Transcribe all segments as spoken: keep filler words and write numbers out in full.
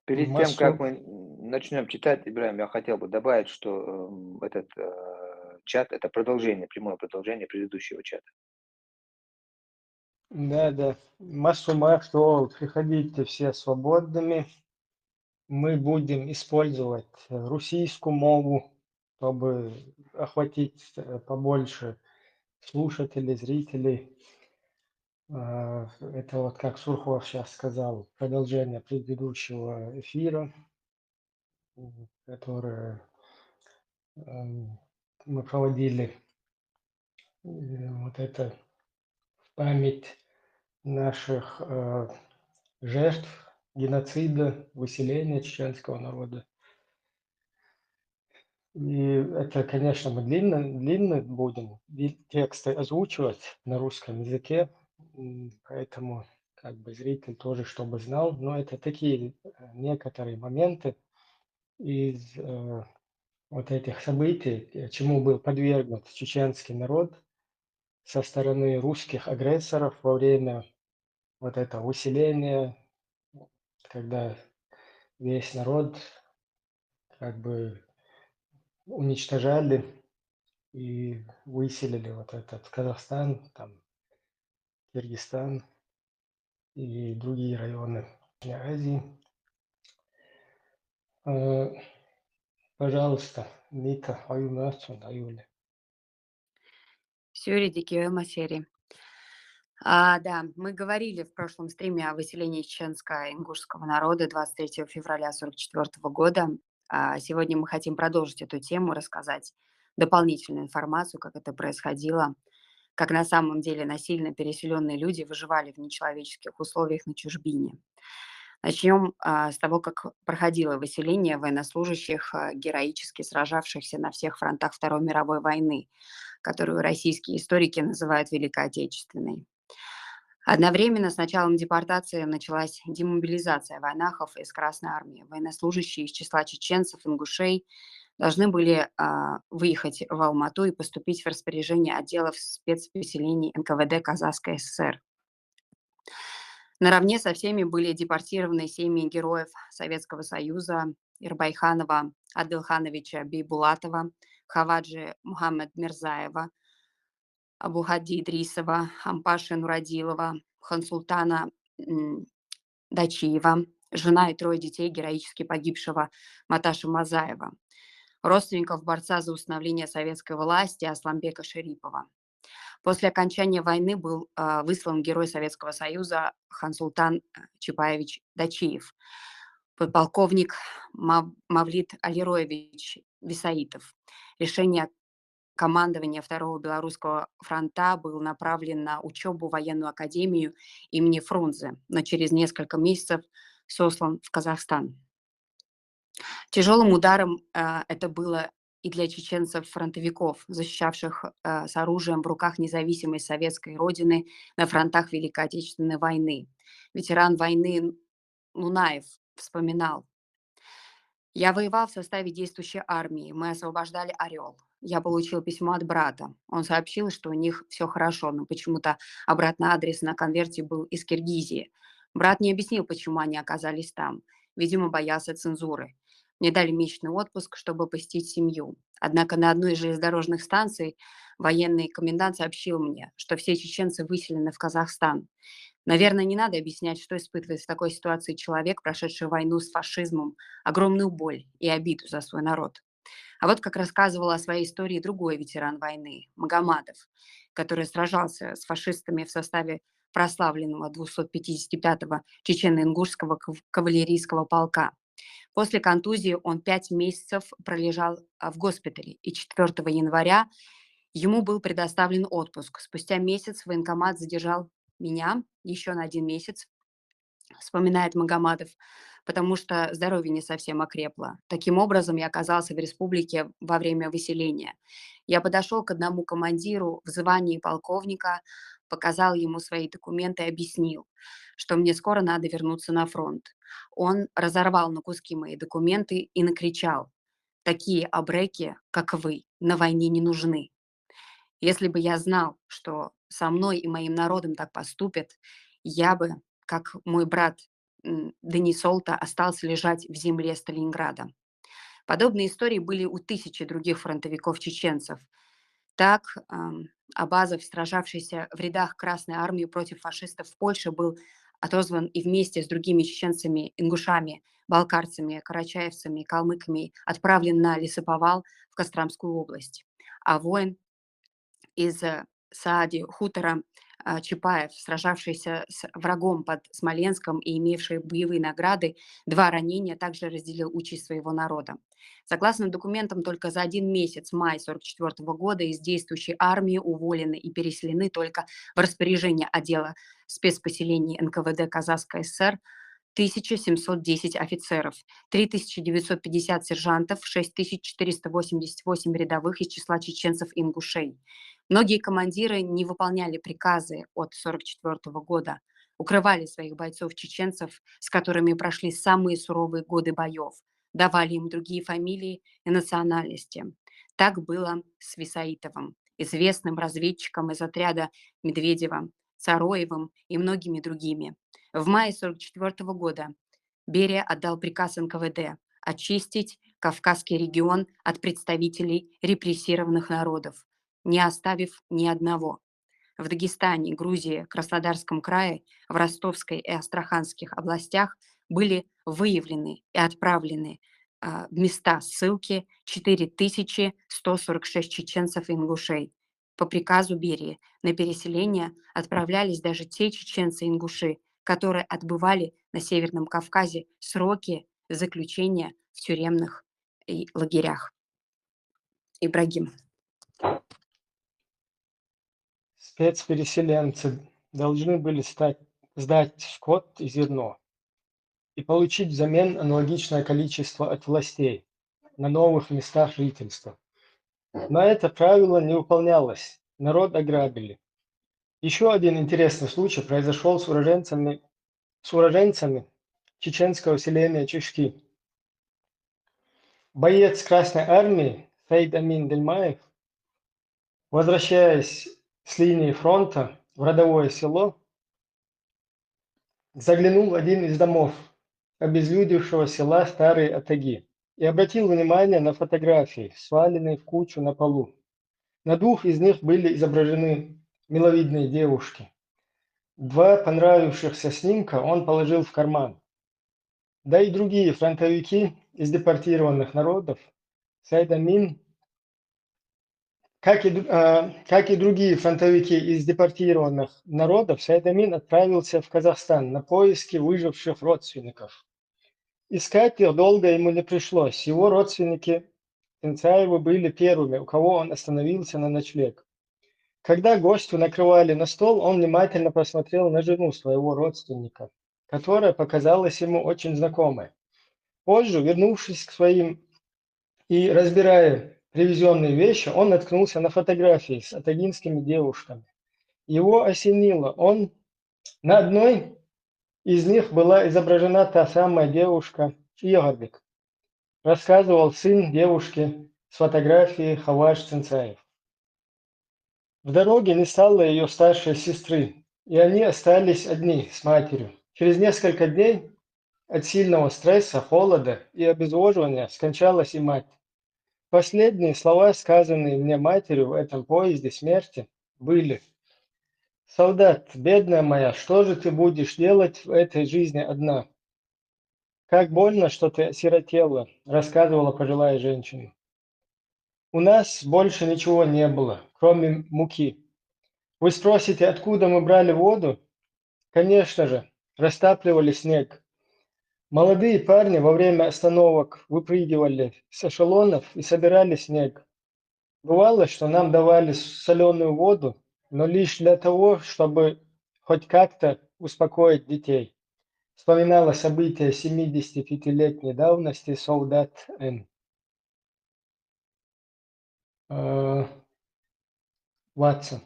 Перед тем, как мы начнем читать, Ибрагим, я хотел бы добавить, что эм, этот э, чат — это продолжение, прямое продолжение предыдущего чата. Да, да. Масу маршо, приходите все свободными. Мы будем использовать русскую мову, чтобы охватить э, побольше слушателей, зрителей. Э, Это вот, как Сурхов сейчас сказал, продолжение предыдущего эфира, м, которое эм, мы проводили. Э, Вот это в память наших э, жертв геноцида, выселения чеченского народа. И это, конечно, мы длинно, длинно будем ви- тексты озвучивать на русском языке, м, поэтому как бы зритель тоже, чтобы знал, но это такие э, некоторые моменты из э, вот этих событий, э, чему был подвергнут чеченский народ со стороны русских агрессоров во время вот этого выселения, когда весь народ как бы уничтожали и выселили вот этот Казахстан, там, Киргизстан и другие районы Азии. Э, Пожалуйста, Нита, аюмасун, аюле. Сюридики, Эмма Сери. А, да, мы говорили в прошлом стриме о выселении чеченско-ингушского народа двадцать третьего февраля сорок четвёртого года. А сегодня мы хотим продолжить эту тему, рассказать дополнительную информацию, как это происходило, как на самом деле насильно переселенные люди выживали в нечеловеческих условиях на чужбине. Начнем а, с того, как проходило выселение военнослужащих, а, героически сражавшихся на всех фронтах Второй мировой войны, которую российские историки называют Великой Отечественной. Одновременно с началом депортации началась демобилизация вайнахов из Красной армии. Военнослужащие из числа чеченцев, ингушей должны были а, выехать в Алмату и поступить в распоряжение отделов спецпоселений Н К В Д Казахской С С Р. Наравне со всеми были депортированы семьи героев Советского Союза Ирбайханова Адылхановича Бейбулатова, Хаваджи Мухаммед Мирзаева, Абухади Идрисова, Ампаши Нурадилова, Хансултана м, Дачиева, жена и трое детей героически погибшего Маташа Мазаева, родственников борца за установление советской власти Асламбека Шерипова. После окончания войны был а, выслан Герой Советского Союза Хансултан э, Чапаевич Дачиев, подполковник Мав- Мавлид Алироевич Висаитов. Решение командования Второго Белорусского фронта был направлен на учебу в военную академию имени Фрунзе, но через несколько месяцев сослан в Казахстан. Тяжелым ударом э, это было и для чеченцев-фронтовиков, защищавших э, с оружием в руках независимой советской родины на фронтах Великой Отечественной войны. Ветеран войны Лунаев вспоминал: «Я воевал в составе действующей армии, мы освобождали Орел. Я получил письмо от брата. Он сообщил, что у них все хорошо, но почему-то обратный адрес на конверте был из Киргизии. Брат не объяснил, почему они оказались там. Видимо, боялся цензуры. Мне дали месячный отпуск, чтобы посетить семью. Однако на одной из железнодорожных станций военный комендант сообщил мне, что все чеченцы выселены в Казахстан. Наверное, не надо объяснять, что испытывает в такой ситуации человек, прошедший войну с фашизмом, огромную боль и обиду за свой народ». А вот как рассказывал о своей истории другой ветеран войны, Магомадов, который сражался с фашистами в составе прославленного двухсот пятидесяти пятого чечено-ингушского кав- кавалерийского полка. После контузии он пять месяцев пролежал а, в госпитале, и четвёртого января ему был предоставлен отпуск. Спустя месяц военкомат задержал меня еще на один месяц, вспоминает Магомадов, потому что здоровье не совсем окрепло. Таким образом, я оказался в республике во время выселения. Я подошел к одному командиру в звании полковника, показал ему свои документы и объяснил, что мне скоро надо вернуться на фронт. Он разорвал на куски мои документы и накричал: «Такие абреки, как вы, на войне не нужны». Если бы я знал, что со мной и моим народом так поступят, я бы, как мой брат м, Денисолта остался лежать в земле Сталинграда. Подобные истории были у тысячи других фронтовиков-чеченцев. Так, ам, Абазов, сражавшийся в рядах Красной армии против фашистов в Польше, был отозван и вместе с другими чеченцами, ингушами, балкарцами, карачаевцами, калмыками отправлен на лесоповал в Костромскую область. А воин из, э, Саади хутора, а, Чапаев, сражавшийся с врагом под Смоленском и имевший боевые награды, два ранения, также разделил участь своего народа. Согласно документам, только за один месяц, май сорок четвёртого года, из действующей армии уволены и переселены только в распоряжение отдела спецпоселений Н К В Д Казахской С С Р тысяча семьсот десять офицеров, три тысячи девятьсот пятьдесят сержантов, шесть тысяч четыреста восемьдесят восемь рядовых из числа чеченцев и ингушей. Многие командиры не выполняли приказы от сорок четвёртого года, укрывали своих бойцов-чеченцев, с которыми прошли самые суровые годы боёв, давали им другие фамилии и национальности. Так было с Висаитовым, известным разведчиком из отряда Медведева, Цароевым и многими другими. В мае сорок четвёртого года Берия отдал приказ Н К В Д очистить Кавказский регион от представителей репрессированных народов, не оставив ни одного. В Дагестане, Грузии, Краснодарском крае, в Ростовской и Астраханских областях были выявлены и отправлены, а, в места ссылки четыре тысячи сто сорок шесть чеченцев и ингушей. По приказу Берии на переселение отправлялись даже те чеченцы и ингуши, которые отбывали на Северном Кавказе сроки заключения в тюремных и лагерях. Ибрагим. Спецпереселенцы должны были стать, сдать скот и зерно и получить взамен аналогичное количество от властей на новых местах жительства. Но это правило не выполнялось, народ ограбили. Еще один интересный случай произошел с уроженцами, с уроженцами чеченского селения Чешки. Боец Красной армии Саид Амин Дельмаев, возвращаясь с линии фронта в родовое село, заглянул в один из домов обезлюдевшего села Старые Атаги и обратил внимание на фотографии, сваленные в кучу на полу. На двух из них были изображены миловидные девушки. Два понравившихся снимка он положил в карман. Да и другие фронтовики из депортированных народов, Саид Амин, как и, дру- а, как и другие фронтовики из депортированных народов, Саид Амин отправился в Казахстан на поиски выживших родственников. Искать их долго ему не пришлось. Его родственники Цинцаевы были первыми, у кого он остановился на ночлег. Когда гостю накрывали на стол, он внимательно посмотрел на жену своего родственника, которая показалась ему очень знакомой. Позже, вернувшись к своим и разбирая привезенные вещи, он наткнулся на фотографии с атагинскими девушками. Его осенило. Он на одной из них была изображена та самая девушка Чигарбик, рассказывал сын девушки с фотографии Хаваж Цинцаев. В дороге не стало ее старшей сестры, и они остались одни с матерью. Через несколько дней от сильного стресса, холода и обезвоживания скончалась и мать. Последние слова, сказанные мне матерью в этом поезде смерти, были: «Солдат, бедная моя, что же ты будешь делать в этой жизни одна? Как больно, что ты осиротела», — рассказывала пожилая женщина. «У нас больше ничего не было, кроме муки. Вы спросите, откуда мы брали воду? Конечно же, растапливали снег. Молодые парни во время остановок выпрыгивали с эшелонов и собирали снег. Бывало, что нам давали соленую воду, но лишь для того, чтобы хоть как-то успокоить детей», — вспоминала события семидесятипятилетней давности солдат Н. Э, Ватсон.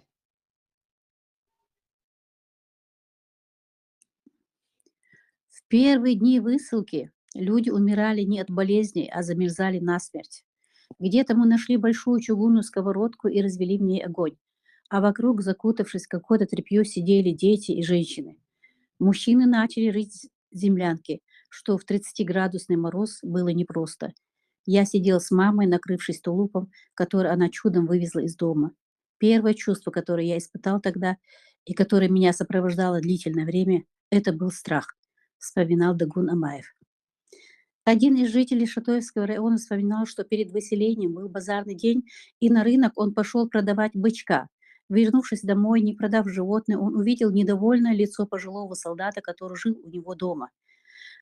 В первые дни высылки люди умирали не от болезней, а замерзали насмерть. Где-то мы нашли большую чугунную сковородку и развели в ней огонь. А вокруг, закутавшись в какое-то тряпье, сидели дети и женщины. Мужчины начали рыть землянке, что в тридцатиградусный мороз было непросто. Я сидел с мамой, накрывшись тулупом, который она чудом вывезла из дома. Первое чувство, которое я испытал тогда и которое меня сопровождало длительное время, это был страх, вспоминал Дагун Амаев. Один из жителей Шатоевского района вспоминал, что перед выселением был базарный день, и на рынок он пошел продавать бычка. Вернувшись домой, не продав животное, он увидел недовольное лицо пожилого солдата, который жил у него дома.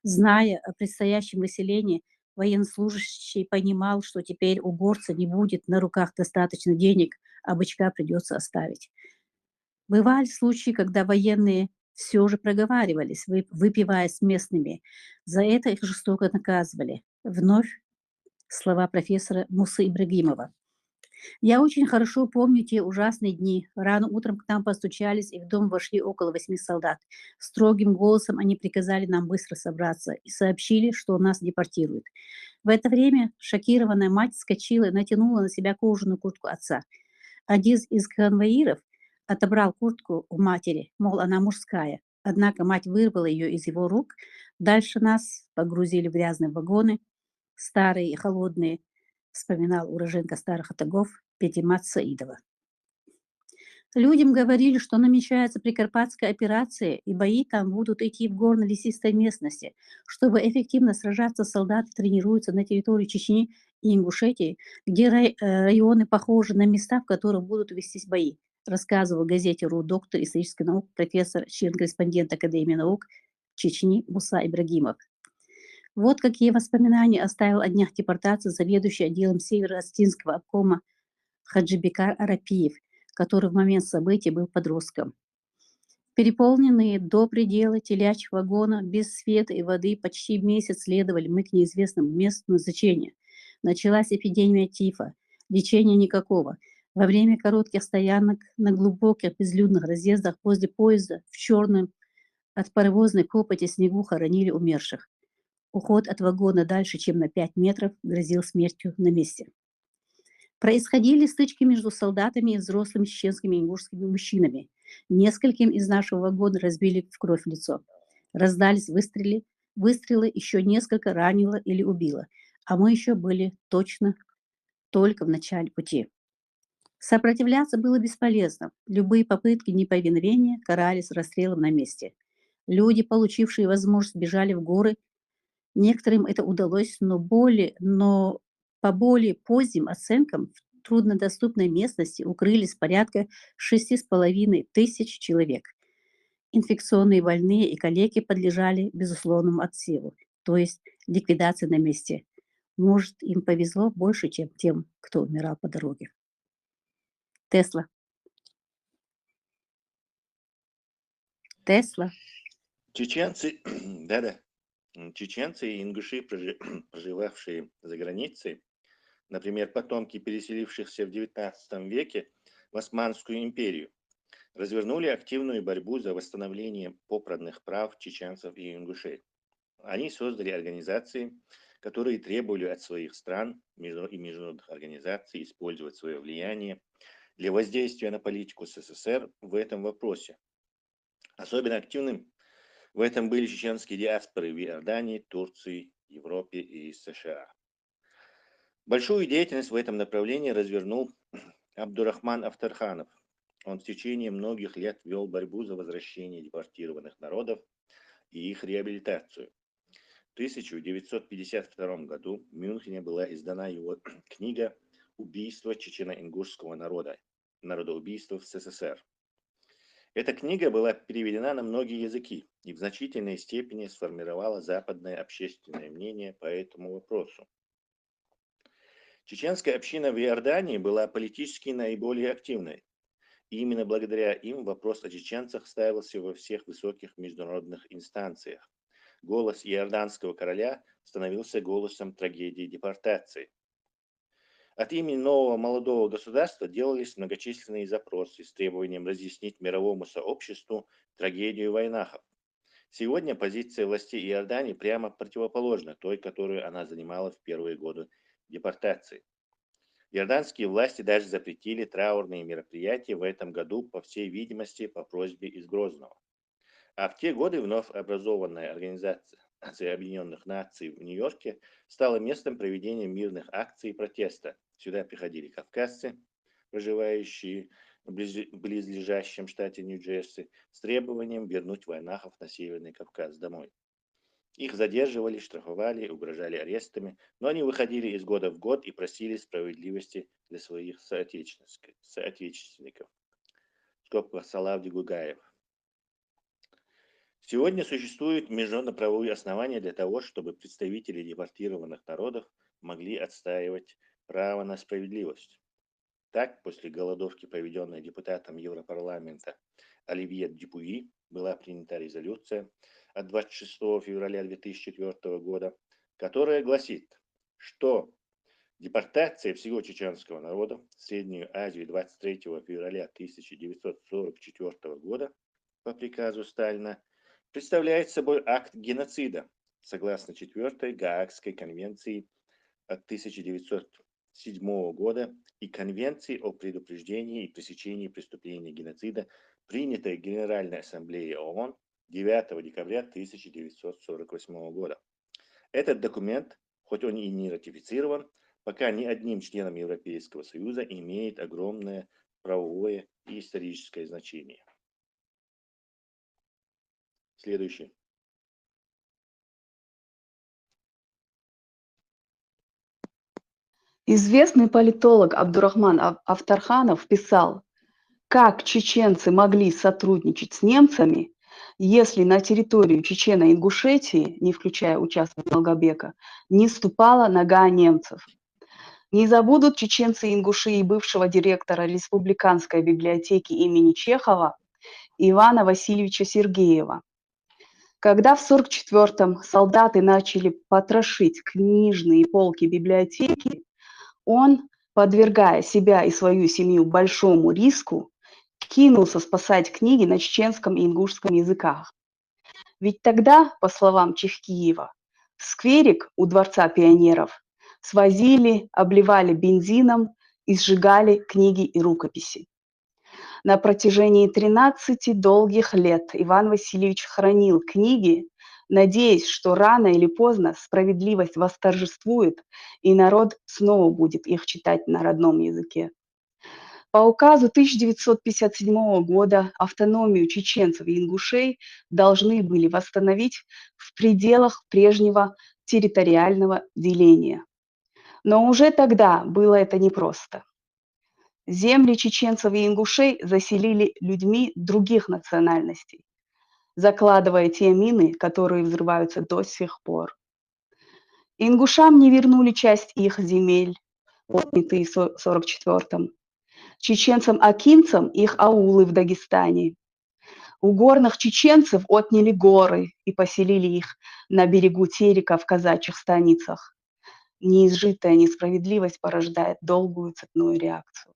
Зная о предстоящем выселении, военнослужащий понимал, что теперь у горца не будет на руках достаточно денег, а бычка придется оставить. Бывали случаи, когда военные все же проговаривались, вы- выпивая с местными. За это их жестоко наказывали. Вновь слова профессора Мусы Ибрагимова. Я очень хорошо помню те ужасные дни. Рано утром к нам постучались, и в дом вошли около восьми солдат. Строгим голосом они приказали нам быстро собраться и сообщили, что нас депортируют. В это время шокированная мать вскочила и натянула на себя кожаную куртку отца. Один из конвоиров отобрал куртку у матери, мол, она мужская. Однако мать вырвала ее из его рук. Дальше нас погрузили в грязные вагоны, старые и холодные, вспоминал уроженка Старых Отогов Петимат Саидова. Людям говорили, что намечается Прикарпатская операция, и бои там будут идти в горно-лесистой местности. Чтобы эффективно сражаться, солдаты тренируются на территории Чечни и Ингушетии, где рай- э, районы похожи на места, в которых будут вестись бои, рассказывал газете «Ру» доктор исторических наук, профессор, член-корреспондент Академии наук Чечни Муса Ибрагимов. Вот какие воспоминания оставил о днях депортации заведующий отделом Северо-Осетинского обкома Хаджибекар Арапиев, который в момент событий был подростком. Переполненные до предела телячьих вагонов без света и воды почти месяц следовали мы к неизвестному месту назначения. Началась эпидемия тифа. Лечения никакого. Во время коротких стоянок на глубоких безлюдных разъездах возле поезда в черном от паровозной копоти снегу хоронили умерших. Уход от вагона дальше, чем на пять метров, грозил смертью на месте. Происходили стычки между солдатами и взрослыми чеченскими и ингушскими мужчинами. Нескольким из нашего вагона разбили в кровь лицо. Раздались выстрелы, выстрелы, еще несколько ранило или убило. А мы еще были точно только в начале пути. Сопротивляться было бесполезно. Любые попытки неповиновения карались расстрелом на месте. Люди, получившие возможность, бежали в горы. Некоторым это удалось, но более, но по более поздним оценкам в труднодоступной местности укрылись порядка шести с половиной тысяч человек. Инфекционные больные и калеки подлежали безусловному отсеву, то есть ликвидации на месте. Может, им повезло больше, чем тем, кто умирал по дороге. Тесла. Тесла. Чеченцы, да-да, М, чеченцы и ингуши, прожи- проживавшие за границей, например, потомки переселившихся в девятнадцатом веке в Османскую империю, развернули активную борьбу за восстановление попранных прав чеченцев и ингушей. Они создали организации, которые требовали от своих стран между- и международных организаций использовать свое влияние для воздействия на политику СССР в этом вопросе. Особенно активным в этом были чеченские диаспоры в Иордании, Турции, Европе и США. Большую деятельность в этом направлении развернул Абдурахман Авторханов. Он в течение многих лет вел борьбу за возвращение депортированных народов и их реабилитацию. В тысяча девятьсот пятьдесят втором году в Мюнхене была издана его книга «Убийство чечено-ингушского народа. Народоубийство в СССР». Эта книга была переведена на многие языки и в значительной степени сформировала западное общественное мнение по этому вопросу. Чеченская община в Иордании была политически наиболее активной. И именно благодаря им вопрос о чеченцах ставился во всех высоких международных инстанциях. Голос иорданского короля становился голосом трагедии депортации. От имени нового молодого государства делались многочисленные запросы с требованием разъяснить мировому сообществу трагедию вайнахов. Сегодня позиция властей Иордании прямо противоположна той, которую она занимала в первые годы депортации. Иорданские власти даже запретили траурные мероприятия в этом году, по всей видимости, по просьбе из Грозного. А в те годы вновь образованная Организация Объединенных Наций в Нью-Йорке стала местом проведения мирных акций протеста. Сюда приходили кавказцы, проживающие в близ- близлежащем штате Нью-Джерси, с требованием вернуть вайнахов на Северный Кавказ домой. Их задерживали, штрафовали, угрожали арестами, но они выходили из года в год и просили справедливости для своих соотечественников. В скобках Салавди Гугаев. Сегодня существуют международно-правовые основания для того, чтобы представители депортированных народов могли отстаивать право на справедливость. Так, после голодовки, проведенной депутатом Европарламента Оливье Дюпюи, была принята резолюция от двадцать шестого февраля две тысячи четвёртого года, которая гласит, что депортация всего чеченского народа в Среднюю Азию двадцать третьего февраля тысяча девятьсот сорок четвёртого года по приказу Сталина представляет собой акт геноцида, согласно четвёртой Гаагской конвенции от тысяча девятьсот седьмого года и Конвенции о предупреждении и пресечении преступления геноцида, принятой Генеральной Ассамблеей ООН девятого декабря тысяча девятьсот сорок восьмого года. Этот документ, хоть он и не ратифицирован, пока ни одним членом Европейского Союза, имеет огромное правовое и историческое значение. Следующий. Известный политолог Абдурахман Ав- Автарханов писал, как чеченцы могли сотрудничать с немцами, если на территорию Чечено-Ингушетии, не включая участок Малгобека, не ступала нога немцев. Не забудут чеченцы-ингуши и бывшего директора Республиканской библиотеки имени Чехова Ивана Васильевича Сергеева. Когда в сорок четвёртом солдаты начали потрошить книжные полки библиотеки, он, подвергая себя и свою семью большому риску, кинулся спасать книги на чеченском и ингушском языках. Ведь тогда, по словам Чехкиева, скверик у Дворца пионеров свозили, обливали бензином и сжигали книги и рукописи. На протяжении тринадцати долгих лет Иван Васильевич хранил книги, надеясь, что рано или поздно справедливость восторжествует, и народ снова будет их читать на родном языке. По указу тысяча девятьсот пятьдесят седьмого года автономию чеченцев и ингушей должны были восстановить в пределах прежнего территориального деления. Но уже тогда было это непросто. Земли чеченцев и ингушей заселили людьми других национальностей, закладывая те мины, которые взрываются до сих пор. Ингушам не вернули часть их земель, отнятые в сорок четвёртом. Чеченцам-акинцам их аулы в Дагестане. У горных чеченцев отняли горы и поселили их на берегу Терека в казачьих станицах. Неизжитая несправедливость порождает долгую цепную реакцию.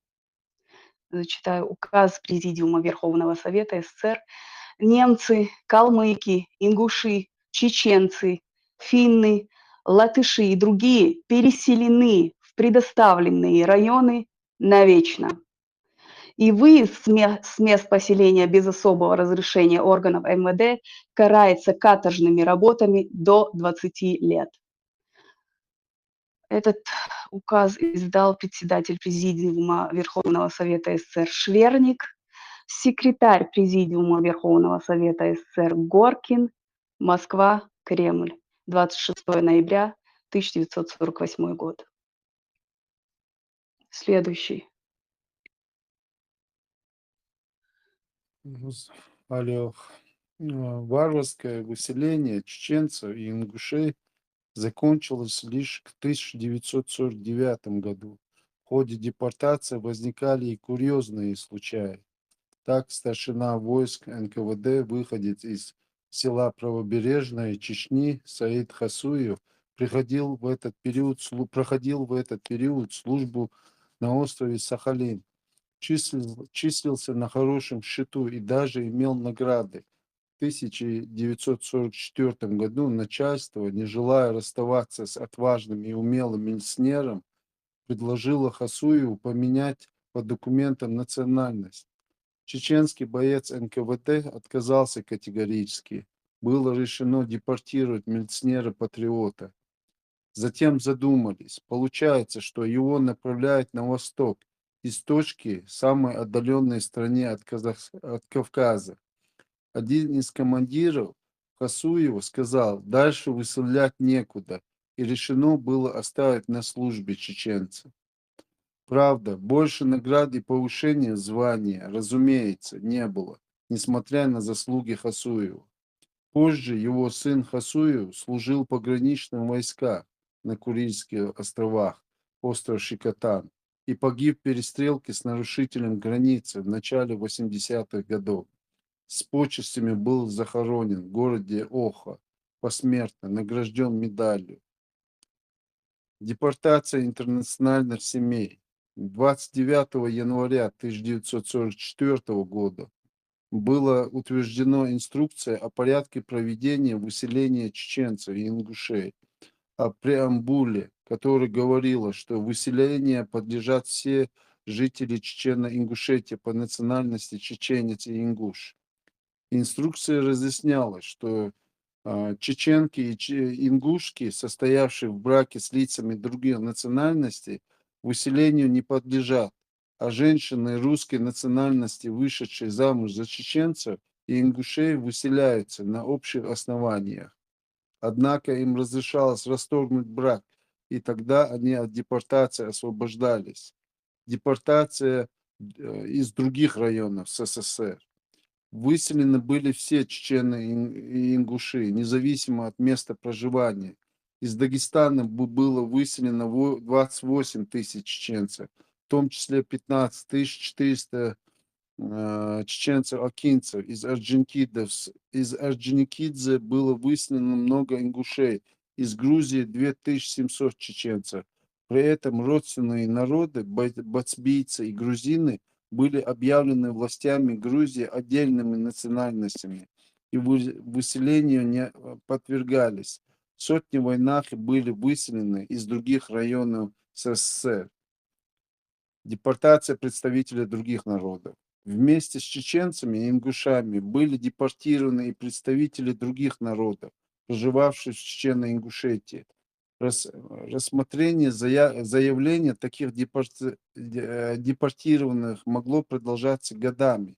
Зачитаю указ Президиума Верховного Совета СССР. Немцы, калмыки, ингуши, чеченцы, финны, латыши и другие переселены в предоставленные районы навечно. И выезд с ме- с мест поселения без особого разрешения органов МВД карается каторжными работами до двадцати лет. Этот указ издал председатель Президиума Верховного Совета СССР Шверник, секретарь Президиума Верховного Совета СССР Горкин, Москва, Кремль, двадцать шестого ноября тысяча девятьсот сорок восьмой год. Следующий. Алло. Варварское выселение чеченцев и ингушей закончилось лишь к тысяча девятьсот сорок девятом году. В ходе депортации возникали и курьезные случаи. Так, старшина войск НКВД, выходец из села Правобережное Чечни Саид Хасуев приходил в этот период, слу- проходил в этот период службу на острове Сахалин. Числил- числился на хорошем счету и даже имел награды. В тысяча девятьсот сорок четвёртом году начальство, не желая расставаться с отважным и умелым милиционером, предложило Хасуеву поменять по документам национальность. Чеченский боец Н К В Д отказался категорически. Было решено депортировать милиционера-патриота. Затем задумались. Получается, что его направляют на восток, из точки, самой отдаленной стране от, Казах... от Кавказа. Один из командиров Хасуеву сказал: «Дальше высылать некуда», и решено было оставить на службе чеченца. Правда, больше наград и повышения звания, разумеется, не было, несмотря на заслуги Хасуева. Позже его сын Хасуев служил в пограничных войсках на Курильских островах, остров Шикотан, и погиб в перестрелке с нарушителем границы в начале восьмидесятых годов. С почестями был захоронен в городе Оха, посмертно награжден медалью. Депортация интернациональных семей. Двадцать девятого января тысяча девятьсот сорок четвёртого года было утверждено инструкция о порядке проведения выселения чеченцев и ингушей, о преамбуле, которая говорила, что выселение подлежат все жители Чечено-Ингушетии по национальности чеченец и ингуш. Инструкция разъясняла, что а, чеченки и че- ингушки, состоявшие в браке с лицами других национальностей, выселению не подлежат, а женщины русской национальности, вышедшие замуж за чеченцев и ингушей, выселяются на общих основаниях. Однако им разрешалось расторгнуть брак, и тогда они от депортации освобождались. Депортация э, из других районов С С С Р. Выселены были все чечены и ингуши, независимо от места проживания. Из Дагестана бу- было выселено во- двадцать восемь тысяч чеченцев, в том числе пятнадцать тысяч четыреста э, чеченцев-акинцев, из Орджоникидзе, из Орджоникидзе было выселено много ингушей, из Грузии две тысячи семьсот чеченцев. При этом родственные народы, ба- бацбийцы и грузины, были объявлены властями Грузии отдельными национальностями и вы- выселению не э, подвергались. Сотни вайнахи были выселены из других районов С С С Р. Депортация представителей других народов. Вместе с чеченцами и ингушами были депортированы и представители других народов, проживавших в Чечено-Ингушетии. Рас- рассмотрение зая- заявления таких депорти- де- депортированных могло продолжаться годами.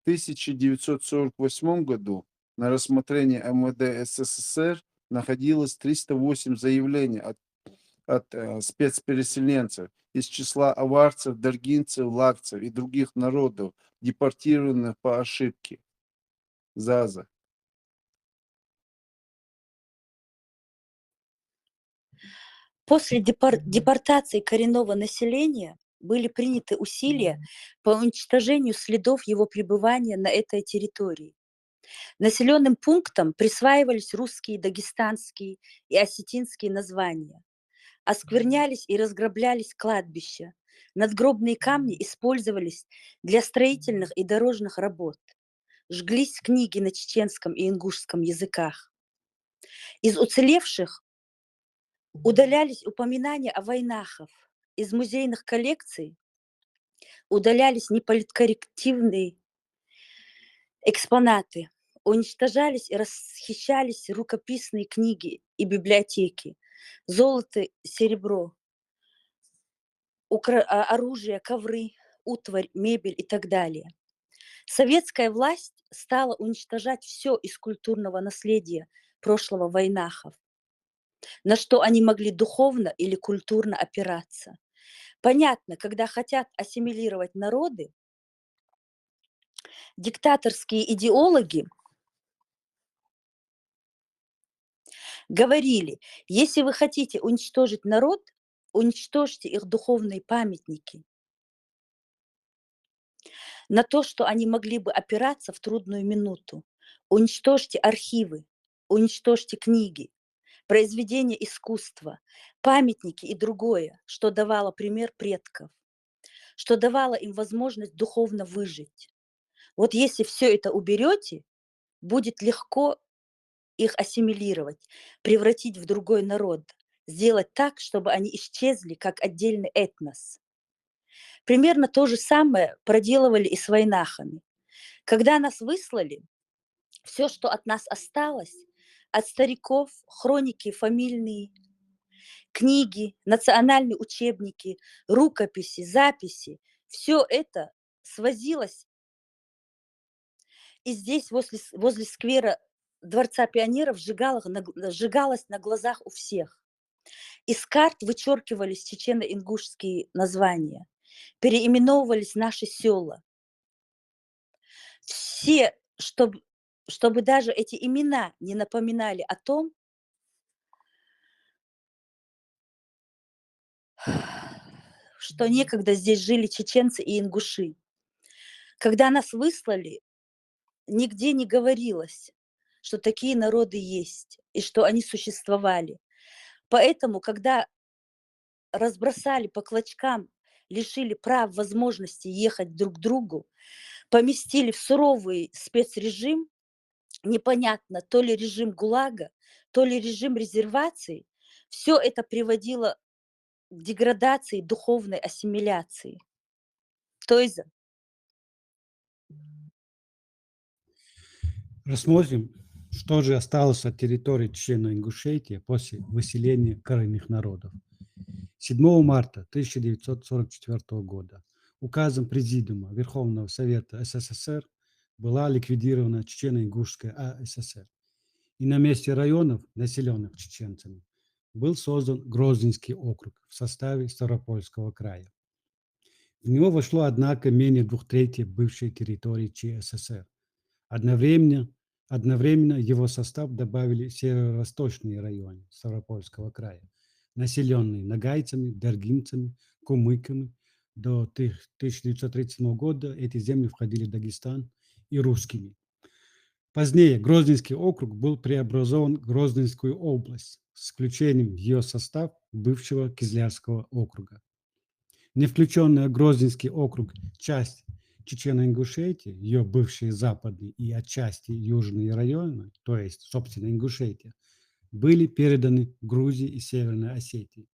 В тысяча девятьсот сорок восьмом году на рассмотрение М В Д С С С Р находилось триста восемь заявлений от, от э, спецпереселенцев из числа аварцев, даргинцев, лакцев и других народов, депортированных по ошибке. Заза. После депор- депортации коренного населения были приняты усилия по уничтожению следов его пребывания на этой территории. Населенным пунктам присваивались русские, дагестанские и осетинские названия. Осквернялись и разграблялись кладбища. Надгробные камни использовались для строительных и дорожных работ. Жглись книги на чеченском и ингушском языках. Из уцелевших удалялись упоминания о вайнахах. Из музейных коллекций удалялись неполиткоррективные экспонаты. Уничтожались и расхищались рукописные книги и библиотеки. Золото, серебро, укра- а, оружие, ковры, утварь, мебель и так далее. Советская власть стала уничтожать все из культурного наследия прошлого вайнахов, на что они могли духовно или культурно опираться. Понятно, когда хотят ассимилировать народы, диктаторские идеологи говорили: если вы хотите уничтожить народ, уничтожьте их духовные памятники. На то, что они могли бы опираться в трудную минуту. Уничтожьте архивы, уничтожьте книги, произведения искусства, памятники и другое, что давало пример предков, что давало им возможность духовно выжить. Вот если все это уберете, будет легко их ассимилировать, превратить в другой народ, сделать так, чтобы они исчезли как отдельный этнос. Примерно то же самое проделывали и с вайнахами. Когда нас выслали, все, что от нас осталось, от стариков, хроники фамильные, книги, национальные учебники, рукописи, записи, все это свозилось. И здесь, возле, с- возле сквера Дворца пионеров, сжигалось на, гл- сжигалось на глазах у всех. Из карт вычеркивались чечено-ингушские названия. Переименовывались наши села. Все, чтобы, чтобы даже эти имена не напоминали о том, что некогда здесь жили чеченцы и ингуши. Когда нас выслали, нигде не говорилось, что такие народы есть и что они существовали. Поэтому, когда разбросали по клочкам, лишили прав, возможности ехать друг к другу, поместили в суровый спецрежим, непонятно, то ли режим ГУЛАГа, то ли режим резервации, все это приводило к деградации, духовной ассимиляции. То есть Рассмотрим, что же осталось от территории Чечено-Ингушетии после выселения коренных народов. Седьмого марта тысяча девятьсот сорок четвёртого года указом Президиума Верховного Совета СССР была ликвидирована Чечено-Ингушская АССР. И на месте районов, населенных чеченцами, был создан Грозненский округ в составе Ставропольского края. В него вошло, однако, менее двух третей бывшей территории ЧССР. Одновременно, одновременно его состав добавили северо-восточные районы Ставропольского края, населенные ногайцами, даргинцами, кумыками. До тысяча девятьсот тридцать седьмого года эти земли входили в Дагестан и русскими. Позднее Грозненский округ был преобразован в Грозненскую область, с включением в ее состав бывшего Кизлярского округа. Не включенная в Грозненский округ часть Чечено-Ингушетии, ее бывшие западные и отчасти южные районы, то есть, собственно, Ингушетия, были переданы Грузии и Северной Осетии,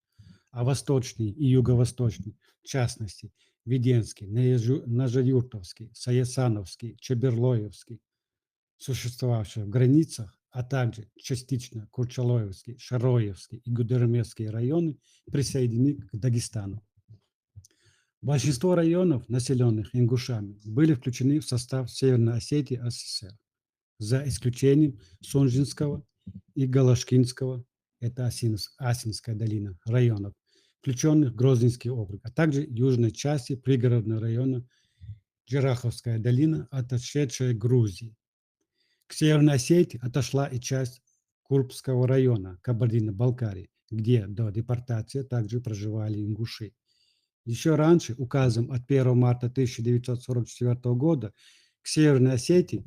а восточные и юго-восточные, в частности, Веденский, Нажаюртовский, Саясановский, Чеберлоевский, существовавшие в границах, а также частично Курчалоевский, Шароевский и Гудермесский районы, присоединены к Дагестану. Большинство районов, населенных ингушами, были включены в состав Северной Осетии СССР, за исключением Сунжинского и Галашкинского, это Асинская долина, районов, включенных в Грозненский округ, а также южной части пригородного района Джараховская долина, отошедшая Грузии. К Северной Осетии отошла и часть Курбского района Кабардино-Балкарии, где до депортации также проживали ингуши. Еще раньше, указом от первого марта тысяча девятьсот сорок четвёртого года, к Северной Осетии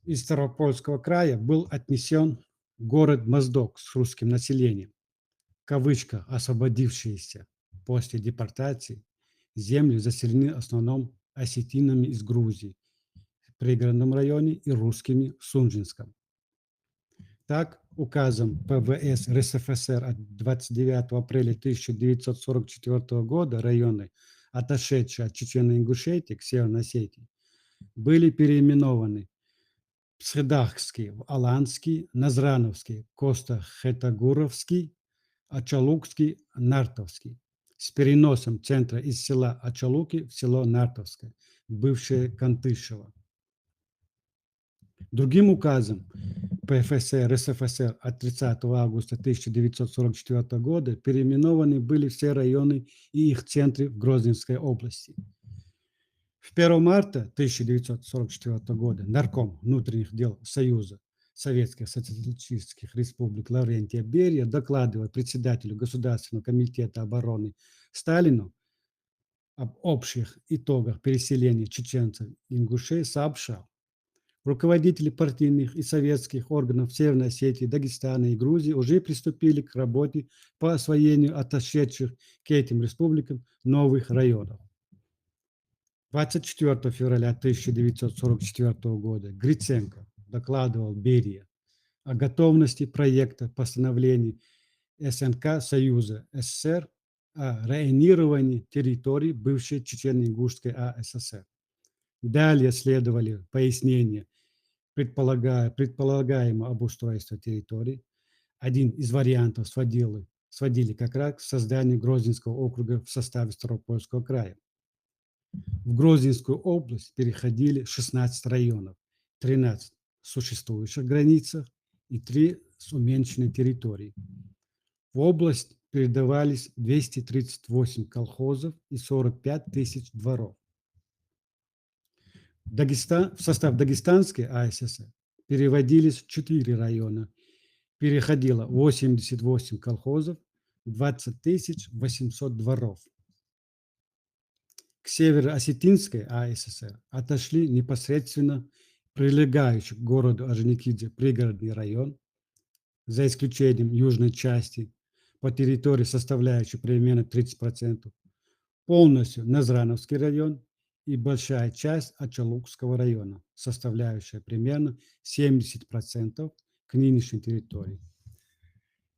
из Ставропольского края был отнесен город Моздок с русским населением, кавычка, освободившиеся после депортации земли заселены в основном осетинами из Грузии в пригородном районе и русскими в Сунжинском. Так, указом ПВС РСФСР от двадцать девятого апреля тысяча девятьсот сорок четвёртого года районы, отошедшие от Чечено-Ингушетии к Северной Осетии, были переименованы Псхедахский в Аланский, Назрановский, Коста-Хетагуровский, Ачалукский, Нартовский, с переносом центра из села Ачалуки в село Нартовское, бывшее Кантышево. Другим указом ПФС РСФСР от тридцатого августа тысяча девятьсот сорок четвёртого года переименованы были все районы и их центры в Грозненской области. В первого марта тысяча девятьсот сорок четвёртого года нарком внутренних дел Союза Советских Социалистических Республик Лаврентия Берия, докладывая председателю Государственного комитета обороны Сталину об общих итогах переселения чеченцев и ингушей, сообщал: руководители партийных и советских органов Северной Осетии, Дагестана и Грузии уже приступили к работе по освоению отошедших к этим республикам новых районов. Двадцать четвёртого февраля тысяча девятьсот сорок четвёртого года Гриценко докладывал Берия о готовности проекта постановлений СНК Союза СССР о районировании территорий бывшей Чечено-Ингушской А С С Р. Далее следовали пояснения предполага-, предполагаемого обустройства территорий. Один из вариантов сводили, сводили как раз к созданию Грозненского округа в составе Ставропольского края. В Грозненскую область переходили шестнадцать районов, тринадцать в существующих границах и три с уменьшенной территорией. В область передавались двести тридцать восемь колхозов и сорок пять тысяч дворов. Дагестан, в состав Дагестанской А С С Р переводились четыре района. Переходило восемьдесят восемь колхозов, двадцать тысяч восемьсот дворов. К Северо-Осетинской А С С Р отошли непосредственно прилегающий к городу Орджоникидзе пригородный район, за исключением южной части, по территории составляющей примерно тридцать процентов, полностью Назрановский район и большая часть Ачалукского района, составляющая примерно семьдесят процентов к нынешней территории.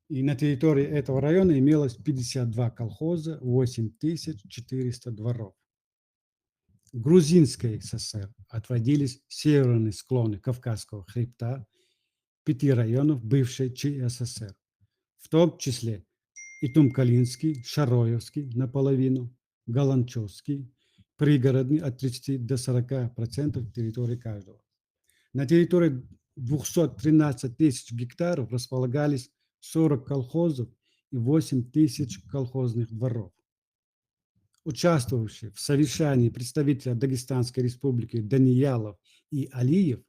И на территории этого района имелось пятьдесят два колхоза, восемь тысяч четыреста дворов. Грузинской С С Р отводились северные склоны Кавказского хребта, пяти районов бывшей Ч С С Р, в том числе Итум-Калинский, Шароевский наполовину, Галанчевский, Пригородный от тридцати до сорока процентов территории каждого. На территории двухсот тринадцать тысяч гектаров располагались сорок колхозов и восемь тысяч колхозных дворов. Участвовавшие в совещании представители Дагестанской Республики Даниялов и Алиев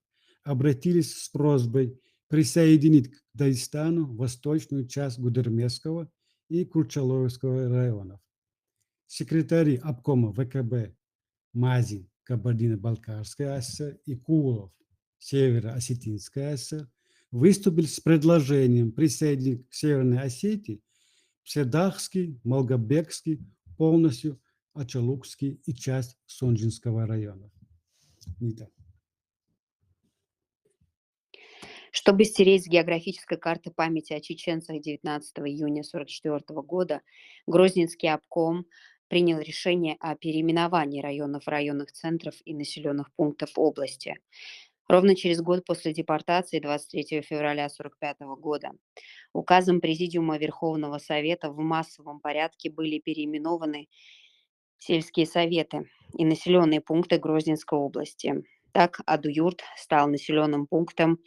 обратились с просьбой присоединить к Дагестану восточную часть Гудермесского и Курчалоевского районов. Секретари обкома В К Б Мазин, Кабардино-Балкарская А С С Р, и Кулов, Северо-Осетинская А С С Р, выступили с предложением присоединить к Северной Осетии Псидахский, Малгобекский, полностью Ачалукский и часть Сонджинского района. Нита. Чтобы стереть с географической карты памяти о чеченцах девятнадцатого июня сорок четвёртого года, Грозненский обком принял решение о переименовании районов в районных центров и населённых пунктов области. Ровно через год после депортации, двадцать третьего февраля сорок пятого года, указом Президиума Верховного Совета в массовом порядке были переименованы сельские советы и населённые пункты Грозненской области. Так, Адуюрт стал населённым пунктом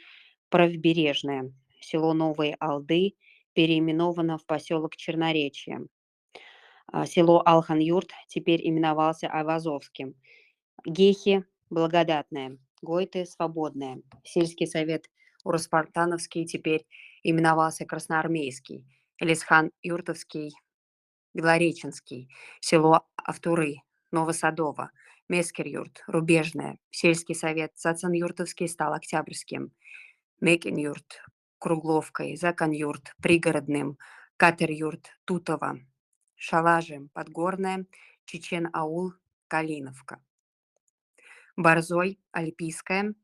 Правобережное. Село Новые Алды переименовано в посёлок Черноречье. А, село Алхан-Юрт теперь именовался Айвазовским. Гехи — Благодатное, Гойты — Свободное. Сельский совет Урус-Партановский теперь именовался Красноармейский, Элисхан-Юртовский — Белореченский, село Автуры — Новосадово, Мескер-Юрт — Рубежное, сельский совет Цацан-Юртовский стал Октябрьским, Мекин-Юрт — Кругловкой, Закан-Юрт — Пригородным, Катер-Юрт — Тутово, Шалажи — Подгорное, Чечен-Аул — Калиновка. Борзой — Альпийская,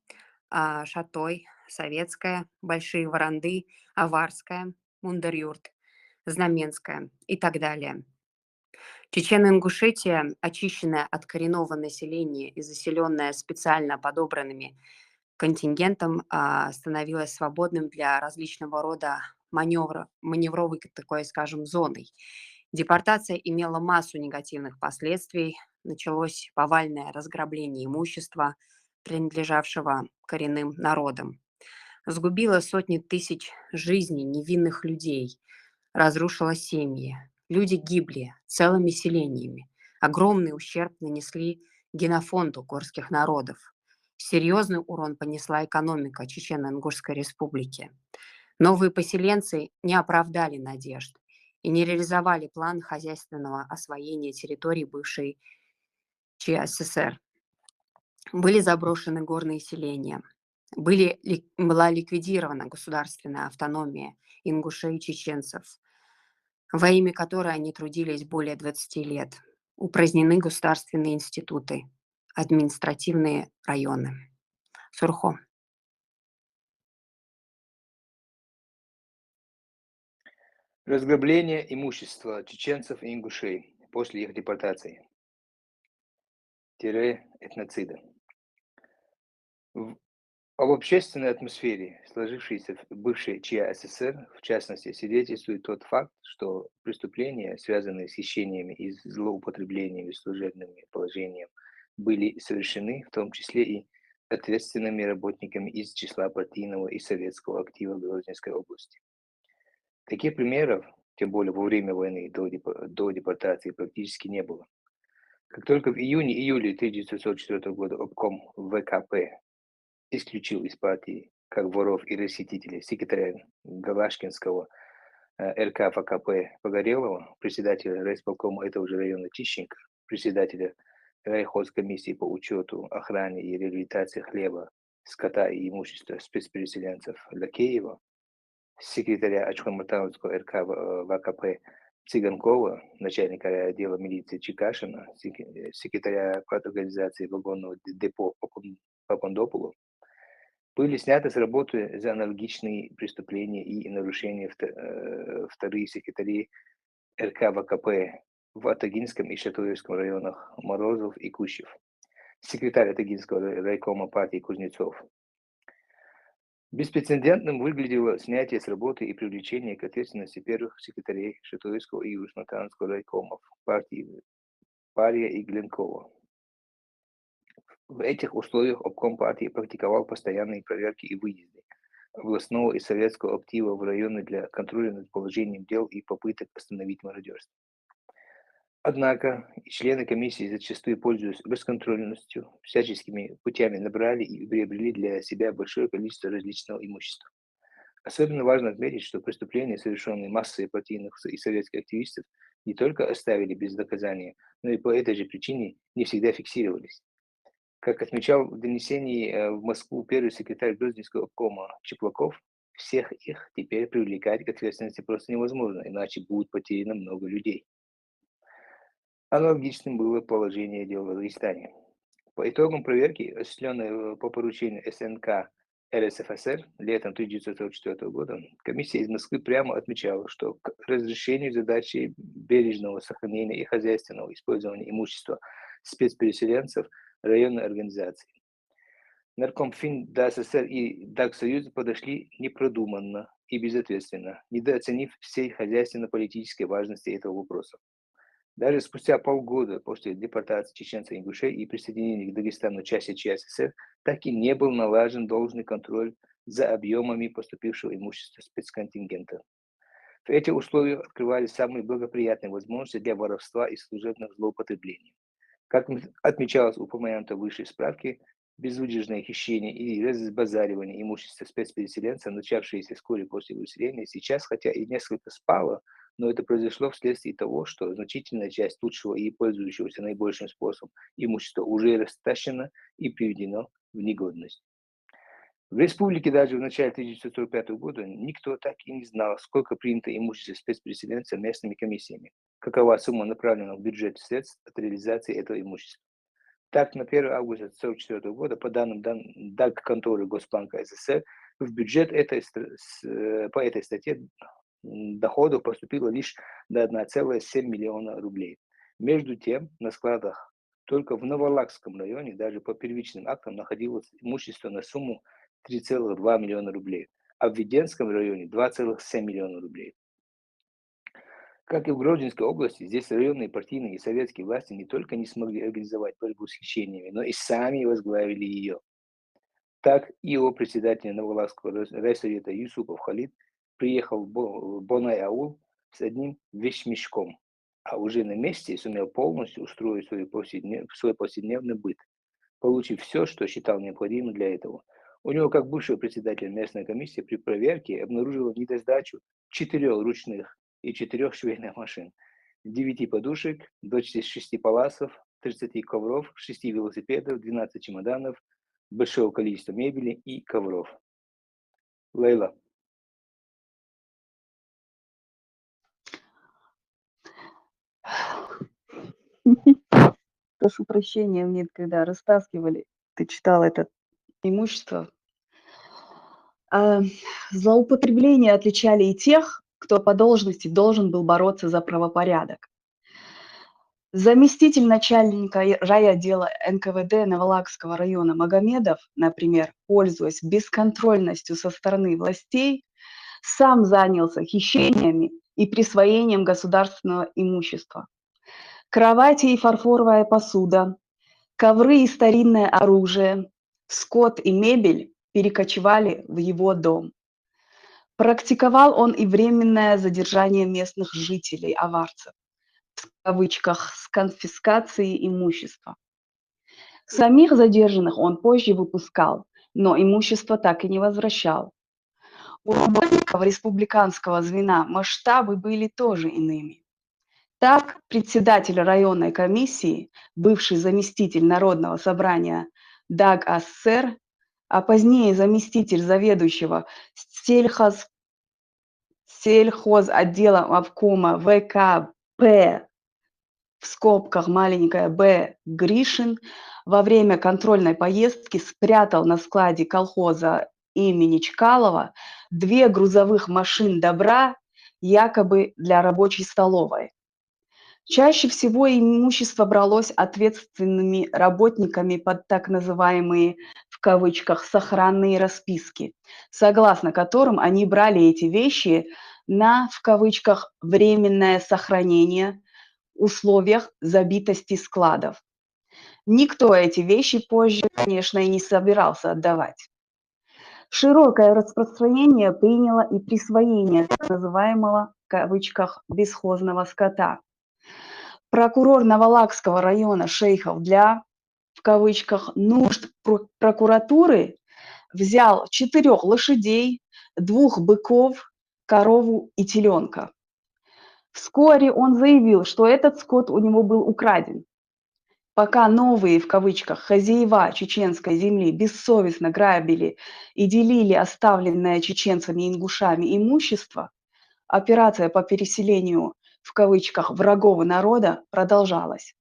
а, Шатой — Советская, Большие Воронды — Аварская, Мундар-Юрт — Знаменская и так далее. Чечено-Ингушетия, очищенная от коренного населения и заселённая специально подобранными контингентом, а, становилась свободным для различного рода манёвра-, маневровой такой, скажем, зоной. Депортация имела массу негативных последствий. Началось повальное разграбление имущества, принадлежавшего коренным народам. Сгубила сотни тысяч жизней невинных людей, разрушила семьи. Люди гибли целыми селениями. Огромный ущерб нанесли генофонду горских народов. Серьёзный урон понесла экономика Чечено-Ингушской Республики. Новые поселенцы не оправдали надежд и не реализовали план хозяйственного освоения территорий бывшей Ч С С Р. Были заброшены горные селения. Были ли-, была ликвидирована государственная автономия ингушей и чеченцев, во имя которой они трудились более двадцати лет. Упразднены государственные институты, административные районы. Сурхо. Разграбление имущества чеченцев и ингушей после их депортации. Тире этноцида. В, об общественной атмосфере, сложившейся в бывшей ЧИА СССР, в частности, свидетельствует тот факт, что преступления, связанные с хищениями и злоупотреблениями служебным положением, были совершены в том числе и ответственными работниками из числа партийного и советского актива Грозненской области. Таких примеров, тем более во время войны, до, депо- до депортации, практически не было. Как только в июне-июле тысяча девятьсот сорок четвёртого года обком ВКП исключил из партии как воров и расхитителей секретаря Галашкинского э, РК ВКП Погорелова, председателя райисполкома этого же района Тищенко, председателя райхозкомиссии по учету, охране и реабилитации хлеба, скота и имущества спецпереселенцев Лакеева, секретаря Ачхомартановского РК В- ВКП Цыганкова, начальника райотдела милиции Чекашина, сек- секретаря парторганизации вагонного д- депо Папун- Папандопулу, были сняты с работы за аналогичные преступления и нарушения вто- э, вторые секретари РК ВКП в Атагинском и Шатуевском районах Морозов и Кущев, секретарь Атагинского рай- райкома партии Кузнецов. Беспрецедентным выглядело снятие с работы и привлечение к ответственности первых секретарей Шатуевского и Южно-Атагинского райкомов партии Пария и Глинкова. В этих условиях обком партии практиковал постоянные проверки и выезды областного и советского актива в районы для контроля над положением дел и попыток остановить мародерство. Однако и члены комиссии, зачастую пользуясь расконтрольностью, всяческими путями набрали и приобрели для себя большое количество различного имущества. Особенно важно отметить, что преступления, совершенные массой партийных и советских активистов, не только оставили без наказания, но и по этой же причине не всегда фиксировались. Как отмечал в донесении э, в Москву первый секретарь Грозненского обкома Чеплаков, всех их теперь привлекать к ответственности просто невозможно, иначе будет потеряно много людей. Аналогичным было положение дел в Дагестане. По итогам проверки, осуществленной э, по поручению СНК РСФСР летом тысяча девятьсот сорок четвёртого года, комиссия из Москвы прямо отмечала, что к разрешению задачи бережного сохранения и хозяйственного использования имущества спецпереселенцев районной организации Наркомфин ДАССР и Дагсоюза подошли непродуманно и безответственно, недооценив всей хозяйственно-политической важности этого вопроса. Даже спустя полгода после депортации чеченцев и ингушей и присоединения к Дагестану части ЧССР так и не был налажен должный контроль за объемами поступившего имущества спецконтингента. Эти условия открывали самые благоприятные возможности для воровства и служебных злоупотреблений. Как отмечалось в упомянутой выше справке, безудержное хищение и разбазаривание имущества спецпереселенцев, начавшееся вскоре после выселения, сейчас, хотя и несколько спало, но это произошло вследствие того, что значительная часть лучшего и пользующегося наибольшим спросом имущества уже растащено и приведено в негодность. В республике даже в начале тысяча девятьсот сорок пятого года никто так и не знал, сколько принято имущества спецпереселенцев местными комиссиями, какова сумма направленных в бюджет средств от реализации этого имущества. Так, на первое августа сорок четвёртого года, по данным дан- Дагконторы Госбанка СССР, в бюджет этой, стр- с- э, по этой статье доходов поступило лишь до одного целого семь миллиона рублей. Между тем, на складах только в Новолакском районе даже по первичным актам находилось имущество на сумму три целых два миллиона рублей, а в Веденском районе два целых семь миллиона рублей. Как и в Грозненской области, здесь районные партийные и советские власти не только не смогли организовать борьбу с хищениями, но и сами возглавили ее. Так, и о председателя Новолакского райсовета Юсупов Халид приехал в Бонай-Аул с одним вещмешком, а уже на месте сумел полностью устроить свой повседневный быт, получив все, что считал необходимым для этого. У него, как бывшего председателя местной комиссии, при проверке обнаружила недосдачу четырех ручных и четырех швейных машин, девяти подушек, двадцати шести паласов, тридцати ковров, шести велосипедов, двенадцати чемоданов, большого количества мебели и ковров. Лейла. Прошу прощения, мне когда растаскивали, ты читал это имущество. А, злоупотребления отличали и тех, кто по должности должен был бороться за правопорядок. Заместитель начальника и райотдела Н К В Д Наволакского района Магомедов, например, пользуясь бесконтрольностью со стороны властей, сам занялся хищениями и присвоением государственного имущества. Кровати и фарфоровая посуда, ковры и старинное оружие, скот и мебель перекочевали в его дом. Практиковал он и временное задержание местных жителей, аварцев, в кавычках, с конфискацией имущества. Самих задержанных он позже выпускал, но имущество так и не возвращал. У работников республиканского звена масштабы были тоже иными. Так, председатель районной комиссии, бывший заместитель Народного собрания Даг А С С Р, а позднее заместитель заведующего сельхоз... сельхозотделом обкома В К П, в скобках маленькая б, Гришин, во время контрольной поездки спрятал на складе колхоза имени Чкалова две грузовых машин добра, якобы для рабочей столовой. Чаще всего имущество бралось ответственными работниками под так называемые, в кавычках, сохранные расписки, согласно которым они брали эти вещи на, в кавычках, временное сохранение в условиях забитости складов. Никто эти вещи позже, конечно, и не собирался отдавать. Широкое распространение приняло и присвоение так называемого, в кавычках, бесхозного скота. Прокурор Наволакского района Шейхов для, в кавычках, нужд прокуратуры взял четырех лошадей, двух быков, корову и теленка. Вскоре он заявил, что этот скот у него был украден. Пока новые, в кавычках, хозяева чеченской земли бессовестно грабили и делили оставленное чеченцами и ингушами имущество, операция по переселению, в кавычках, врагов народа продолжалась.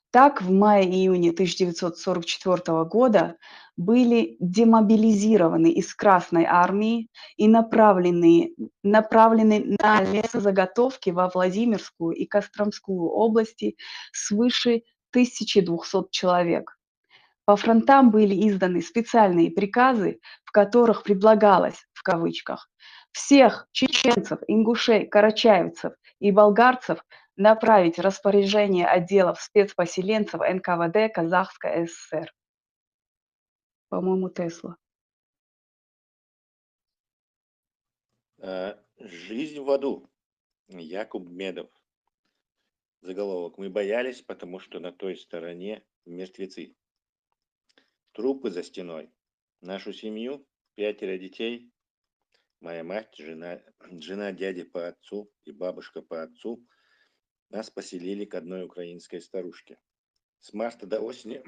Так, в мае-июне тысяча девятьсот сорок четвёртого года были демобилизированы из Красной армии и направлены, направлены на лесозаготовки во Владимирскую и Костромскую области свыше тысячи двухсот человек. По фронтам были изданы специальные приказы, в которых предлагалось, в кавычках, всех чеченцев, ингушей, карачаевцев и болгарцев направить в распоряжение отделов спецпоселенцев Н К В Д Казахской С С Р. По-моему, Тесла. Э, Жизнь в аду. Якуб Медов. Заголовок: «Мы боялись, потому что на той стороне мертвецы». Трупы за стеной. Нашу семью, пятеро детей, моя мать, жена, жена дяди по отцу и бабушка по отцу, нас поселили к одной украинской старушке. С марта до осени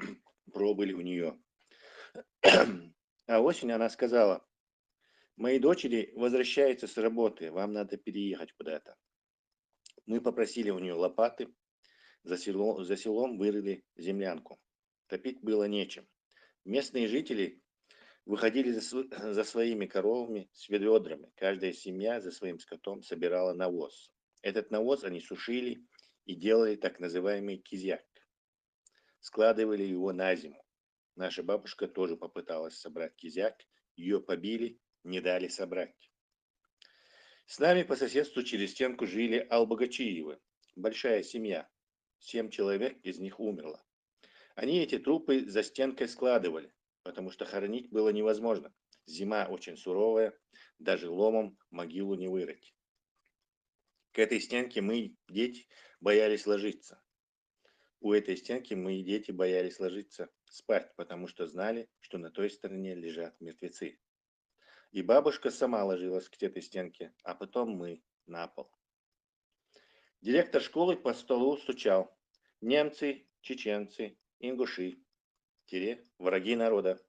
пробыли у нее. А осенью она сказала: «Мои дочери возвращаются с работы, вам надо переехать куда-то». Мы попросили у нее лопаты, за, село, за селом вырыли землянку. Топить было нечем. Местные жители выходили за, за своими коровами с ведрами. Каждая семья за своим скотом собирала навоз. Этот навоз они сушили и делали так называемый кизяк. Складывали его на зиму. Наша бабушка тоже попыталась собрать кизяк, ее побили, не дали собрать. С нами по соседству через стенку жили Албогачиевы, большая семья. Семь человек из них умерло. Они эти трупы за стенкой складывали, потому что хоронить было невозможно. Зима очень суровая, даже ломом могилу не вырыть. К этой стенке мы, дети, боялись ложиться. У этой стенки мы, дети, боялись ложиться спать, потому что знали, что на той стороне лежат мертвецы. И бабушка сама ложилась к этой стенке, а потом мы на пол. Директор школы по столу стучал. «Немцы, чеченцы, ингуши, тире, враги народа.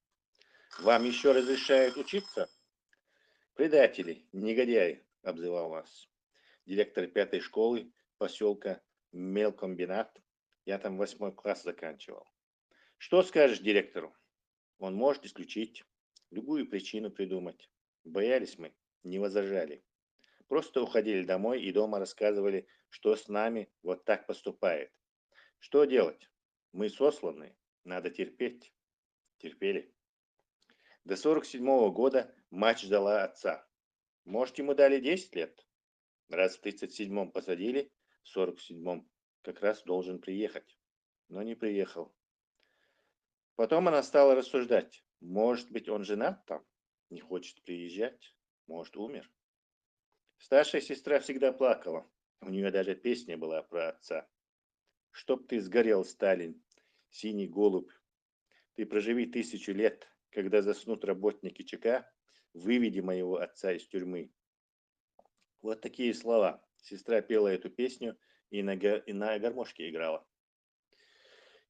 Вам еще разрешают учиться?» «Предатели, негодяи», обзывал нас директор пятой школы поселка Мелкомбинат. Я там восьмой класс заканчивал. «Что скажешь директору? Он может исключить, любую причину придумать. Боялись мы, не возражали. Просто уходили домой и дома рассказывали, что с нами вот так поступает. Что делать? Мы сосланы, надо терпеть. Терпели. До сорок седьмого года мать ждала отца. Может, ему дали десять лет? Раз в тридцать седьмом посадили, в сорок седьмом как раз должен приехать. Но не приехал. Потом она стала рассуждать. Может быть, он женат там? Не хочет приезжать? Может, умер? Старшая сестра всегда плакала. У нее даже песня была про отца. «Чтоб ты сгорел, Сталин, синий голубь. Ты проживи тысячу лет, когда заснут работники ЧК, выведи моего отца из тюрьмы». Вот такие слова. Сестра пела эту песню и на, и на гармошке играла.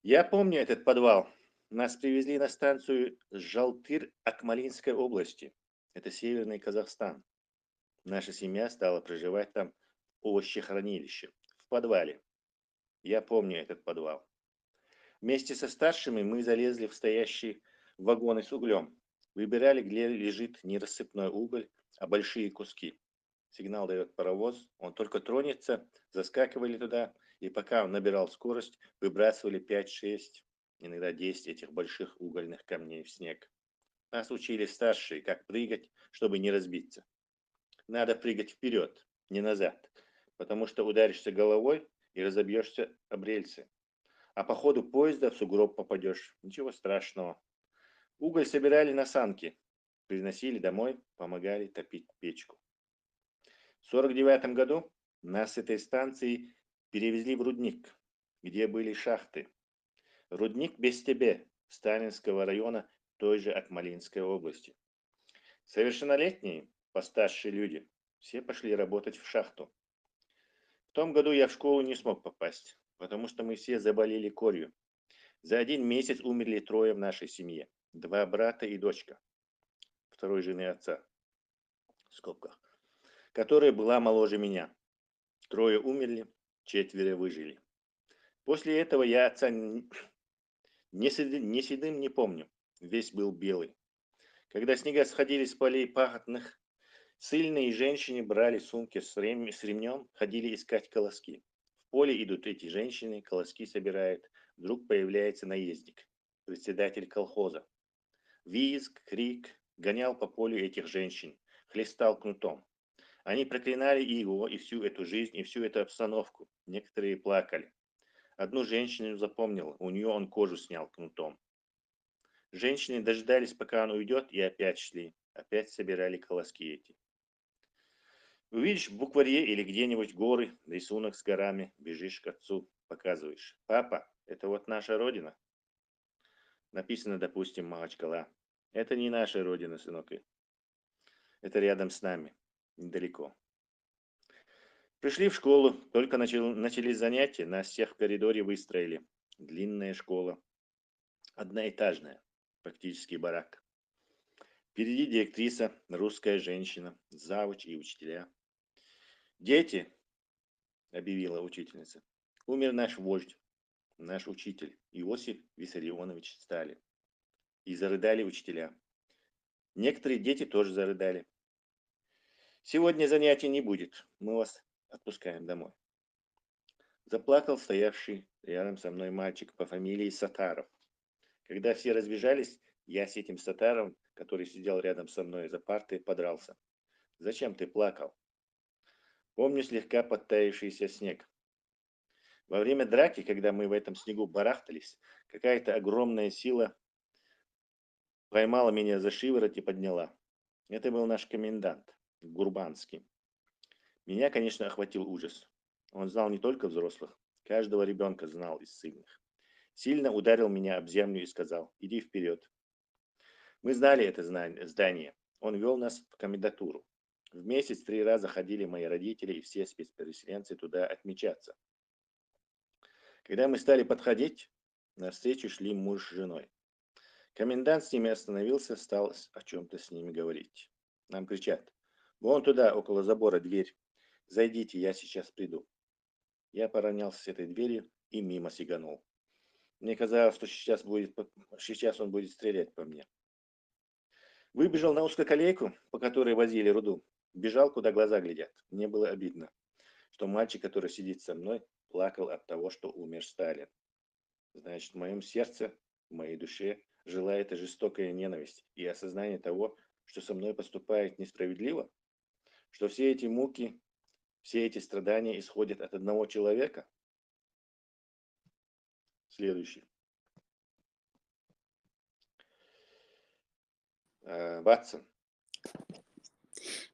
Я помню этот подвал. Нас привезли на станцию Жалтыр Акмолинской области. Это северный Казахстан. Наша семья стала проживать там в овощехранилище, в подвале. Я помню этот подвал. Вместе со старшими мы залезли в стоящие вагоны с углем. Выбирали, где лежит не рассыпной уголь, а большие куски. Сигнал дает паровоз, он только тронется, заскакивали туда, и пока он набирал скорость, выбрасывали пять-шесть, иногда десять этих больших угольных камней в снег. Нас учили старшие, как прыгать, чтобы не разбиться. Надо прыгать вперед, не назад, потому что ударишься головой и разобьешься об рельсы. А по ходу поезда в сугроб попадешь. Ничего страшного. Уголь собирали на санки, приносили домой, помогали топить печку. В сорок девятом году нас с этой станции перевезли в рудник, где были шахты. Рудник Бестебе Сталинского района той же Акмолинской области. Совершеннолетние, постарше люди, все пошли работать в шахту. В том году я в школу не смог попасть, потому что мы все заболели корью. За один месяц умерли трое в нашей семье. Два брата и дочка второй жены отца, в скобках, которая была моложе меня. Трое умерли, четверо выжили. После этого я отца не седым, не помню. Весь был белый. Когда снега сходили с полей пахотных, сильные женщины брали сумки с, рем, с ремнем, ходили искать колоски. В поле идут эти женщины, колоски собирают. Вдруг появляется наездник, председатель колхоза. Визг, крик, гонял по полю этих женщин, хлестал кнутом. Они проклинали и его, и всю эту жизнь, и всю эту обстановку. Некоторые плакали. Одну женщину запомнил, у нее он кожу снял кнутом. Женщины дожидались, пока он уйдет, и опять шли, опять собирали колоски эти. Увидишь в букваре или где-нибудь горы, рисунок с горами, бежишь к отцу, показываешь: «Папа, это вот наша родина». Написано, допустим, Махачкала. Это не наша родина, сынок. Это рядом с нами, недалеко. Пришли в школу, только начал, начались занятия, нас всех в коридоре выстроили. Длинная школа, одноэтажная, практически барак. Впереди директриса, русская женщина, завуч и учителя. «Дети», — объявила учительница, — «умер наш вождь, наш учитель Иосиф Виссарионович Сталин». И зарыдали учителя. Некоторые дети тоже зарыдали. «Сегодня занятий не будет, мы вас отпускаем домой». Заплакал стоявший рядом со мной мальчик по фамилии Сатаров. Когда все разбежались, я с этим Сатаровым, который сидел рядом со мной за партой, подрался. «Зачем ты плакал?» Помню слегка подтаявшийся снег. Во время драки, когда мы в этом снегу барахтались, какая-то огромная сила поймала меня за шиворот и подняла. Это был наш комендант, Гурбанский. Меня, конечно, охватил ужас. Он знал не только взрослых, каждого ребенка знал из сильных. Сильно ударил меня об землю и сказал: «Иди вперед». Мы знали это здание. Он вел нас в комендатуру. В месяц три раза ходили мои родители и все спецпереселенцы туда отмечаться. Когда мы стали подходить, навстречу шли муж с женой. Комендант с ними остановился, стал о чем-то с ними говорить. Нам кричат: «Вон туда, около забора, дверь. Зайдите, я сейчас приду». Я поравнялся с этой дверью и мимо сиганул. Мне казалось, что сейчас, будет, сейчас он будет стрелять по мне. Выбежал на узкоколейку, по которой возили руду. бежал, куда глаза глядят. Мне было обидно, что мальчик, который сидит со мной, плакал от того, что умер Сталин. Значит, в моем сердце, в моей душе жила эта жестокая ненависть и осознание того, что со мной поступают несправедливо, что все эти муки, все эти страдания исходят от одного человека. Следующий. Э, Ватсон.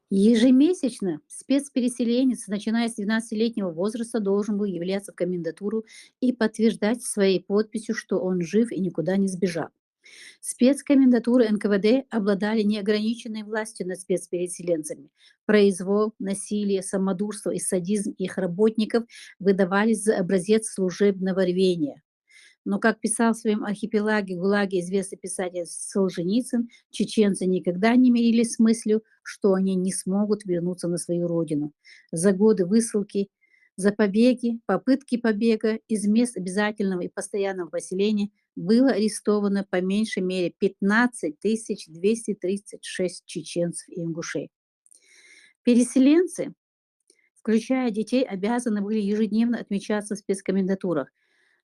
Ежемесячно спецпереселенец, начиная с двенадцатилетнего возраста, должен был являться в комендатуру и подтверждать своей подписью, что он жив и никуда не сбежал. Спецкомендатуры Н К В Д обладали неограниченной властью над спецпереселенцами. Произвол, насилие, самодурство и садизм их работников выдавались за образец служебного рвения. Но, как писал в своем «Архипелаге ГУЛАГе» известный писатель Солженицын, чеченцы никогда не мирились с мыслью, что они не смогут вернуться на свою родину. За годы высылки, за побеги, попытки побега из мест обязательного и постоянного поселения было арестовано по меньшей мере пятнадцать тысяч двести тридцать шесть чеченцев и ингушей. Переселенцы, включая детей, обязаны были ежедневно отмечаться в спецкомендатурах.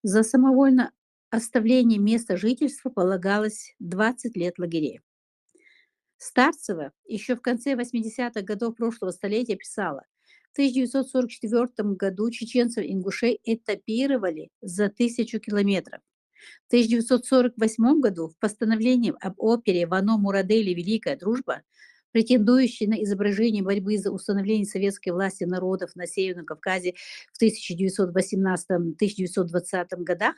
За самовольное оставление места жительства полагалось двадцать лет лагерей. Старцева еще в конце восьмидесятых годов прошлого столетия писала: в тысяча девятьсот сорок четвёртом году чеченцев и ингушей этапировали за тысячу километров. В тысяча девятьсот сорок восьмом году в постановлении об опере Вано Мурадели «Великая дружба», претендующей на изображение борьбы за установление советской власти народов на Северном Кавказе в тысяча девятьсот восемнадцатом — тысяча девятьсот двадцатом годах,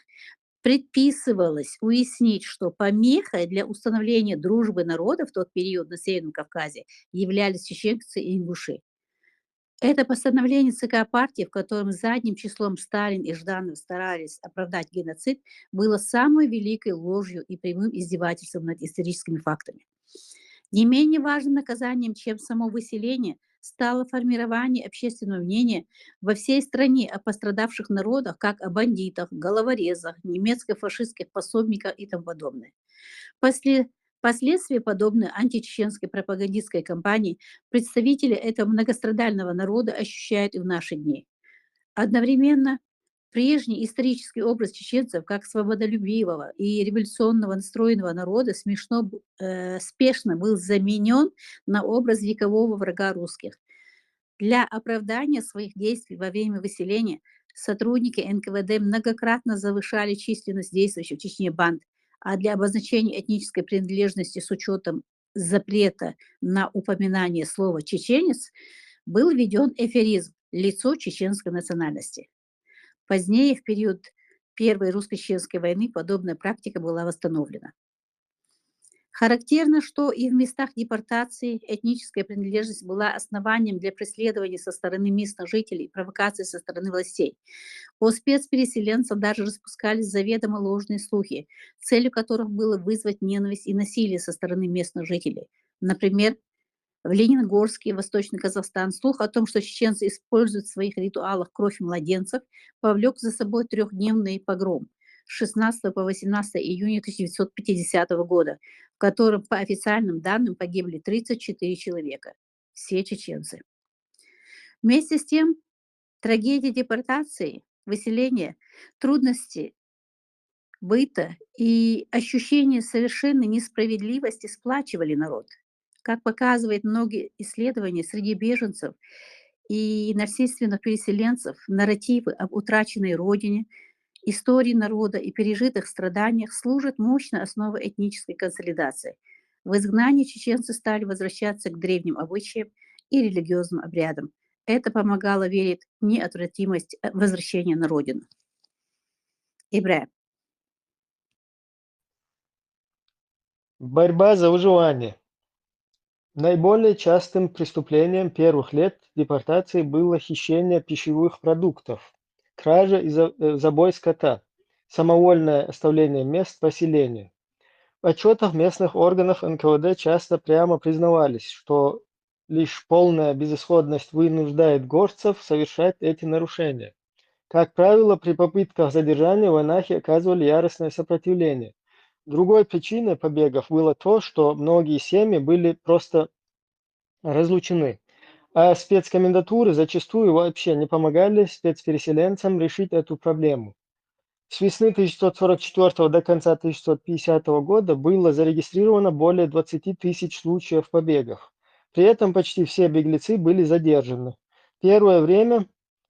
предписывалось уяснить, что помехой для установления дружбы народов в тот период на Северном Кавказе являлись чеченцы и ингуши. Это постановление Ц К партии, в котором задним числом Сталин и Жданов старались оправдать геноцид, было самой великой ложью и прямым издевательством над историческими фактами. Не менее важным наказанием, чем само выселение, стало формирование общественного мнения во всей стране о пострадавших народах, как о бандитах, головорезах, немецко-фашистских пособниках и тому подобное. После Последствия подобной античеченской пропагандистской кампании представители этого многострадального народа ощущают и в наши дни. Одновременно прежний исторический образ чеченцев как свободолюбивого и революционного настроенного народа смешно, э, спешно был заменен на образ векового врага русских. Для оправдания своих действий во время выселения сотрудники Н К В Д многократно завышали численность действующих в Чечне банд, а для обозначения этнической принадлежности с учетом запрета на упоминание слова «чеченец» был введен эвфемизм «лицо чеченской национальности». Позднее, в период Первой русско-чеченской войны, подобная практика была восстановлена. Характерно, что и в местах депортации этническая принадлежность была основанием для преследования со стороны местных жителей и провокации со стороны властей. О спецпереселенцах даже распускались заведомо ложные слухи, целью которых было вызвать ненависть и насилие со стороны местных жителей. Например, в Ленингорске, Восточный Казахстан, слух о том, что чеченцы используют в своих ритуалах кровь младенцев, повлек за собой трехдневный погром с шестнадцатого по восемнадцатое июня тысяча девятьсот пятидесятого года, в котором, по официальным данным, погибли тридцать четыре человека. Все чеченцы. Вместе с тем, трагедия депортации, выселения, трудности быта и ощущение совершенной несправедливости сплачивали народ. Как показывают многие исследования, среди беженцев и насильственных переселенцев нарративы об утраченной родине, истории народа и пережитых страданиях служат мощной основой этнической консолидации. В изгнании чеченцы стали возвращаться к древним обычаям и религиозным обрядам. Это помогало верить в неотвратимость, э, возвращения на родину. Ибрагим. Борьба за выживание. Наиболее частым преступлением первых лет депортации было хищение пищевых продуктов, кража и за- э, забой скота, самовольное оставление мест поселения. В отчетах местных органов Н К В Д часто прямо признавались, что лишь полная безысходность вынуждает горцев совершать эти нарушения. Как правило, при попытках задержания вайнахи оказывали яростное сопротивление. Другой причиной побегов было то, что многие семьи были просто разлучены. А спецкомендатуры зачастую вообще не помогали спецпереселенцам решить эту проблему. С весны тысяча девятьсот сорок четвёртого до конца тысяча девятьсот пятидесятого года было зарегистрировано более двадцати тысяч случаев побегов. При этом почти все беглецы были задержаны. Первое время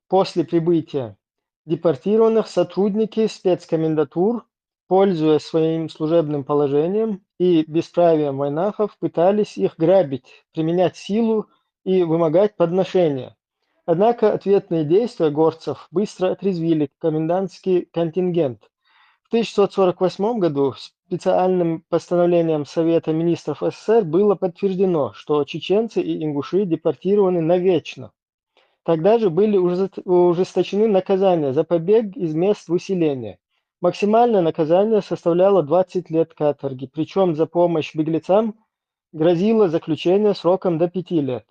после прибытия депортированных сотрудники спецкомендатур, пользуясь своим служебным положением и бесправием вайнахов, пытались их грабить, применять силу и вымогать подношения. Однако ответные действия горцев быстро отрезвили комендантский контингент. В тысяча девятьсот сорок восьмом году специальным постановлением Совета министров СССР было подтверждено, что чеченцы и ингуши депортированы навечно. Тогда же были ужес- ужесточены наказания за побег из мест выселения. Максимальное наказание составляло двадцать лет каторги, причем за помощь беглецам грозило заключение сроком до пяти лет.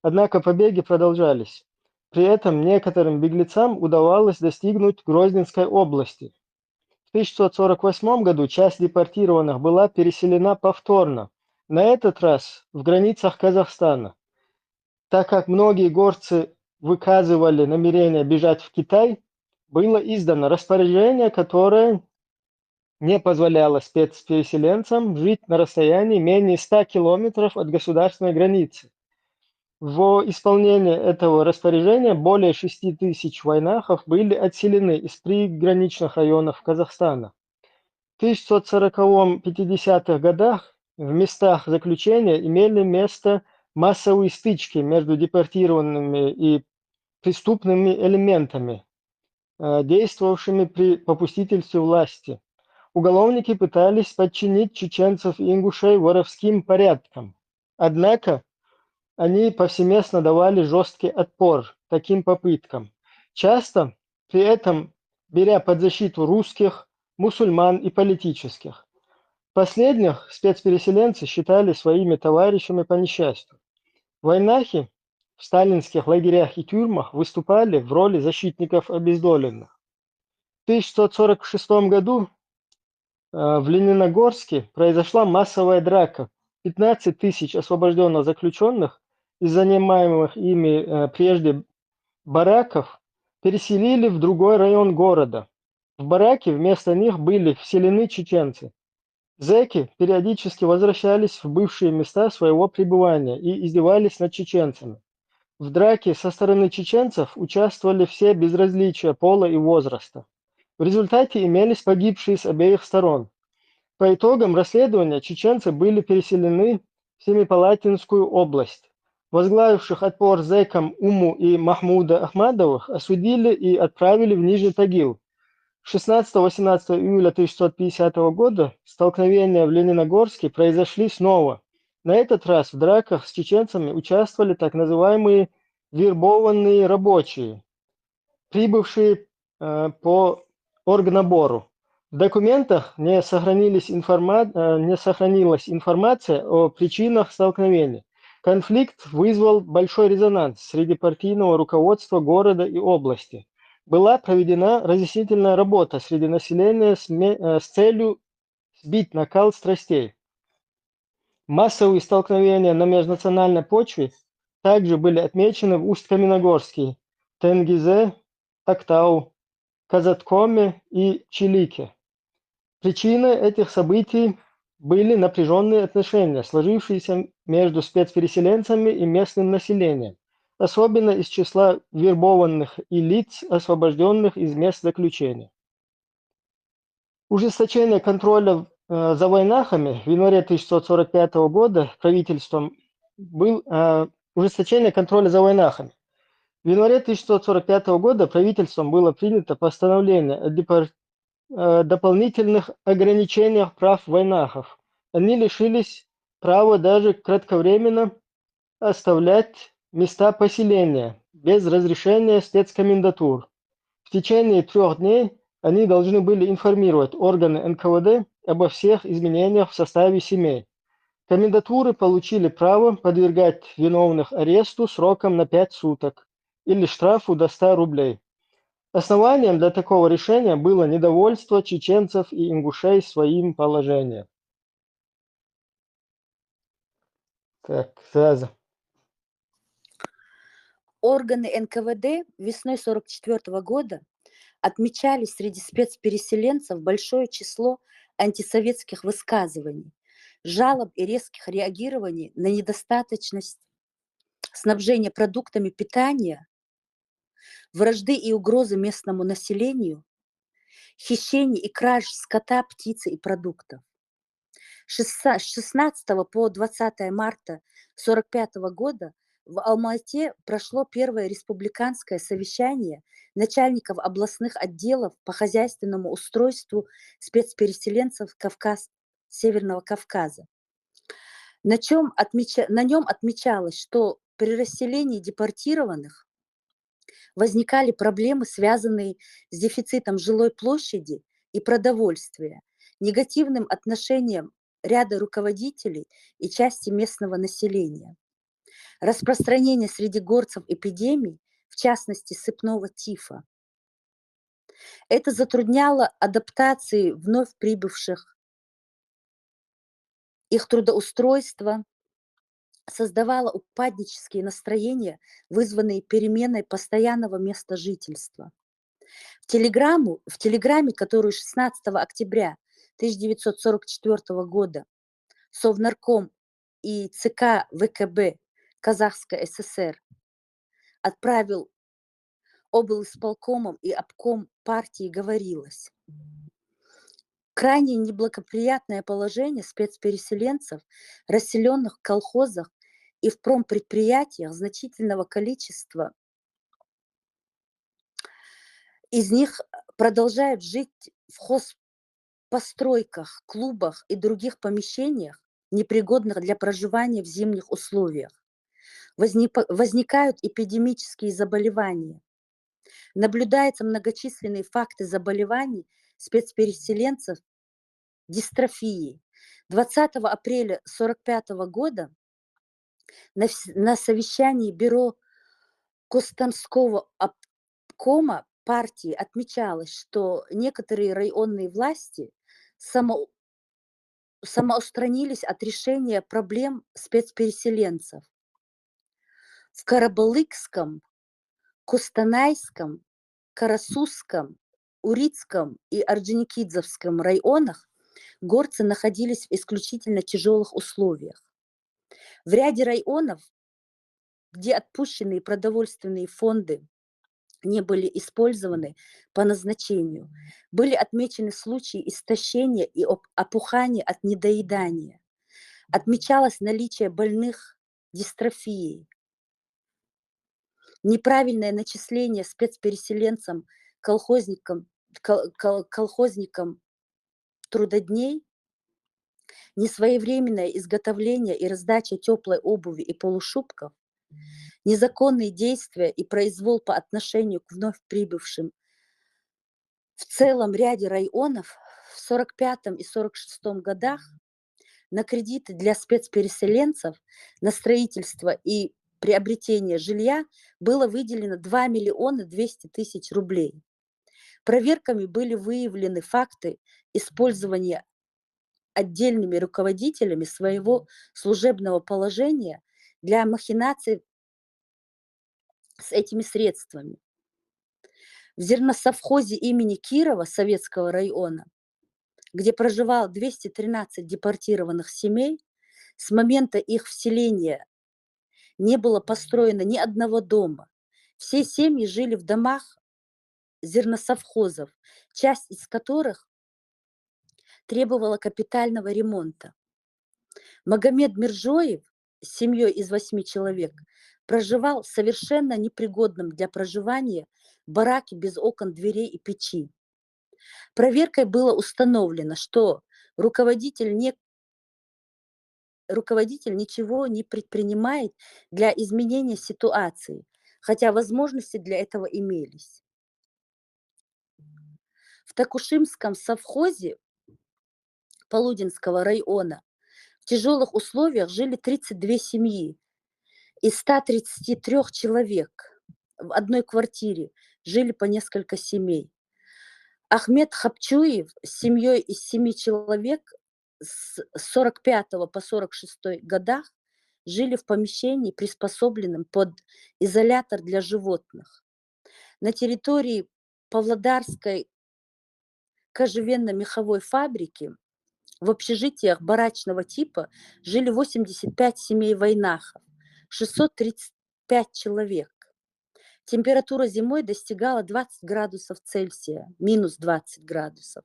Однако побеги продолжались. При этом некоторым беглецам удавалось достигнуть Грозненской области. В тысяча девятьсот сорок восьмом году часть депортированных была переселена повторно, на этот раз в границах Казахстана. Так как многие горцы выказывали намерение бежать в Китай, было издано распоряжение, которое не позволяло спецпереселенцам жить на расстоянии менее ста километров от государственной границы. Во исполнение этого распоряжения более шести тысяч вайнахов были отселены из приграничных районов Казахстана. В тысяча девятьсот сороковом пятидесятых годах в местах заключения имели место массовые стычки между депортированными и преступными элементами, э, действовавшими при попустительстве власти. Уголовники пытались подчинить чеченцев и ингушей воровским порядком. Однако они повсеместно давали жесткий отпор таким попыткам, часто при этом беря под защиту русских, мусульман и политических. Последних спецпереселенцы считали своими товарищами по несчастью. Вайнахи в сталинских лагерях и тюрьмах выступали в роли защитников обездоленных. В тысяча девятьсот сорок шестом году э, в Лениногорске произошла массовая драка. Пятнадцать тысяч освобожденных заключенных из занимаемых ими э, прежде бараков переселили в другой район города. В бараки вместо них были вселены чеченцы. Зэки периодически возвращались в бывшие места своего пребывания и издевались над чеченцами. В драке со стороны чеченцев участвовали все без различия пола и возраста. В результате имелись погибшие с обеих сторон. По итогам расследования чеченцы были переселены в Семипалатинскую область. Возглавивших отпор зэкам Уму и Махмуда Ахмадовых осудили и отправили в Нижний Тагил. Шестнадцатого-восемнадцатого июля тысяча девятьсот пятидесятого года столкновения в Лениногорске произошли снова. На этот раз в драках с чеченцами участвовали так называемые вербованные рабочие, прибывшие э, по оргнабору. В документах не, сохранились информа- э, не сохранилась информация о причинах столкновений. Конфликт вызвал большой резонанс среди партийного руководства города и области. Была проведена разъяснительная работа среди населения с, ме- э, с целью сбить накал страстей. Массовые столкновения на межнациональной почве также были отмечены в Усть-Каменогорске, Тенгизе, Актау, Казаткоме и Чилике. Причиной этих событий были напряженные отношения, сложившиеся между спецпереселенцами и местным населением, особенно из числа вербованных и лиц, освобожденных из мест заключения. Ужесточение контроля э, за вайнахами в январе тысяча девятьсот сорок пятого года правительством был э, ужесточение контроля за вайнахами. В январе тысяча девятьсот сорок пятого года правительством было принято постановление о депор- э, дополнительных ограничениях прав вайнахов. Они лишились права даже кратковременно оставлять места поселения без разрешения спецкомендатур. В течение трех дней они должны были информировать органы Н К В Д обо всех изменениях в составе семей. Комендатуры получили право подвергать виновных аресту сроком на пять суток или штрафу до ста рублей. Основанием для такого решения было недовольство чеченцев и ингушей своим положением. Так, сразу. Органы Н К В Д весной сорок четвёртого года отмечали среди спецпереселенцев большое число антисоветских высказываний, жалоб и резких реагирований на недостаточность снабжения продуктами питания, вражды и угрозы местному населению, хищений и краж скота, птицы и продуктов. С шестнадцатого по двадцатое марта сорок пятого года в Алмате прошло первое республиканское совещание начальников областных отделов по хозяйственному устройству спецпереселенцев Кавказ, Северного Кавказа, на, чем отмеча... на нем отмечалось, что при расселении депортированных возникали проблемы, связанные с дефицитом жилой площади и продовольствия, негативным отношением ряда руководителей и части местного населения, распространение среди горцев эпидемий, в частности сыпного тифа. Это затрудняло адаптации вновь прибывших, их трудоустройство, создавало упаднические настроения, вызванные переменой постоянного места жительства. В телеграмму, в телеграмме, которую шестнадцатого октября тысяча девятьсот сорок четвёртого года Совнарком и Ц К В К Б Казахской С С Р отправил облисполкомом и обком партии, говорилось: крайне неблагоприятное положение спецпереселенцев, расселенных в колхозах и в промпредприятиях, значительного количества из них продолжают жить в хозпостройках, клубах и других помещениях, непригодных для проживания в зимних условиях. Возникают эпидемические заболевания. Наблюдаются многочисленные факты заболеваний спецпереселенцев дистрофией. Двадцатого апреля сорок пятого года на, на совещании бюро Костромского обкома партии отмечалось, что некоторые районные власти само, самоустранились от решения проблем спецпереселенцев. В Карабалыкском, Кустанайском, Карасусском, Урицком и Орджоникидзевском районах горцы находились в исключительно тяжелых условиях. В ряде районов, где отпущенные продовольственные фонды не были использованы по назначению, были отмечены случаи истощения и опухания от недоедания. Отмечалось наличие больных дистрофией, неправильное начисление спецпереселенцам, колхозникам, колхозникам трудодней, несвоевременное изготовление и раздача теплой обуви и полушубков, незаконные действия и произвол по отношению к вновь прибывшим в целом ряде районов в сорок пятом и сорок шестом годах на кредиты для спецпереселенцев на строительство и приобретение жилья было выделено два миллиона двести тысяч рублей. Проверками были выявлены факты использования отдельными руководителями своего служебного положения для махинаций с этими средствами. В зерносовхозе имени Кирова Советского района, где проживало двести тринадцать депортированных семей, с момента их вселения не было построено ни одного дома. Все семьи жили в домах зерносовхозов, часть из которых требовала капитального ремонта. Магомед Миржоев с семьей из восьми человек проживал в совершенно непригодном для проживания бараке без окон, дверей и печи. Проверкой было установлено, что руководитель не руководитель ничего не предпринимает для изменения ситуации, хотя возможности для этого имелись. В Такушимском совхозе Полудинского района в тяжелых условиях жили тридцать две семьи из ста тридцати трёх человек. В одной квартире жили по несколько семей. Ахмед Хапчуев с семьей из семи человек с сорок пятого по сорок шестой годах жили в помещении, приспособленном под изолятор для животных. На территории Павлодарской кожевенно-меховой фабрики в общежитиях барачного типа жили восемьдесят пять семей вайнахов, шестьсот тридцать пять человек. Температура зимой достигала двадцать градусов Цельсия, минус двадцать градусов.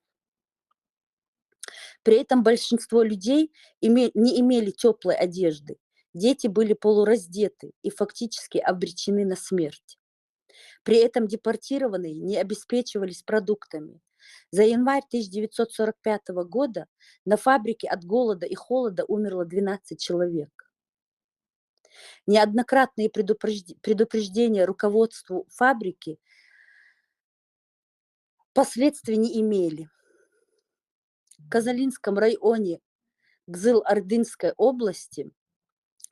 При этом большинство людей име- не имели теплой одежды. Дети были полураздеты и фактически обречены на смерть. При этом депортированные не обеспечивались продуктами. За январь тысяча девятьсот сорок пятого года на фабрике от голода и холода умерло двенадцать человек. Неоднократные предупрежд- предупреждения руководству фабрики последствий не имели. В Казалинском районе Кызыл-Ордынской области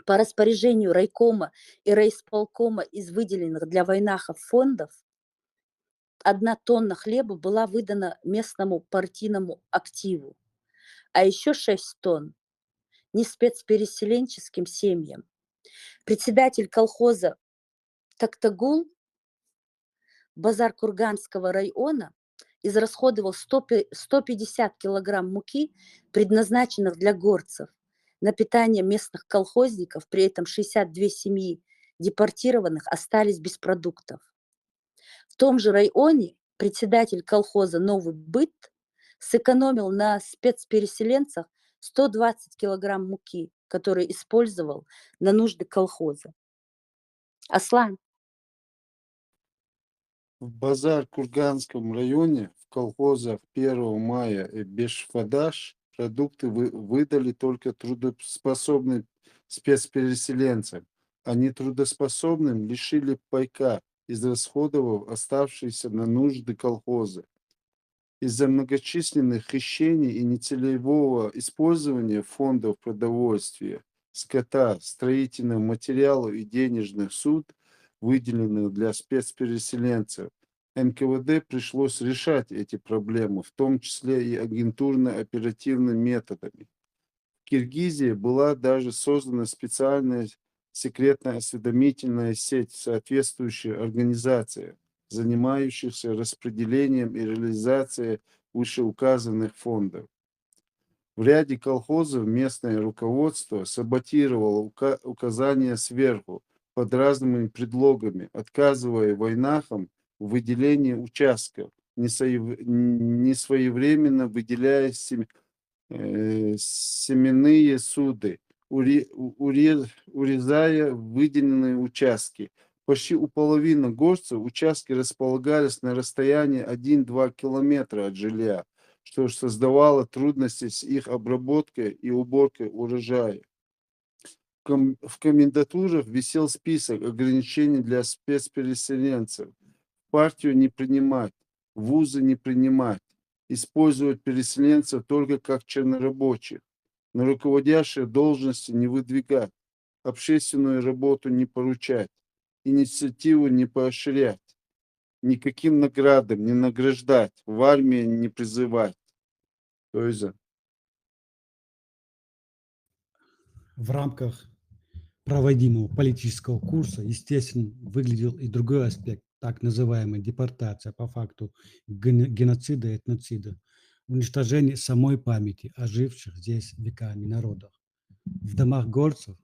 по распоряжению райкома и райисполкома из выделенных для вайнахов фондов одна тонна хлеба была выдана местному партийному активу, а еще шесть тонн не спецпереселенческим семьям. Председатель колхоза Токтагул Базар-Курганского района израсходовал сто пе- сто пятьдесят килограмм муки, предназначенных для горцев, на питание местных колхозников, при этом шестьдесят две семьи депортированных остались без продуктов. В том же районе председатель колхоза «Новый быт» сэкономил на спецпереселенцах сто двадцать килограмм муки, которые использовал на нужды колхоза. Аслан. В Базар-Курганском районе в колхозах Первого мая и Бешфадаш продукты вы- выдали только трудоспособным спецпереселенцам, а нетрудоспособным лишили пайка, израсходовав оставшиеся на нужды колхоза. Из-за многочисленных хищений и нецелевого использования фондов продовольствия, скота, строительного материала и денежных суд, выделенных для спецпереселенцев, Н К В Д пришлось решать эти проблемы, в том числе и агентурно-оперативными методами. В Киргизии была даже создана специальная секретная осведомительная сеть, соответствующая организация, занимающаяся распределением и реализацией вышеуказанных фондов. В ряде колхозов местное руководство саботировало ука- указания сверху под разными предлогами, отказывая вайнахам в выделении участков, не соев- не своевременно выделяя сем- э, семенные суды, уре- у- уре- урезая выделенные участки. Почти у половины горцев участки располагались на расстоянии один-два километра от жилья, что создавало трудности с их обработкой и уборкой урожая. В ком- в комендатурах висел список ограничений для спецпереселенцев. Партию не принимать, вузы не принимать, использовать переселенцев только как чернорабочих, на руководящие должности не выдвигать, общественную работу не поручать, инициативу не поощрять, никаким наградам не награждать, в армию не призывать. То есть В рамках проводимого политического курса, естественно, выглядел и другой аспект так называемой депортации по факту ген- геноцида и этноцида, уничтожение самой памяти о живших здесь веками народах. В домах горцев,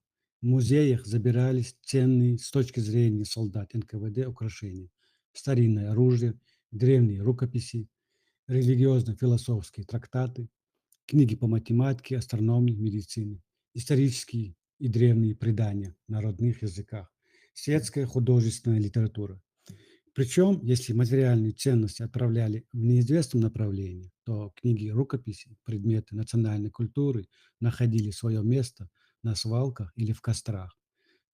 в музеях забирались ценные с точки зрения солдат Н К В Д украшения, старинное оружие, древние рукописи, религиозно-философские трактаты, книги по математике, астрономии, медицине, исторические и древние предания на родных языках, светская художественная литература. Причем, если материальные ценности отправляли в неизвестном направлении, то книги, рукописи, предметы национальной культуры находили свое место на свалках или в кострах.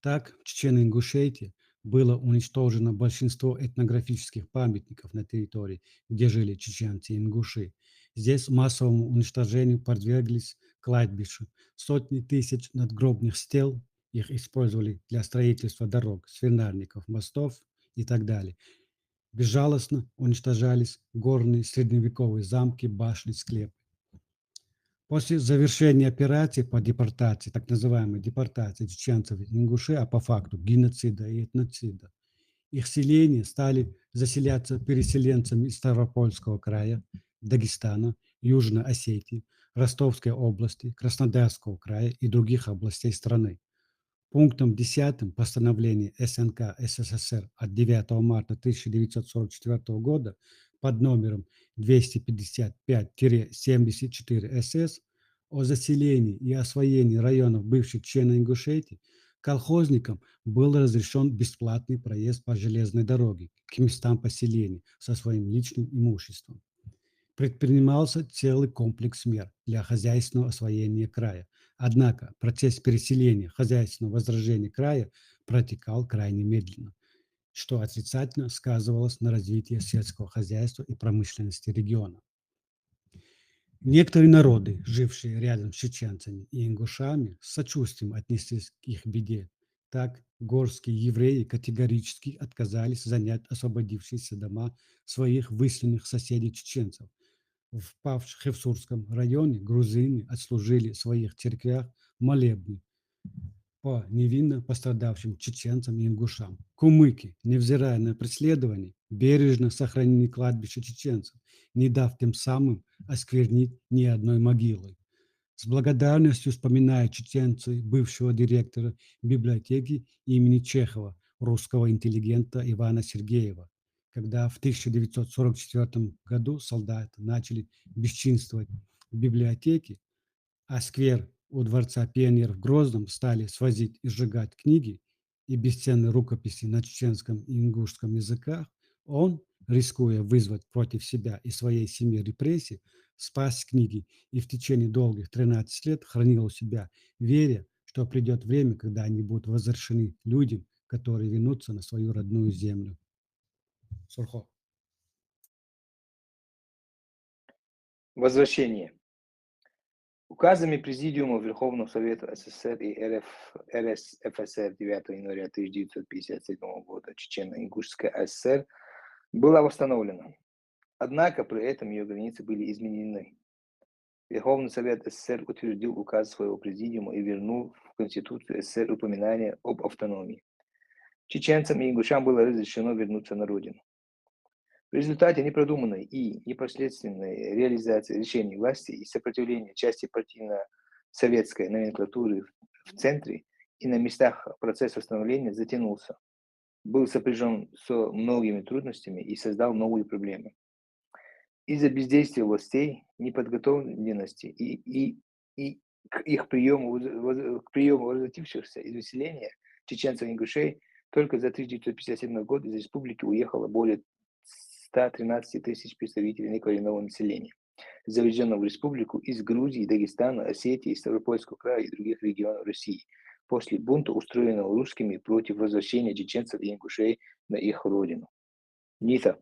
Так, в Чечено-Ингушетии было уничтожено большинство этнографических памятников на территории, где жили чеченцы и ингуши. Здесь массовому уничтожению подверглись кладбища. Сотни тысяч надгробных стел, их использовали для строительства дорог, свинарников, мостов и так далее. Безжалостно уничтожались горные средневековые замки, башни, склепы. После завершения операции по депортации, так называемой депортации чеченцев и ингушей, а по факту геноцида и этноцида, их селения стали заселяться переселенцами из Ставропольского края, Дагестана, Южной Осетии, Ростовской области, Краснодарского края и других областей страны. Пунктом десятым постановления С Н К С С С Р от девятого марта тысяча девятьсот сорок четвёртого года под номером двести пятьдесят пять тире семьдесят четыре С С о заселении и освоении районов бывшей Чечено-Ингушетии колхозникам был разрешен бесплатный проезд по железной дороге к местам поселения со своим личным имуществом. Предпринимался целый комплекс мер для хозяйственного освоения края. Однако процесс переселения, хозяйственного возрождения края протекал крайне медленно, что отрицательно сказывалось на развитии сельского хозяйства и промышленности региона. Некоторые народы, жившие рядом с чеченцами и ингушами, с сочувствием отнеслись к их беде. Так, горские евреи категорически отказались занять освободившиеся дома своих выселенных соседей чеченцев. В Павш-Хевсурском районе грузины отслужили в своих церквях молебны по невинно пострадавшим чеченцам и ингушам. Кумыки, невзирая на преследование, бережно сохранили кладбище чеченцев, не дав тем самым осквернить ни одной могилы. С благодарностью вспоминают чеченцы бывшего директора библиотеки имени Чехова, русского интеллигента Ивана Сергеева, когда в тысяча девятьсот сорок четвёртом году солдаты начали бесчинствовать в библиотеке, а сквер у Дворца пионеров в Грозном стали свозить и сжигать книги и бесценные рукописи на чеченском и ингушском языках, он, рискуя вызвать против себя и своей семьи репрессии, спас книги и в течение долгих тринадцать лет хранил у себя, веря, что придёт время, когда они будут возвращены людям, которые вернутся на свою родную землю. Сурхо. Возвращение. Указами Президиума Верховного Совета С С С Р и Р Ф, Р С Ф С Р девятого января тысяча девятьсот пятьдесят седьмого года Чечено-Ингушская А С С Р была восстановлена. Однако при этом её границы были изменены. Верховный Совет С С Р утвердил указ своего Президиума и вернул в Конституцию С С Р упоминание об автономии. Чеченцам и ингушам было разрешено вернуться на родину. В результате непродуманной и непоследственной реализации решений власти и сопротивления части партийно-советской номенклатуры в центре и на местах процесс восстановления затянулся, был сопряжён со многими трудностями и создал новые проблемы. Из-за бездействия властей, неподготовленности и, и, и к их приёму, воз-, воз-, к приёму возвратившихся из выселения чеченцев и ингушей только за тысяча девятьсот пятьдесят седьмой год из республики уехало более ста тринадцати тысяч представителей некоренного населения, завезённого в республику из Грузии, Дагестана, Осетии, Ставропольского края и других регионов России после бунта, устроенного русскими против возвращения чеченцев и ингушей на их родину. Нита.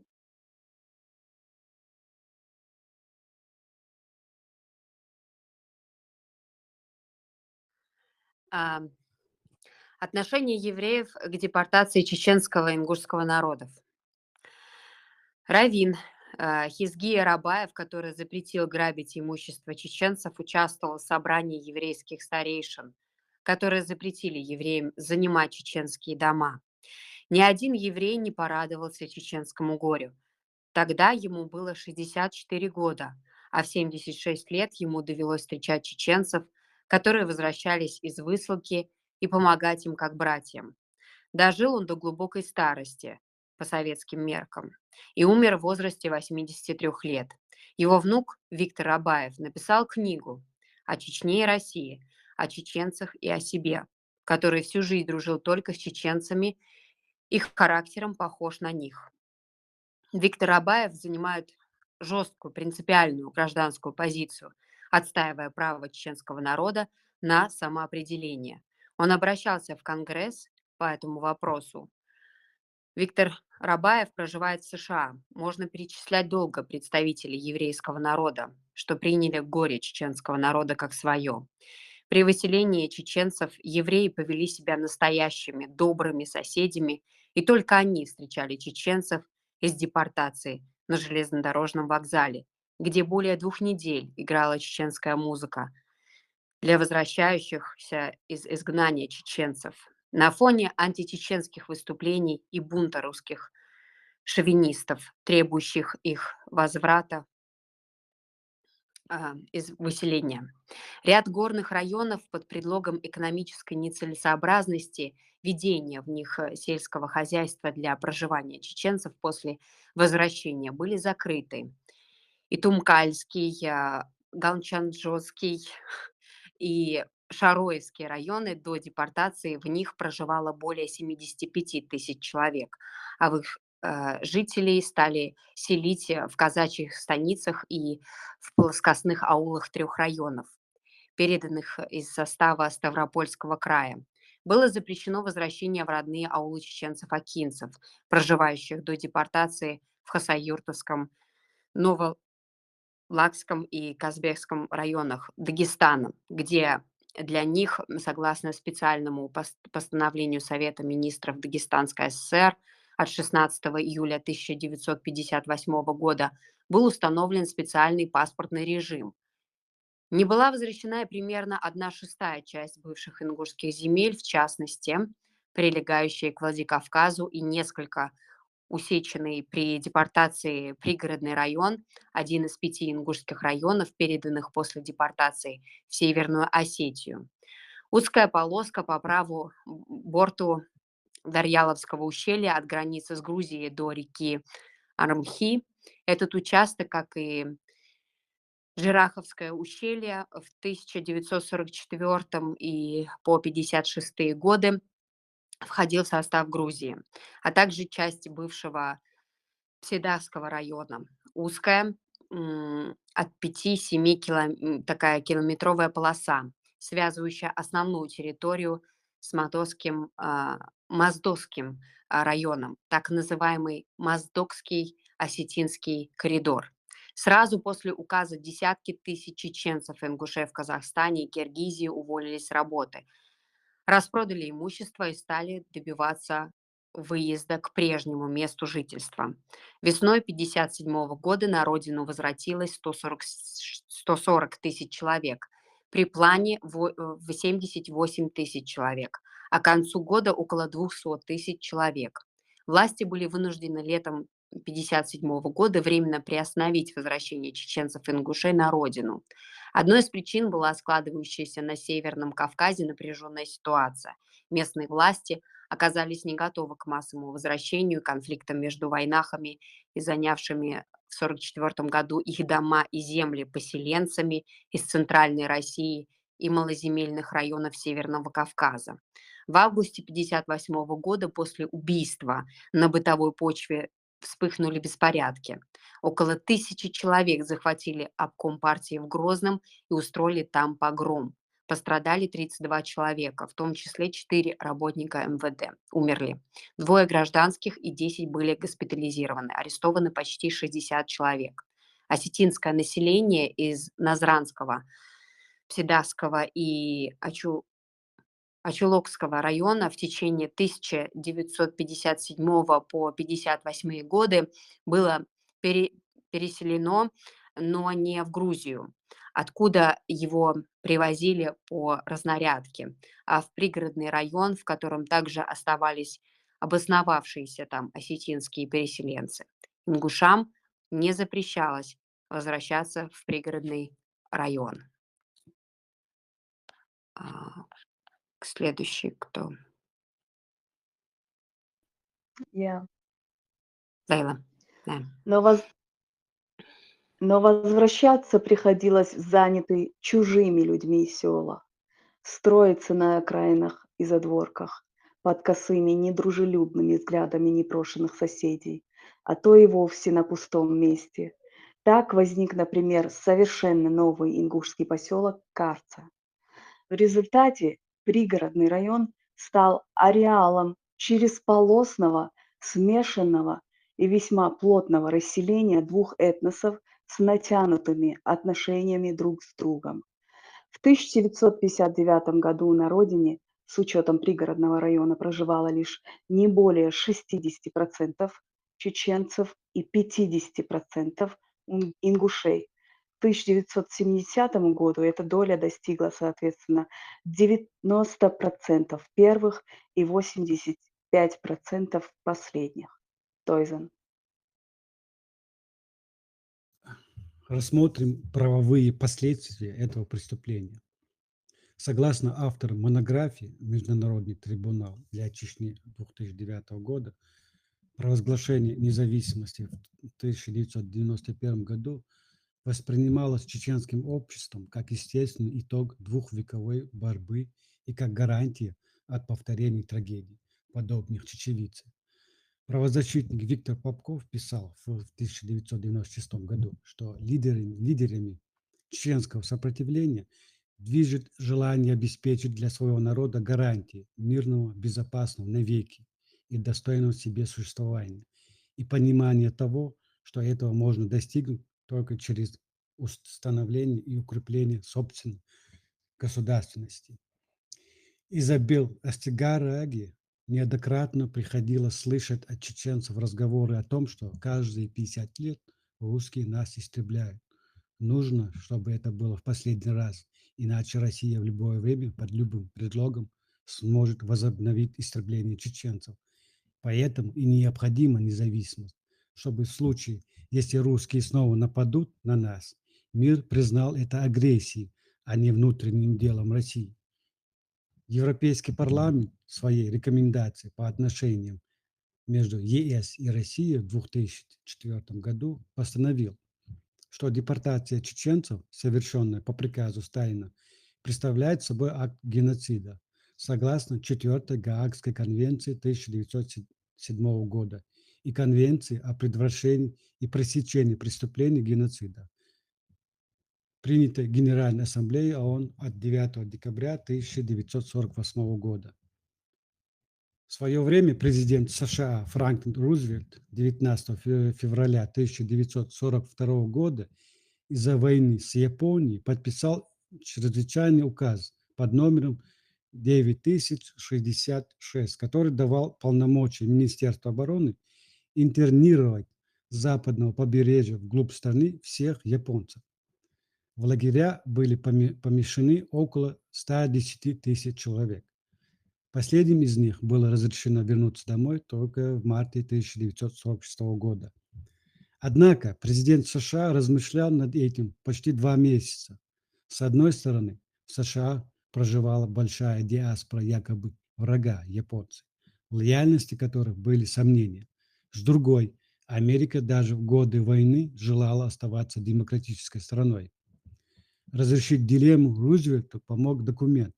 А, отношение евреев к депортации чеченского и ингушского народов. Раввин, э, Хизгия Рабаев, который запретил грабить имущество чеченцев, участвовал в собрании еврейских старейшин, которые запретили евреям занимать чеченские дома. Ни один еврей не порадовался чеченскому горю. Тогда ему было шестьдесят четыре года, а в семьдесят шесть лет ему довелось встречать чеченцев, которые возвращались из высылки, и помогать им как братьям. Дожил он до глубокой старости, по советским меркам, и умер в возрасте восьмидесяти трёх лет. Его внук Виктор Рабаев написал книгу о Чечне и России, о чеченцах и о себе, который всю жизнь дружил только с чеченцами и характером похож на них. Виктор Рабаев занимает жёсткую, принципиальную гражданскую позицию, отстаивая право чеченского народа на самоопределение. Он обращался в Конгресс по этому вопросу. Виктор Рабаев проживает в С Ш А. Можно перечислять долго представителей еврейского народа, что приняли горе чеченского народа как своё. При выселении чеченцев евреи повели себя настоящими добрыми соседями, и только они встречали чеченцев из депортации на железнодорожном вокзале где более двух недель играла чеченская музыка для возвращающихся из изгнания чеченцев. На фоне античеченских выступлений и бунта русских шовинистов, требующих их возврата а, из выселения. Ряд горных районов под предлогом экономической нецелесообразности ведения в них э, сельского хозяйства для проживания чеченцев после возвращения были закрыты. И Тумкальский, а, Галчанджотский и Шароевские районы до депортации, в них проживало более семидесяти пяти тысяч человек, а в их э, жителей стали селить э, в казачьих станицах и в плоскостных аулах трех районов, переданных из состава Ставропольского края. Было запрещено возвращение в родные аулы чеченцев-акинцев, проживающих до депортации в Хасавюртовском, Новолакском и Казбекском районах Дагестана, где для них, согласно специальному постановлению Совета министров Дагестанской ССР от шестнадцатого июля тысяча девятьсот пятьдесят восьмого года, был установлен специальный паспортный режим. Не была возвращена примерно одна шестая часть бывших ингушских земель, в частности, прилегающие к Владикавказу и несколько усеченный при депортации Пригородный район, один из пяти ингушских районов, переданных после депортации в Северную Осетию. Узкая полоска по праву борту Дарьяловского ущелья от границы с Грузией до реки Армхи. Этот участок, как и Джираховское ущелье в тысяча девятьсот сорок четвёртом и по пятьдесят шестые годы входил в состав Грузии, а также часть бывшего Псидахского района. Узкая, от пяти-семи километров, такая километровая полоса, связывающая основную территорию с Мадосским, а, Моздокским а, районом, так называемый Моздокский осетинский коридор. Сразу после указа десятки тысяч чеченцев, ингушей в Казахстане и Киргизии уволились с работы, распродали имущество и стали добиваться выезда к прежнему месту жительства. Весной пятьдесят седьмого года на родину возвратилось сто сорок, сто сорок тысяч человек, при плане восемьдесят восемь тысяч человек, а к концу года около двухсот тысяч человек. Власти были вынуждены летом пятьдесят седьмого года временно приостановить возвращение чеченцев и ингушей на родину. Одной из причин была складывающаяся на Северном Кавказе напряженная ситуация. Местные власти оказались не готовы к массовому возвращению и конфликтам между вайнахами и занявшими в сорок четвёртом году их дома и земли поселенцами из Центральной России и малоземельных районов Северного Кавказа. В августе пятьдесят восьмого года после убийства на бытовой почве вспыхнули беспорядки. Около тысячи человек захватили обком партии в Грозном и устроили там погром. Пострадали тридцать два человека, в том числе четыре работника МВД умерли. Двое гражданских и десять были госпитализированы. Арестованы почти шестьдесят человек. Осетинское население из Назранского, Псидахского и Ачу Ачулокского района в течение тысяча девятьсот пятьдесят седьмого по пятьдесят восьмые годы было пере- переселено, но не в Грузию, откуда его привозили по разнарядке, а в Пригородный район, в котором также оставались обосновавшиеся там осетинские переселенцы. Ингушам не запрещалось возвращаться в Пригородный район. А, следующий кто? Я. Лейла. Да. Но, воз... Но возвращаться приходилось в занятые чужими людьми села, строиться на окраинах и задворках, под косыми, недружелюбными взглядами непрошенных соседей, а то и вовсе на пустом месте. Так возник, например, совершенно новый ингушский поселок Карца. В результате Пригородный район стал ареалом чересполосного, смешанного и весьма плотного расселения двух этносов с натянутыми отношениями друг с другом. В тысяча девятьсот пятьдесят девятом году на родине с учетом Пригородного района проживало лишь не более шестидесяти процентов чеченцев и пятидесяти процентов ин- ингушей. К тысяча девятьсот семидесятому году эта доля достигла, соответственно, девяносто процентов первых и восемьдесят пять процентов последних. Тойзен. Рассмотрим правовые последствия этого преступления. Согласно авторам монографии «Международный трибунал для Чечни» две тысячи девятого года, провозглашение независимости в тысяча девятьсот девяносто первом году воспринималось чеченским обществом как естественный итог двухвековой борьбы и как гарантия от повторения трагедий, подобных Чечевице. Правозащитник Виктор Попков писал в тысяча девятьсот девяносто шестом году, что лидерами, лидерами чеченского сопротивления движет желание обеспечить для своего народа гарантии мирного, безопасного навеки и достойного себе существования, и понимание того, что этого можно достигнуть только через установление и укрепление собственной государственности. Изабель Астигараги неоднократно приходилось слышать от чеченцев разговоры о том, что каждые пятьдесят лет русские нас истребляют. Нужно, чтобы это было в последний раз, иначе Россия в любое время под любым предлогом сможет возобновить истребление чеченцев. Поэтому и необходима независимость, чтобы в случае, если русские снова нападут на нас, мир признал это агрессией, а не внутренним делом России. Европейский парламент в своей рекомендации по отношениям между ЕС и Россией в две тысячи четвёртом году постановил, что депортация чеченцев, совершенная по приказу Сталина, представляет собой акт геноцида, согласно четвёртой Гаагской конвенции тысяча девятьсот седьмого года и Конвенции о предотвращении и пресечении преступлений геноцида, принятой Генеральной Ассамблеей ООН от девятого декабря тысяча девятьсот сорок восьмого года. В свое время президент США Франклин Рузвельт девятнадцатого фе- февраля тысяча девятьсот сорок второго года из-за войны с Японией подписал чрезвычайный указ под номером девять тысяч шестьдесят шесть, который давал полномочия Министерству обороны интернировать с западного побережья вглубь страны всех японцев. В лагеря были поме- помещены около ста десяти тысяч человек. Последним из них было разрешено вернуться домой только в марте тысяча девятьсот сорок шестого года. Однако президент США размышлял над этим почти два месяца. С одной стороны, в США проживала большая диаспора якобы врага японцев, в лояльности которых были сомнения. С другой, Америка даже в годы войны желала оставаться демократической страной. Разрешить дилемму Рузвельту помог документ,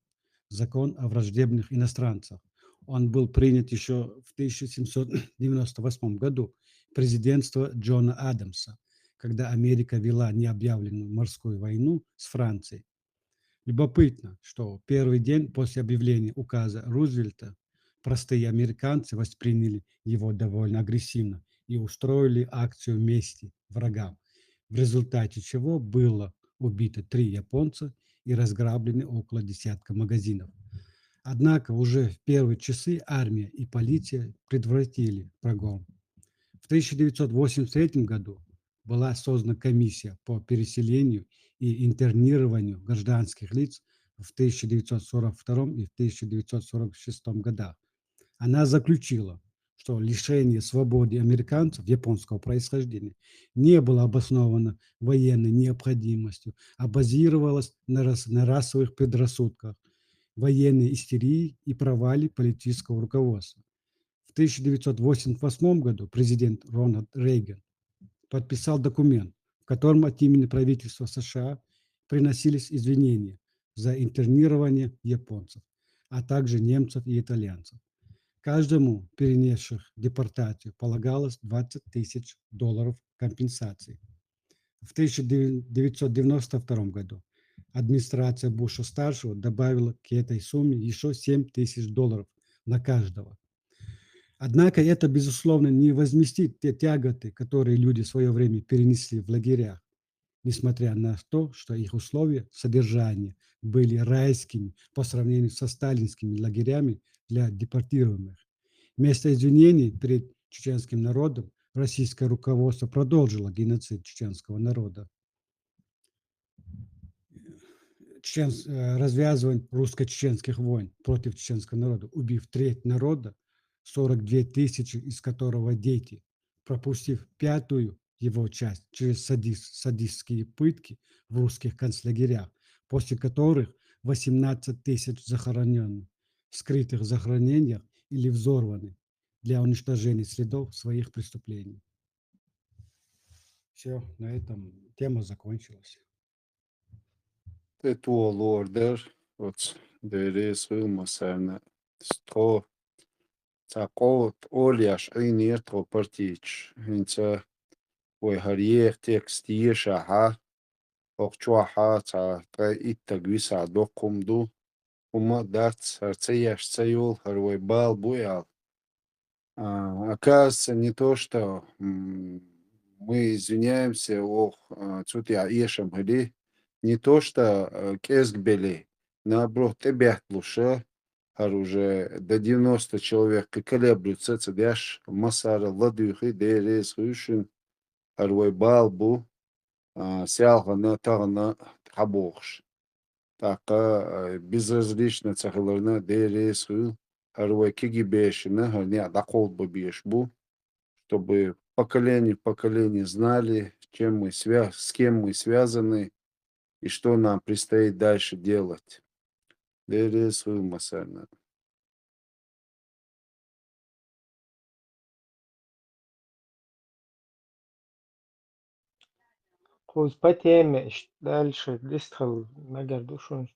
закон о враждебных иностранцах. Он был принят еще в тысяча семьсот девяносто восьмом году президентство Джона Адамса, когда Америка вела необъявленную морскую войну с Францией. Любопытно, что первый день после объявления указа Рузвельта простые американцы восприняли его довольно агрессивно и устроили акцию мести врагам, в результате чего было убито три японца и разграблены около десятка магазинов. Однако уже в первые часы армия и полиция предотвратили погром. В тысяча девятьсот восемьдесят третьем году была создана комиссия по переселению и интернированию гражданских лиц в тысяча девятьсот сорок втором и в тысяча девятьсот сорок шестом годах. Она заключила, что лишение свободы американцев японского происхождения не было обосновано военной необходимостью, а базировалось на, рас, на расовых предрассудках, военной истерии и провале политического руководства. В тысяча девятьсот восемьдесят восьмом году президент Рональд Рейган подписал документ, в котором от имени правительства США приносились извинения за интернирование японцев, а также немцев и итальянцев. Каждому перенесших депортацию полагалось двадцать тысяч долларов компенсации. В тысяча девятьсот девяносто втором году администрация Буша-старшего добавила к этой сумме еще семь тысяч долларов на каждого. Однако это, безусловно, не возместит те тяготы, которые люди в свое время перенесли в лагерях, несмотря на то, что их условия содержания были райскими по сравнению со сталинскими лагерями для депортируемых. Вместо извинений перед чеченским народом российское руководство продолжило геноцид чеченского народа, чечен-, э, развязывание русско-чеченских войн против чеченского народа, убив треть народа, сорок две тысячи из которого дети, пропустив пятую его часть через садис-, садистские пытки в русских концлагерях, после которых восемнадцать тысяч захоронены в скрытых захоронениях или взорваны для уничтожения следов своих преступлений. Все, на этом тема закончилась. Те тоалла лоардар, оц, Дела реза хуьлда массарна. Тхо цхьа къовт олеш Ӏийнера тхо партийцаш. ХӀинца вай хӀара еха текст ешахьа, хӀокху чохьа цхьа ткъе итт стаг висахь доккха хӀума ду. ХӀума а дац, хӀара ца еш ца йолу, хӀара вай бала бу аьлла. А, оказывается, не то, что, м, мы извиняемся, ох, а, цу тӀехь эшам хили, не то, что, а, кӀезгбели, наоборот, тӀебетталуша, хӀара уже до девяносто человек кхин колеблются ца деш, массара ладуьйхи, Дела реза хуьлда шуна, хӀара вай бала бу, а, селхана, тахана хьабохуш. ТӀаккха, а, безразлично ца хиларна, Дела реза хуьлда, хӀара вай кегий бешана, хӀара некъ дӀакховдабан безаш бу, чтобы поколение в поколение знали, чем мы свя-, с кем мы связаны и что нам предстоит дальше делать. Дела реза хуьлда массарна. Кхуза по теме, ш-, дальше дистхила мегар ду шуна,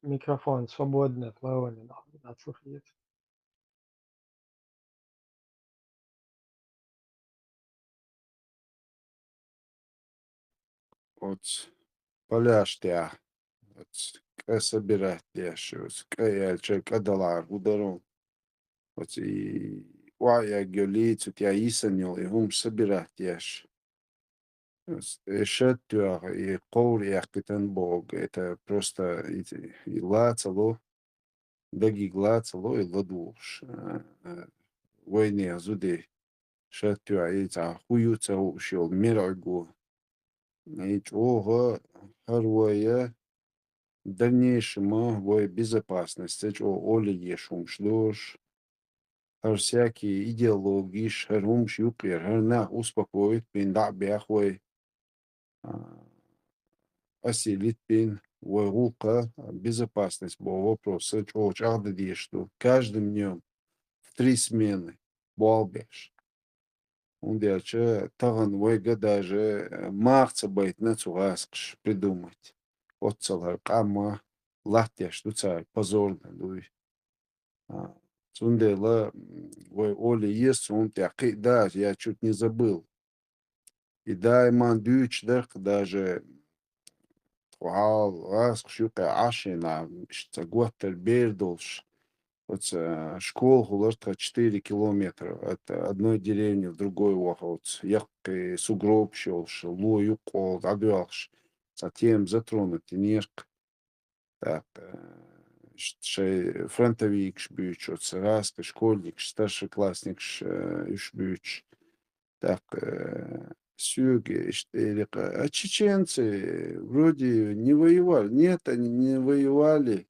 микрофон свободный, плавание, да, да, слушайте. Оцу пляжтехь, оцу кӀа собирать деш, оцу кӀа аьлча, кӀа далахьара хӀун дара? Оцу и охьаэгна йолу, цу тӀехь йисина йолу и хӀума собирать деш. Оцу и шад тоьхна, и кховра эккхийтина боху, это просто и, и ла ца ло. Дагиг ла ца ло и ладугӀуш, а, а, вайнехан зуде шад тоьхна, и цхьа хӀун ю ца хууш йолу мера Ӏуьрго. И чӀогӀа хӀара вай дальнейшема вай безопасность чӀогӀа оле еш хӀумаш долуш, хӀара всякие идеологиш, хӀара хӀумаш юккъера, хӀара нах успокоить бина дӀа а бех вай, а, осилить бина, вай гӀуллакха, безопасность боху вопросаш чӀогӀа чӀагӀдан дезаш ду. Каждым днём в три смены болх беш. ХӀунда аьлча тахана вайга даже, э, маха ца байтина цу гӀазкхаша придумать. Оццул хӀара къам латтош ду цара, позорно дуй. А, цундела, м, вай оле еза цунна тӀехь кхин а да, я чуть не забыл. И даиман дуьйцуш дара-кх даже тхо хьалха гӀазкхаша юккъехь Ӏаш хилла, иштта цхьа готтар бер долуш, оцу, а, школа хилар тхан четыре километра от одной деревни в другой вахана, оцу яккхий сугробаш йолуш, ло юккъехула дӀадоьлхуш, цхьа тема затронуть йинера-кх. Так, э, ш-, шайн фронтовикаш буьйцуш, оцу гӀазкхийн школьникаш, старшеклассникаш, э, уьш буьйцуш. Так, э, соьга иштта элира-кх, а чеченцы вроде не воевали. Нет, они не воевали.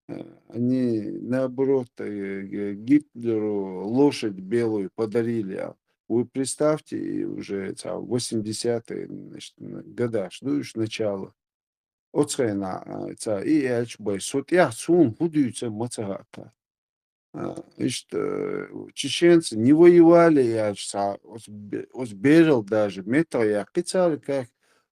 Э, они, наоборот, э, Гитлеру лошадь белую подарили. А вы представьте, и уже, ца, восьмидесятые, значит, н-, годаш, ну, уж начало. Оцу хенахь, а, ца, и аьлча бай, со тӀехь суна хӀун дуьйцу ма ца хаьа. А, иштта, э, чеченцы не воевали, и аьлча, ца, оцу бе-, оцу берал даже меттах яьккхи цара, как,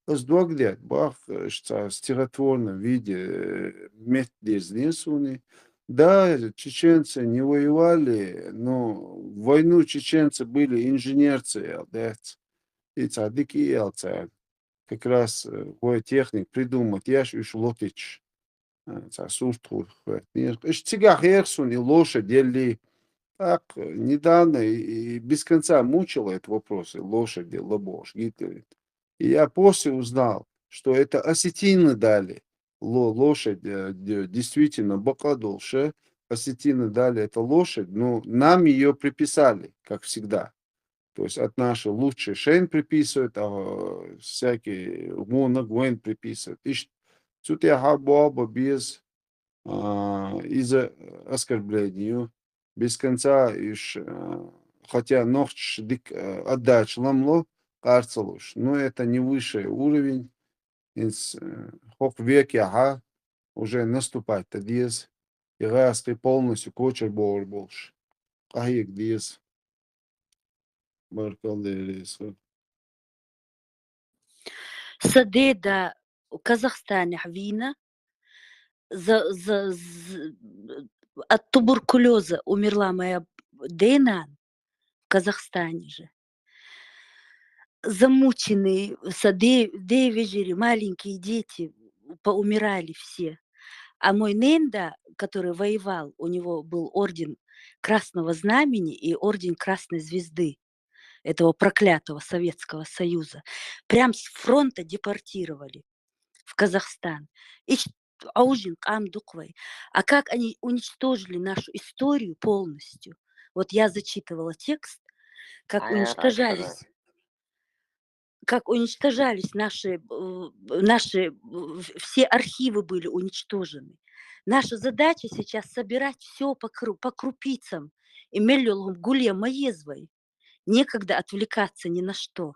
ас дог детташ, бах, э, ш-, ца, в стихотворном виде, э, метта дирзинера суна. Да, чеченцы не воевали, но в войну чеченцы были инженерцы, аьлла, дац. И ца дика и аьлла цара. Как раз, э, вай техника придумать еш, уьш лотича, э, цхьа сурт хуьлу хӀоьттинера. Иштта цигахь хьеха суна и лошадь елли. Так, э, недавно и, и без конца мучил этот вопрос, и лошадь елла бохуш Гитлерин. И я после узнал, что это осетины дали. Ло-, лошадь, э, д-, действительно бакъ а долуш, э, осетины дали эту лошадь, но нам её приписали, как всегда. То есть от нашей лучшей шен приписывают, а всякие гунаг вен приписывают. Ишт цу тяха боба без, а, из-за оскорблению. Без конца иш, а, хотя нохч дик, а, отдача ламло, карцалуш. Но это не высший уровень. Инс, э, хох век яха, уже наступать та дез. И газ ты полностью кочер бор болш. Кахик дез. Баркал дерес. Са деда Казахстане вина за, за, з-, от туберкулеза умерла моя денан в Казахстане же. Замученные, са де-, де вежери, маленькие дети поумирали все. А мой ненда, который воевал, у него был орден Красного Знамени и орден Красной Звезды этого проклятого Советского Союза. Прям с фронта депортировали в Казахстан. Иш аужин кам дуквай. А как они уничтожили нашу историю полностью? Вот я зачитывала текст, как уничтожались, как уничтожались наши, э, наши, э, в-, все архивы были уничтожены. Наша задача сейчас собирать все по, кру- по крупицам. И меллиолгум гулья маезвай. Некогда отвлекаться ни на что.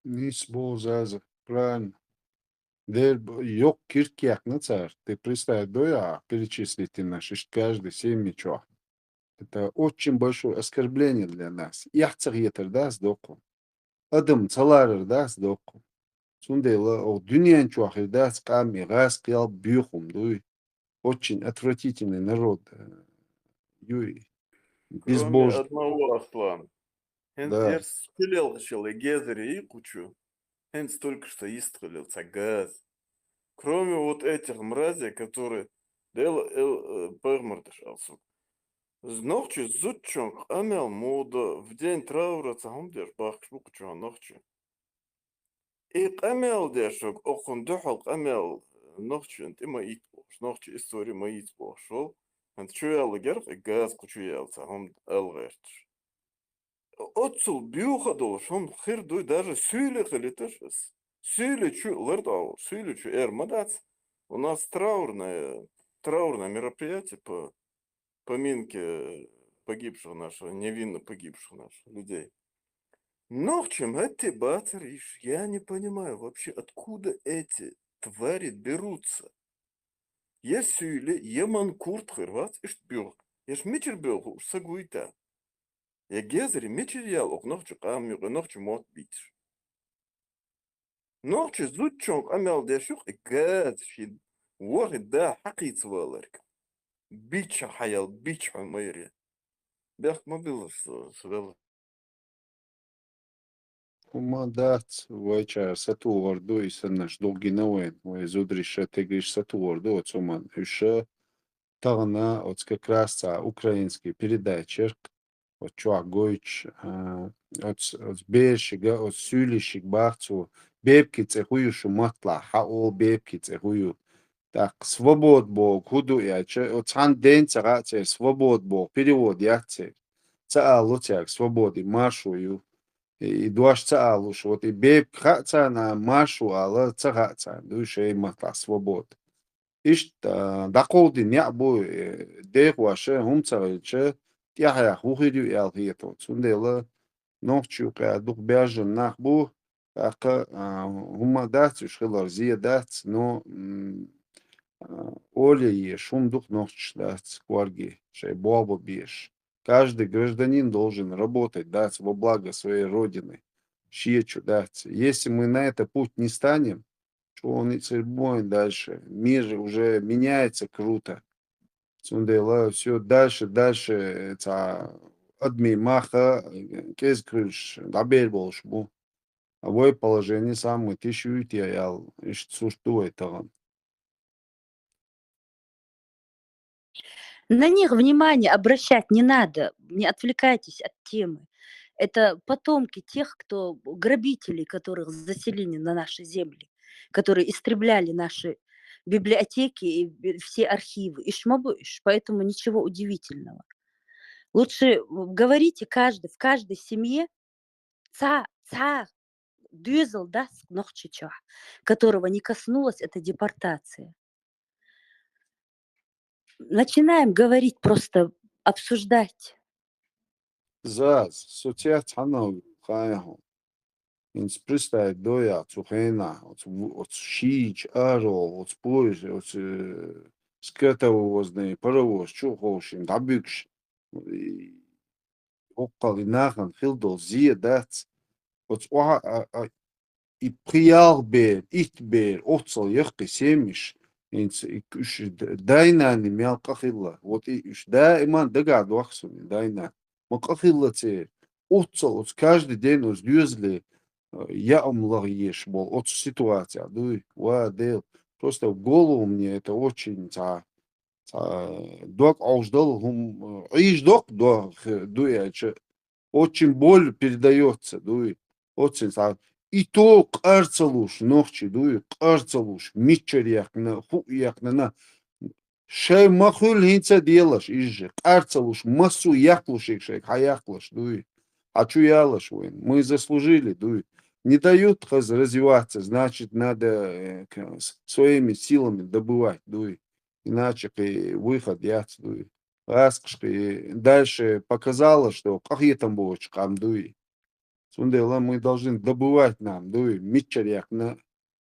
Нис бо заза, правильно. Дер б-, ёк кирк якна цар. Ты представь, да, я перечислить на шиш каждый семьи чё. Это очень большое оскорбление для нас. Яхцах етер дас доку. Адам цаларар дас доку. Цундела о дуньян чуахир дас кам и газ киял бюхум дуй. Очень отвратительный народ. Э, юй. Кроме одного, Аслан. Хен дерс хилел хишел и гезери и кучу. Хен только что истхилел цагаз. Кроме вот этих мразей, которые дел эл, э, пегмардаш алсук. Знохчи зудчон амел мода в день траура цагам деш бахш букчу нохчи. И къамел дешук, окъун духьал къамел нохчи инт има ит бош, нохчи истори ма ит бош, шо? Ант чу ял герх, и газ кучу ял цагам эл герч. Оцул бюха дол, шон хир дуй, даже сюли хилиташ. Сюли чу лырд ау, сюли чу эр мадац. У нас траурное, траурное мероприятие по поминке погибших наших, невинно погибших наших людей. Нохчим эти батариш, я не понимаю вообще, откуда эти твари берутся. Е сюли, е манкурт хырвац, ишт бюрк. Еш мичер бюрк, уж сагуйта. Е гезери мичер ял, ок нохчи къам юк, нохчи мот битш. Нохчи зудчон къамел дешук, и газ ши, ворхи да хакъиц валарк. Бича хаял, бича майри. Бяхт мобил с-, свел. Ума дац, вайчар сату варду, и саннаш долгина вайн, вай зудриша тегриш сату варду, оцуман. Уша тагна, оц как раз ца украинский передачерк, оц чуа гойч, а, оц, оц бершига, оц сюлишиг бахцу, бебки цехую шуматла, ха о бебки цехую. Так, свобод бог, худу яча, оц хан день цага цер, свобод бог, перевод яцер. Ца алу цяг, свободи, маршу ю. И, и дуаш ца алуш, вот и беб ха цана, маршу ала, ца ха цана, душ эй матла, свобод. Ишт, а, дакъолди няъ бу, э, дехваша, хум цагъилча, тяхях ухирю ял хието. Цундела, нохчу къя дух бяжан нах бу, ака, а, хума дац, уж хилар зия дац, но, м, а, оле еш, хум дух нохч дац, кварги, шай боба беш. Каждый гражданин должен работать, дац, во благо своей родины. Шиечу дац. Если мы на этот путь не станем, что он и цербуем дальше? Мир уже меняется круто. Цундела, всё дальше, дальше, э, ца, адми маха, э, кез крыш, габер болш бу. А вой положение самое тишует я ял, иш сурту вай таган. На них внимание обращать не надо, не отвлекайтесь от темы. Это потомки тех, кто, грабителей, которых заселили на наши земли, которые истребляли наши библиотеки и бе-, все архивы. Ишмабу иш, поэтому ничего удивительного. Лучше говорите каждый, в каждой семье цхьа, цхьа доьзал дац Нохчийчохь, которого не коснулась эта депортация. Начинаем говорить, просто обсуждать. Заз, со цец хьанав, хаяху. ХӀинца представить доя цу хенахь, оцу, оцу шийча, аро, оцу поезд, оцу, э, скотовозный паровоз чу а ховшина, дӀабуьгуш. И, хӀоккхал и нахана хила долу зе дац. Оцу охьа а, а, и пхи-ялх бер, итт бер, оццал яккхий семьяш, хӀинца и уьш д-, дай-нанна мел къа хилла. Вот и уьш даиман дагахь дохку суна, дай-нана. Ма къа хилла церан. Оццал оцу каждый день оцу доьзале, э, яа ма лаха езаш болу оцу ситуацехь, дуй? Ва Дела, просто в голову мне это очень цхьа, цхьа дог Ӏовжадала хӀума, э, Ӏийжадоккху дог, ду аьлча, очень боль передаётся, дуй. Оццул цхьа и то къар ца луш, нохчий, дуй, къар ца луш, миччара яьккхина, хӀуъа яьккхина, шай ма хуьлу хӀинца а делаш, иза же, къар ца луш, массо а яккхалуш, шайга хьан яккхалаш, дуй. Хьан чу ялаш вайн? Мы заслужили, дуй. Не дают хаз развиваться, значит, надо, э, к-, с-, своими силами добывать, дуй. Иначе кхин выход яц, дуй. Аскъаш кхин дальше показала, что къахетам боцуш къам дуй. Цундела мы должны добывать нам, дуй, миччара яьккхина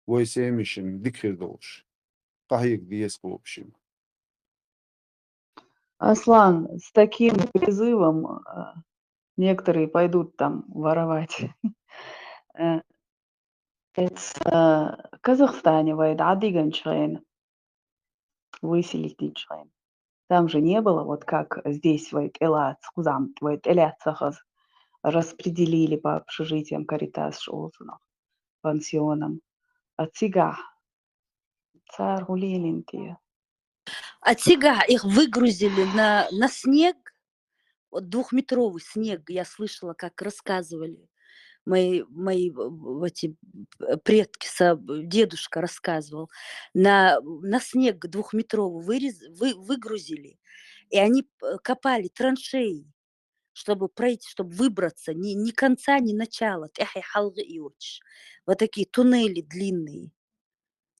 вай семьяшна дика хир долуш. Къахьега деза, в общем. Аслан, с таким призывом, а, некоторые пойдут там воровать. Э, эцу, а, Казахстане вай дӀадигинчу хенахь, выселить динчу хенахь. Там же не было, вот как здесь вай тӀелаца, кхузахь вай тӀелаьцна хаза, распределили по общежитиям, Каритас школах, пансионам. А цигахь цара хӀун лелийна те? А цигахь их выгрузили на, на снег, вот двухметровый снег, я слышала, как рассказывали мои, мои, э, эти, э, предки, со-, дедушка рассказывал. На, на снег двухметровый вырез-, вы-, выгрузили, и они, э, копали траншеи, чтобы пройти, чтобы выбраться, ни, ни конца, ни начала, тӀаьхье хьалха йоцуш. Вот такие туннели длинные.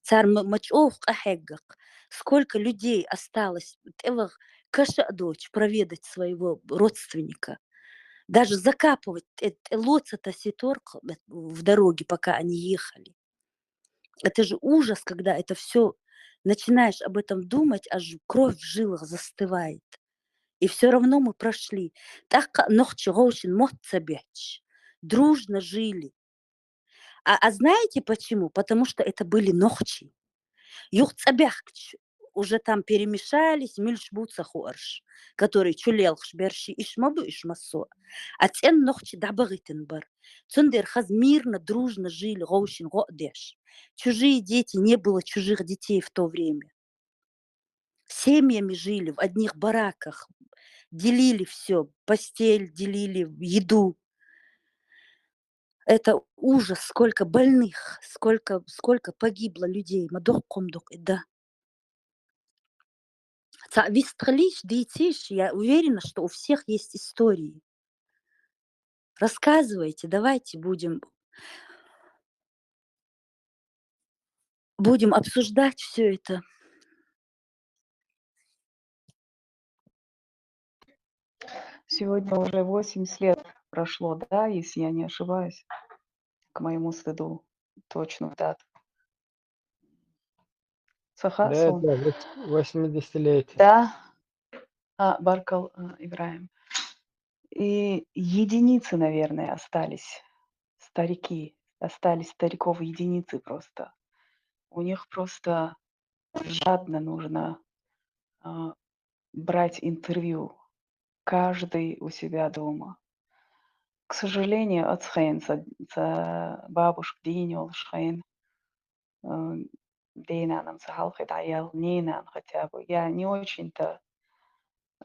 Цара ма, ма чӀогӀа къахьегна-кх. Сколько людей осталось тӀеваха, каша а доцуш, проведать своего родственника. Даже закапывать тӀе, тӀе лоца тасийтира-кх в дороге, пока они ехали. Это же ужас, когда это всё начинаешь об этом думать, аж кровь в жилах застывает. И всё равно мы прошли. ТӀаккха нохчий гӀовшина мотт ца бетташ, дружно жили. А, а знаете почему? Потому что это были нохчий. Юха цӀа баьхкича, уже там перемешались, муьлш бу ца хуурш, которые чулелхаш берш, иш ма бу, иш массо а. А цӀена нохчий дӀабахийтина бара. Цундела хаза мирно, дружно жили гӀовшина гӀо а деш. Чужие дети, не было чужих детей в то время. Семьями жили в одних бараках, делили всё, постель делили, еду. Это ужас, сколько больных, сколько, сколько погибло людей. Ма доккхум дукъ и да. Цхьа вистхилийш, дийцийш, я уверена, что у всех есть истории. Рассказывайте, давайте будем, будем обсуждать всё это. Сегодня уже восемьдесят лет прошло, да, если я не ошибаюсь, к моему стыду, точную дату. Саха, Да, сон. да, вос-, восьмидесятилетие. Да. А, баркал, а, Ибрахим. И единицы, наверное, остались. Старики. Остались стариков единицы просто. У них просто жадно нужно, а, брать интервью. Каждый у себя дома. К сожалению, оцу хенахь ца, ца бабушка дийна йолуш хенахь, м, ден-нанамца хьалхе дӀаяьлла, ненан хотя бы. Я не очень-то,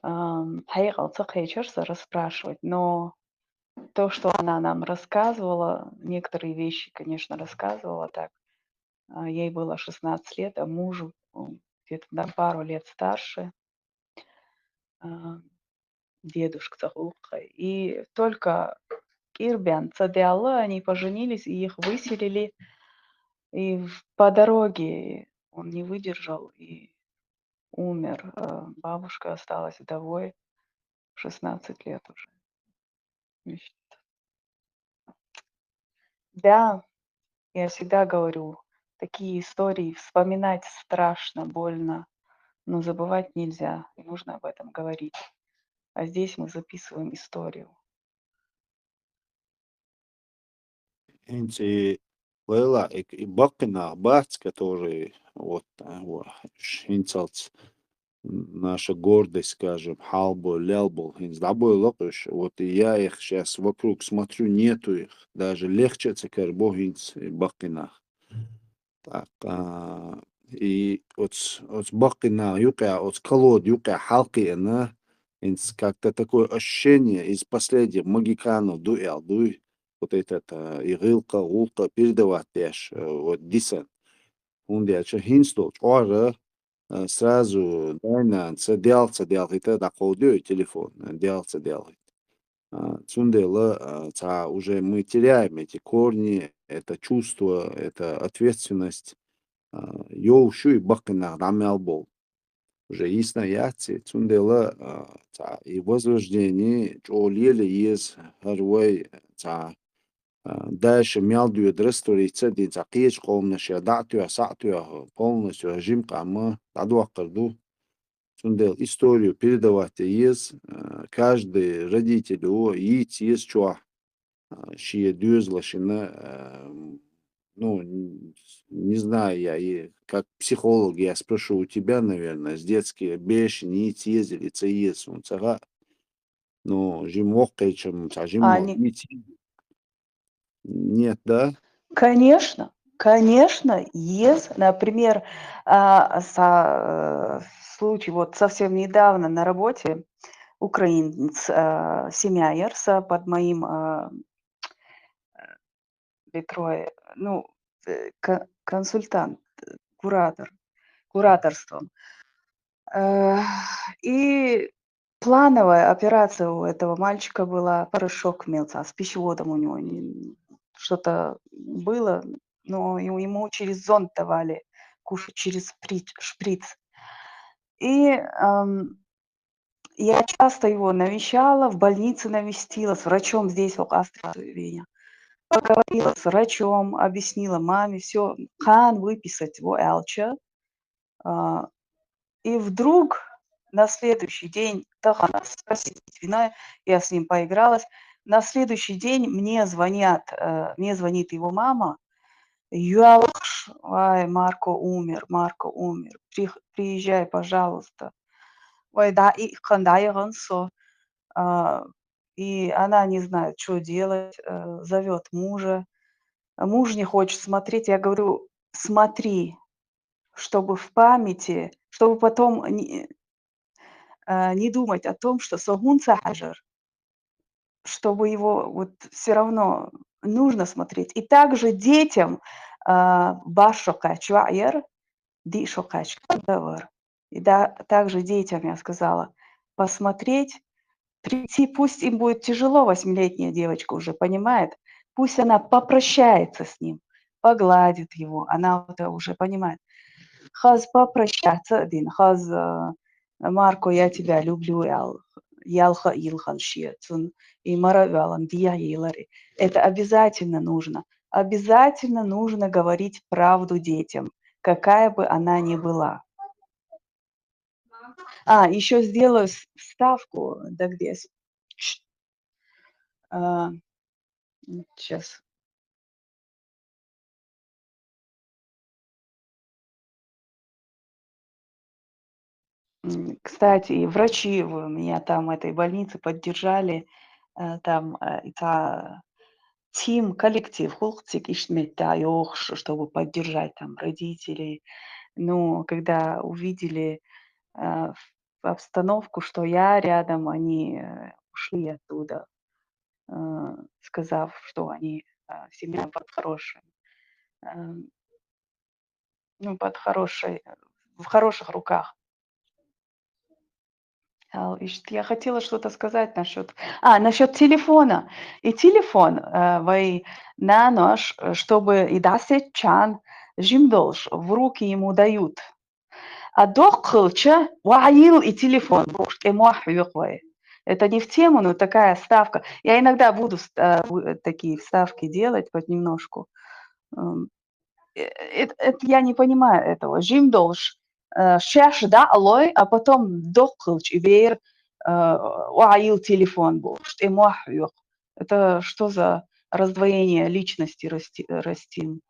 ам, хьекъал ца кхечира сан расспрашивать, но то, что она нам рассказывала, некоторые вещи, конечно, рассказывала так. А, ей было шестнадцать лет, а мужу, м, где-то на пару лет старше. А, дедушка цӀа гӀулакх. И только кӀира баьнна цӀа даьлла, они поженились, и их выселили. И в по дороге он не выдержал и умер. Э, бабушка осталась вдовой в шестнадцать лет уже. Значит, да, я всегда говорю, такие истории вспоминать страшно, больно, но забывать нельзя, и нужно об этом говорить. А здесь мы записываем историю. ХӀинца и лайла, и, и баккхий нах бац, которые вот, а, во, ш-, хӀинцалц наша гордость, скажем, хьалбо, лелбо, хӀинца дӀабойла уж. Вот и я их щас вокруг смотрю, нету их. Даже легче а ца карабо хӀинца и баккхий нах. Так, а, и оц, оц баккхий нах юкъе, оц колода юкъе хьалкхиъна, хӀинца как-то такое ощущение из последних могиканов ду аьле дуй, вот этот, а, и гӀулакх, гӀулакх передавать деш, э, вот дисан. ХӀунда аьлча хӀинца долу чкъор, а, сразу дай-нанаца Дела ца делхийта дӀакховдайо и телефон, Дела ца делхийта. А, цундела, а, цхьа уже мы теряем эти корни, это чувство, это ответственность. А, йовш ю и баккхий нах дӀа мел болу. Уже йисна яц и, цундела, а, цхьа и возрождение чӀогӀа лелае еза, хӀара вай цхьа, а, дальше мел доьду раствориться а дина, цхьа кхечу къоманашна дӀа а тоьхна, схьа а тоьхна, полностью жима къам дӀадоккхур ду. Цундела историю передавать ян еза, а, каждый родителю йийца еза чохь, а, шен доьзалшна, а, ну, н-, не знаю, я и как психолог, я спрошу у тебя, наверное, с детских, бешан йийца еза или ца еза, хӀунда ца хаьа. Ну, жима воккхачун цхьа жимма а, не- йийца еза. Нет, да? Конечно, конечно, еза. Например, а, са-, э, случай вот совсем недавно на работе, украинец, а, семья яра, под моим, а, э, бетрой, ну, э, ко-, консультант, э, куратор, кураторством. Э, и плановая операция у этого мальчика была, порошок имелся, а с пищеводом у него не, что-то было, но ему, ему через зонд давали кушать, через шприц, шприц. И, ам, я часто его навещала, в больнице навестила, с врачом здесь, в Австрии. Поговорила с врачом, объяснила маме всё, кхана выписать во аьлча. А, и вдруг на следующий день, тахана спросить виной, я с ним поигралась. На следующий день мне звонят, э, мне звонит его мама, йоьлхуш: «Ай, Марко умер, Марко умер, прих-, приезжай, пожалуйста». Вай, да, и кхана дӀаяхана со. А, и она не знает, что делать, э, зовёт мужа. А муж не хочет смотреть. Я говорю: «Смотри, чтобы в памяти, чтобы потом не, э, не думать о том, что со хӀунца хьажар». Чтобы его вот всё равно нужно смотреть. И также детям, а, бархӀ шо кхаьчча ваьӀар, диъ шо кхаьчча кхин а вар. И да, также детям я сказала посмотреть, прийти, пусть им будет тяжело, восьмилетняя девочка уже понимает, пусть она попрощается с ним, погладит его, она это уже понимает. Хаза попрощаться а дина, хаза, э, «Марко, я тебя люблю», аьлла, ялх а йилхина шен, цунна и мара а ваьлла, дехьа йийлар. Это обязательно нужно. Обязательно нужно говорить правду детям, какая бы она ни была. А, ещё сделаю с-, вставку, дагадеъ. А, м, щас. М, кстати, и врачи в, у меня там в этой больнице поддержали, э, там, э, и та team, коллектив, хӀуллакх цига иштта меттехь йохуш, чтобы поддержать там родителей. Ну, когда увидели, э, в-, обстановку, что я рядом, они, э, ушли оттуда, э, сказав, что они, э, семья под хорошим, э, ну, под хорошей, в хороших руках. Ал ишт-, я хотела что-то сказать насчёт, а, насчёт телефона. И телефон, э, вай нанош, э, чтобы и дасет чан, жим долш, в руки ему дают. А доккхалча, ваил и телефон, бокш, тӀе мохь векъ вай. Это не в тему, но такая вставка. Я иногда буду вст-, э, в-, такие вставки делать понемножку. М, э, эт-, эт-, я не понимаю этого. Жим долш, э, шеш да алой, а потом доккхалч и вер, э, ваил телефон, бокш, тӀе мохь векъ. Это что за раздвоение личности расти-, растим?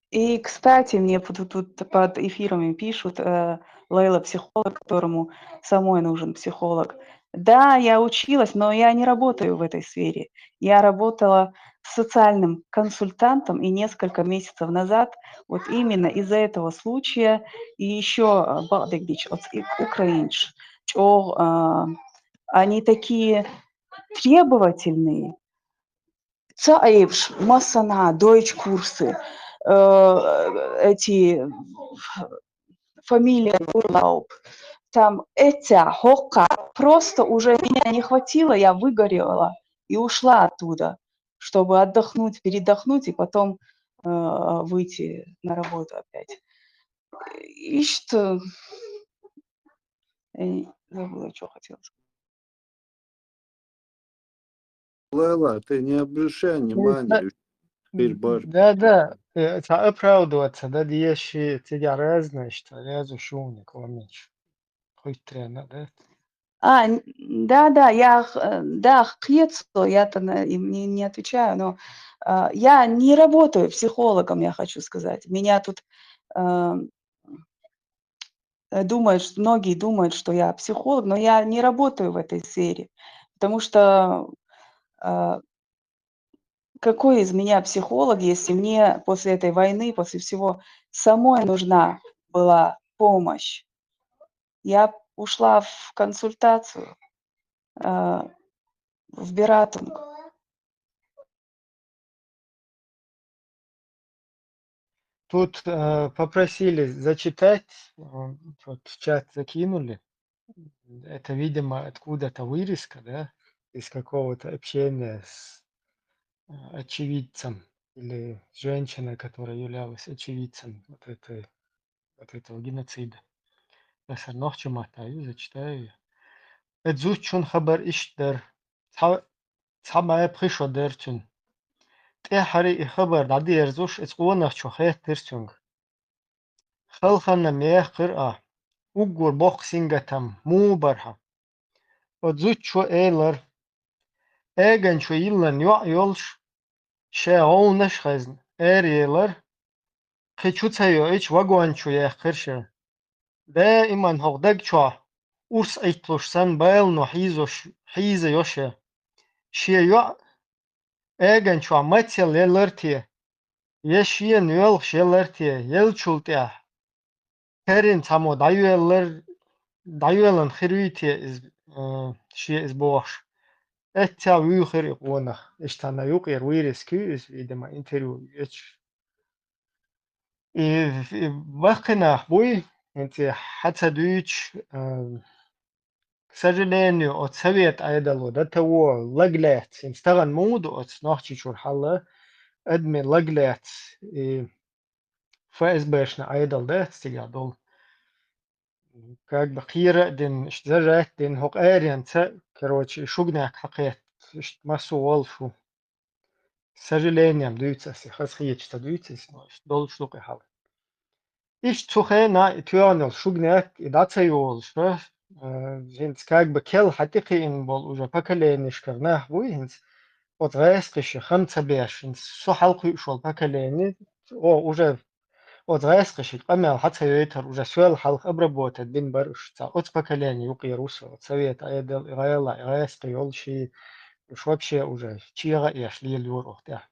И, кстати, мне тут, тут под эфирами пишут, э, Лейла психолог, которому самой нужен психолог. Да, я училась, но я не работаю в этой сфере. Я работала социальным консультантом, и несколько месяцев назад вот именно из-за этого случая и ещё, э, бакъдерг дича оц и-, украинцаш чӀоагӀа, а, они такие требовательные. Цаибш, массанхьа дойчу курсы, э, эти, ф-, фамилия Бурлауп. Там эцця, хӀокха, просто уже меня не хватило, я выгорела и ушла оттуда, чтобы отдохнуть, передохнуть и потом, э, выйти на работу опять. И что? Я не, забыла, что хотела сказать. Лейла, ты не обращай внимания, уж перебор. Да, да, э, ца оправдываться, да, деши, цига разное, что разу шумник, помнишь? Хоть трена, да? А, н-, да, да, я х-, э, да, хецо, я-то на, им не, не отвечаю, но, а, я не работаю психологом, я хочу сказать. Меня тут, э, э, думают, что, многие думают, что я психолог, но я не работаю в этой сфере, потому что, э, какой из меня психолог, если мне после этой войны, после всего самой нужна была помощь? Я ушла в консультацию, э, в Beratung. Тут, э, попросили зачитать, э, вот в чат закинули. Это, видимо, откуда-то вырезка, да, из какого-то общения с, э, очевидцем или женщиной, которая являлась очевидцем вот этой, вот этого геноцида. Я всё равно хочу мотаю, зачитаю её. Э, зудчун хабар иштта дара. Цхьа, цхьа бӀаь пхи шо дара цуьнан. ТӀаьххьара и хабар дӀадерзош, иза къонахчо хаьттира цуьнга. Халханна мехкира ахь, уггар боккха сингаттам муха бара хьан? Оцу зудчо элира: «Эган чу йиллина йоӀ йолуш, шен гӀовнаш а хезна, эр елира, кхин чу ца йоуьйтуш вагон чу яьккхира шен. Даиман хӀокху даг чохь урс Ӏитталуш санна балано хьийзош, хьийзайо шен. Шен йоӀ эган чохь мацалла елира те, я шена воьлхуш елира те, еллачул тӀаьхьа карина цхьаммо дӀайоьллар, дӀайоьллина хир юй те иза, э, шен иза бохуш?» Эццехь вуьйхира и къонах. Иштта цхьана юкъера вырезка ю иза, видимо, интервью ю эцу. И, и баккхий нах буй, хӀинца хьан ца дуьйцуш, э, к сожалению, оцу совет Ӏедало до того лаг лаьцна, хӀинца тахана муха ду оцу Нохчийчуьра хьал, адамийн лаг лаьцна, и ФСБшна Ӏедал дац цигахь долу. Как бы кхера а дина, иштта зажать а дина, хӀокху аренца, короче, шуьгнех хьакхетта, иштта массо а волу шу. К сожалению, дуьйцу аса, хаза хеташ ца дуьйцу аса, но иштта долуш ду кхин хьал. Иштта цу хенахь и тоьхна йолу шуьгнех и дӀа ца йолуш, э, хӀинца как бы кел хьан тӀекхиъна болу уже поколенишкара нах буй хӀинца, оцу гӀаьскхиша хам ца беш, хӀинца со хьалакхуьуш волу поколение, о, уже оцу гӀаьскхиша къамел хьан ца йойтар, уже соьл хьалха обработать бина бара уьш, цхьа оцу поколение юкъера ву со, оцу совета Ӏедал, и гӀала, и гӀаьскхи йолу ши, уьш вообще уже чегӀа а еш лелайора оха тӀехь.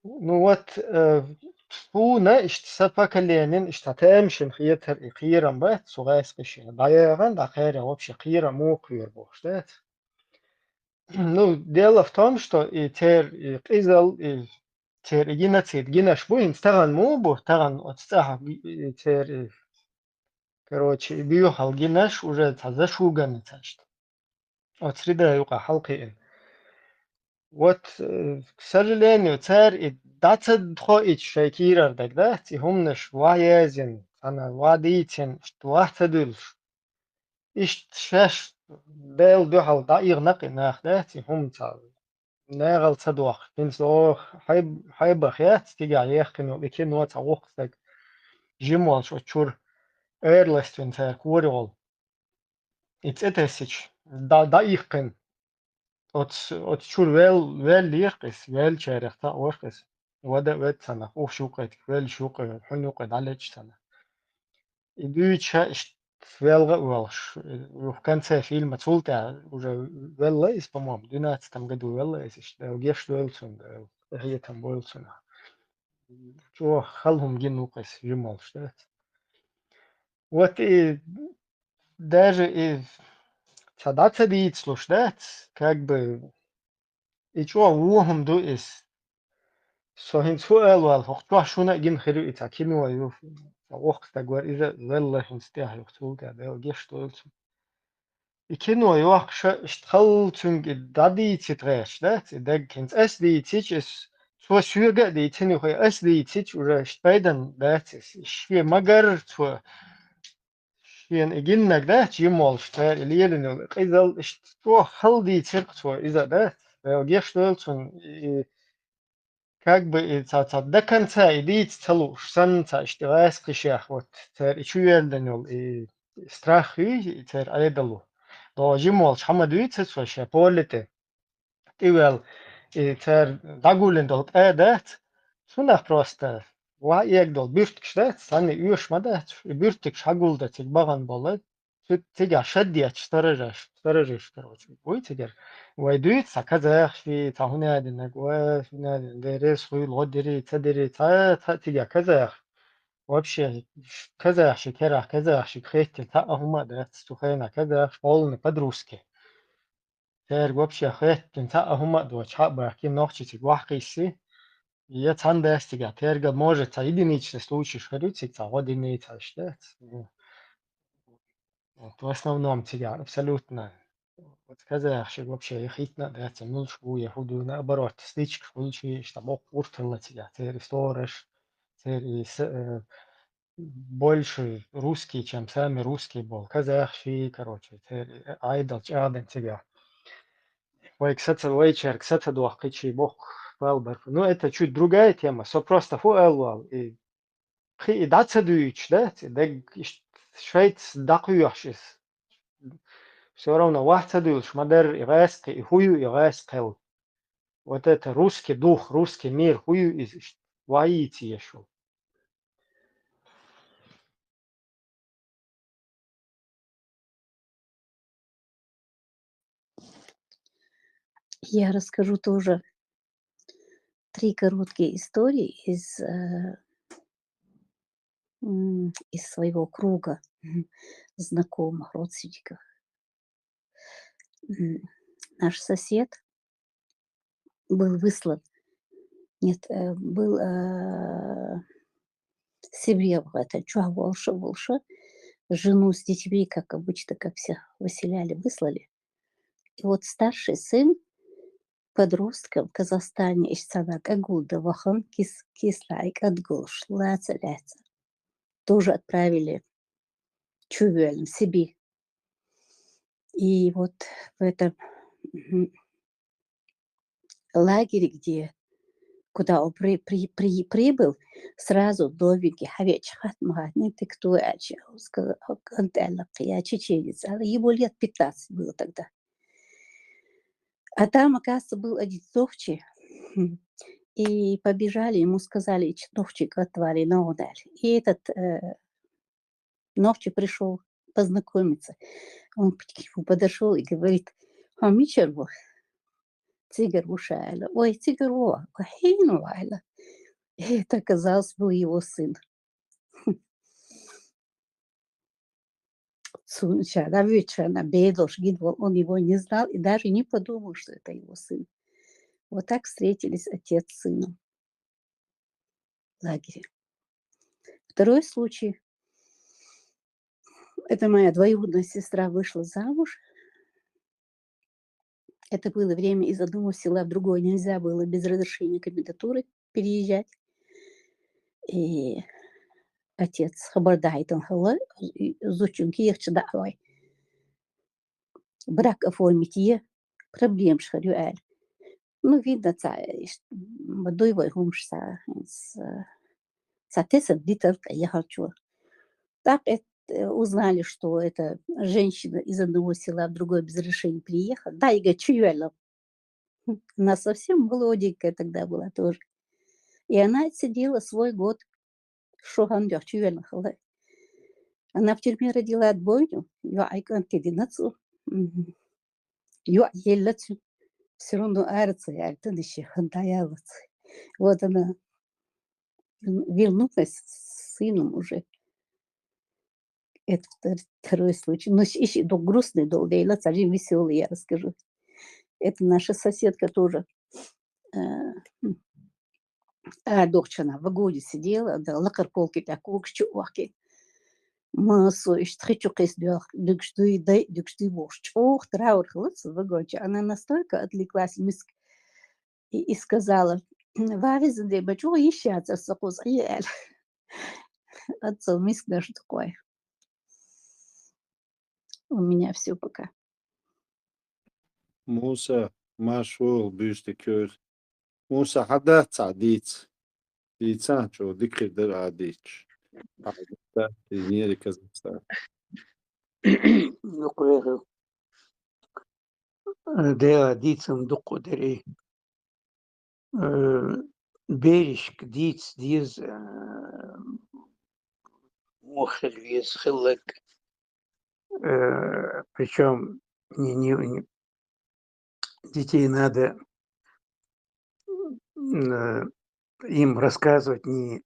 Ну вот, э, суна иштта сан поколенина иштта тамашийна хетара и кхерам бац, цу гӀаьскхишна дӀаягӀан, дӀакхеран вообще кхерам муха кхоьру бохуш дац. Ну, дело в том, что и церан и къизалла, и церан и геноцид гинарш бу, хӀинца тахана ма бу, тахана оцу цӀахь церан, короче, и буьйхал гинарш уже цхьа зашуганца иштта. Оцу среда юкъахь хьалакхиъна. Вот, э, к сожалению, цара и дӀа ца хоуьйтуш шайн кийрара дага дац, и хӀуманаш ван язйина, цхьана ван дийцина, иштта ван ца дуьллуш. Иштта шаьш Делан дуьхьал дӀаихна кхин нах дац, и хӀума ца нагӀал ца дохку. ХӀинца, о, хьай-, хьайбах яц, цигахь яьккхина йолу и кино цхьа воккха стаг жима волуш оцу чуьра, эрластвина цара кора йолу. И цӀе тесича, дӀа-, дӀаихкхина. Оцу, оцу чуьра вел-, веллера иза, веллачарех цхьаъ вара иза. Вада а ведда цхьана, уьш юккъе, веллачу юккъе, хьуна юккъе дӀалечча цхьана. И дуьйцуш иштта велха а воьлхуш, в конце фильма цул тӀаьхьа уже велла иза, по-моему, двенадцатом году велла иза, иштта Дела гечдойла цунна, Дела къинхетам бойла цунах. ЧӀогӀа хала хӀума гина ву-кх иза, жима волуш дац. Вот и даже и цхьа дӀа ца дийцалуш дац, как бы, и чӀогӀа вон хӀума ду иза. Со хӀинца хӀун ала ваьлла, хӀокху чохь шуна а гина хир ю и цхьа кино ю, цхьа воккха стаг вара, иза а велла хӀинца тӀаьхьа юха цул тӀаьхьа, Дела гечдойла цунна. И кино йоккхуш а иштта хала цуьнга и дӀадийцийта гӀерташ дац, и дагахь хӀинца ас дийцича, иза цо соьга а дийцина, юха ас дийцича, уже иштта пайда дац иза. Шен магар цо, шена и гиннарг дац, жима волуш, цара и лелийна йолу къизалла, иштта чӀогӀа хала дийцира-кх цо иза, дац, Дела гечдойла цунна, и как бы и цхьа, цхьа до конца и дийца ца лууш санна, цхьа иштта гӀаскхишех, вот, цара и чу йоьллина йолу и страх юй, и церан Ӏедало. ДогӀа жима волчу хьан ма дуьйцу цо шен поле тӀе, тӀе ваьлла, и цара дӀагуллина долу кӀа дац, цунах просто ван эга долу буьртигаш дац, цхьанна и оьшуш ма дац, и буьртигаш хьагулдан цига бахана болу. Цу-, цигахь шад етташ сторожаш, сторожаш, короче, вуй цигара. Вай дуьйцу цхьа казахаш, цхьа хӀун аьлла динарг, вай хӀун аьлла дина, деррис хуьйла гӀо дирий, ца дирий, цхьа, цхьа цигахь казах. Вообще, ш-, казахаши керахь, казахашка хеттина цхьа а хӀума а дац, цу хенахь казахаш полный подростки. Цаьрга вообще хеттина цхьа а хӀума а доцуш, хьа а бахкий, нохчий цига вахкийсий. Я цхьаьна дац цигахь, тергал, может, цхьа единичный случайш хир ю, цига цхьа гӀо диний, цхьа иштта дац. Вот, в основном цигахь абсолютно вот казахашка вообще я хӀиттина а дац, я муьлш бу, я хӀун ду, наоборот, стычкаш хуьлуш, иштта боккха гӀурт хилла цигахь, церан и сторож, церан и с-, э, больше русские, чем сами русские болу. Казахаши, короче, церан Ӏедал чӀагӀдина цигахь. Вайга саца, вайчаьрга сацадохкичий боккха балбар. Ну, это чуть другая тема. Со просто хӀу аьлла вал, и кхин и дӀа ца дуьйцуш, да? Ц-, даг иш-, шайца дӀакхоьхьуш иза. Всё равно ваха ца дуьйлуш ма-дарра и гӀаскхи, и хӀу ю и гӀаскхел. Вот это русский дух, русский мир, хӀу ю иза иштта? Ваха йийца еш ву. Я расскажу тоже три короткие истории из, э, м, из своего круга, знакомых, родственников. М, наш сосед был выслан. Нет, э, был, э, Сибре, в это, чохь волуш а, волуш а, жену с детьми, как обычно, как всех выселяли, выслали. И вот старший сын подростком в Казахстане иштта цхьана кӀа гулдан вахана, кис-, кислахь кӀа гулуш, лаца а лаьцна. Тоже отправили чу воьллина Сибирь. И вот в этом, мгм, лагере, где, куда он при-, при-, при-, прибыл, сразу новенький, хьавеача хатта ма хаттанехь, ты кто аьлча, он сказал, кӀант аьлла, я чеченец аьлла, ему лет пятнадцать было тогда. А там, оказывается, был один нохчи. Хм. И побежали, ему сказали, эти нохчи готовали, но он дали. И этот, э, нохчи пришёл познакомиться. Он к нему подошёл и говорит: «Хьо мичара ву?» «Цигара ву ша», — аьлла. «Ой, цигара ву, ой, хьенан ву?» — аьлла. И это, оказалось, был его сын. Цунна ша дӀавоьдуш, ша бен долуш гина волу, он его не знал и даже не подумал, что это его сын. Вот так встретились отец с сыном. лагере. Второй случай. Это моя двоюродная сестра вышла замуж. Это было время из одного села в другое. Нельзя было без разрешения комендатуры переезжать. И отец хабарда хӀайтан хала, зучун кехча да хой. Брак оформить е, проблемаш хар ю аьле. Ну, видно, ца, иш-, ма дуй вай хӀумаш ца, ца, ца тесар дитар кӀа яхалчо. Так это, э, узнали, что эта женщина из одного села в другое без разрешения приехала. Да, ига чуяла. Она совсем молоденькая тогда была тоже. И она отсидела свой год. Шо хӀама дохчу венна хала. Она в тюрьме родила отбойню, ю айкан тединацу. Ю еллацу. Все равно арца, я это дыши, ханта ялац. Вот она вернулась с сыном уже. Это втор-, второй случай. Ну, ищи, ну, грустный дол, да, и ладно, один весёлый, я расскажу. Это наша соседка тоже. Э, м, а, дохчана, в вагоне сидела, да, лакар полки так, кукс чу вахки. Ма со иш тхи чу кис дох, дюкш дуй, дай, дюкш дуй бохш. Чох, траур хлыц, в вагонче. Она настолько отвлеклась, миск, и, и сказала: «Вавизан де бачу, ища царса кус, и эль». Отцо миск наш такой. У меня всё пока. Муса, машгӀул буьйста куьр. Муса, хьадац цхьа дийца? Дийца, чӀо дика хир дара а дийцаш. Хьадац, и нери Казахстан. Ну, кхуьхьа. Э, дела дийцам дукха дарий. Э, беришка дийца деза, э, муха хила веза, хилларг. Э, причём не, не, не, детей надо, м, э, им рассказывать не,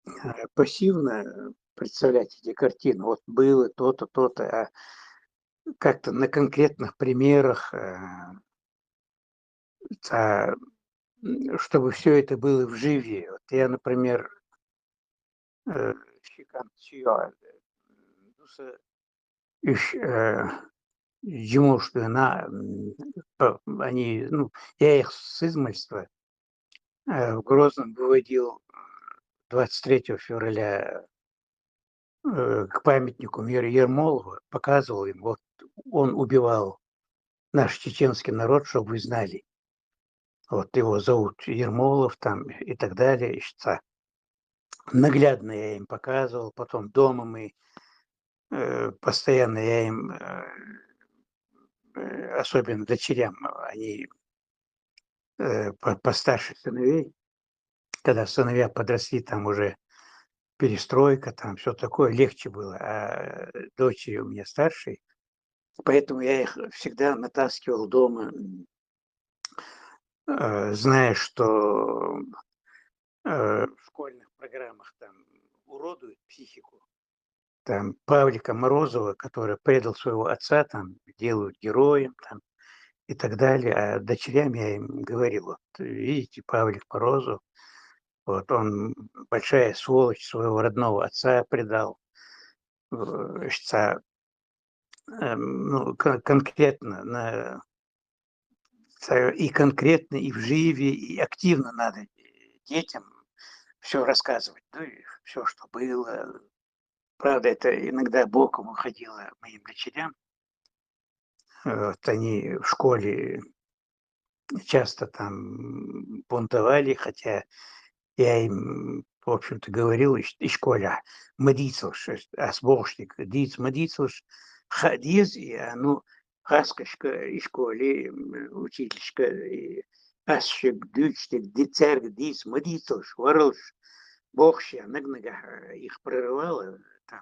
э, пассивно представлять эти картины. Вот было то-то, то-то, а как-то на конкретных примерах, э, а, м, чтобы всё это было вживую. Вот я, например, э, шикан чиё, э, дуса иш, э, жимуш дуна, м, п-, они, ну, я их с измальства, э, в Грозном выводил, э, двадцать третьего февраля, э, к памятнику Ер-, Ермолова, показывал им, вот он убивал наш чеченский народ, чтоб вы знали. Вот его зовут Ермолов там и так далее, ещё ца. Наглядно я им показывал, потом дома мы, э, постоянно я им, э, э, особенно дочерям, они, э, по-, постарше сыновей, когда сыновья подросли, там уже перестройка, там всё такое, легче было, а дочери у меня старшие, поэтому я их всегда натаскивал дома, м, э, зная, что, э, в школьных программах там уродуют психику. Там Павлика Морозова, который предал своего отца, там делают героем, там и так далее. А дочерям я им говорил: «Вот видите, Павлик Морозов, вот он большая сволочь, своего родного отца предал». Э, ца-, эм, ну, кон-, конкретно на, ца-, и конкретно, и вживую, и активно надо детям всё рассказывать. Ну, и всё, что было. Правда, это иногда боком уходило моим дочерям. Э, вот они в школе часто там бунтовали, хотя я им, в общем-то, говорил иш-, иш Коля, ма дийцалаш, ас бохуш дерг, дийца ма дийцалаш, хаа деза, и, а, ну, хаскашка, иш Коля, м, учительшка, и ас шуьга дуьйцуш дерг, ди-, цаьрга дийца ма дийцалаш, варалаш, бохуш, я наг-нагахь, э, их прорывало, там,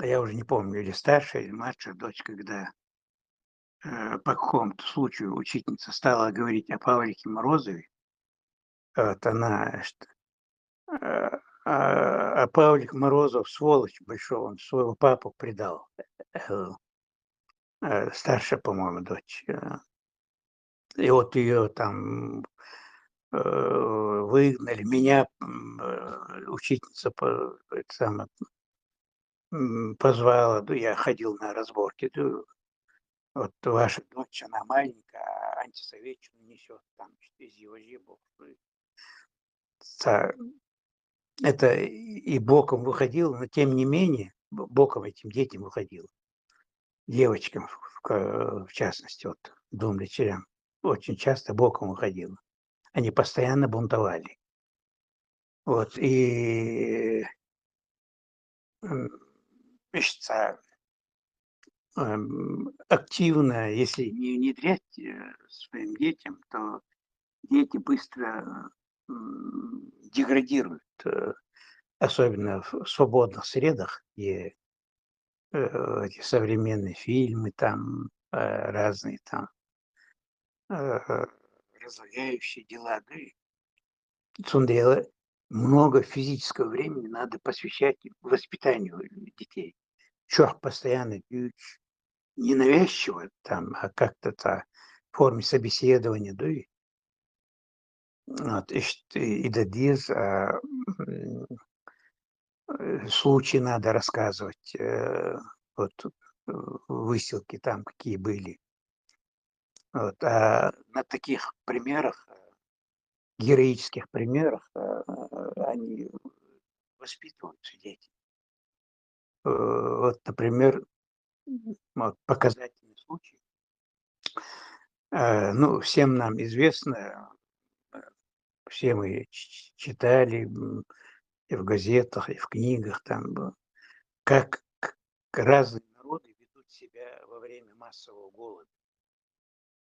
я уже не помню, или старшая, или младшая дочь, когда, э, по какому-то случаю учительница стала говорить о Павлике Морозове, вот она, что, э, а, а Павлик Морозов, сволочь большой, он своего папу предал. Э, старшая, по-моему, дочь, э. И вот её там э, выгнали, меня, м, э, учительница по-, это самое, м, позвала, ну, я ходил на разборки, ну, вот: «Ваша дочь, она маленькая, а антисоветчину несёт, там, из его же бог». Та-, это и боком выходило, но тем не менее, б-, боком этим детям выходило. Девочкам, в, в ка-, в частности, вот, двум дочерям, очень часто боком выходило. Они постоянно бунтовали. Вот, и, м, значит, а, м, активно, если не внедрять, э, своим детям, то дети быстро, м, деградируют, э, особенно в свободных средах, где, э, эти современные фильмы, там, э, разные там, э, разлагающие дела, да и цундела много физического времени надо посвящать воспитанию детей. Чё их постоянно бьют, ненавязчиво там, а как-то та в форме собеседования, да и вот, и чт-, и да диз, а, м, э, случаи надо рассказывать, э, вот, э, выселки там какие были. Вот, а на таких примерах, э, героических примерах, э, они воспитываются, дети. Э, вот, например, вот показательный случай. Э, ну, всем нам известно, э, все мы ч-, ч-, читали, м, и в газетах, и в книгах, там, э, как к-, к-, разные народы ведут себя во время массового голода.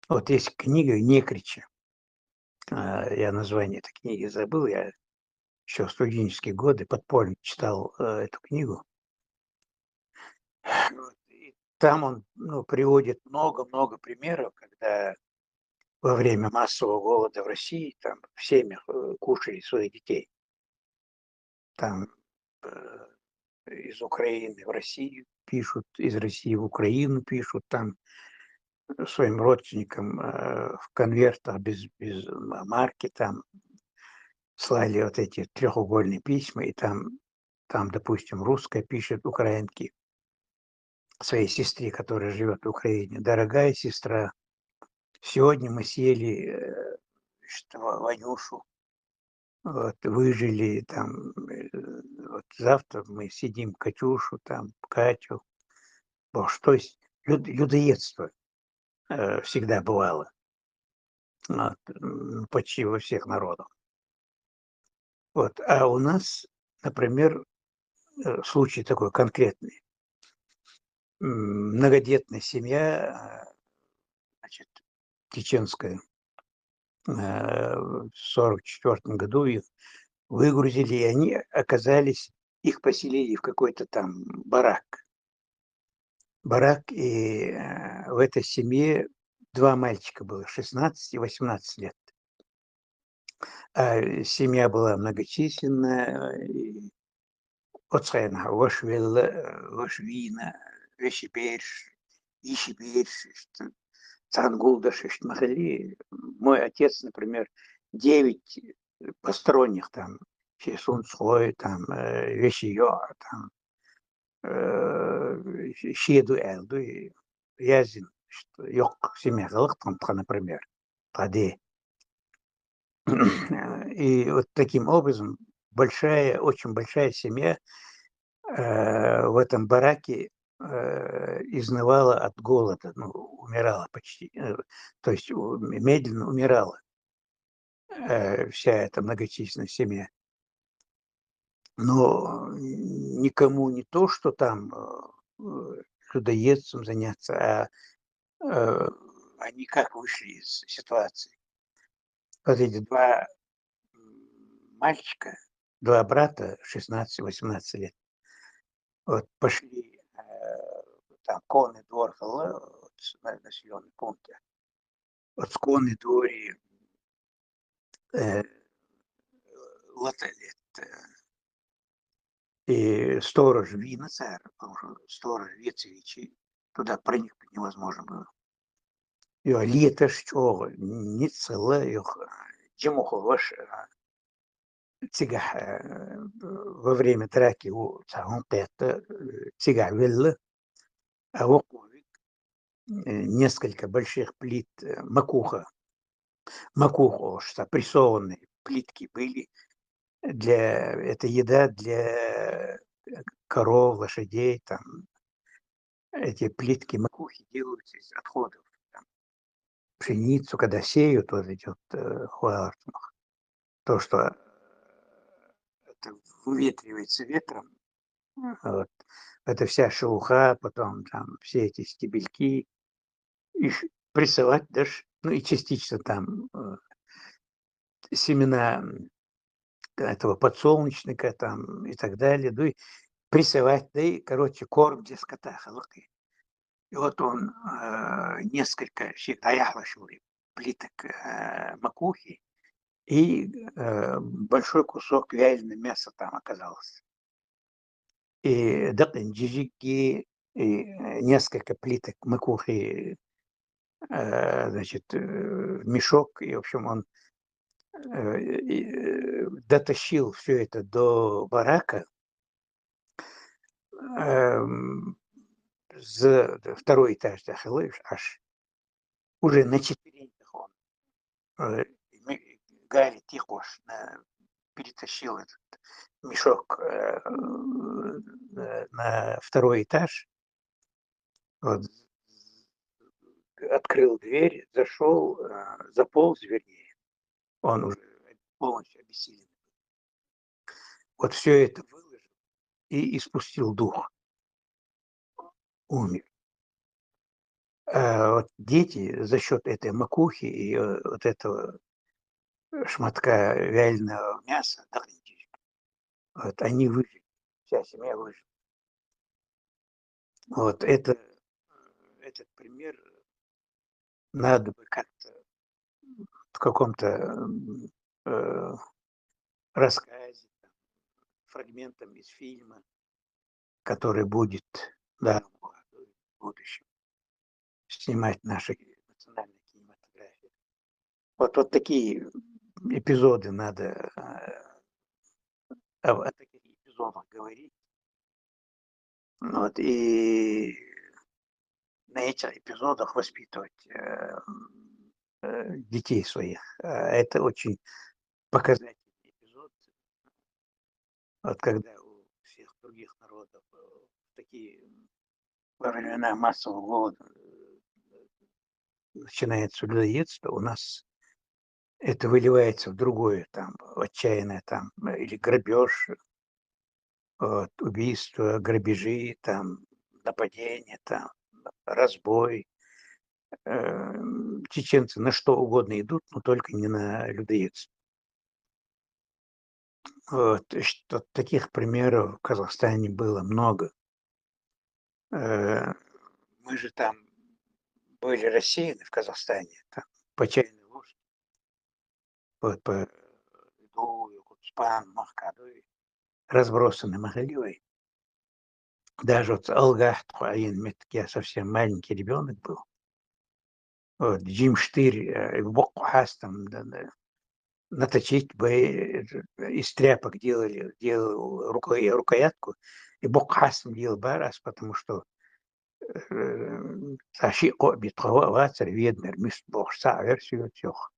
Вот есть книга Некрича. А, я название этой книги забыл, я ещё в студенческие годы подпольно читал, э, эту книгу. Вот, и там он, ну, приводит много-много примеров, когда во время массового голода в России там в семьях, э, кушали своих детей. Там, э, из Украины в Россию пишут, из России в Украину пишут, там, э, своим родственникам, э, в конвертах без, без м-, марки там слали вот эти трёхугольные письма, и там, там, допустим, русская пишет украинке, своей сестре, которая живёт в Украине: «Дорогая сестра, сегодня мы съели, э, что, Ванюшу, вот, выжили, там, э, вот завтра мы съедим Катюшу, там, Катю». Боже, то есть люд-, людоедство, э, всегда бывало. Вот, м, почти во всех народах. Вот, а у нас, например, э, случай такой конкретный. М, многодетная семья, а, значит, чеченская, э, в сорок четвёртом году их выгрузили, и они оказались, их поселили в какой-то там барак. Барак, и, э, в этой семье два мальчика было, шестнадцать и восемнадцать лет. А, э, семья была многочисленная, и вот схайна, ваш велла, э, ваш вина, веши берш, иши берш, что цангулдаш, что махали. Мой отец, например, девять, э, посторонних там, Шесунцой, там, э, Вешиё, там, э, Шеду Элду, и я зин, что ёк семья галактан, например, тади. И вот таким образом большая, очень большая семья, э, в этом бараке, э, изнывала от голода, ну, умирала почти, э, то есть у-, медленно умирала, э, вся эта многочисленная семья. Но никому не то, что там, э, э, людоедством заняться, а, э, они как вышли из ситуации. Вот эти два, м, мальчика, два брата, шестнадцать, восемнадцать лет, вот пошли, э, там конный двор, э, вот, на населённый пункт. Вот конный дворе, э, латалет, э, и сторож вина цар, потому что сторож вецевичи, туда проникнуть невозможно было. Ё, леташ чё, не целая, ё, жимуху ваш, а, цигахь, э, во время драки у цхьа хӀун кхетта, э, цигахь велла, а вокхо виг, э, несколько больших плит, э, макуха. Макуха, что прессованные плитки были для, это еда для, э, коров, лошадей, там. Эти плитки макухи делаются из отходов. Там пшеницу, когда сеют, вот эти вот, э, хуалартмах, то, что, э, это выветривается ветром, вот, это вся шелуха, потом там все эти стебельки, их прессовать даже, ну, и частично там, э, семена, м, этого подсолнечника там и так далее, ну, и прессовать, да и, короче, корм для скота халакъи. И вот он, э, несколько щи-, даяхла шури плиток, э, макухи, и, э, большой кусок вяленого мяса там оказался. И дакъин жижигги, и, э, несколько плиток макухи, э, значит, э, в мешок. И, в общем, он, э, и, э, дотащил всё это до барака. Эм, з-, второй этаж дахьалыш, аж уже на четвереньках он, э, ме-, Гарри Тихош на-, перетащил этот мешок, э, э, на второй этаж. Вот. Открыл дверь, зашёл, э, заполз, вернее. Он уже полностью обессилен. Вот всё это выложил и испустил дух. Умер. А вот дети за счёт этой макухи и, э, вот этого шматка вяленого мяса, да, вот они выжили. Вся семья выжила. Вот это, этот пример надо бы как-то в каком-то, м, э, рассказе, там, фрагментом из фильма, который будет, да, в будущем снимать наша национальная кинематография. Вот, вот такие эпизоды надо, э, о, о таких эпизодах говорить. Вот, и на этих эпизодах воспитывать, э, э, детей своих. Э, это очень показательный эпизод. Вот когда у всех других народов, э, в такие, во времена массового голода, э, начинается людоедство, у нас это выливается в другое, там, в отчаянное, там, э, или грабёж, вот, убийства, грабежи, там, нападения, там, разбой. Э, чеченцы на что угодно идут, но только не на людоедство. Вот, что таких примеров в Казахстане было много. Э, мы же там были рассеяны в Казахстане, там, по чайной ложке. Вот, по Иду, Якутспан, Махкадуй, разбросаны махалёй. Даже вот Алгахт, Хуаин, Метк, я совсем маленький ребёнок был. Вот, жим штырь, э, бокъо хьастам, да, да, наточить бы, э, из тряпок делали, делал рукой-, рукоятку, и бокъо хьастам делал барас, потому что, э, цхьа шиъ-кхоъ битта ва-, вацар, ведмер, муьст бохуш, цхьаъ вер соьца йоах.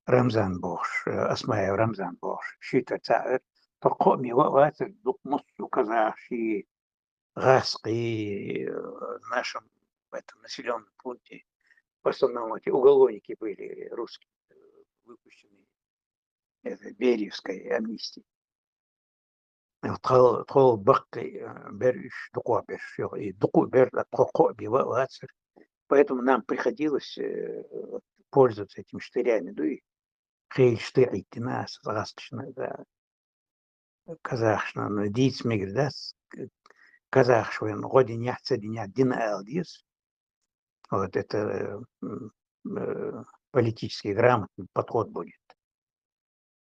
Рамзан бохуш, э, Осмаев Рамзан бохуш, шийтар цхьаъ вер. Тхо кхоъ ма вацар, дукха массо а казахаш, гӀазкхий, э, в нашем, в этом населённом пункте, в основном эти уголовники были русские, э, выпущенные, это, Бериевской амнистии. Тхо-, тхо баккхий, э, бер уьш, дукха бер уьш, и дукха бер, тхо кхоъ ма вацар. Поэтому нам приходилось, э, вот, пользоваться этими штырями. Ну и хила штыр Ӏийттина ас гӀазкхашна, да, казахашна, ну, дийца мегар дац, к-, казахаш вайна гӀо динехь, ца динехь, дина ала деза. Вот это, м, э, политически грамотный подход будет.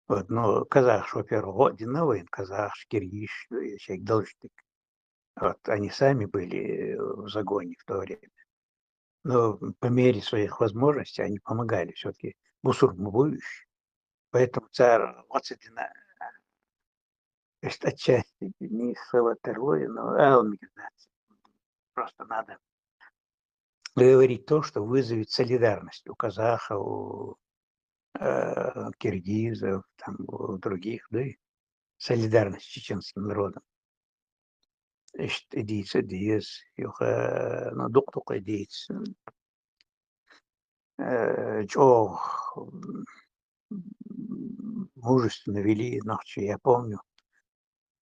Вот, но казахаш, во-первых, гӀо а дина вайна, казахаш, киргизаш, э, шайга далуш дика. Вот, они сами были, э, в загоне в то время. Но по мере своих возможностей они помогали всё-таки. Бусург ма бу уьш. Поэтому цар оцидина, значит, отчасти не схватывали, но ала мегаш дац. Просто надо говорить то, что вызовет солидарность у казахов, у, э, киргизов, там, у других, да, и солидарность с чеченским народом. Значит, идица диес, юха, ну, дукъ-дукъ идиц. Э, чӀоагӀа, м, мужественно вели нохчий, я помню.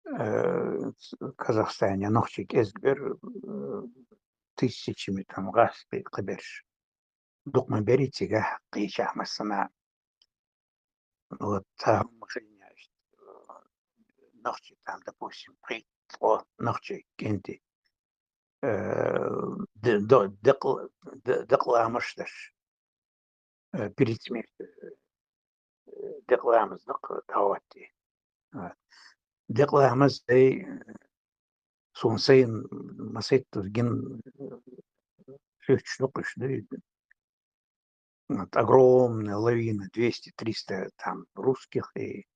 Э, ц-, Казахстане нохчий кӀезига бер, э, тысячами там гӀазкхий кхы берш. Дукха ма бер цигахь, кхечахь массанахьа. Вот, цхьа хӀума хилла, э, нохчий там, допустим, пхийтта-ткъо нохчий кӀентий, э, д-, до-, декъ-, д-, декъа ламаз деш, э, перед смертью, э, декъа ламаз дакъа дӀахӀотти. А, декъа ламаз дай, э, суна сайна масийтта гина, э, шуьйтташ дукха уьш дай. Вот огромная лавина, двести-триста там русских и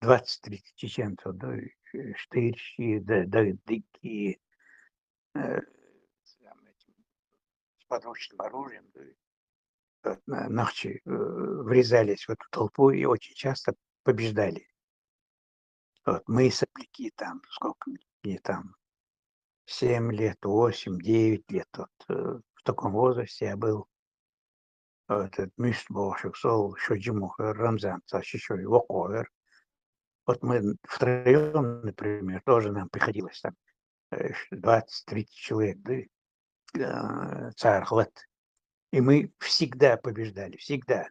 двадцать-тридцать чеченцев, да, и, э, штырьши, да, да, дикие, э, с, там, этим, с подручным оружием, да, и, э, на-, нохчий, э, врезались в эту толпу и очень часто побеждали. Вот мы, сопляки, там, сколько мне там, семь лет, восемь, девять лет, вот, э, в таком возрасте я был. Вот, этот Мюст бохуш сол, шо жима хӀара Рамзан, цхьа ши шо воккха хӀара. Вот мы втроём, например, тоже нам приходилось там, э, двадцать-тридцать человек, да, э, царах латта. И мы всегда побеждали, всегда.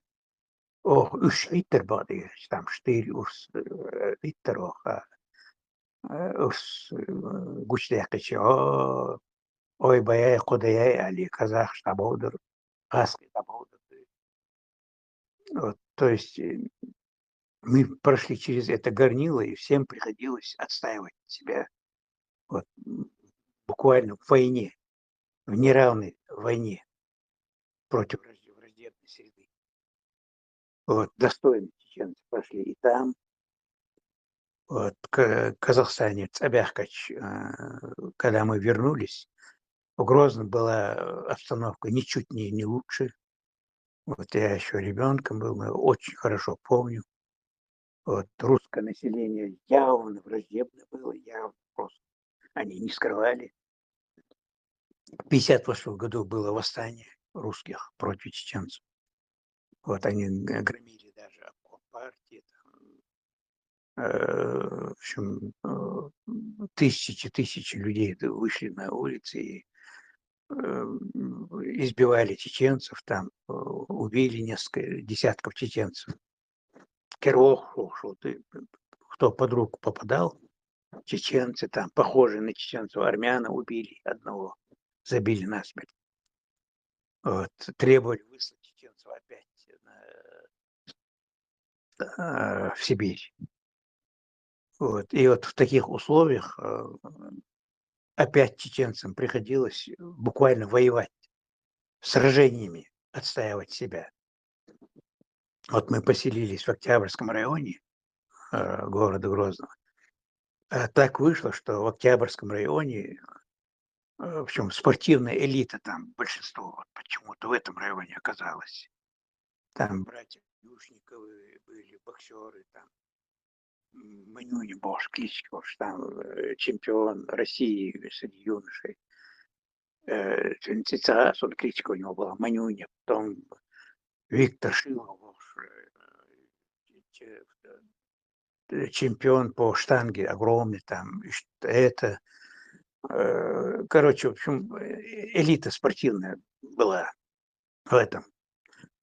Ох, уьш Ӏиттар бакъдерг, там штырь, урс, э, Ӏиттар оха, э, урс, э, гучадаьккхича, о, ой, бай-ай, кхо дай-ай, аьле, казахаш дӀабовдур, гӀазкхий дӀабовдур. Вот, то есть, э, мы прошли через это горнило, и всем приходилось отстаивать себя. Вот, м, буквально в войне, в неравной войне против вражде-, враждебной среды. Вот, достойно чеченцы прошли и там. Вот, к-, Казахстане цӀабаьхкача, э, когда мы вернулись, в Грозном была, э, обстановка ничуть не, не лучше. Вот я ещё ребёнком был, но очень хорошо помню. Вот русское население явно враждебно было, явно просто. Они не скрывали. В пятьдесят восьмом году было восстание русских против чеченцев. Вот они г-, громили даже обком партии, там, э, в общем, э, тысячи, тысячи людей д-, вышли на улицы и, э, избивали чеченцев, там, э, убили несколько десятков чеченцев. Кервох, что ты, кто под руку попадал, чеченцы, там, похожие на чеченцев, армяна убили одного, забили насмерть. Вот, требовали выслать чеченцев опять на, э, в Сибирь. Вот, и вот в таких условиях, э, опять чеченцам приходилось буквально воевать, сражениями отстаивать себя. Вот мы поселились в Октябрьском районе, э, города Грозного. А так вышло, что в Октябрьском районе, э, в общем, спортивная элита там, большинство вот почему-то в этом районе оказалась. Там братья Люшниковы были, боксёры, там, м, Манюня бохуш, Кличко, что там, э, чемпион России среди юношей. Э, ц-, ц-, цхьа а сон Кличко у него была, Манюня, потом Виктор Шилов бохуш, э, ч-, э, чемпион по штанге огромный, там, и ш-, это, э, короче, в общем, э, элита спортивная была в этом,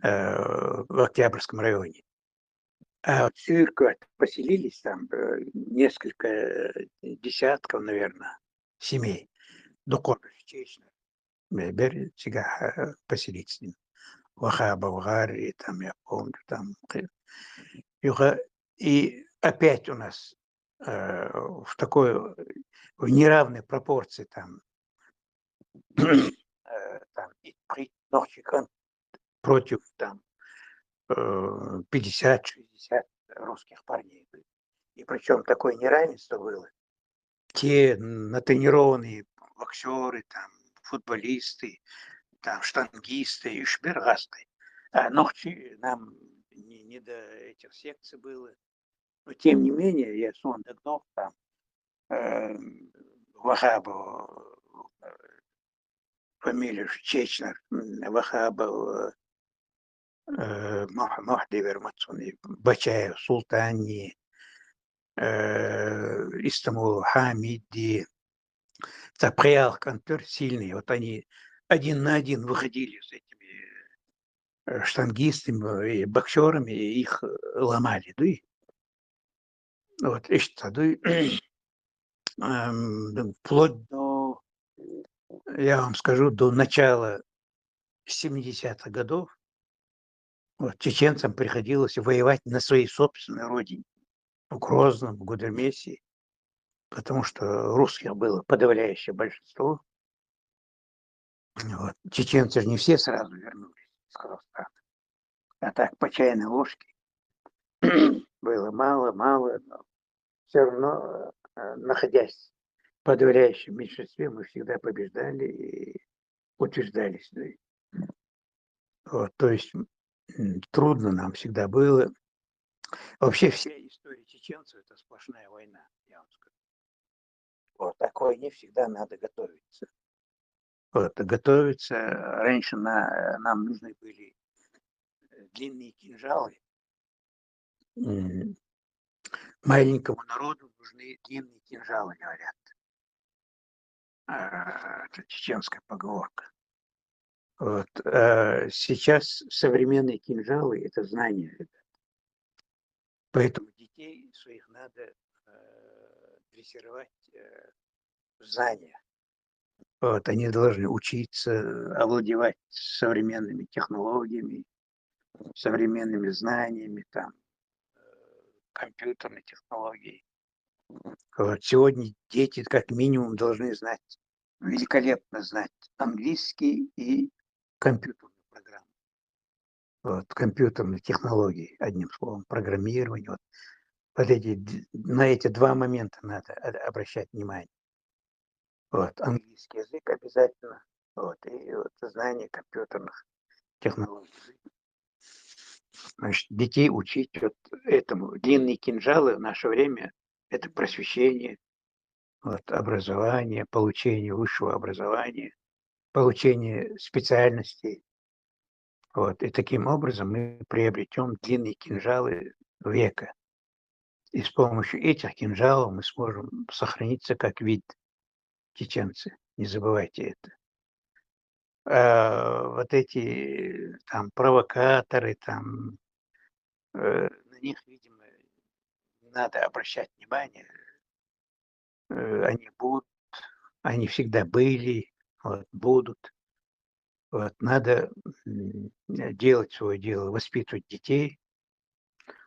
э, в Октябрьском районе. А вот церковь поселились там, э, несколько, э, десятков, наверное, семей. Дукха чеченцаш бе-, бер цигахь, э, поселиться. Вахабов ГӀарри, там, я помню, там, э, юха, и опять у нас, э, в такой, в неравной пропорции там, э, там, и при-, нохчий кӀант против там э, пятьдесят-шестьдесят русских парней. И причём такое неравенство было. Те натренированные боксёры, там, футболисты, там, штангисты, ишбер гасты. А нохчи нам не, не до этих секций было. Но тем не менее, я сон догнал, там, э, Вахабов, э, фамилия Чечнов, м, Вахабов, э, э, Мох-, Мохди Вермацуни, Бачаев, Султани, э, Истамул Хамиди, Тапхиял Кантор сильные. Вот они один на один выходили с этими, э, штангистами и боксёрами, и их, э, ломали, да и вот, ишта, да и, эм, вплоть до, я вам скажу, до начала семидесятых годов, вот, чеченцам приходилось воевать на своей собственной родине, в Грозном, в Гудермесе, потому что русских было подавляющее большинство. Вот. Чеченцы же не все сразу вернулись из Казахстана. А так, по чайной ложке. Было мало, мало, но всё равно, э, находясь в подавляющем меньшинстве, мы всегда побеждали и утверждались. Да. Вот, то есть, м, трудно нам всегда было. Вообще вся история чеченцев — это сплошная война, я вам скажу. Вот, а к войне всегда надо готовиться. Вот, готовиться. Раньше на, нам нужны были, э, длинные кинжалы. М, маленькому народу нужны длинные кинжалы, говорят. А, это чеченская поговорка. Вот, а сейчас современные кинжалы — это знания, ребят. Поэтому детей своих надо, э, дрессировать, э, в знания. Вот, они должны учиться, овладевать современными технологиями, современными знаниями, там, э, компьютерной технологией. Вот, сегодня дети как минимум должны знать, великолепно знать английский и компьютерную программу. Вот, компьютерные технологии, одним словом, программирование. Вот, вот эти д-, на эти два момента надо о-, обращать внимание. Вот, английский язык обязательно, вот, и вот знание компьютерных технологий. Значит, детей учить вот этому. Длинные кинжалы в наше время — это просвещение, вот, образование, получение высшего образования, получение специальностей. Вот, и таким образом мы приобретём длинные кинжалы века. И с помощью этих кинжалов мы сможем сохраниться как вид, чеченцы. Не забывайте это. А вот эти там провокаторы, там, э, на них, видимо, не надо обращать внимание. Э, они будут, они всегда были, вот, будут. Вот, надо, м, делать своё дело, воспитывать детей,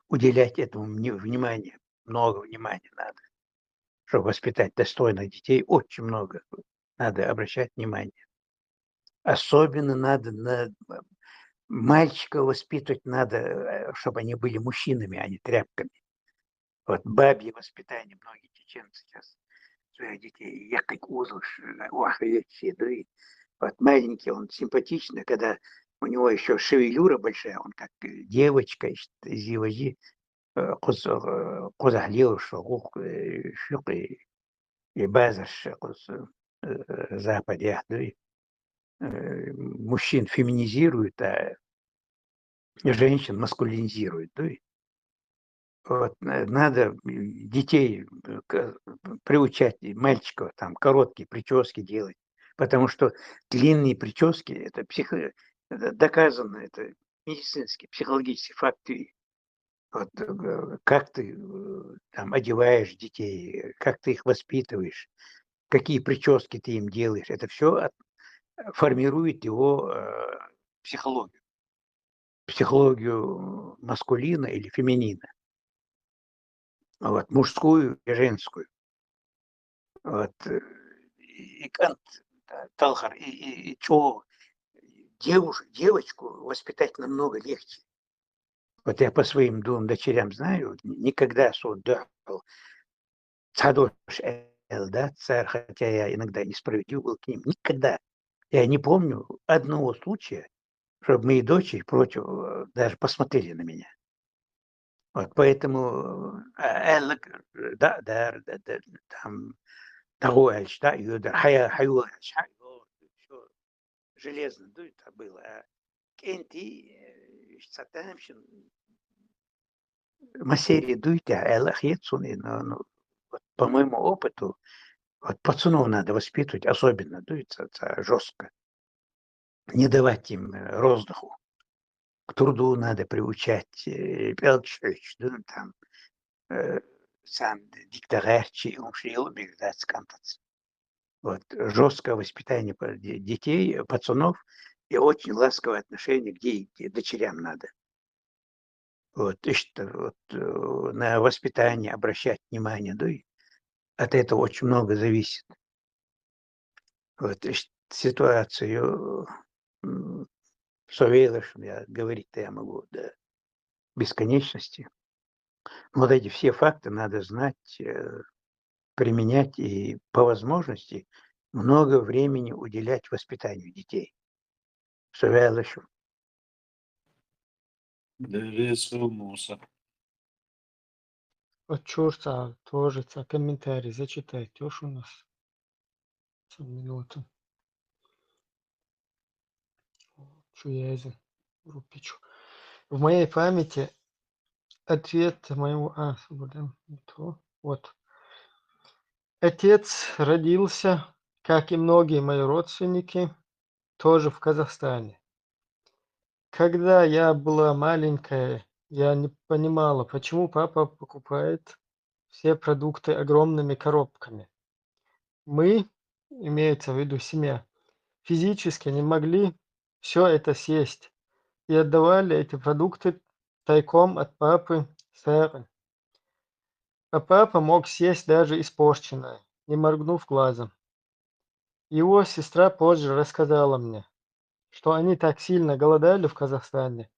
уделять этому вни-, внимание, много внимания надо. Чтобы воспитать достойных детей, очень много надо обращать внимание. Особенно надо на, м, мальчиков воспитывать надо, э, чтобы они были мужчинами, а не тряпками. Вот бабье воспитание, многие чеченцы сейчас своих детей, я как узлыш, э, ох, и все, да и вот маленький, он симпатичный, когда у него ещё шевелюра большая, он как, э, девочка, ещё, зиважи, э, куз-, э, кузахлил шугух, э, шук, э, и базар ши куз, э, западях, да и, э, мужчин феминизируют, а женщин маскулинизируют, да и вот, э, надо, м, детей, э, к-, приучать, и мальчиков, там, короткие причёски делать, потому что длинные причёски — это психо-, это доказано, это медицинский, психологический факт. И вот, э, как ты, э, там, одеваешь детей, э, как ты их воспитываешь, какие причёски ты им делаешь, это всё от-, э, формирует его, э, психологию. Психологию маскулина или феминина. Вот, мужскую и женскую. Вот, э, и кӀант, да, талхар, и, и, и чо-, девуш-, девочку воспитать намного легче. Вот я по своим двум дочерям знаю, никогда суна духьал цхьа дош аьлла дац цар, хотя я иногда несправедлив был к ним. Никогда. Я не помню одного случая, чтобы мои дочери против, э, даже посмотрели на меня. Вот поэтому, э, аьлла, да, да, да, да, там, дӀагӀо аьлча, дӀа а йоьдар, хьая-, хьайо аьлча, хьайо, всё, железно, дуй, это было, а кӀентий, э, цхьа тамашийна материя дуй тӀехь аьлла а хета суна, но, ну, вот по моему опыту, вот пацанов надо воспитывать особенно, дуй, ца-, ца-, жёстко. Не давать им, э, роздыху. К труду надо приучать, э, пӀелг чу хьоьжуш, дуй, там, э, царна дика дан гӀерташ, и уж йила а мегаш дац кӀантаца. Вот, жёсткое воспитание по-, де-, детей, пацанов и очень ласковое отношение к де-, к дочерям надо. Вот, иштта, вот, э, на воспитание обращать внимание, да, и от этого очень много зависит. Вот, иштта ситуацию, м, со велашам я говорить-то я могу до бесконечности. Но вот эти все факты надо знать, э, применять и по возможности много времени уделять воспитанию детей. Со велашам. Деррис хӀу, Муса. Вот чур цхьа, тоже цхьа комментарий зачитать йолуш у нас. Цхьа минута. Чу еза группе чу. В моей памяти ответ моего, а, свободен, не то. Вот. Отец родился, как и многие мои родственники, тоже в Казахстане. Когда я была маленькая, я не понимала, почему папа покупает все продукты огромными коробками. Мы, имеется в виду семья, физически не могли все это съесть и отдавали эти продукты тайком от папы сагӀа. А папа мог съесть даже испорченное, не моргнув глазом. Его сестра позже рассказала мне, что они так сильно голодали в Казахстане,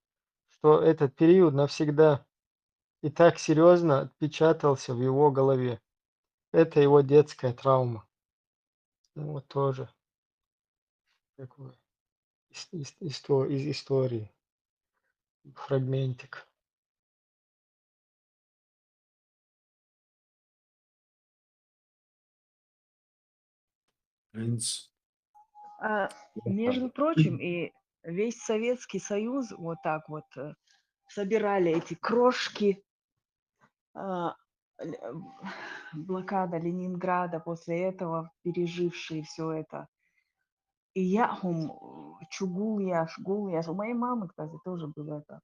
что этот период навсегда и так серьёзно отпечатался в его голове. Это его детская травма. Ну вот тоже такое ис-, ис-, исто-, из истории. Фрагментик. Принц. А, Вот так между вот. Прочим, и весь Советский Союз вот так вот, э, собирали эти крошки, а, л-, э, блокада Ленинграда, после этого пережившие всё это. И яхьум, э, чу гулъеш, гулъеш. У моей мамы, кстати, тоже было это.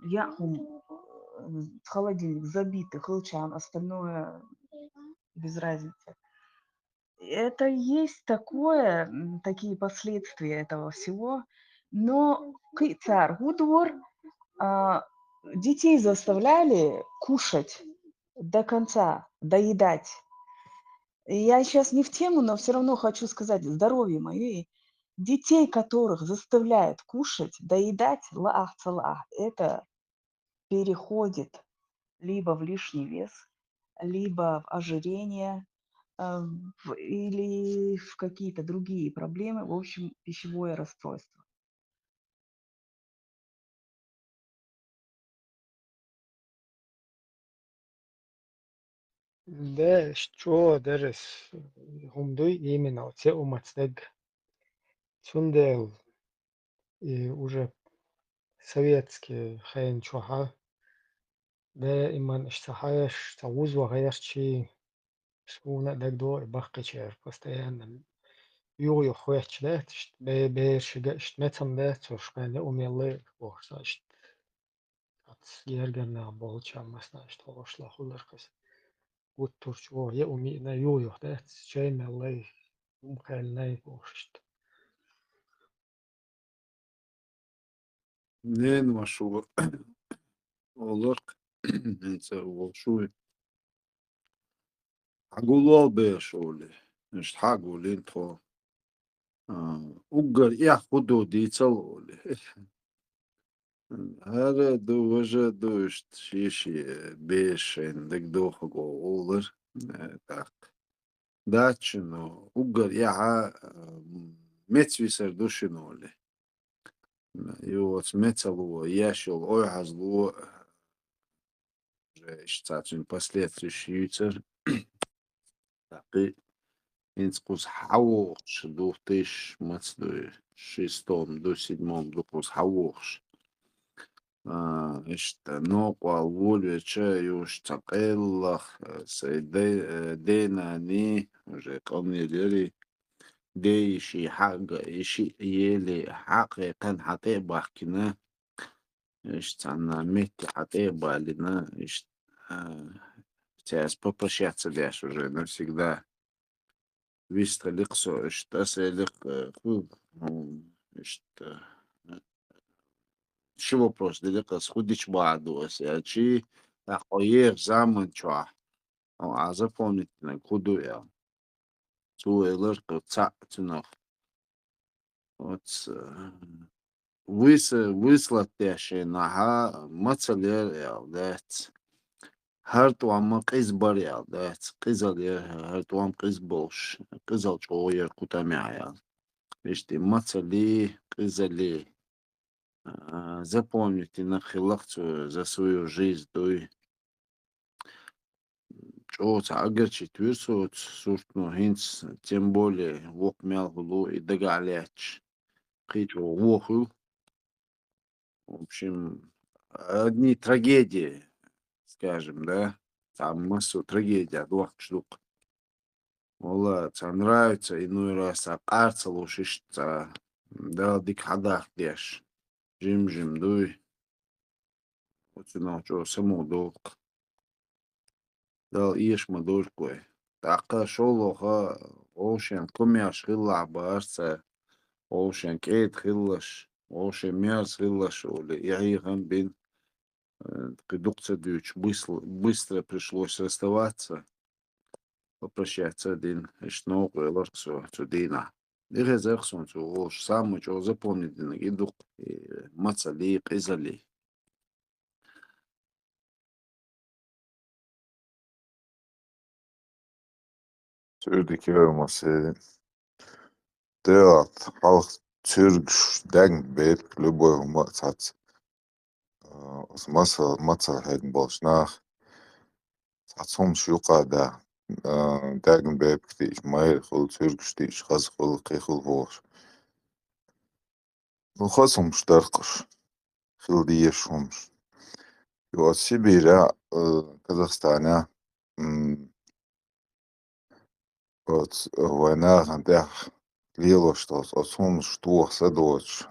Я, м, холодильник забитый, хилча, остальное без разницы. Это есть такое, м, такие последствия этого всего. Но кхин цара хӀу дора, а, детей заставляли кушать до конца, доедать. Я сейчас не в тему, но всё равно хочу сказать, здоровье моё и детей, которых заставляют кушать, доедать, лаахь ца лаахь, это переходит либо в лишний вес, либо в ожирение, э, в, или в какие-то другие проблемы, в общем, пищевое расстройство. Да, чӀогӀа деррис хӀума дуй, именно оцу яа умаца дерг. Цундела и уже советский хенан чохь а даиман иштта хьаеш, цхьа вузо гӀертачий, суна а дагадогӀу и баккхийчара постоянно юха-юха хоьттуш дац, иштта бе-, берашка иштта мецам дац, уьш бен яа ум елла бохуш, цхьа иштта цхьацца гергара нах болчарна массанхьа иштта хьошалгӀа хуьлура кхуза. Гуттар а чӀогӀа яа ум йиъна юха-юха дац, чай меллай, хӀума кхаьллинай бохуш иштта. Ненан вашас олург, хӀинца волуш ву. Хьан гулвал беш олий? Иштта хьан гулйина тхо? А, уггар эхь хӀу ду дийцал олий. ХӀара ду, важа ду, иштта ши-ши бераш шайна дагадохаргӀолла гӀоллар, э, тӀаккха. Дац шуна, уггар эхь, э, меца висар ду шуна олий. М, и оцу мецало, еш йолу ойхьазло, э, уже иштта цуьнан последствияш юьйцура. ТӀаккха и хӀинца кхуза хьавогӀуш ду, тыш маца ду, шестом ду, седьмом ду кхуза хьавогӀуш. А, иштта новкъахь волавелча, юха цхьа къеллах, э, сайн дай-, э, ден-нанний, уже къанъелира, ден-йишин хьаъ-, йишин ели хьакхайкхина, хьан тӀе а бахкина, иштта цхьана метте хьан тӀе а балийна, иштта, а, цаьрца попрощаться деш уже навсегда. Вистхилира-кх со, иштта аса элира-кх, э, хӀу, хӀу, иштта, э, ши вопрос дира-кх аса, хӀу дича бахьа ду аса, аьлча, тӀаккха хьо ехачу заман чохь, хьо а запомнить динарг хӀу ду аьлла. Цо элира-кх цхьаъ цунах. Оцу, э, выс-, выслать деш шайна хьа мацаллера аьлла дац. ХӀара тӀом къиза бара аьлла дац. Къизалла яра, хӀара тӀом къиза болуш, къизалла чӀогӀа яра кху тӀамехь аьлла. Иштта и мацаллий, къизаллий, а, запомнить динарг хилла-кх цо за свою жизнь дуй. ЧӀогӀа цхьа огорчить вира со оцу суртано, хӀинца, тем более, воккха мел хӀума и дагахь лаьтташ, кхин чӀогӀа вон хуьлу. В общем, одни трагедии, скажем, да, цхьа массо а трагедиях дохкуш ду-кх. Валла, цхьа нравится, иной раз цхьа къар ца луш иштта цхьа, Дала дика хьадахка деш. Жим-жим дуй. Оцунах чӀогӀа самукъадолу-кх. Дала эша ма дойла-кх вай. ТӀаккха шолгӀа вовшийн комаьрша хилалахь бахара цара, вовшийн кӀеда хилалаш, вовшийн мерза хилалаш олий, и хьехам бина, э, кхин дукха ца дуьйцуш, быс-, быстро пришлось расставаться. Попрощаться дина, иштта новкъа велира-кх со цу дийнахь. И хезира-кх суна цо олуш, самый чӀогӀа запомнить динарг и ду-кх, и мацаллий, къизаллий. Цуьрдиг яра массеран. Делахь хьалха цуьргаш дегна бепиг любой хӀума а цхьацца. А, оцу маса-, мацалла хьегна болчу наха цхьацца хӀумнаш юкъа а даьхна, а, дегна бепиг диъча, майра хуьлу, цуьргаш диъча, хаза хуьлу, кхин хуьлу бохуш. Ну, хаза хӀумнаш дара-кх уьш, хила дезаш хӀумнаш. И оцу Сибирехь, а, Казахстанехь, м, оцу вайн нахана тӀехь лелош долчу оцу хӀумнаш тоха са доцуш,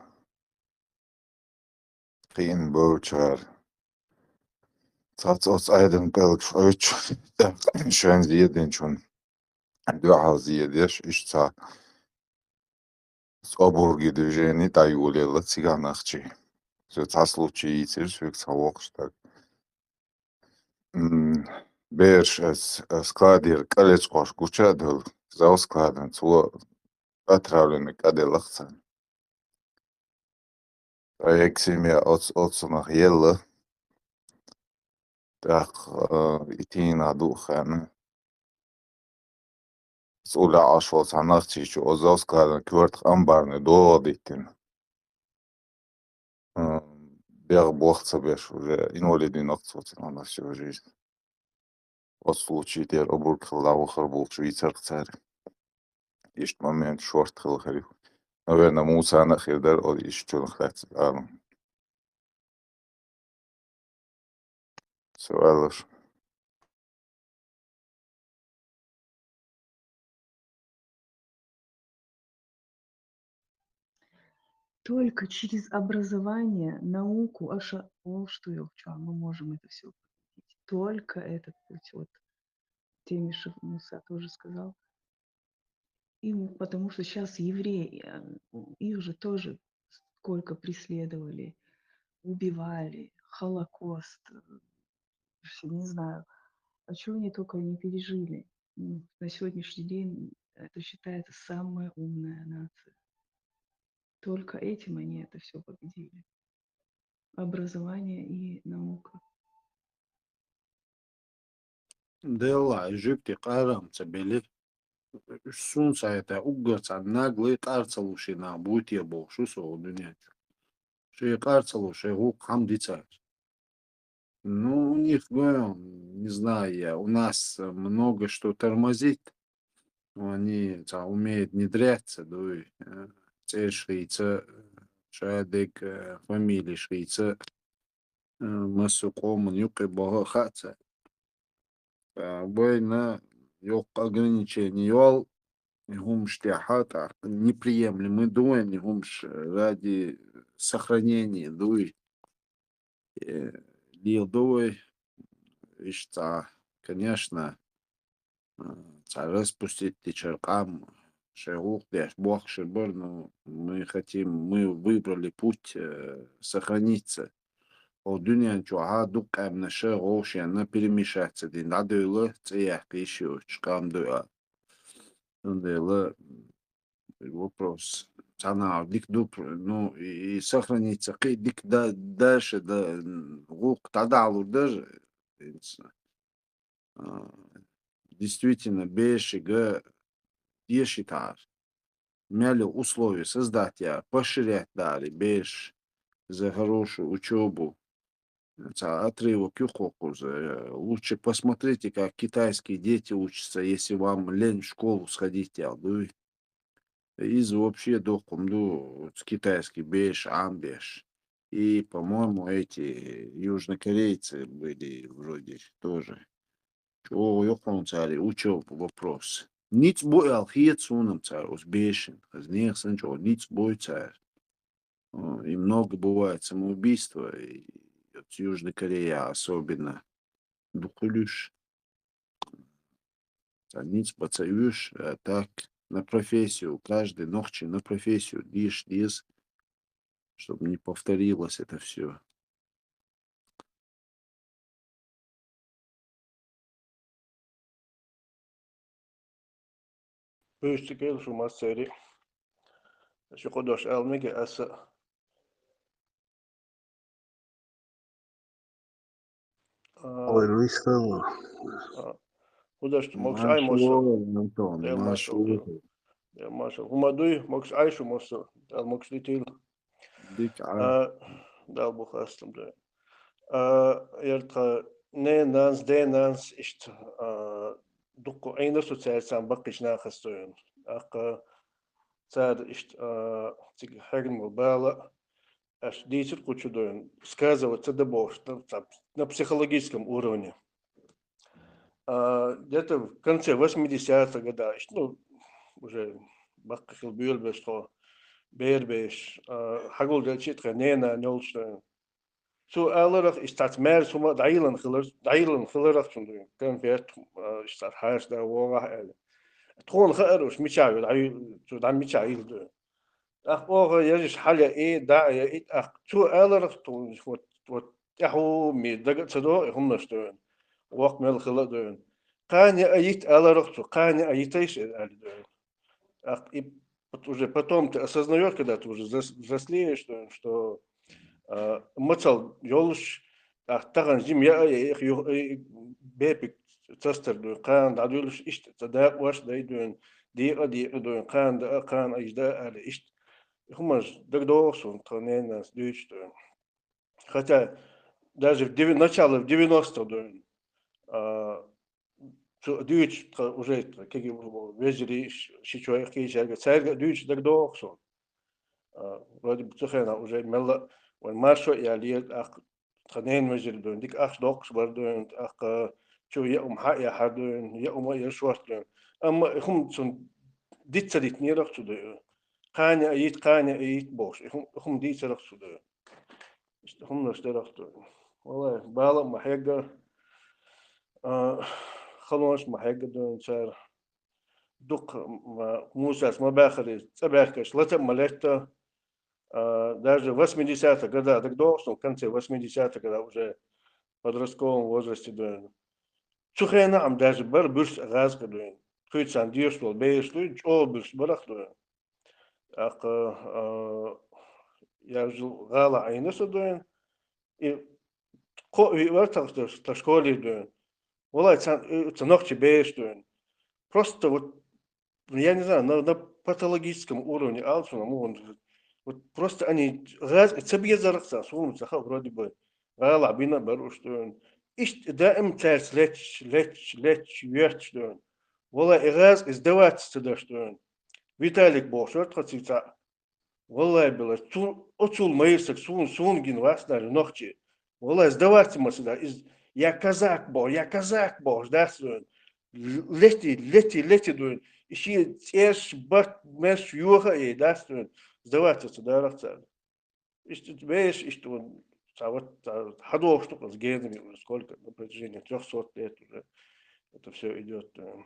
кхиъна бевллачара. Цхьацца оцу Ӏедалан пӀелгаш Ӏуьттуш, тӀаккха шайна зен динчунна дуьхьал зен деш, иштта цхьа обурган движени дӀайолаелла цигахь нохчийн. Цо цхьа случай йийцира соьга цхьа воккхачу стага. М, бераш ас, а, складера кӀалечкъош гуча а девлла, завскладан цо отравленный кӀа делла-кх царна. Ткъа егга семья оц-, оцунах елла. ТӀаккха, а, и тийна дууш хенахь, цӀу лаьӀаш волу цхьа нохчичо оцу завскладан коьртах амбарный догӀа диттина. А, бегӀ бох ца беш, уже инвалид вина-кх цо цунах на всю жизнь. Оцу случай тӀера обург хилла вахар бохуш вийцира-кх цара. Иштта момент шорта хилла хир ю. Наверное, Мусана а хир дара, оцу иштачунах лаьцна ала. Со аьлларш. Только через образование, науку, аша ол что я вчера, мы можем это все победить. Только этот путь. Вот Темишев Муса тоже сказал. И м-, потому что сейчас евреи, э, их же тоже сколько преследовали, убивали, Холокост, э, вообще не знаю, о чем они только не пережили. М, на сегодняшний день это считается самая умная нация. Только этим они это все победили. образование и наука. Делла, жуьгти къарам ца бели. Сун сайта уггар ца наглый къар ца лушина бути боху со дуьнен чу. Ши къар ца луш, ши гӀуллакх хьам дицар. Ну, у них, ну, не знаю я, у нас много что тормозит. Они ца умеют внедряться, дуй, э, цӀераш хийца, шадерг, э, фамилеш хийца, э, массо къоман юкъе баха хаца. Э, байна йоккха ограничение йол, и хӀумаш тӀехьа тӀаккха неприемлемы ду вайн и хӀумаш ради сохранения дуй. Э, леладу вай, иштта, конечно, э, цхьа распустить дича къам шайн гӀуллакх деш бохкуш бар, но мы хотим, мы выбрали путь, э, сохраниться. О дуьнен чохь дукха къаьмнаш гӀовшенна перемешаться дина дӀадевлла, цӀе яккха йиш йоцуш къам ду а. Цундела вопрос. Цхьана дика ду, ну, и, и сохраниться кхин дика да, дальше да, гӀуллакх дӀадахьалур дара. А, действительно, берашига дешийтахьара. Мел условия создать яр, поощрять дара бераш за хорошую учёбу. Цхьа отрывок ю кху кхуза. Лучше посмотрите, как китайские дети учатся, если вам лень в школу сходить, ял дуй. Иза вообще доккхум ду, оцу китайский бераш Ӏамбеш. И, по-моему, эти южнокорейцы были вроде тоже. ЧӀогӀа йоккхун цара учёба вопрос. Ницкъ бу аьлла хета суна цара оцу бешан. Хаза нехан санна чӀогӀа ницкъ бой цара. Э, и много бывает самоубийства, и вот с Южной Кореей особенно. Дукхулюш. Ца ницкъ баца уьш, а так на профессию, каждый нохчи на профессию диш дис, чтобы не повторилось это все. Пусть кел шу массери. Шу кху дош ала мега аса. А, Ой, ну и слава. А, худаш могуш ай мосо. Антон, я машал. Я машал. Хумадуй, могуш ай шу мосо. Ал могуш дитил. Дик а. А, дал бу хастам да. А, яртха не нанс, де нанс, ишт, а, дукку айна социальцам баккиш на хастоен. Ака цар ишт, а, циг хегн бала. Аш дийцар кхучу доин, сказываться да бохуш, на, на психологическом уровне. А, где-то в конце восьмидесятых годов, ну, уже баккхил буьйлбеш тхо, бербеш, а, хьагулделчи тхо нена нёлчу. Цу аларах, иштац мер сума дайилан хилар, дайилан хиларах цун дуин, конфет, а, иштац хаш да вогах аьле. Тхона хаар уш мича ю, дай, цу дан мича ил дуин. Ах, оха ежиш хьаля и, да, я и, ах, цу аларах ту, вот, вот, тяху ми дага цадо, и хумнаш дуин. Вок мел хила дуин. Кхани а йит аларах цу, кхани а йитайш, э, али дуин. Ах, и вот уже потом ты осознаешь, когда ты уже взрос-, взрослеешь, что, что, а, мацал ёлш, ах, тахан жим я, я, я, я, бепик цастар дуин, кхан да дюлш, ишт, ца да, ваш да дуин, дига, дига дуин, кхан да, кхан айш да, али ишт. Хумаш, даг дохсун, тхо ненас дюйч дуин. Хотя даже в деви-, начало в девяностых дуин, а, цу дуьйцу тха уже тха кеги вежарий ш-, ши чоьх кийчаьрга, цаьрга а дуьйцу дага догӀу суна. А, вроде бы цу хенахь уже мелла вайн маршо а яллера, тӀаккха тха ненан вежарий дуьйна, дика ахча доккхуш бара дуьйна, тӀаккха чу яа хӀума хьа а яхьара дуьйна, яа хӀума а яра шорта дуьйна. Амма и хӀума цунна диц ца дитинера цу дуьйна. Кхане а йита, кхане а йита бохуш, и хӀума, и хӀума дийцарах цу дуьйна. Иштта хӀуманаш дарах ду. Валлай, бала а ма хьегга, а, халонаш а ма хьегга дуьйна цара. Дукха, м, а, мусас ма баьхарий, цӀа баьхкаш лата а ма летта. А, даже в восьмидесятых годах, дагадогӀу суна, в конце восьмидесятых годах уже в подростковом возрасте дуьйна. Цу хенахь а даже бара буьрса гӀазкхи дуьйна. Кхуьйцарна дешаш долу бераш дуьйна, чӀогӀа буьрса барах дуьйна. ТӀаккха, а, яжал гӀала Ӏийна со дуьйна. И кхо виъ вар тха, тха школе дуйна. Валлай, цхьа, э, цхьа нохчи бераш дуйна. Просто вот, ну, я не знаю, на, на патологическом уровне алцуна мугъун. Вот просто они гӀазкхи ца безарах цар, суна ца хаьа вроде бы. ГӀала бина бар уж дуйна. Иштта даим цаьрца летч, летч, летч, йоьтташ дуйна. Валлай, и гӀазкхи сдаваться ца деш дуйна. Виталик бохуш вар тха цига цхьаъ. Валлай, била, цу, оцул ма йисаг суна, суна гина вац даже нохчи. Валлай, сдаваться ма ца деш. Из, я казак боху, я казак бохуш дац дуйна. Л-, лети, лети, лети дуйна. И шен цӀераш, барт, мерш йоха а ей дац дуйна. Сдаваться ца дарах царна. Иштта бераш, иштта вон, цхьа вот, цхьа хьадохуш ду-кх из генами уже сколько, на протяжении трёхсот лет уже это всё идёт, э.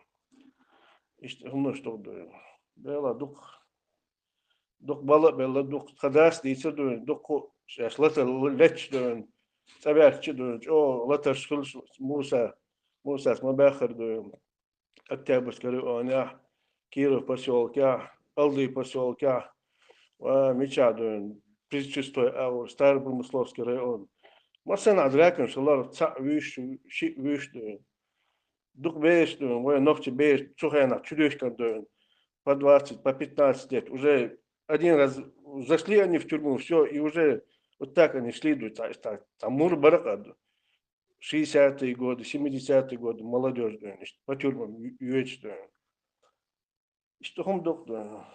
Иштта хӀуманаш ду-кх дуйна. Бела дукха, дукха бала а белла, дукха тха дас дийцар дуйна, дукха шаьш лата летча дуйна, цӀа баьхкача дуйна, чӀогӀа латарш хилча Муса, Мусас ма баьххара дуйна. Октябрьский районехь, Киров посёлкехь, Алды посёлкехь, ва мичахь дуйна, Пресчистой агӀор, Старопромысловский район. Массанхьа драконаш хилар, цхьаъ вуьйш, шиъ вуьйш дуйна. Дукха бераш дуйна, вай нохчи бераш цу хенахь чудуьйхкина дуйна. По двадцать, по пятнадцать лет. Уже один раз зашли они в тюрьму, всё, и уже вот так они шли, дуйна, цхьа, цхьа, цхьа мур бара кхаьдда. Шестидесятые годы, семидесятые годы, молодёжь дуйна, иштта по тюрьмам ю-, йоьдуш дуйна. Иштта хӀума ду-кх дуйна.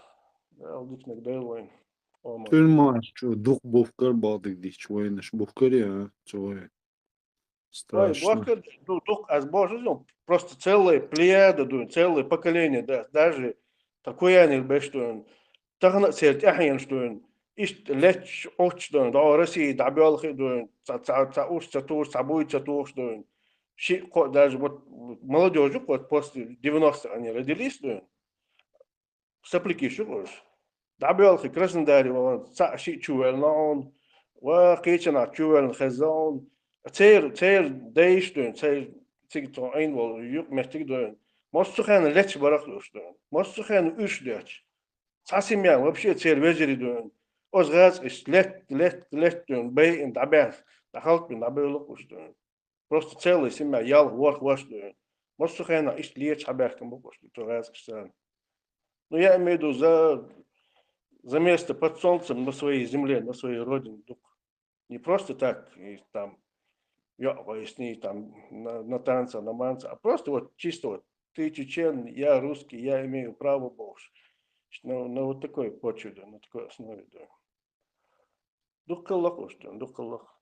Дала диканиг дойла вайна. Ома. Тюрьмаш чу дукха бухкар баьлла дича вайнаш бухкар я, а, цу вай. Вай, страшно. Бухкар ду-, дукха аз бохуш, ну, просто целая плеяда дуйна, целое поколение, да, даже такое не беш дуйна. Тахана а церан тӀаьхьенаш дуйна, иштта летча, Ӏотташ дуйна, дӀа Россия дӀабоьлхий дуйна, цхьа, цхьа, цхьа уш ца тухуш, цхьа буй ца тухуш дуйна. Шиъ, кхоъ, даже вот молодёжь ю-кх, вот после девяностых они родились дуйна. Соплякиш ю-кх уж. ДӀабоьлхий Краснодаре вахана, цхьаъ, шиъ чувоьллина хьуна, ва кхечанхьа чувоьллина хезна хьуна. Церан, церан дайша дуйна, церан цига тхо Ӏийна волу юкъаметтиг дуйна. Массо а хенахь леташ бара-кх уж дуйна. Массо а хенахь уьш доьтташ. Цхьа семья вообще церан вежарий дуйна. Оцу гӀазкхаша летта, летта, летта дуйна, байина, дӀабаьхна, дӀахалкбина, дӀабевлла-кх уж дуйна. Просто целая семья, ялх, ворхӀ ваша дуйна. Массо а хенахь иштта леташ хьабаьхкина бу-кх уж, цу гӀазкхаша царна. Ну, я имею в виду, за, за место под солнцем на своей земле, на своей родине, дукха. Не просто так, и там, йоӀ гӀайсний, там, на, на танца, на манца, а просто вот чисто вот: ты чечен, я русский, я имею право бохуш. На, на вот такой почве, да, на такой основе, да. Дукха хилла-кх уж, да, дукха хилла-кх.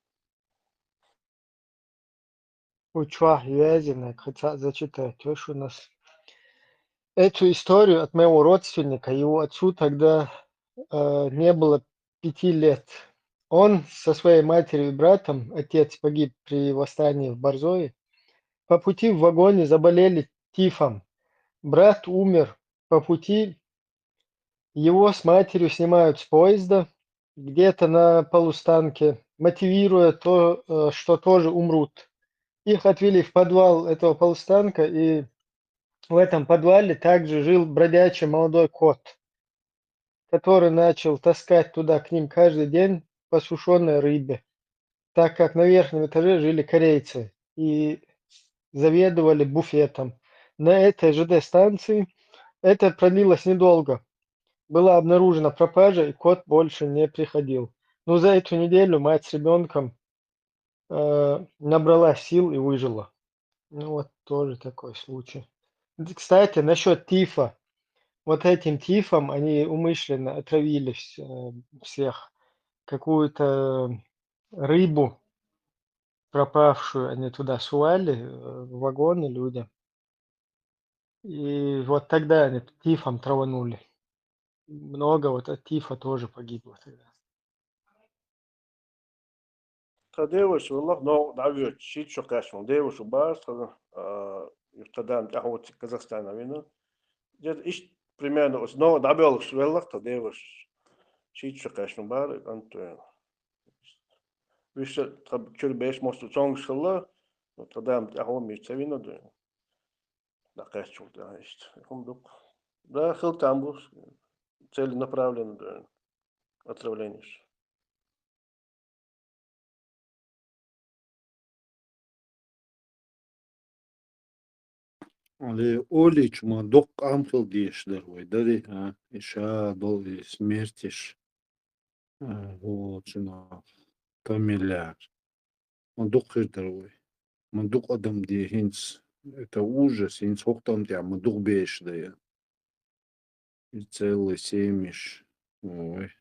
Учвахь вязина, хотя зачитать уж у нас. Эту историю от моего родственника, его отцу тогда, э, не было пяти лет. Он со своей матерью и братом, отец погиб при восстании в Борзове, по пути в вагоне заболели тифом. Брат умер по пути, его с матерью снимают с поезда где-то на полустанке, мотивируя то, э, что тоже умрут. Их отвели в подвал этого полустанка, и в этом подвале также жил бродячий молодой кот, который начал таскать туда к ним каждый день по сушёной рыбе, так как на верхнем этаже жили корейцы и заведовали буфетом. На этой ЖД-станции это продлилось недолго. Была обнаружена пропажа, и кот больше не приходил. Но за эту неделю мать с ребёнком, э, набрала сил и выжила. Ну вот, тоже такой случай. Д-, кстати, насчёт тифа. Вот этим тифом они умышленно отравили вс-, э, всех. Какую-то рыбу пропавшую они туда сували, э, в вагоны людям. И вот тогда они тифом траванули. Много вот от тифа тоже погибло тогда. Тхан деваша, валлахӀи, новкъа дӀавоьдуш, шийтта шо кхаьчна волу деваша бара тхан, а, тхан да-нана тӀаьхьо цига Казахстана вина. Где-то иштта примерно оцу новкъа дӀабоьлхуш велла-кх тхан деваша. Шийтта шо кхаьчна бара и кӀант вина. Вуьш тхан чуьра берш массо а цомгуш хилла, тхан да-нана тӀаьхьо мича ца вина дуй. ДӀакхаьччул тӀаьхьа иштта. ХӀума ду-кх. Да, хила там бу, целенаправленно дуй, отравлениеш. Оле олича ма дукха къам хила дезаш дара вай, дарий, а? И ша дол, и смертиш, а, волчунах, тамиляр. Ма дукха хир дара вай. Ма дукха адам де хӀинца, это ужас, хӀинца хӀокху тӀам тӀехь ма дукха беш да я. И целый семьяш. Ой.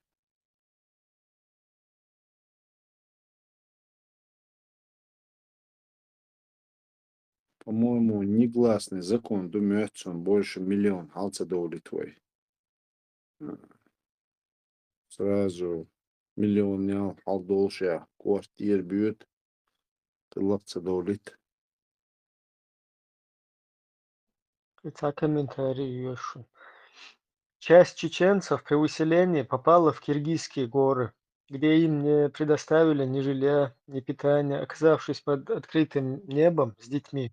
По-моему, негласный закон ду моьтту суна, больше миллион хьал ца довлийта вай. Сразу миллионал хьал долуш я, квартира боьду, тӀелакх ца довлийта. Цхьа комментарий йоьшу. Часть чеченцев при выселении попала в Киргизские горы, где им не предоставили ни жилья, ни питания, оказавшись под открытым небом с детьми,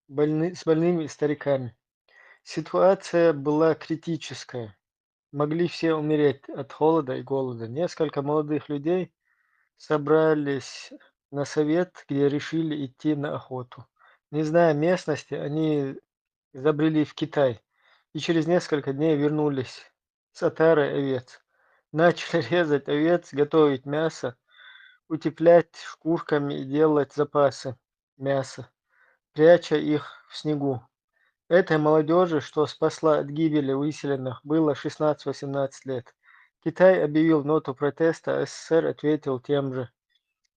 больны-, с больными и стариками. Ситуация была критическая. Могли все умереть от холода и голода. Несколько молодых людей собрались на совет, где решили идти на охоту. Не зная местности, они забрели в Китай и через несколько дней вернулись с отарой овец. Начали резать овец, готовить мясо, утеплять шкурками и делать запасы мяса, пряча их в снегу. Этой молодёжи, что спасла от гибели выселенных, было шестнадцать-восемнадцать лет. Китай объявил ноту протеста, а С С С Р ответил тем же,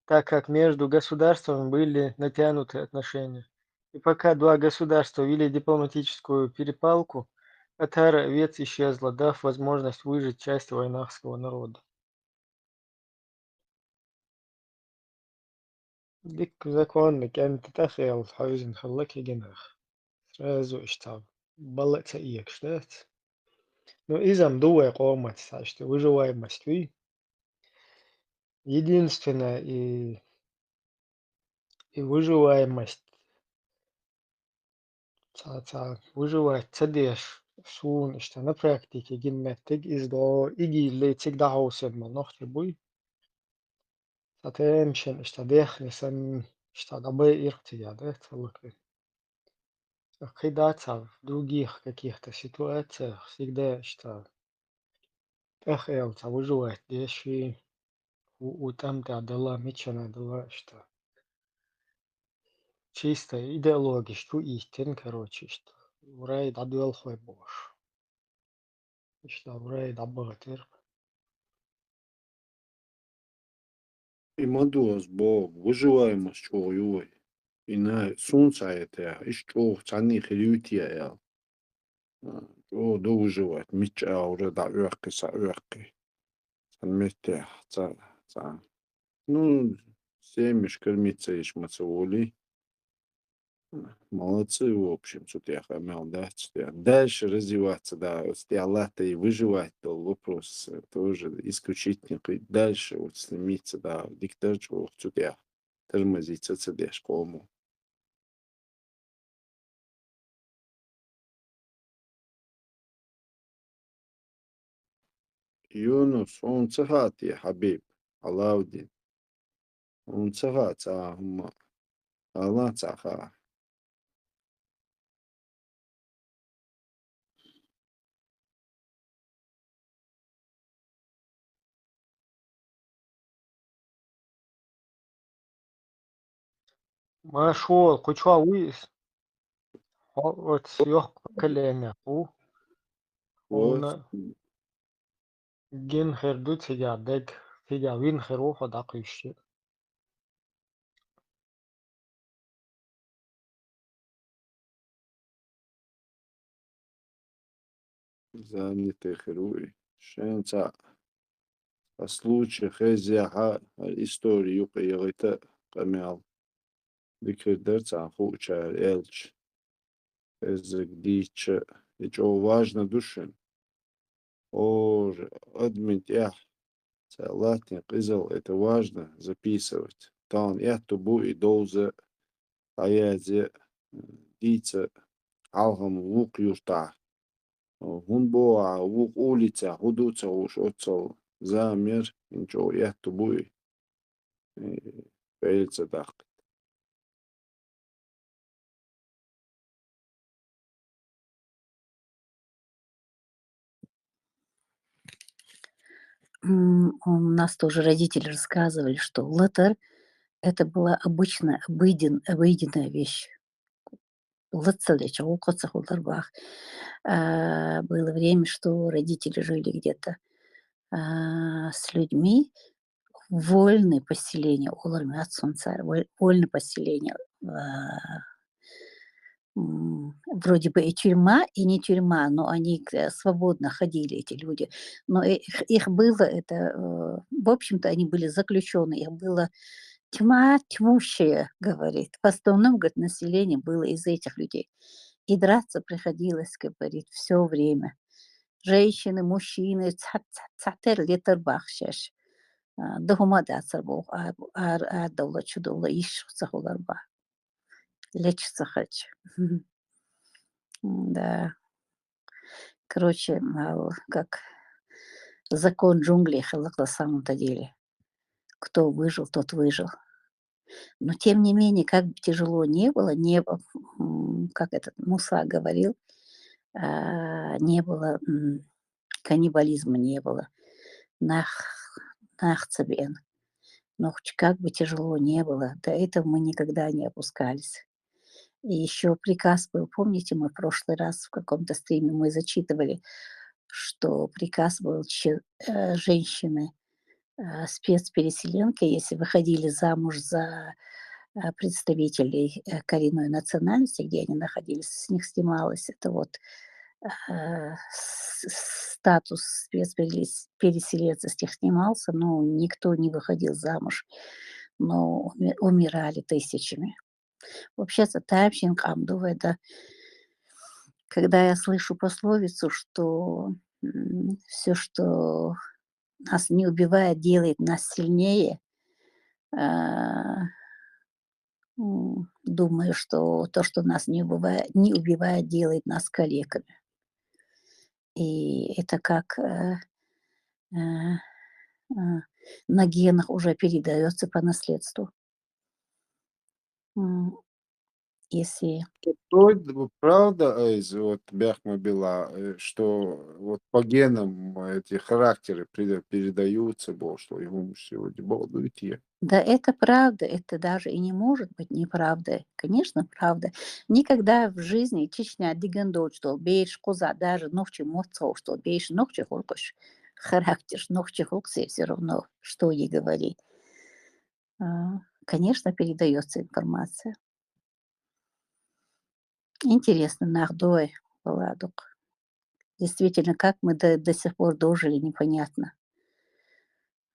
так как между государствами были натянуты отношения. И пока два государства вели дипломатическую перепалку, отара овец исчезла, дав возможность выжить части вайнахского народа. Дика законна кӀентан тӀехъяла хьаьвзина хилла кегийнах. Сразу иштта бала а ца эгаш дац. Ну, иза-м ду вай къомаца, цхьа иштта выживаемость вуй. Единственное, и, и выживаемость, цхьа, цхьа выживать ца деш, суна иштта на практике гина меттиг, иза дӀо ИГИЛ-ца цига дӀахьовсийна болу нохчий буй. Цхьа тайна шен иштта дехна санна, иштта дӀабайира цигахь, да, ца лакхе. Кхин дацахь в других каких-то ситуациях всегда иштта тӀехъяла цхьа выживать деш, хӀу, хӀу тӀам тӀехь дала, миччана дала иштта. Чисто идеологиш чу ийттина, короче, иштта. Врай дӀадоьлхуй бохуш. Иштта врай дӀабахатира. И ма ду ас боху, выживаемость чӀогӀа ю вай. И на, суна ца хетахь, иштта чӀогӀа цхьанний хир ю те аьлла. А, чӀогӀа ду выживать, мичча агӀора дӀаоьккхи, схьаоьккхи. Цхьана меттехь, цхьа, цхьа. Ну, семьяш кормить ца йиш ма ца волий. Молодцы, в общем, цу тӀехь къамел дац, цу тӀехь. Дальше развиваться, да, оцу тӀехь латта и выживать долу вопрос, э, тоже исключительно кхин дальше вот стремиться, да, дика дара чӀогӀа цу тӀехь тормозиться ца деш къомо. Юнус, хьуна ца хаьа те, Хьабиб, Алаудин? Хьуна ца хаьа цхьа а хӀумма? Ала ца хаьа. Машо, кху чохь вуй иза? Хьо оцу йоккха поколенех ву? Хьуна гина хир ду цигахь дерг, цигахь вина хир ву хьо дӀакхуьйсуш. Занятый хир ву и. Шен цхьа, цхьа случай хезахь, хӀара истори юкъа яхийта къамел. Дика хир дара цхьана хуучара аьлча. Хезарг дийча, и чӀогӀа важно ду шуна. ХӀора адамийн тӀехь цхьа латтийна къизалла, это важно записывать. Тахана аьтту бу и довза, дӀаязъя, дийца хьалхам вукху юртахь. ХӀунда боху ахь, вукху улицехь хӀун ду ца хууш оццул зама яра, хӀинца чӀогӀа аьтту бу и, э, пайда ца даккхийта. М, у нас тоже родители рассказывали, что латар — это была обычная, обыден-, обыденная вещь. Латар лечи гӀулакх ца хулар бах. А, было время, что родители жили где-то, а, с людьми, вольные поселения, олар мят сунцар, воль-, вольные поселения, а, м, вроде бы и тюрьма, и не тюрьма, но они к-, э, свободно ходили, эти люди. Но и их, их было это, э, в общем-то, они были заключённые, их было тьма тьмущая, говорит. В основном, говорит, население было из этих людей. И драться приходилось, говорит, всё время. Женщины, мужчины, цхьа-, цхьа-, цхьатер летар бахшаш. А, дохума дацар бох, а, ар, ар довла, чу довла, иш ца хулар ба. Лечи ца хача. М, да. Короче, мал, как закон джунглей хилар на самом-то деле. Кто выжил, тот выжил. Но тем не менее, как бы тяжело не было, не б-, м, как этот Муса говорил, а, не было, м, каннибализма не было. Нах, нах ца биэн. Нохчи, как бы тяжело не было, до этого мы никогда не опускались. И ещё приказ был, помните, мы в прошлый раз в каком-то стриме мы зачитывали, что приказ был че-, э, женщины, э, спецпереселенки, если выходили замуж за, э, представителей, э, коренной национальности, где они находились, с них снималось это вот, э, с-, с-, статус спецперес-, переселенца с них снимался, но никто не выходил замуж, но уми-, умирали тысячами. Вообще-то, таьпшин къам ду вай да, когда я слышу пословицу, что, м, всё, что нас не убивает, делает нас сильнее, а, м, думаю, что то, что нас не убывает, не убивает, делает нас калеками. И это как, э, э, э, на генах уже передаётся по наследству. М, если Это правда, э, из-, вот, бяхма била, э, что вот по генам эти характеры пере-, передаются, бо, что его сегодня балдуете. Да, это правда, это даже и не может быть неправдой. Конечно, правда. Никогда в жизни Чечня дигендоч, что бейш куза, даже нохчи моцо, что бейш нохчи хулкуш. Характер нохчи хулксе всё равно, что и говори. А, конечно, передаётся информация. Интересно, нах дой, Владук. Действительно, как мы до, до сих пор дожили, непонятно.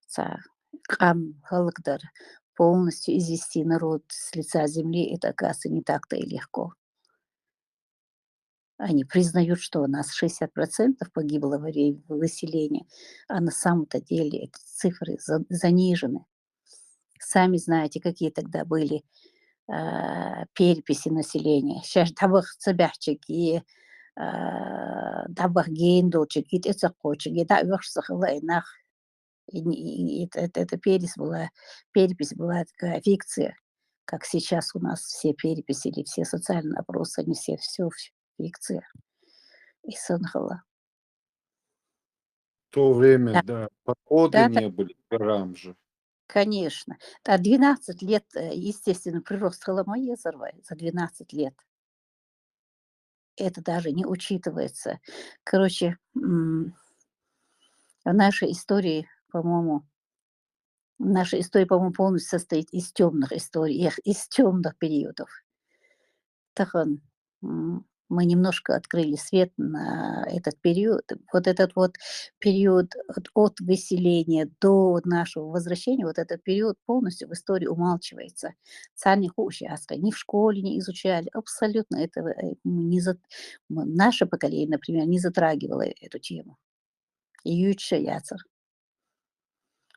Ца, къам халкъ дар полностью извести народ с лица земли, это, оказывается, не так-то и легко. Они признают, что у нас шестьдесят процентов погибло во время выселения, а на самом-то деле эти цифры за-, занижены. Сами знаете, какие тогда были, а, переписи населения. Щас дабах цабяхчик и, а, дабах гейндолчик и тецакочик и да вехсахла и нах. И не, и, и это, это, это перепись была, перепись была такая фикция, как сейчас у нас все переписи или все социальные опросы, они все, всё ф-, фикция. И сон хала. В то время, да, да, походы, да, так, не были, к горам же. Конечно. Да, двенадцать лет, э, естественно, прирост хала ма езар вай за двенадцать лет. Это даже не учитывается. Короче, м, в нашей истории, по-моему, наша история, по-моему, полностью состоит из тёмных историй, эх, из тёмных периодов. Тахан, м, мы немножко открыли свет на этот период. Вот этот вот период от, от выселения до нашего возвращения, вот этот период полностью в истории умалчивается. Царни хуши аска ни в школе не изучали, абсолютно этого, э, мы не зат-, мы, наше поколение, например, не затрагивало эту тему. Юча яцар.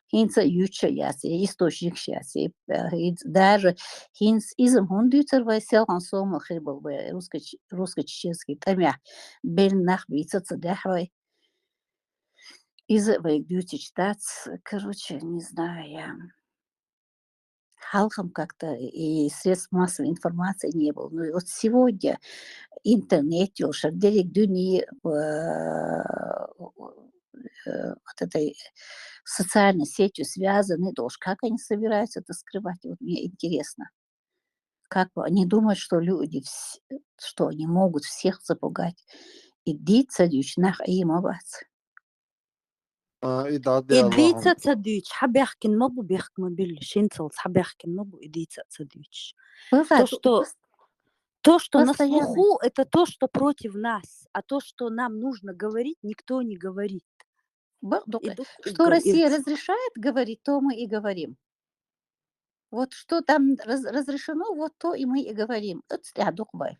Хинца юча яц, и источник яц, и, э, и даже хинц изм хун дюцар вай селхан сома хирбал вай русско-, русско-чеченский тамя бел нах бица цадах вай. Иза вай дюцич тац, короче, не знаю я. Халхам как-то и средств массовой информации не было. Ну и вот сегодня интернет, ёлшар, дерек дюни, э, э, вот этой социальной сетью связаны, то уж как они собираются это скрывать? Вот мне интересно. Как бы они думают, что люди, вс- что они могут всех запугать? И дицадюч нах имавац. А, и да, И дицацадюч, хабяхкин мабу бехк мабил, шинцалц хабяхкин мабу, и дицацадюч. То, что, то, что на слуху, это то, что против нас, а то, что нам нужно говорить, никто не говорит. И дук- и Что Россия говорит. разрешает говорить, то мы и говорим. Вот что там раз- разрешено, вот то и мы и говорим. Эцтя дукбай.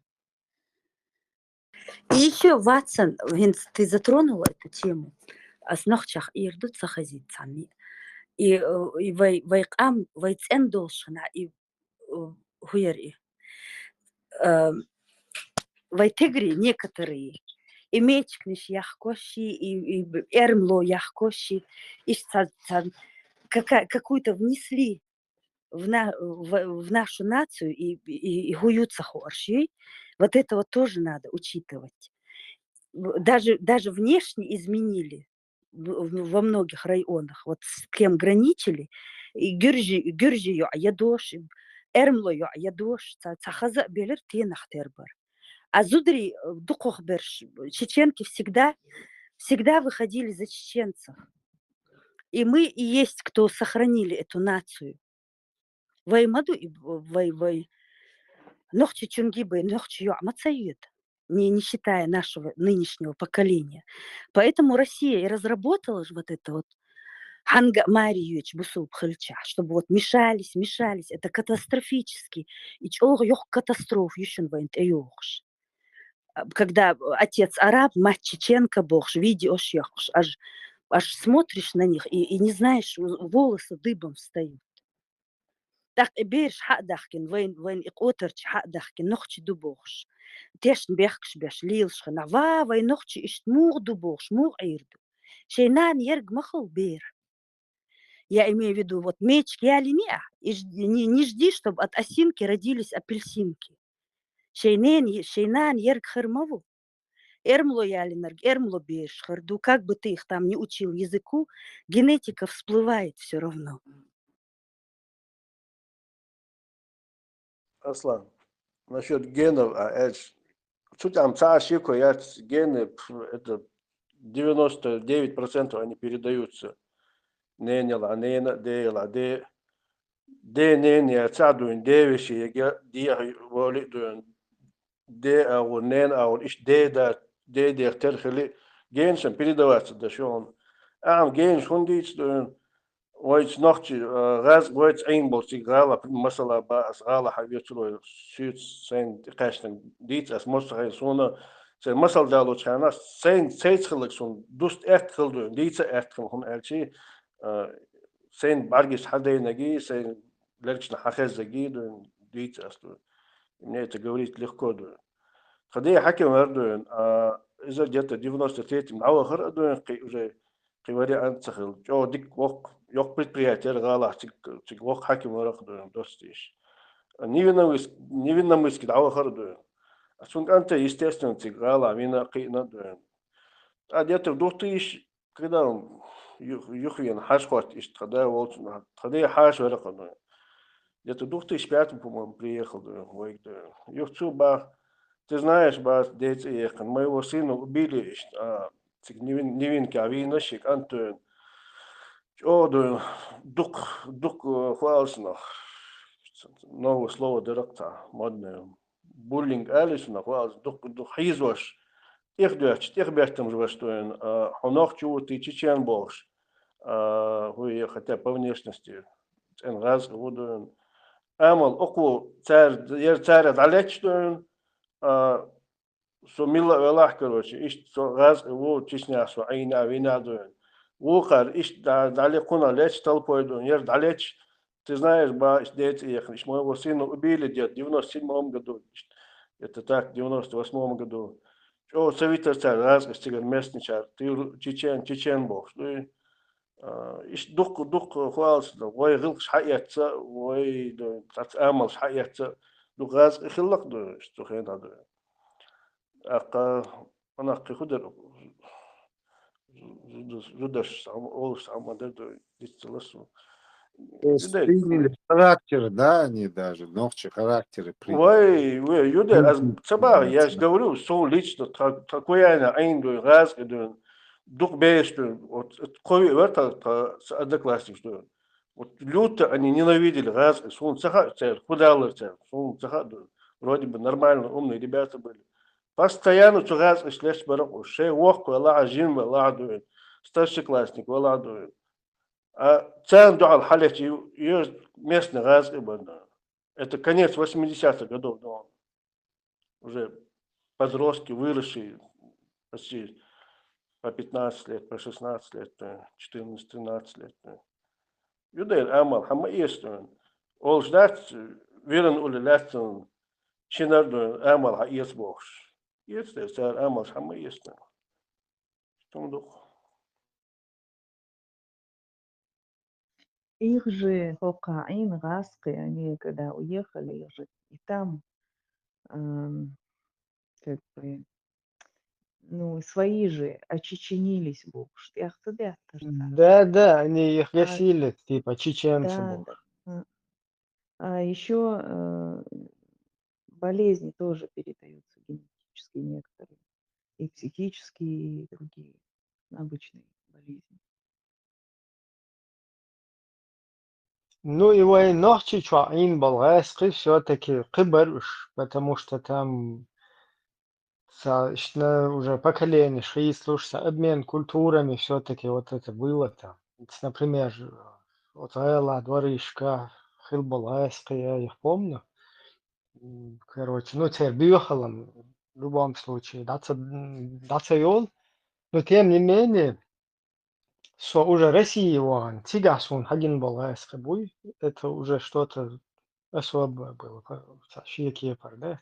И еще, Ватсон, винц, ты затронула эту тему. Аснахчах ирду цахазит сами. И, э, и вай, вай кам, вай цен должна, и э, хуяри. Э, Вай тегри некоторые. И мечкниш яхкоши, и, и б- эрмло яхкоши, и ца- ца- кака- какую-то внесли в, на, в, в нашу нацию и, и, и хуются хорши. Вот это вот тоже надо учитывать. В- Даже, даже внешне изменили в- в- во многих районах. Вот с кем граничили, и гюржи, гюржи ё ядош, и эрмло ё ядош, ца- цахаза белер тенах тербар. А зудри, э, дукух берш, чеченки всегда, всегда выходили за чеченцев. И мы и есть, кто сохранили эту нацию. Вай маду и в- вай, вай. Нохчи чунги бай, нохчи ё мацают. Не, не считая нашего нынешнего поколения. Поэтому Россия и разработала же вот это вот ханга мариюч бусул пхыльча, чтобы вот мешались, мешались. Это катастрофически. И чё ёх катастроф юшин вайн тёгш. А, Когда отец араб, мать чеченка бохш, видео ёхш, аж, аж смотришь на них и, и не знаешь, в- волосы дыбом встают. Так и берш хадахкин, вайн, вайн и котарч хадахкин, нохчи дубохш. Тешн бехкш беш, лилш хана, ва, вай нохчи ишт муг дубохш, муг ирду. Шейнан ерг махал бер. Я имею в виду, вот меч ялиния, и ж- не, не жди, чтобы от осинки родились апельсинки. Шейнен, е- шейнан ерг хырмаву. Эрмло ялинарг, эрмло беш хырду, как бы ты их там не учил языку, генетика всплывает все равно. Аслан, насчет генов, а, эч, цу там ца шико я гены, пф, это девяносто девять процентов они передаются. Ненела, нена, дела, де, де, нене, ца дуин, девиши, я, де, воли дуин, де, а, вот, нен, а, вот, иш, де, да, де, де, терхили, геншем передаваться да шон. Ам генш хундиц дуин, Вайц нохчи, э, гъаз, вайц айн бол циг гъала, масала ба ас гъала хьавецурой, сюц сайн кашнан диц, ас мосса хай суна, цай масал дало чана, сайн цайц хылык сун, дуст эт хылду, дица эт хыл хун элчи, э, сайн баргис хадайнаги, сайн лерчна хахезаги, дун, дица асту. И мне это говорить легко, дун. Хадей хаким вердуин, а, иза где-то девяносто третьем, ава хар адуин, кы уже кы вариант цахил. Чо дик вок, ёк предприятие гала, цик, цик вок хаким варах дуин, достиш. Невинномыск, невинномыски дава хар дуин. А сун канта, естественно, цик гала, вина кына дуин. А где-то в двух тысячи, когда он, юх, юхвен хаш хват ишт, когда волчна, когда я хаш варах дуин. Где-то в двух тысячи пятом, по-моему, приехал, да, в Ойгде. Юхцу ба, ты знаешь, ба, дети ехал, моего сына убили, ишт, а, цик невин, невинки, а вина шик, Антон. Чо, да, дук, дук, э, хвалсна. Новое слово дыракта, модное. Буллинг алисна, хвалс, дук, дук, хизваш. Тех дёч, тех бертам жваш, что, а, хонох чу, ты чечен болш. А, хуй, хотя по внешности. Эн газ, вудуин. Амал, оку, цар, ер цар далеч дуин. А, со мила велах, короче, ишт со газ, ву, Чечня, со айна, вина дуин. Ву кар, ишт да, дале куна леч толпой дуин. Ер далеч, ты знаешь, ба, ишт дети ехали. Ишт моего сына убили где-то в девяносто седьмом году. Ишт, это так, в девяносто восьмом году. Чо, совитер цар, газ, ишт цигар местный чар. Ты ру-, чечен, чечен бохш, дуй. А, иш дук, дук хуалс да, вай гылкш хаяца, вай да, тац амалш хаяца, дук газ хиллак да, иш цу хена да. Ака, ана кы худар, зуда-, зударш, сам-, олуш, сам ма дер ду, диццалаш. То есть Юдер. Приняли характер, да, они даже, нохчи характеры приняли. Вай, вай, юдер, аз цаба, я же говорю, сон лично та-, такой айна, айн ду, газ ду, дух беш ду, вот, это кой, вот, та, та, с-, одноклассник ду. Вот люто они ненавидели газ, сон цаха, цер, худалар цер, сон цаха ду. Вроде бы нормально, умные ребята были. Постоянно цу газ ишлеш барак, ше вохку, Аллах, жин, Аллах ду. Старшеклассник, Аллах ду. А цан дуал халеч, ю-, ю-, местный газ и банда. Это конец восьмидесятых годов, да. Уже подростки, выросшие, почти по пятнадцать лет, по шестнадцать лет, э, четырнадцать, тринадцать лет, э. Юдер амал, хама иестен. Ол ждать, верен уле лятен, шинар ду амал ха иес бохш. Иес дер цар амал хама иестен. Тумдук. Их же хокаин, гаски, они когда уехали, их же и там, ам, как бы, ну, свои же очеченились, бу, штяхты дяхтар. Да, да, они их А, гасили, типа чеченцы да, бу. Да. А еще болезни тоже передаются генетически некоторые. И психические, и другие обычные болезни. Ну, и вай нохчи чуа ин балгайс, кы все-таки кы бар уж, потому что там са, ишна уже поколение ши слушаться, обмен культурами все-таки вот это было там. Ведь, например, вот Гайла дворишка, хил балгайс, кы я их помню. М, короче, ну, цер бюхалам, в любом случае, да, ца, м, да, ца йол. Но тем не менее, со уже России ван, цига сун хагин балгайс, кы буй, это уже что-то особое было, по-, са шиеке пардец.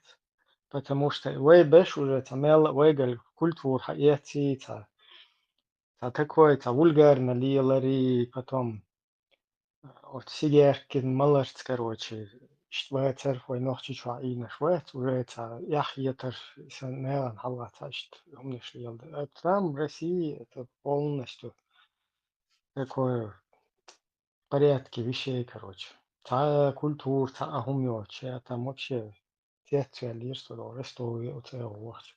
Потому что вай беш уже ца мел, вай галь культура ха еци, ца, ца такой, ца вульгарно лилари, потом, э, от сигаркин маларц, короче, ишт вай церф вай нохчи чуа инаш вай, уже ца ях етар са нелан халга ца ишт умниш лилда. А там в России это полностью такое в порядке вещей, короче. Ца культура, ца ахум йоча, там вообще цвет цвет лирство, рестовый, оце вахч.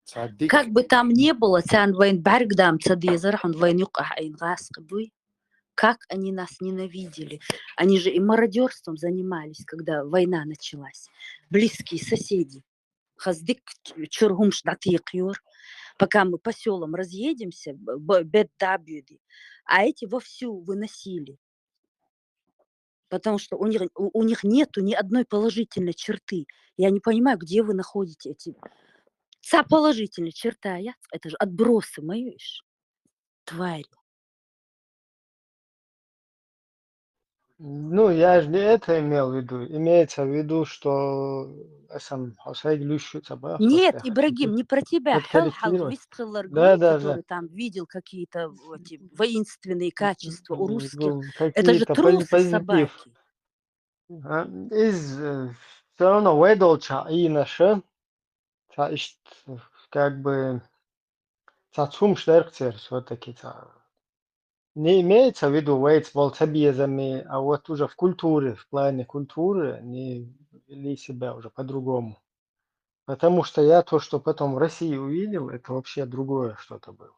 Ца дик. Как бы там ни было, цан вайн баргдам ца дезер, хон вайн юкъа айн гаск буй. Как они нас ненавидели. Они же и мародерством занимались, когда война началась. Близкие соседи. Хаздик чургумш датикъ юр. Пока мы по сёлам разъедемся, б-, б-, бед дабюди. А эти вовсю выносили. Потому что у них, у, у них нету ни одной положительной черты. Я не понимаю, где вы находите эти... Ца положительная черта, я, это же отбросы мои, видишь, твари. Ну, я же не это имел в виду. Имеется в виду, что сам Хосей Глющу ца бах, Нет, просто Ибрагим, не про тебя. Хал, хал, подкорректировать. вист хыллар Да, гуй, да, да. Который там видел какие-то эти воинственные качества у М, русских. ну, Это же какие-то пози-, трусы позитив. собаки. А, из, э, всё равно вай долча и наша, ца ишт, как бы, ца цум штеркцер всё-таки, ца. Не имеется в виду вайц бол ца безами, а вот уже в культуре, в плане культуры они вели себя уже по-другому. Потому что я то, что потом в России увидел, это вообще другое что-то было.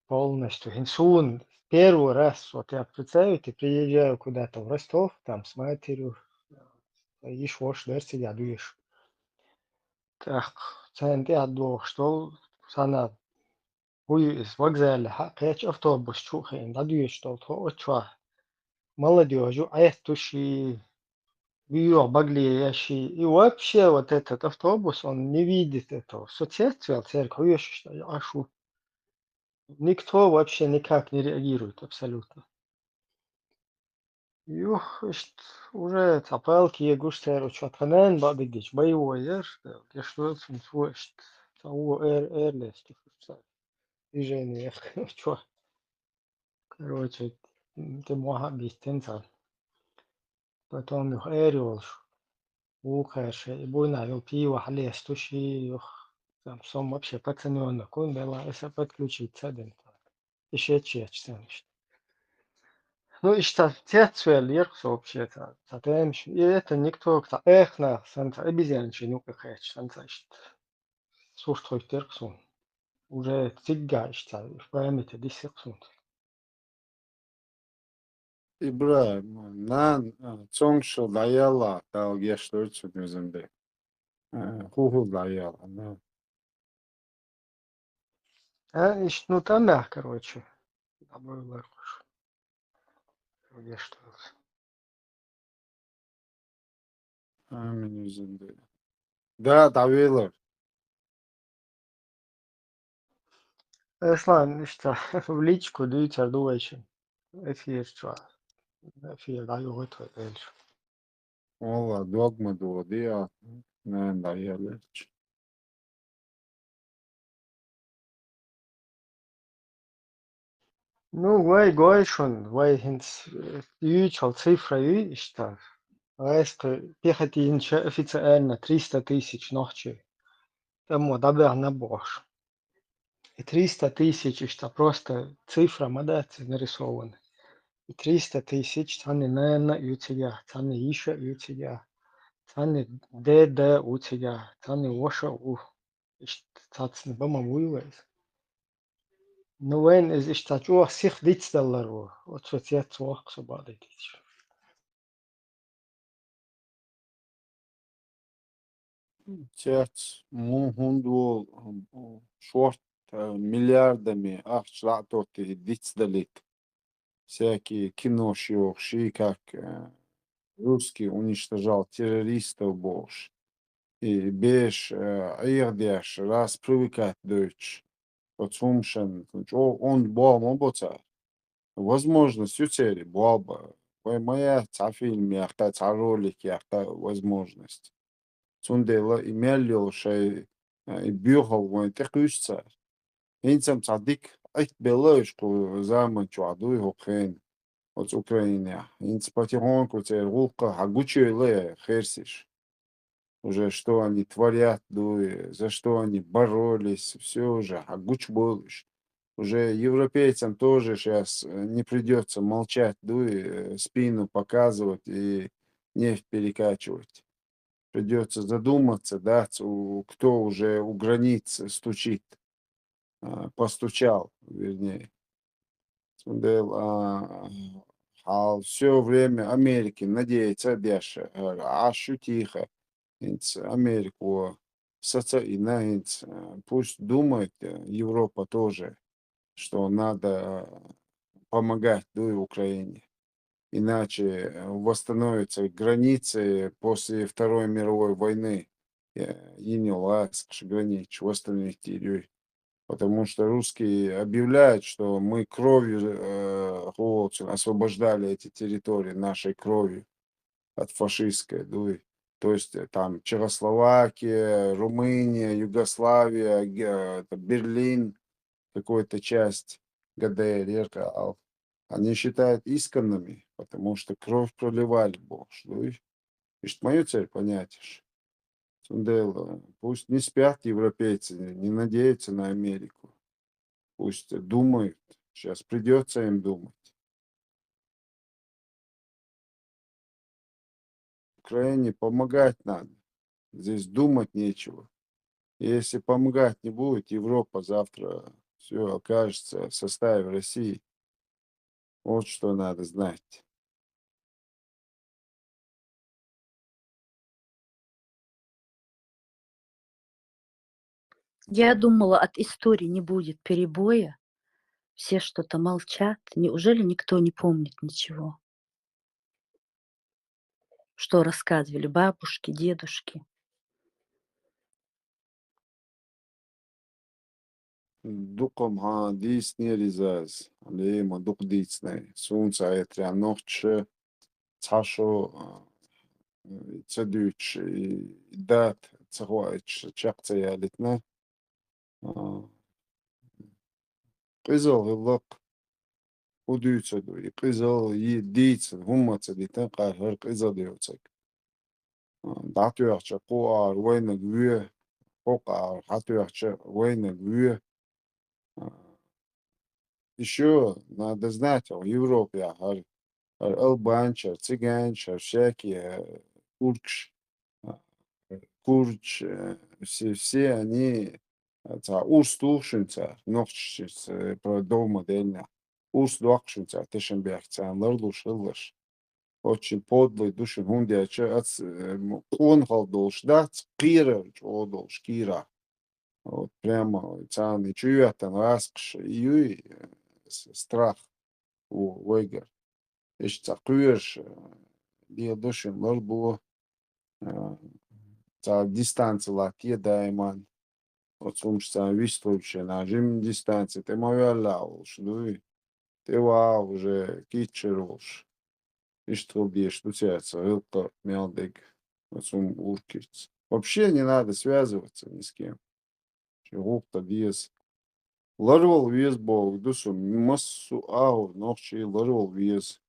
Полностью. Хинсун первый раз, вот я, представьте, приезжаю куда-то в Ростов, там с матерью, ишь вош дерси дядуеш. Так, центре отдох, что сана хуй из вокзале, ха, кеч автобус чухин, дядуеш, что то очва. Молодёжь, а это туши, био багле яши. И вообще вот этот автобус, он не видит этого. Соцсеть цвел церковь, что я ашу. Никто вообще никак не реагирует абсолютно. Юх, ишт, уже ца палки я гуш цер учёт ханен, бабидич, боевой еш, я что сум су, ишт, ца у эр, эр лес, ца движение, чё. Короче, м, ты моха бистен ца. Потом юх эр ёлш. У кэрше, и буйна ёл пиво халес туши, юх. Там сом вообще пацанёнок, он бела, если подключиться, да. И ще чечь, там что. Ну, и что, цецвел, ерх сообщество, затем, и это никто, кто, эх, на, санца, обезьянчий, ну, как я, санца, что. Слушай, твой терксун. Уже цигга, что, в памяти, десерксун. Ибрагьим, нан, а, цунга шу дӀаяла, Дала гешт дойла цунна, везан Дела. А, хӀу-хӀу дӀаяла, нан. А, иш-, ну, там, да, короче. Дала гешт дойла. Амин, везан Дела. Да, дӀавелар. Аслан, иштта, в личку дуьйцар ду вайшин. Эфир чу. Эфир дӀайогӀу тхо элча. Валла, догма ду, диа, нан дӀаелча. Ну, вай гой шун, вай хӀинца, э, юьйцал цифра юй иштта. Вайс кхы пехотинча официально триста тысяч нохчий. Таммо дӀабаьхна бохуш. И триста тысяч иштта просто цифра ма дац иза нарисована. И триста тысяч цхьанна нана а ю цигахь, цхьанна йиша а ю цигахь, цхьанна деда а ву цигахь, цхьанна ваша а ву. Иштта цацна ба ма вуй вай иза. Ну, вайн иза иштта чӀогӀа сиха дицдаллар ву. Оцо цец воккха со бакъдайтича. Цец, мун хӀунда волу, шорта, а, миллиардами ахча лаътоттий дицдалийта. Всякие кинош йохуш, и как, э, русский уничтожал террористов бохуш. И беш, э, Ӏехадеш, раз привыкать дойтуш. Оцу хӀумашан чӀогӀа онда болх ма бо цара. Возможность ю церан болх бан. Вай ма яц цхьа фильм яккха, цхьа ролик яккха возможность. Цундела и мел йолу шайн, а, и боьхалла вайн тӀекхуьйсу цара. ХӀинца-м цхьа дика Ӏиттабелла уьш кху заман чохь дуй хӀокху хенахь, оцу Украинехь. ХӀинца потихоньку церан гӀуллакхах хьан гучуйойла херсиш. Уже что они творят, дуй, за что они боролись, всё уже хьан гучубойла уьш. Уже европейцам тоже щас, э, не придётся молчать, дуй, э, спину показывать и нефть перекачивать. Придётся задуматься, да, ц-, у, кто уже у границ стучит, а, постучал, вернее. Цундела, а, хьал всё время Америке надеяться деш, а, Ӏаш ю тихо. ХӀинца Америко саца а йина хӀинца, а, пусть думает, э, Европа тоже, что надо, а, помогать, дуй, Украине. Иначе, э, восстановятся границы после Второй мировой войны. Э, йина йолу гӀаскхаш границаш восстановить йир юй. Потому что русские объявляют, что мы кровью, э, освобождали эти территории нашей кровью от фашистской, дуй. То есть, э, там Чехословакия, Румыния, Югославия, ге-, это Берлин, какая-то часть ГДР, РКЛ. Они считают исконными, потому что кровь проливали, бохуш, дуй. Иштта ма ю церан понятеш. Цундела, пусть не спят европейцы, не надеются на Америку. Пусть думают. Щас придётся им думать. Украине помогать надо. Здесь думать нечего. Если помогать не будет, Европа завтра всё окажется в составе России. Вот что надо знать. Я думала, от истории не будет перебоя. Все что-то молчат. Неужели никто не помнит ничего? Что рассказывали бабушки, дедушки? Дукха ма дийцинера иза ас. Ле, ма дукха дийцинера. Суна ца хетарехь, нохчаша цхьа шо, а, ца дуьйцуш, и дата ца хоуьйтуш чекх ца ялийтина. А, къизалла хилла-кх, хӀун дуьйцур ду? И къизалла, и дийца хӀумма ца дитина, кхара хӀара къизалла йоцург. А, дӀатоьхча кху агӀор вайнаг ве, кхокъа хьатоьхча вайнаг вуьй. А, ещё надо знать, а, Европе хӀара, хӀара албанча, цыганча, хӀара всякие, э, туркш, а, курдш, э, все, все они, э, цхьа урс туху шуьнца, нохчашца, э, про дома дельня. Урс доккху шуьнца, тешан бехк царна ларлуш хилларш. Очень подлый ду шуна, хӀунда аьлча ац, э, м, къонахалла долуш дац, кхерар чӀогӀа долуш кийра. Вот прямо царна и чу йоьттан гӀаскхаш юй, э, с-, страх у вайгара. Иштта цхьа кхоьруш, э, леладо шуна ларбо, э, цхьа дистанци латте даиман. Оцу хӀумаш царна вистхуьлуш, нах жимма дистанци тӀе ма ваьлла волуш дуй. ТӀе ваха уже кийчара волуш. Иштта хила дезаш ду цаьрца гӀиллакх мел дерг оцу хӀума уркирца. Вообще не надо связываться ни с кем. Шен гӀуллакх дан деза. Ларвала веза бохург ду со, массо а агӀор нохчий ларвала веза.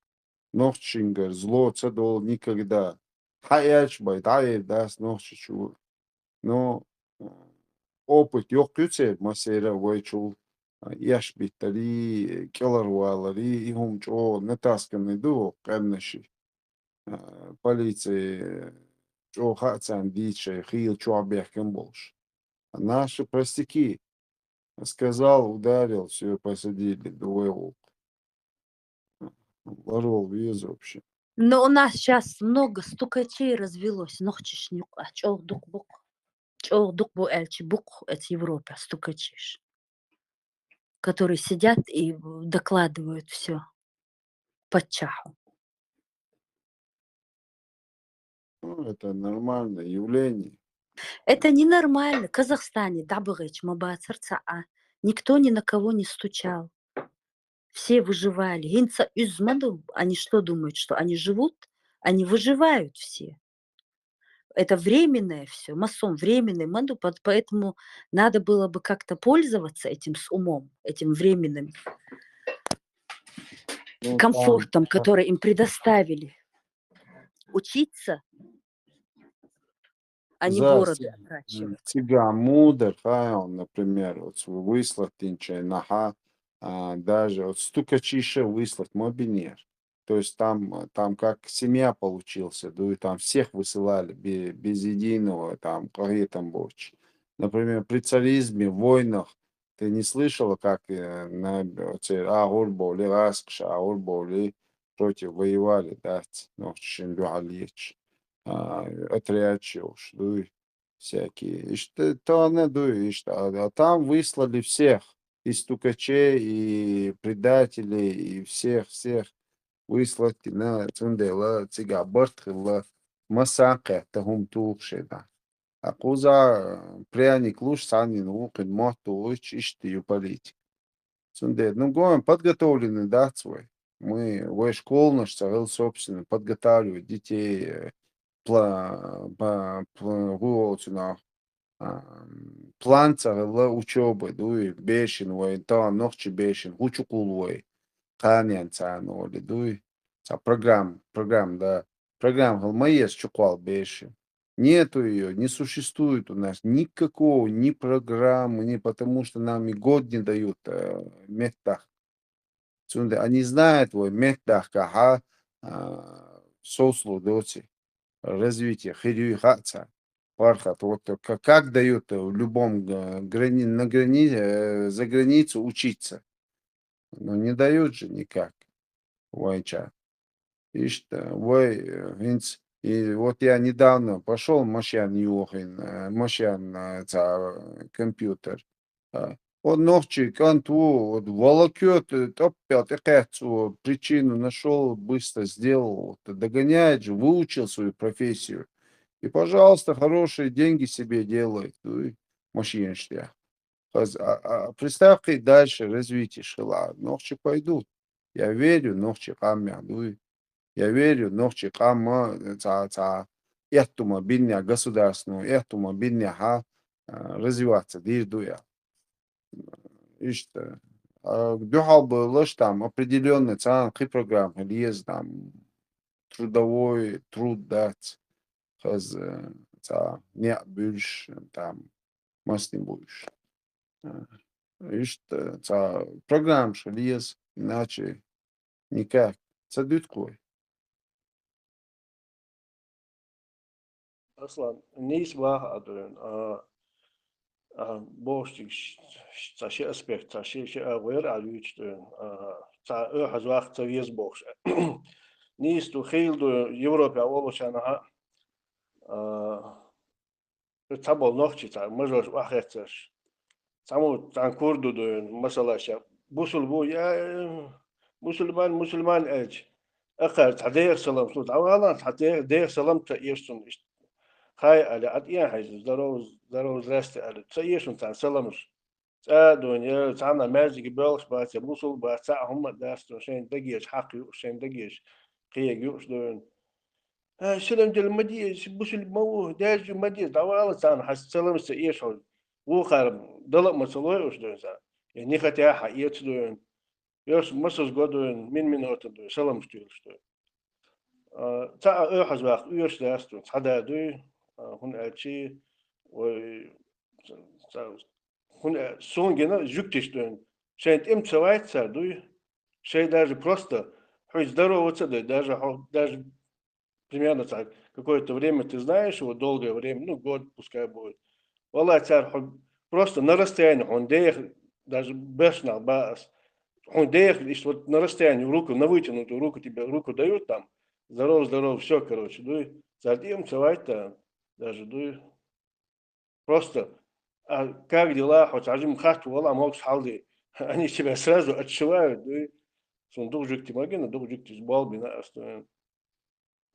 Нохчашкара зло ца долу никогда. Хьан аьлча бай, дӀаэр дац Нохчийчу. Но, э, опыт йоккха ю церан массеран а вайчул, а, эш биттарий, кӀелхьарваларий, и хӀума чӀогӀа натасканный ду къаьмнаший. А, полици чӀогӀа хаьа царна дийца шайн хийла чохь бехкам болуш. А наши простяки. Сказал, ударил, всё, посадили, ду вай гӀуллакх. Ларвала веза вообще. Но у нас щас много стукачей развелось, нохчашна юкъа, чӀогӀа дукха бу-кх. ЧӀогӀа дукха бу аьлча бу-кх эца Европа стукачеш, которые сидят и докладывают всё паччахьу. Ну, это нормальное явление. Это ненормально. Казахстане дӀабахийча ма бацара цхьа а. Никто ни на кого не стучал. Все выживали. ХӀинца уьзза ма ду. Они что думают, что они живут? Они выживают все. Это временное всё. Массом временный ма ду, пот-, поэтому надо было бы как-то пользоваться этим с умом, этим временным Ну, там, комфортом, а, который им предоставили. Учиться, а не за бороды ц-, отращивать. Циган мудар, хьан, например, вот с-, выслать динчу наха, а, даже вот стукачей ше выслать ма бинера. То есть там, э, там как семья получился, да, и там всех высылали бе-, без единого, там, къахетам боцуш. Например, при царизме, в войнах, ты не слышала, как, э, на, оцу агӀор бовлий, гӀаскхаша агӀор бовлий, против воевали, да, нохчашна дуьхьал ечу, а, отрядча йолуш, дуй, всякие. Иштта тахана дуй, иштта, а, а там выслали всех, и стукачей, и предателей, и всех, всех выслать дина, цундела цигахь барт хилла, массанхьа кхетта хӀума туху шена. А кхузахь пряник луш, цхьаннина вукхун мотт тухуьйтуш, иштта ю политика. Цундела, ну, гой, подготовленный дац вай. Мы, вай школанаш ца хилла, собственно, подготавливать детей, э, пла-, па-, пла-, гу оцунах, а, план ца хилла учёбы, дуй, бешин вай, тахана нохчи бешин, хӀу чу кхул вай, кханен царна оли, дуй. Ца программа, программа, да. Программа хилла ма еза чу кхол бешин. Нету её, не существует у нас никакого, ни программы, ни потому что нам и год не дают, э, меттах. Цунда они знают, вай меттахкахьа, а, сослу доци, развитие хир юй хаьа царна. Пархат, вот ка-, как дают в любом, э, грани-, на грани-, э, за границу учиться. Но не дают же никак. Вайча. Иштта, вай, э, хӀинца, и вот я недавно пошёл машен йохийна, э, машен, э, ца, э, компьютер. А, вот нохчий кӀант ву, вот волокёт, э, тӀоппел тӀекхаьчча, причину нашёл, быстро сделал. Вот догоняет же, выучил свою профессию. И, пожалуйста, хорошие деньги себе делает. Ну и машинаш тӀехь. Хаз-, а, а, представь, кхин дальше развитие шила. Нохчий пойдут. Я верю, нохчий къам мех дуй. Я верю, нохчий къам ма, ца, ца, эхтума биннех, государственного эхтума биннехьа, а, развиваться дийр ду я. Иштта. А, дуьхьал балаш там определённый царна кхин программа хила еза там трудовой труд дац. Хаз, э, ца, неӀ буьлуш, там, масане буйш. А, иштта, цхьа программа ша леза, иначе никак. Ца дуьту кхой. Аслан, нийса боху Ӏа дуьйна. А, а, бохучуьнга ш-, ш-, цхьа ши аспект, цхьа ши, ши агӀор Ӏа дуьйцу дуьйна. А, цхьа оьхьаза ваккха ца веза бохуш. Нийса ду, хийла ду, Европе волчарна а, цхьаболу нохчий цхьа мажош охьахецнарш. Цхьаммо цхьаьна кура ду дуьйна, масала, ша бусулба ву, я, мусульман, мусульман аьлча, акхар цхьа деха салам ду, дӀавала, цхьа деха, деха салам ца эшаш цунна иштта. Хай аьлла, а тӀе хьайза, здорово, здорово, здрасте аьлла, ца эшаш цунна цхьа саламаш. ЦӀа а дуьйна, я цхьанна маьждиге боьлхуш бац, я бусулба бац, цхьа а хӀумма а дац, шайна дагечу хьакха юуш, шайна дагечу кхега юуш дуьйна. А, салам дела ма деза, бусулба ма ву, даьржа ма деза, дӀавала царна, хьан саламаш ца эшаш хьо. Вукхара дала а ма ца лой уьш дуьйна царна. Я нихатя хьан эца дуьйна. Йош масаза го дуьйна, мин минота дуьйна, саламаш туьйлуш дуьйна. А, цхьа а оьхьаза ваккха оьшуш дац дуьйна, цхьа да дуй, а, хӀунда аьлча, вай, ца-, ца-, хӀунда а-, суна гина жуьгтиш дуьйна. Шайн тӀем ца вайта цара дуй. Шайн даже просто хьуьца здороваться а дуй, даже хьо, даже примерно так, какое-то время ты знаешь его, долгое время, ну, год пускай будет. Валлай, цара хьо просто на расстоянии, хьуна деха, даже беш нах баъас. Хьуна деха, иштта вот на расстоянии руку, на вытянутую руку тебе, руку дают там, здорово, здорово, все, короче, дуй. Цара тӀем ца вайта, даже дуй. Просто, а, как дела, хьо цхьа жима хатта вала, а могуш хьал де. Они тебя сразу отшивают, дуй. Суна дукха жуьгти ма гина, дукха жуьгтис болх бина ас дуй.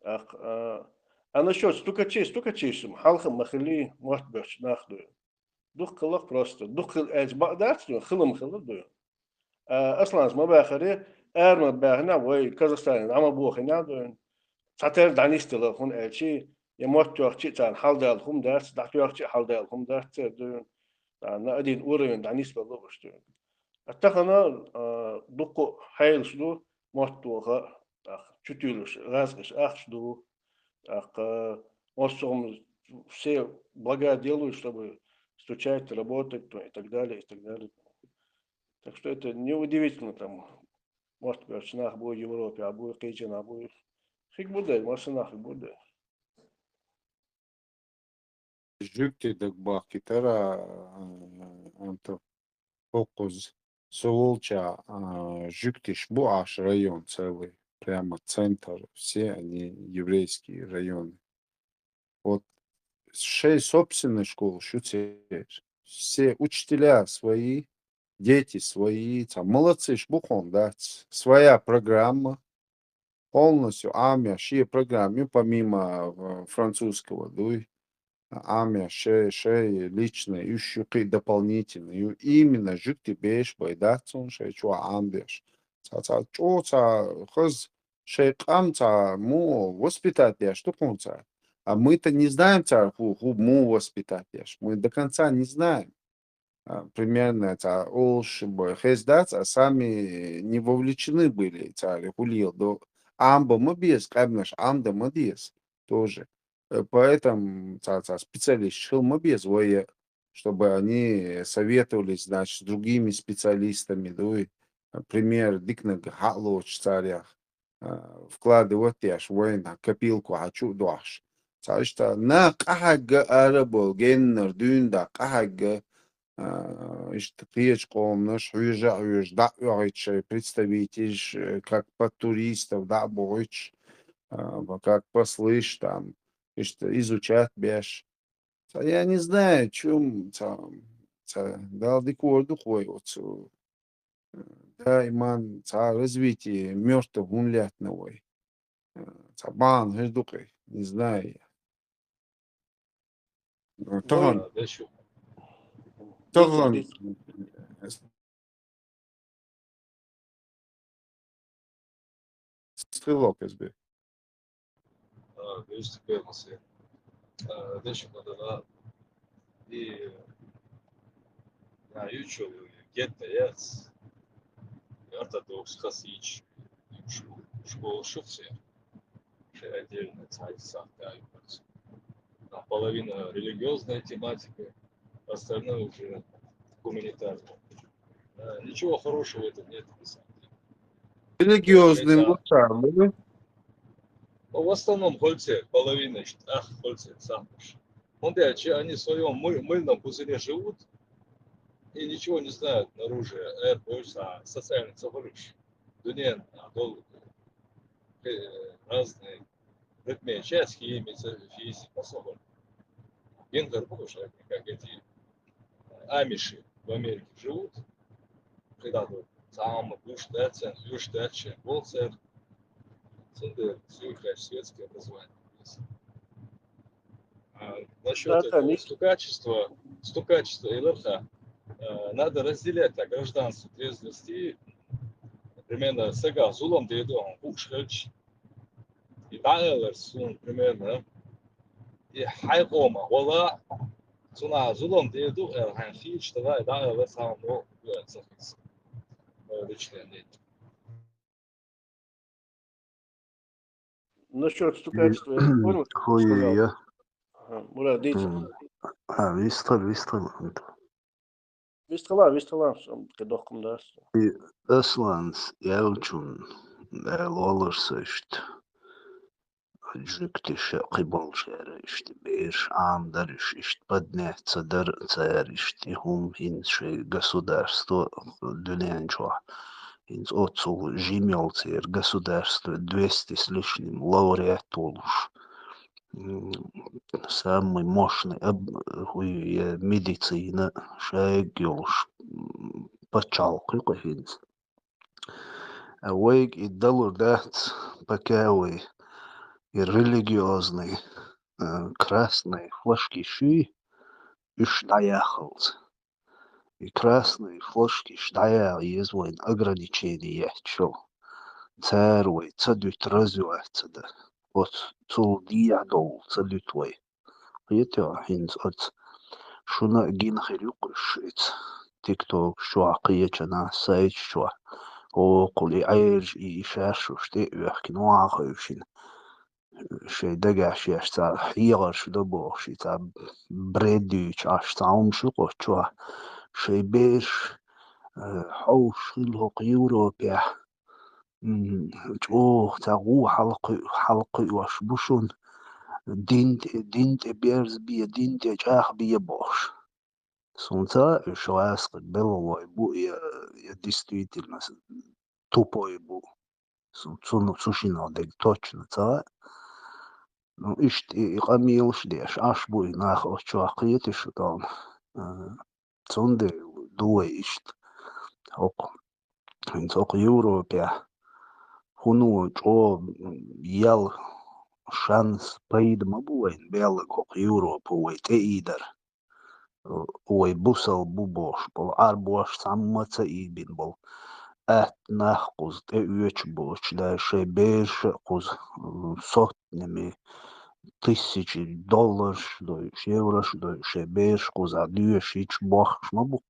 Ах, а, а насчёт стукачей, стукачей шим, хьалха ма хили, мотт боьхчу нах дуй. Дукха хиларх просто. Дукха хила аьлча бакъ дац дуй, хила ма хила дуй. А, Асланс ма бахаре, ара ма бахина, вай Казахстане дӀа ма бохина дуй. Цхьатера дӀанисдала хӀунда аьлча, я мотт тоьхчи царна хьалдала хӀума дац, дӀатоьхчи хьалдала хӀума дац церан дуй. Царна один уровень дӀанисбала уьш дуй. А тахана, а, дуккха хьайлаш ду, мотт тоха, тӀаккха чутуьйлуш, гӀазкхиш ахча ду, тӀаккха, а, массо а хӀума все блага делают, чтобы стучать, работать, ну, и так далее, и так далее. Так что это неудивительно, там, мотт боьхчу нах буй, Европе а буй, кхечанхьа буй. Хиг бу дай, массанхьа хиг бу дай. Жуьгти дагабахкийтара, а, Антон, хӀокхуза. Со волча, а, жуьгтиш бу Ӏаш район целый, прямо центр, все они еврейские районы. Вот шей собственный школа шу цераш. Все учителя свои, дети свои, там, молодцы ж бу хьуна дац. Своя программа, полностью Ӏамош шен программа, помимо, э, французского, дуй. Ӏамош шей, шей личный, уьш юкъе дополнительно. Ю именно жуьгти беш бай дац цунна шей чохь Ӏамбеш. Цхьа, цхьа чӀогӀа цхьа хаза шей къам цхьа муха воспитать деш ду хьуна цара. А мы-то не знаем цара хӀу, хӀу муха воспитать деш. Мы до конца не знаем. А, примерно цхьа олуш б-, хеза дац, а сами не вовлечены были цара хӀу леладо. Ӏамбан ма беза, къаьмнаш Ӏамдан ма деза тоже. Э, поэтому цхьа, цхьа специалисташ хила ма беза вай, чтобы они советовались, значит, с другими специалистами, дуй, пример диканиг хьалоцуш царех, а, вкладывать деш, вайна копилку хьачу а дохьуш. Цхьа иштта нах къахьегга ара а бовла, геннара дуьйна даккха къахьегга, а, иштта кхечу къоманаш хьоьжа а хьоьжуш, дӀа а оьхуьйтуш шайн представителаш, э, как под туристов дӀа а бохуьйтуш, а, как послыш там, иштта изучать беш. Ца, я не знаю, чум, ца, ца, Дала дика вор ду-кх вай оцу. Даиман цхьа развитие мёртвых хӀунда лаьттина вай. Ца бахьана хир ду-кх, не знаю я. Ну, тахана. Да, да, шу. Тахана. Стрелок, эс би. А, вижу, теперь мы все. А, дальше надо на-, и, а, ючу, гетто яц. И ортодокс хасич. И шу-, школа шуфсе. Отдельно царь сахта. Там половина религиозная тематика, остальное уже гуманитарное. Э, Ничего хорошего в этом нет, на самом деле. Религиозный Это- вот там, да? Ну, в основном хольце, половина, ищет. Ах, хольце, сам. Мундячи, они в своем мы- мыльном пузыре живут и ничего не знают наружу. Э, больше, а, социальный цифрыш. Дунен, а, дол- э, разные предметы. Часть химии, ц- физика, особо. Гендер больше, как эти амиши в Америке живут. Когда вот самый душ дать, юж дать, чем болцер. Цунды сюрхач светское образование. А насчет Да, да, этого не- стукачества, стукачества и ларха, э, надо разделять так, гражданство, трезвости, примерно, сага зулам деду, он кукшхач. И дагелар сун, примерно, и хайкома, вала, цуна зулам деду, э, хан хич, тогда и дагелар сам, но, э, сахис. Э, личное мнение. Насчет стукачества, я понял, что ты Хуй сказал. я. Ага, Мурат, дайте. М. А, вистхал, вистхал. Вистхала, вистхала, сам кедохкум да. И Асланс, я учун, я лолар сышт. Джуктиша киболшера ишти беш, ам дариш ишт подняться дар царишти хум хин шей государство дунянчо. Хин оцул жимел цер государство двести с лишним лауреат улуш. М, Самый мощный об- хуй, э, медицина шайгюлш пачалкы кохинц. А вайг и далур дац, пока вай и религиозный, э, красный флажки ши, уж даяхалц. И красный флажки ши даял ез вайн ограничение ячел. Цар вай цадут развиваться да. Вот цул дия дол цадут вай. Хетя хинц оц шуна гин хирюкуш иц. Тикток шуа киечана сайт шуа. О, кули айрж и ишаршуш те уяхкин уахавшин. Шей дагаш яш ца хигарш добохши ца бредюч аш ца умшу кочуа. Шей беш, э, хауш хил хок Европе. М, чох ца гу халкы, халкы ваш бушун. Динте, динте берз бие, динте чах бие бош. Сунца шваск беловой бу, я, я действительно с- тупой бу. Су- Цуну сушинал дег точно ца. Ну, ишт и, и камилш деш, аш бу и нах очуа киетиш там. Э, Цунде дуой ишт. Ок. Хинц ок Европе. Хуну чо ял шанс пайд ма буайн белаг ок Европу вай те идар. Вай бусал бу бош бол, ар бош самма ца ибин бол. Ат нах куз те уеч боч, да шей беш куз, м, сотнями тысячи долларш дой, еврош дой, шей беш куз а дуеш ич бохш ма бу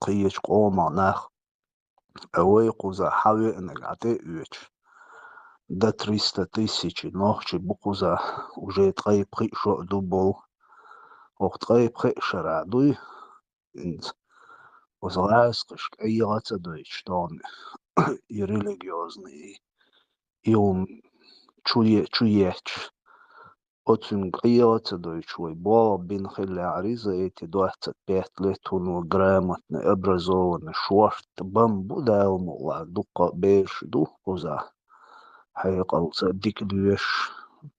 киеч кома нах. А вай куза хаве наг а те уеч. До триста тысяч нохчи бу куза уже ткай пхи шо ду бол. Ох ткай пхи шара дуй. Инц. Озлас кыш кайга ца дой чтон. И религиозный. И ум чуе, чуеч. Оцун кайга ца дой чуй. Бо бин хиле ари за эти двадцать пять лет, он грамотный, образованный, шорт, бамбу дал мула, дука беш, дух куза. Хайкал ца дик дуеш,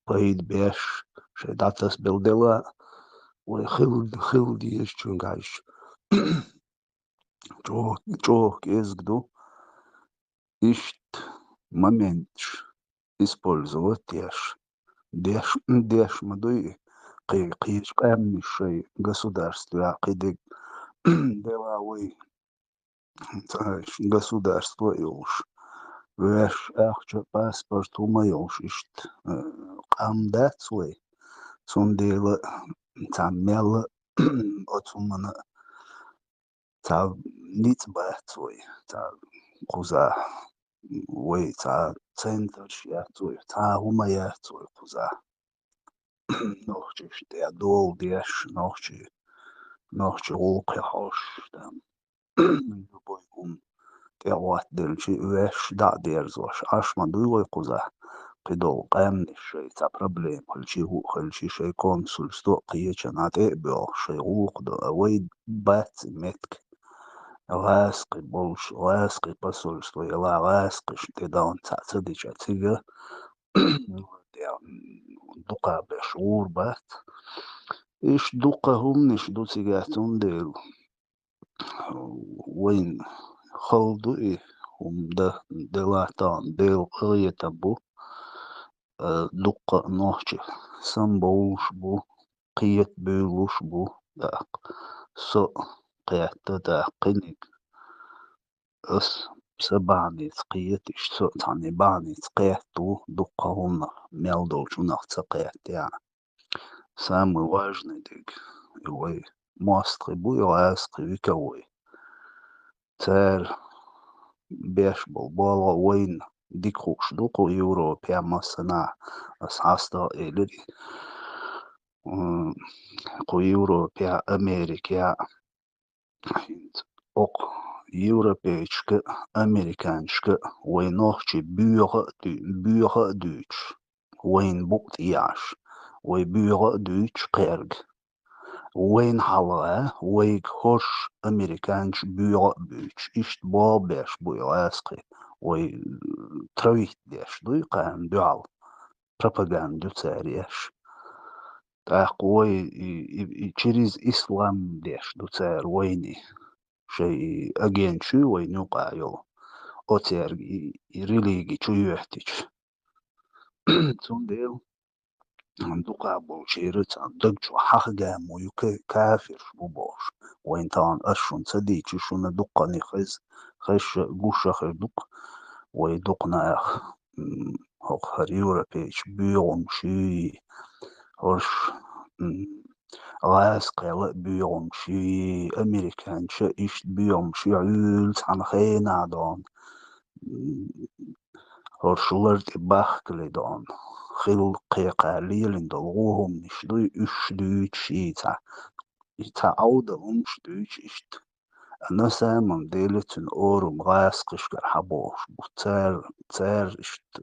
пайд беш, шей датас бел дела. Ой, хил, хил диеш чунгаш. Чох, чох кезг ду. Ишт моментш использовать деш. Деш, деш ма дуй, кы-, кыш кэмни шей государстве, кыдык деловой, цааш, государство юлш. Веш ахча паспорт ума юлш ишт, э, кам дац вай. Цундела ца мела оцумана ца ниц бац вай, ца куза вай, ца центр яц вай, ца ума яц вай куза. Нохчи ишт я дол деш, нохчи нохчи гӀулакхе хьожуш, там, любой хӀума тӀехӀоттаделча, ваьш дӀа а дерзош, Ӏаш ма дуй вай кхузахь, кхидолу къаьмнаш шайн цхьа проблема хилча, хӀуъа хилча, шайн консульство а кхечанхьа тӀе а боьлхуш, шайн гӀулакх до, а вай бац и меттиг. ГӀазкхи болуш, гӀазкхи посольство елахь, гӀазкхишна тӀедална цхьаъ ца дича, цига дукха беш гӀур бац. Иштта дуккха хӀуманаш ду цигахь, цундела вайн хала ду и хӀума дан, делахь тахана Делан къинхетам бу, а, дуккха а нохчи самабовлуш бу, кхета буьйлуш бу, тӀаккха со а кхетта, тӀаккха кхиниг. Ас сан бахьаница кхета, иштта со а цхьана бахьаница кхетта ву, дуккха хӀуманах, мел долчунах ца кхетта, яӀни. Самый важный дерг, и вай мостагӀий бу, и гӀазкхий вика вай. Цара беш болу болх вайна дика хууш ду кху Европехь массанхьа, ас хьастагӀа элира, м, кху Европехь, Америкехь, хӀинца окху европейчка а, американчка а вай нохчий боьха а дуь-, боьха а дуьйцуш, вайна букъ тӀеяхьаш, вай боьха а дуьйцуш кхерга. Вайна хьалха, вайга хӀорш американча боьха а буьйцуш, иштта болх беш бу и гӀазкхий, вай, э, травить деш дуй кхарна дуьхьал, пропаганда ю цара еш. ТӀаккха вай и, и, и через ислам деш ду цара вайна и, шайн и агенташ ю вайна юкъахь йолу, оцаьрга и, и религи чу йоьттича. Цундела дукха болчеран цхьана даг чу хьахагамо ю, ка-, кафирш бу бохуш. Вайн тахана ас шуна ца дийча, шуна дуккхане хез-, хезша, гуша хир ду-кх вай дукха нах, м, хӀокху хӀара европейчу боьгӀумаш юй, хӀорш, м, гӀазкхел а боьгӀумаш юй, американча иштта боьгӀумаш юй, Ӏуьйла цхьана хенахь дона. М, хӀорш лар тӀе бахкале дона. Хилла кхекхара лелийна долу гӀо хӀуманаш дуй, уьш дуьйцуш йий цхьа. И цхьа Ӏовдал хӀуманаш дуьйцуш иштта. На самом деле цуьнан орам гӀазкхишкара хьабохуш бу. Цара, цара иштта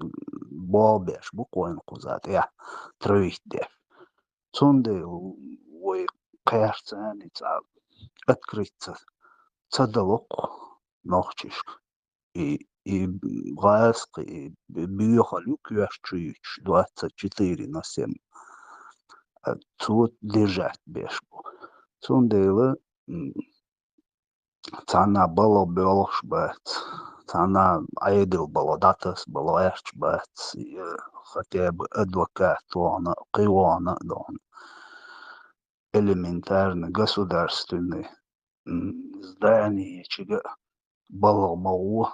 болх беш бу кхойна кхуза тӀехь травить деш. Цундела вай кхерца цхьаьна цхьа открыться ца дало-кх нохчишка. И, и гӀазкхи, и боьхалла ю коьрта чу йуьтуш, двадцать четыре на семь. А цо держать беш бу. Цундела, м, цхьанна балха боьлхуш бац, цхьанна Ӏедал балха дӀатаса балха гӀерташ бац, я хотя бы адвокат вахана а, кхин вахана а дона. Элементарно государственный, м, зданиечуьнга а балха ма гӀо,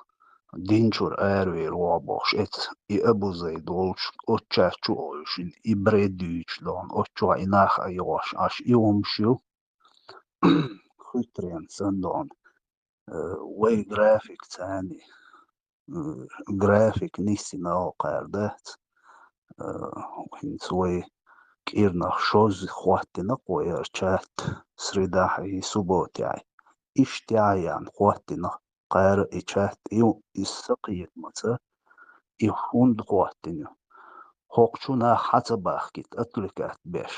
дин чуьра аравер ву бохуш, эца и Абу Зайд волчу, оццу чу а гӀевшина, и бред дуьйцуш дона, оццу чохь и нах а йогӀуш, аш и хӀумаш ю, хуьттаренна санна дона. Э, вай график царний, э, график нисйина кхара дац. Э, хӀинца вай кӀирнах шозза хӀоттина-кх вай хӀара чат средахь и субботехь. Иштта яхьъян хӀоттина кхара и чат, и, иза сан кхетамца, и хӀунда хӀоттина ю? ХӀокху чу нах хьа ца бахкийта, отвлекать беш.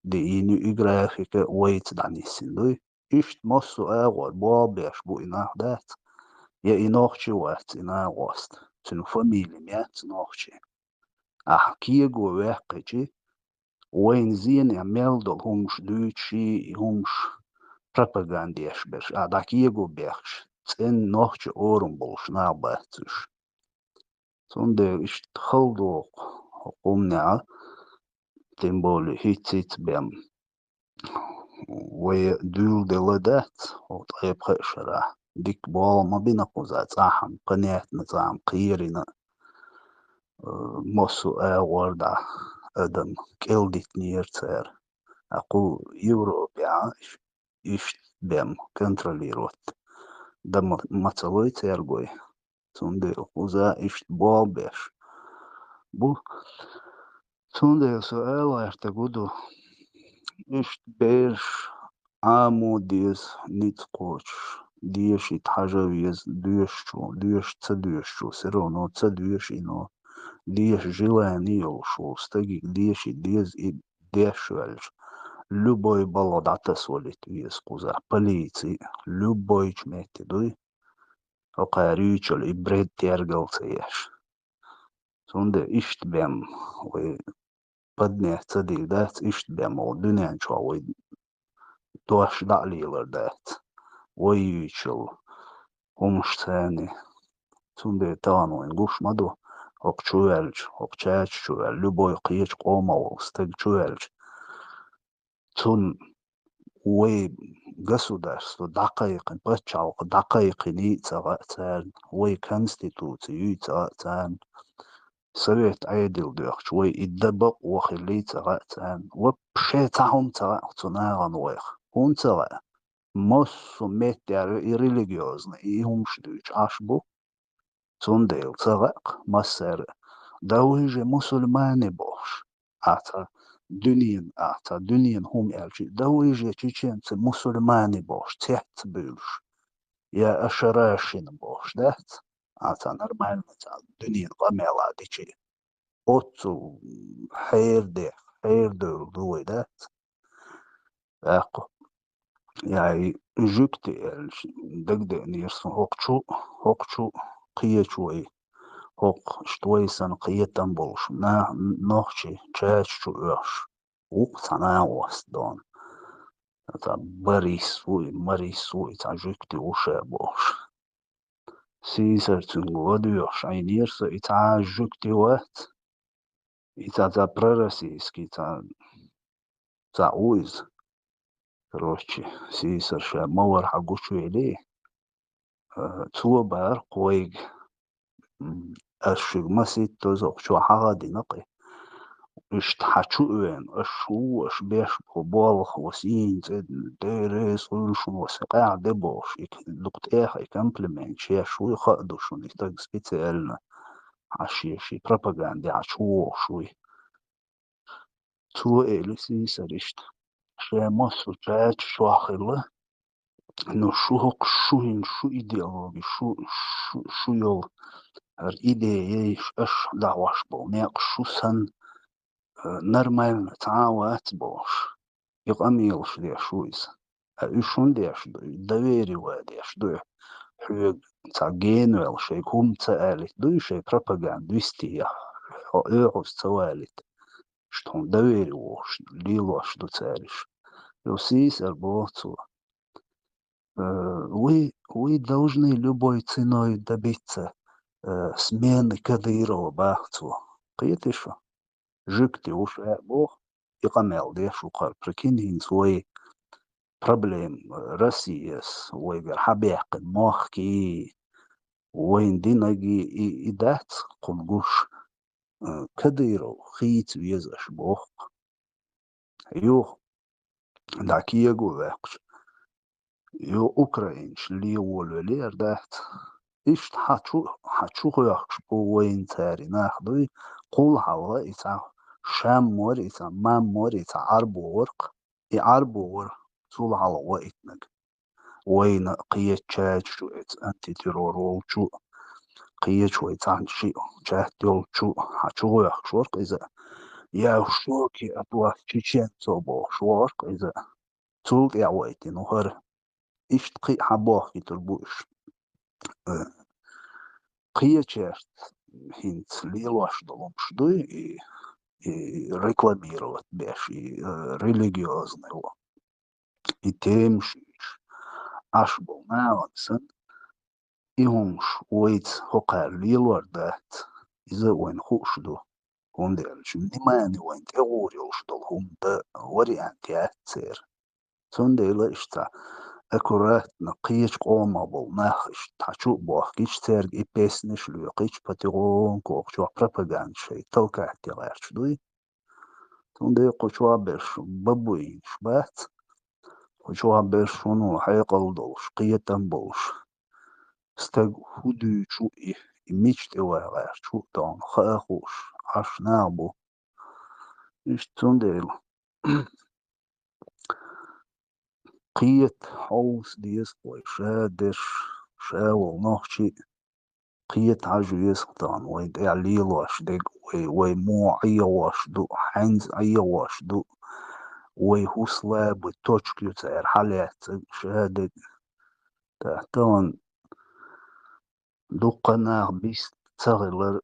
Диъийна ю и графика, вайца дӀанисйина дуй. Иштта массо а агӀор болх беш бу и нах, дац? Я и нохчи вац и накъост? Цуьнан фамили ма яц нохчи. Ахьа кего ваьккхичи, вайна зенехь мел долу хӀумаш дуьйцуш, и хӀумаш пропаганда еш берш, ахьа дӀа кего бехкаш, цӀена нохчи орам болуш нах бац уьш. Цундела иштта хала догӀу хӀокху хӀуманехь, тем более хӀинцца-хӀинцца бен вай дуьйладелла дац хӀокху ткъе пхеа шарахь. Дика болх ма бина кхуза цкъа хьан, понятно, цкъа хьан кхерина, э, массо а агӀор дӀа адам кӀел дитинера цара. Ткъа кху Европехь иш-, иштта бен контролировать дан ма, ма ца лой цаьргой. Цундела кхуза иштта болх беш бу. Цундела со ала гӀертарг хӀун ду, иштта бераш Ӏамо деза, ницкъ кхочуш, деша и тхьажа веза, доьшучо, доьшуш ца доьшучо, всё равно ца доьшуш и, но деша желание йолуш волу стаге деша и деза, и деш ваьлча, любой балха дӀатасавалийта веза кхузахь, полици, любойчу метте дуй, хӀокхара юьйцуш йолу и бред тергал ца еш. Цундела иштта бен вай падне ца дийр дац, иштта бен вай дуьнен чохь вай дош дӀа а лелар дац. Вай юьйцуш йолу хӀумаш царна. Цундела тахана вайна гуш ма ду, хӀокху чу ваьлча, хӀокху чача чу ваьлча, любой кхечу къомах волу стаг чу ваьлча, цунна вай государство дӀакхайкхина, пачхьалкх дӀакхайкхиний а ца хаьа царна, вай конституци юй ца хаьа царна, совет Ӏедал доьхча, вай и дан бакъо хиллий ца хаьа царна, вообще цхьа хӀума ца хаьа цу нахана вайх. ХӀунда ца хаьа? Массо а меттера и религиозный, и хӀумаш дуьйцуш Ӏаш бу. Цундела ца хаьа-кх массара а, да вы же мусульмане бохуш, ахьа цхьа дуьненан, ахьа цхьа дуьненан хӀума аьлча, да вы же чеченцы мусульмане бохуш, цец буьйлуш, я ашарашин бохуш дац, ахьа цхьа нормально цхьа дуьненан къамелах дичи. Оццул хьерадехь, хьерадевлла ду вай дац. ТӀаккха яй жуьгти аьлча, дагадеанера сан хӀокху чу, хӀокху чу кхечу вай, хӀокху иштта вай санна кхетам болуш, нах-, нохчий чача чу оьхуш, вукху цхьа нахост дона. Цхьа Борис ву и, Марис ву и, цхьа жуьгти ву ша бохуш. Сийсара цуьнга ладоьгӀуш Ӏийнера со, и цхьа а жуьгти вац, и цхьа, цхьа пророссийский, цхьа, цхьа ву иза. Короче, сийсара ша ма вара хьан гучувелий, а, цо бара кхойга. М, ас шуьга маситтаза окху чохь хьахадина кхин. Иштта хьан чу а веана, аш ву, аш беш бу, болх, ва сийна цӀе, деррис, уьлшун, ва сан къаьхьа де бохуш, и к-, дукха тӀех и комплимент шеш вуй, хаа ду шуна, и стаг специально хьан шен, шен пропаганде хьан чу вохуш вуй. Цо эли сийсара иштта. Шен массо чача чохь хилла, ну, шу хӀокху шу хӀин, шу идеологи, шу, шу, шу йолу хӀара идеяй, аш дӀахьош болу некъ шу санна, э, нормально цхьа а вац бохуш, и къамелаш деш ву иза. Ткъа уьш хӀунда деш ду? Доверие ван деш ду. Хьоьга цхьа генвелла шайга хӀума ца алийта дуй, шайн пропаганда висте, хьо оьгӀаз ца валийта. Иштта хьуна доверие вохуш, лелош ду цара уьш. Йо, сийсара боху цо. Э, вы, вы должны любой ценой добиться, э, смены Кадырова, бах цо. Кхетий шу? Жуьгти ву ша боху, и къамел деш ву кхара. Прикинь, хӀинца вай проблема, э, Россияс, вайгара хьабаьккхина мохкий, вайна динаргий, и, и дац кхунна гуш. Э, Кадыров хийца веза аша боху. Юха, дӀа кего ваьккхича, юха украинаш ле волавелера дац. Иштта хьан чу, хьан чу хоьхкуш бу вайна цара и нах дуй, кхул хьалха и цхьа Шам вара, и цхьа Мам вара, и цхьа Ӏарбо вара-кх. И Ӏарбо вара цул хьалха ваийтинарг. Вайна кхечу чача чу, эца антитеррор волчу, кхечу вай цхьана шиъ чат йолчу, хьан чу гӀоьхкуш вара-кх иза. Я в шоке от вас, чеченцев, бохуш вара-кх иза. Цул тӀаьхьа вайтина ву хӀара. Иштта кхин а хьан бохкуьйтур бу уьш. Э, кхечаьрца хӀинца лелош долу хӀумаш дуй, и, и рекламировать беш, и, э, религиозный ву. И темаш уьш Ӏаш болу нахана санна, и хӀумаш вайца хӀокхара лелор дац, иза вайна хууш ду. ХӀунда аьлча внимание вайна тӀегӀур йолуш долу хӀума дан вариант яц церан. Цундела иштта аккуратно кхечу къомах болу нах иштта хьан чу а бохкича, цаьрга и песнаш а лоькхича, потихоньку кху чохь пропаганда шайн толкать де гӀерташ дуй. Цундела кху чохь берш бабуинаш бац, кху чохь берш хӀуно хьекъал долуш, кхетам болуш. Стаг хӀун дуьйцу и, и мича тӀе ван гӀерташ ву тахана хаа хууш, Ӏаш нах бу. Иштта цундела. Кхета хьовса деза вай ша дерш, ша волу нохчий а. Кхета хьажа веза тахана вайн тӀехь лелош дерг, вай, вай муха Ӏехош ду, хьаьнца Ӏехош ду, вай хӀусла бу, точка ю цара хьалаьццаг, ша дерг. ТӀаккха тахана дуккха нах бист ца хилар,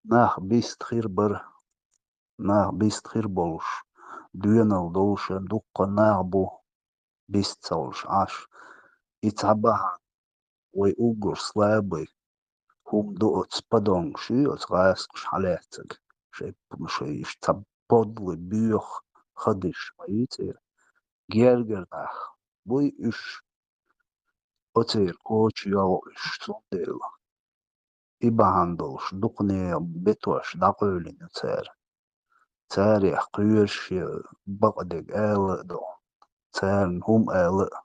нах бист хир бара, нах бист хир болуш, доьналла долуш а дуккха нах бу, бист ца хуьлуш Ӏаш. И цхьа бахьана, вай уггар слабый хӀума ду оцу подонкаш, оцу гӀазкхаша хьалаьццаг, шайн, шайн иштта цхьа подлый боьха хадиш ма йицӀера. Гергара нах буй уьш, оцеран коча йогӀу уьш, цундела и бахьана долуш дукха нехан бетош дӀакъевлина ю цара. Царех кхоьруш я бакъдерг ала а ду, царна хӀума ала а.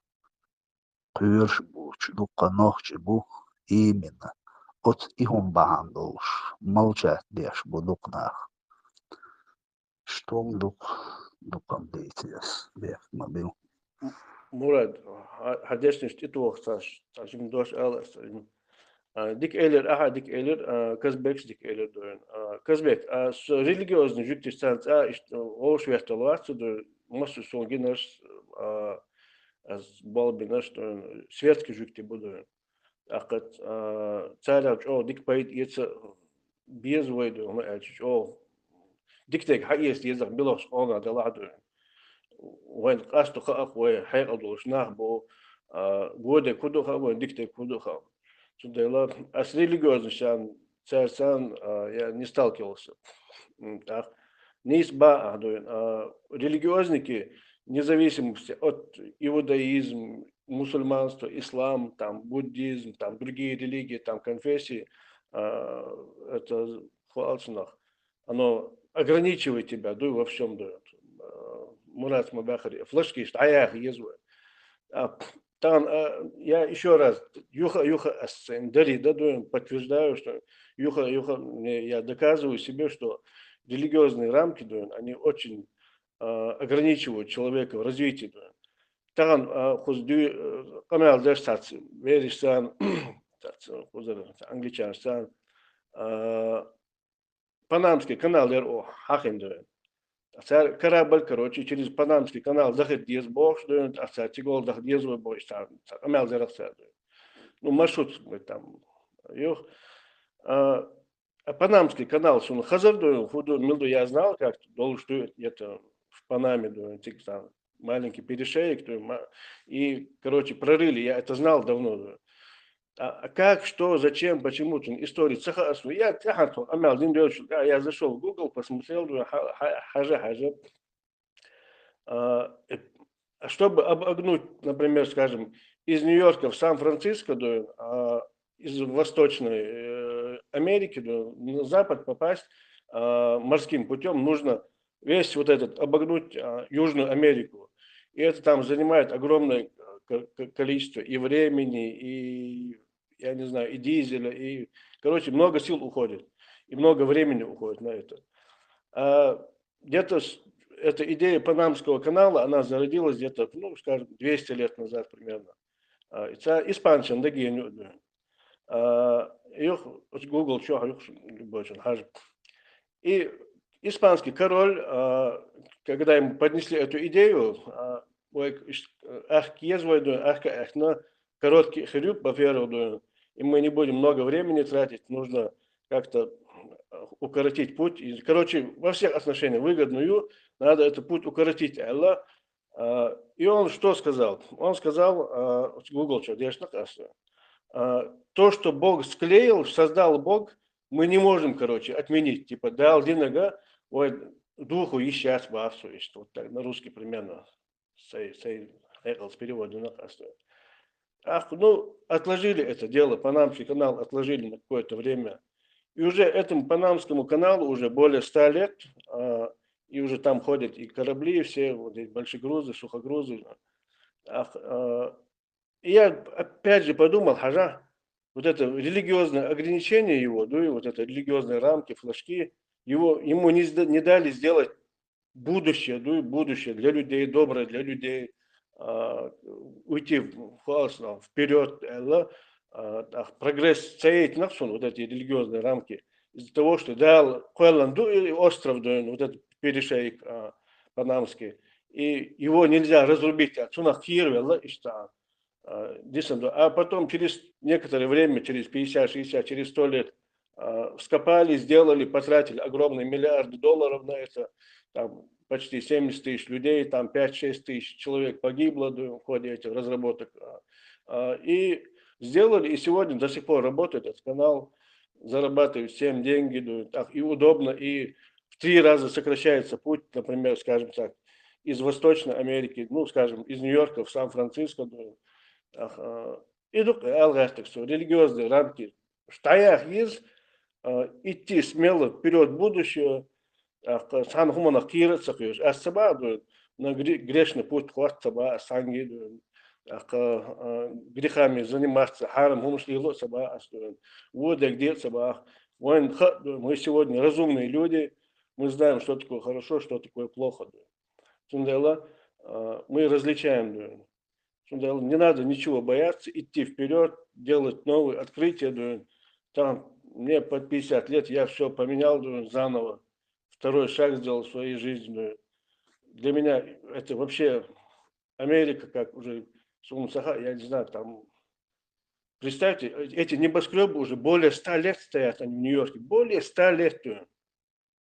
Кхоьруш а бу, чу дуккха нохчий бу, именно оцу и хӀума бахьана долуш, молчать деш бу дукха нах. Что дукха, дукха-м дийца ас бехк ма бил. Мурад, хьа-, хьан дешнаш тӀетоха цхьа, цхьа жима дош ала ас, а, дика элира, ахьа дика элира, а, Казбекс дика элира дуьйна. А, Казбек, а, со религиозный жуьгтиш царна цӀа иштта вовш веттал вац со дуьйна, массо а суна гинарш, а, ас болбинарш дуьйна, светский жуьгти бу дуьйна. ТӀаккха, а, царел чӀогӀа дика пайда эца беза вай дуьйна, хӀунда аьлча чӀогӀа дика дерг хьаэца деза, билггал къонах делахь дуьйна. Вайн къасто хаьа-кх вай хьекъал долуш нах бу, а, го дерг хӀун ду хаьа, вайн дика дерг хӀун ду хаьа. Цундела ас религиозный царна, цара царна, а, я не сталкивался. М, тӀаккха нийса боху ахь дуьйна, а, религиозники, вне зависимости от иудаизм, мусульманство, ислам, там, буддизм, там, другие религии, там, конфессии, а, это, хӀу аьлла цунах, оно ограничивает тебя, дуй, во всём, дуй. А, Мурад, ма баьхаре, флажки иштта дӀаяха еза вай. А, тахана, а, я ещё раз, юха, юха ас цхьаьна дари да, дуй, подтверждаю, что юха, юха, мне, я доказываю себе, что религиозные рамки, дуй, они очень, а, ограничивают человека в развитии, дуй. Тахана, а, кхуза дуй, а, къамел деш цац, вериш царна, цац, кхузара, англичанаш царна, а, Панамский канал яра оха хьахина дуьйна. Цара корабль, короче, через Панамский канал даха деза бохуш дуьйна, а цара циголла даха деза вай бохуш, цара, цара къамел дерах цара дуьйна. Ну, маршрут, говорит, там, юх. А, а Панамский канал суна хазар дуьйна, хӀун ду, мила ду, я знал, как долуш ду это в Панаме дуьйна, цига там маленький перешеек дуьйна, ма-, и, короче, прорыли, я это знал давно дуьйна. А, а как, что, зачем, почему, цуьнан история ца хаьа суна. Я тӀаьхьара тхо къамел дина девлчул тӀаьхьа, я зашёл в Google, посмотрел, думаю, хьа-, хьа-, хьажа, хьажа. А, э, а чтобы обогнуть, например, скажем, из Нью-Йорка в Сан-Франциско, думаю, а, из Восточной, э, Америки, думаю, на запад попасть, а, морским путём нужно весь вот этот, обогнуть, а, Южную Америку. И это там занимает огромное, э, ко-, ко-, количество и времени, и, я не знаю, и дизеля, и, короче, много сил уходит, и много времени уходит на это. А где-то с-, эта идея Панамского канала, она зародилась где-то, ну, скажем, двести лет назад примерно. А, и ца-, испанцашна дагийна ю. А, юха, оцу Google чохь юха, любой чохь хьажа. И испанский король, а, когда ему поднесли эту идею, а, вай иш-, аьхка еза вай дуьйна, аьхка аьхна, короткий хир ю, во-первых, дуьйна, и мы не будем много времени тратить, нужно как-то, э, укоротить путь. И, короче, во всех отношениях выгодно ю, надо этот путь укоротить, аьлла. А, и он что сказал? Он сказал, а, Google чохь дешна аса, а, то, что Бог склеил, создал Бог, мы не можем, короче, отменить. Типа, Дала динарг вай дохо йиш яц боху цо иштта. Вот так, на русский примерно. Сай, сай хьекъалца перевод дина аса. Ах, ну, отложили это дело, Панамский канал отложили на какое-то время. И уже этому Панамскому каналу уже более ста лет, а, и уже там ходят и корабли, и все вот эти большие грузы, сухогрузы. Ах, а, и я опять же подумал, хьажа, вот это религиозное ограничение его, ну и вот это религиозные рамки, флажки, его, ему не, сда- не дали сделать будущее, ну и будущее для людей, доброе для людей, а, уйти в, вперед, прогресс цаейтинах сун вот эти религиозные рамки. Из-за того, что Дала кхоьллина ду и остров, да, вот этот перешейк, а, панамский, и его нельзя разрубить, а цунах кхийрвелла иштта, а, дисанду. А потом через некоторое время, через пятьдесят, шестьдесят, через сто лет, а, вскопали, сделали, потратили огромные миллиарды долларов на это, там почти семьдесят тысяч людей, там пять-шесть тысяч человек погибло, да, в ходе этих разработок. А, а, и сделали, и сегодня до сих пор работает этот канал, зарабатывает всем деньги, да, так и удобно, и в три раза сокращается путь, например, скажем так, из Восточной Америки, ну, скажем, из Нью-Йорка в Сан-Франциско, да, ах, а, и дукха аьлла гӀертарг цо, религиозные рамки дӀаяха еза, а, идти смело вперёд в будущее, тӀаккха цхьана хӀуманах кхера а ца кхоьруш. Аз ца боху, да, на гре-, грешный путь хӀотта ца боху аз цхьаьнгге, да, тӀаккха, а, грехами заниматься, хьарам хӀуманаш лело а ца боху аз, да, вон дерг де а ца боху. Вайна хаьа, да, мы сегодня разумные люди, мы знаем, что такое хорошо, что такое плохо, да. Цундела, а, мы различаем, да. Цундела не надо ничего бояться, идти вперёд, делать новые открытия, да. Там мне под пятьдесят лет, я всё поменял, да, заново. Второй шаг сделал в своей жизни, да. Для меня это вообще Америка, как уже Сулун Саха, я не знаю, там, представьте, э-, эти небоскрёбы уже более ста лет стоят, они в Нью-Йорке. Более ста лет, да.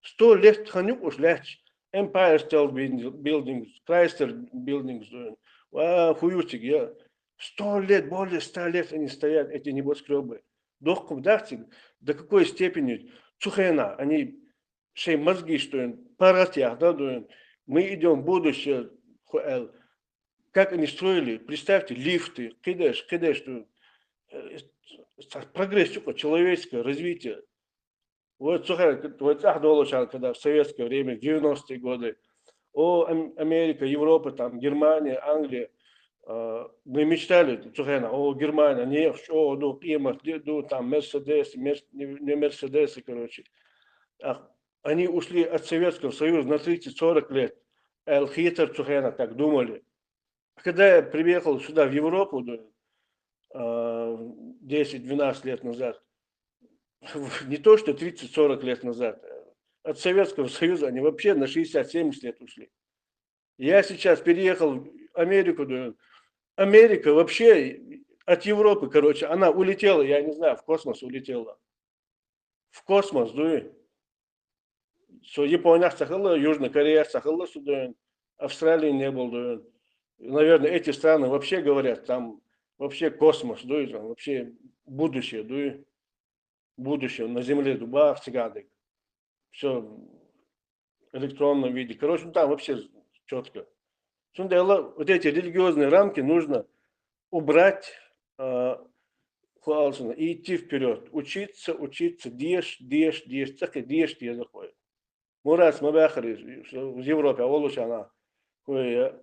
Сто лет хан юкъуш лаьтташ, Empire State Building-, Buildings, Chrysler Buildings, э, ва, хӀун ю цига, я. Сто лет, более ста лет они стоят, эти небоскрёбы. Доккха дац цига, до какой степени цу хенахь они шайн мозгаш дуйна, паргӀат яхна дуйна, мы идём в будущее, хӀу аьлла. Как они строили, представьте, лифты, кхидерш, кхидерш дуйна. Э, прогресс юкъа, человеческое развитие. Вот цу хенахь, вот цӀахь долчарна, когда в советское время, в девяностые годы, о, Ам-, Америка, Европа, там, Германия, Англия, а, мы мечтали цу хенахь, о, Германия, некъаш чӀогӀа ду, къемат ди ду, там, Мерседес, Мерс-, не, не Мерседесы, короче. А они ушли от Советского Союза на тридцать-сорок лет, аьлла хетар цу хенахь, так думали. А когда я приехал сюда, в Европу, да, а, десять-двенадцать лет назад, не то что тридцать-сорок лет назад, от Советского Союза они вообще на шестьдесят-семьдесят лет ушли. Я сейчас переехал в Америку, да, Америка вообще от Европы, короче, она улетела, я не знаю, в космос улетела. В космос, да. Со Японехь ца хилла, Южной Кореях ца хилла со, да, Австралии не был, да. Наверное, эти страны вообще говорят, там вообще космос, да, там вообще будущее, да. Будущее на Земле ду бах цигадыг. Всё в электронном виде. Короче, ну, там вообще чётко. Цундела вот эти религиозные рамки нужно убрать, а, хӀу аьлла цунах, и идти вперёд. Учиться, учиться, деша, деша, деша, цӀаккха деша деза хӀой. Мураца ма баьххара иза, в Европе волчарна. ХӀой,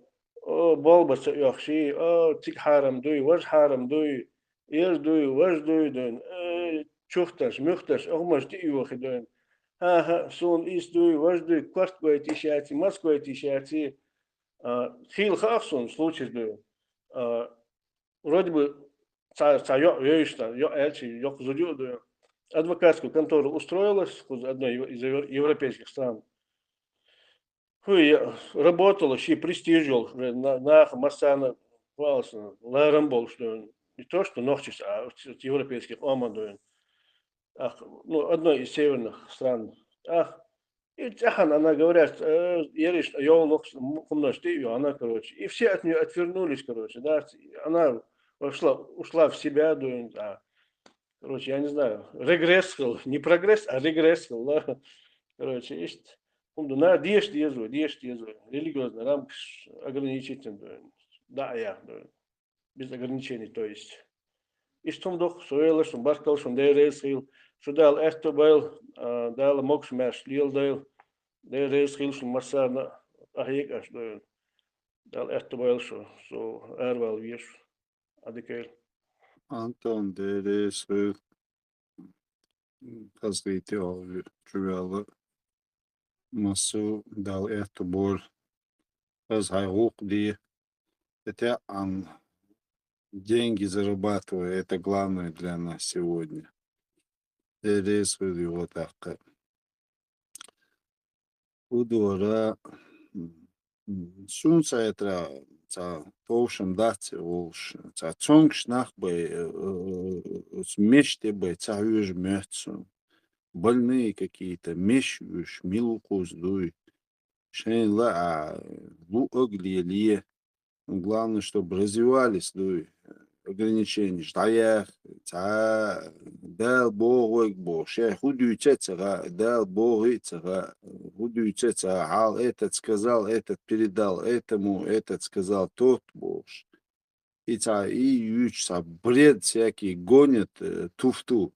о, болба ца оьхуш, о, цига хьарам дуй, важа хьарам дуй, иза дуй, важа дуй, дуй. Э, чухташ, муьхташ, охмаш тӀе а йохий, дуй. ХӀан-хӀа, суна иза дуй, важа дуй, корта гойта йиш яций, маца гойта йиш яций. А, хийла хаьа суна случай, дуй. А, вроде бы цхьа, цхьа йоӀ вевзаш, йоӀ аьлча, йоккха зуда ю, дуй. Адвокатскую контору устроилась, кхуза одной из евро-, европейских стран. ХӀу, я, работала, ший престиж йолуш, уже на-, наха массарна, хӀу аьлла цунах, ларам болуш, дуй. Не то что нохчашца, а вот европейских къоман, дуй. Ах, ну, одной из северных стран. Ах, и цӀеххьана она, говорят, э, ерриш йовлакх хӀуманаш тӀе а йо она, короче. И все от неё отвернулись, короче, да. Она вошла, ушла в себя, дуй, а. Короче, я не знаю, регресс хилла, не прогресс, а регресс хилла, да. Короче, иштта. ХӀума ду, на, деша деза, деша деза. Религиозный рамкаш ограничительный, дуй. Да, я, дуй. Без ограничений, то есть. Иштта хӀума ду-кх, со велла шун, баркалла шун, Дела реза хуьлда. Шу Дала аьтто бойла, а, Дала могуш-маьрша леладойла. Дела реза хуьлда шун массарна, къахьега аша, дуй. Дала аьтто бойла шу, со аравала веза шу. Ӏадика йойла. Антон, Дела реза хуьлда. Хазахийти оха чу ваьлла. Массо а Дала аьтто бойла. Хаза хьайн гӀуллакх де. Хотя, ам, деньги зарабатываю, это главное для нас сегодня. Э, резко его так, э, удора, м, м, сунца это, ца, товшам дац, волш, ца, цонгш нах бай, э, э, э, меште бай, ца, уж мёцу. Больные какие-то, меш уж, милукуз дуй. Шейн ла, а, лу оглие лие. Главное, чтобы развивались, дуй, ограничения, ждаях, ца, Дал Бог вайг Бог, шей худуйца цага, Дал Бог и цага, худуйца цага, гьал этот сказал, этот передал этому, этот сказал тот Бог. И ца, и юч ца, бред всякий гонят, э, туфту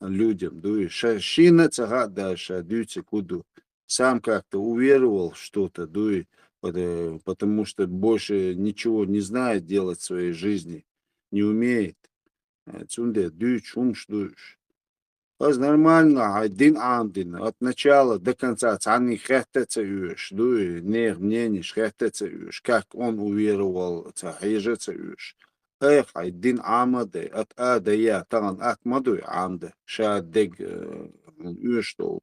людям, дуй, ша-, шина цага да ша дюйце куду. Сам как-то уверовал в что-то, дуй, пото-, потому что больше ничего не знает делать в своей жизни, не умеет. Э, цунде дюйч, умш дуйш. Аз нормально, ай дин ам дин. От начала до конца цани хетта ца уж, дуй, нех мнениш хетта ца уж, как он уверовал, ца хижа ца уж. Эх, ай дин амаде, ат а да я, таган ат мадуй амда, ша дег, э, уж дол,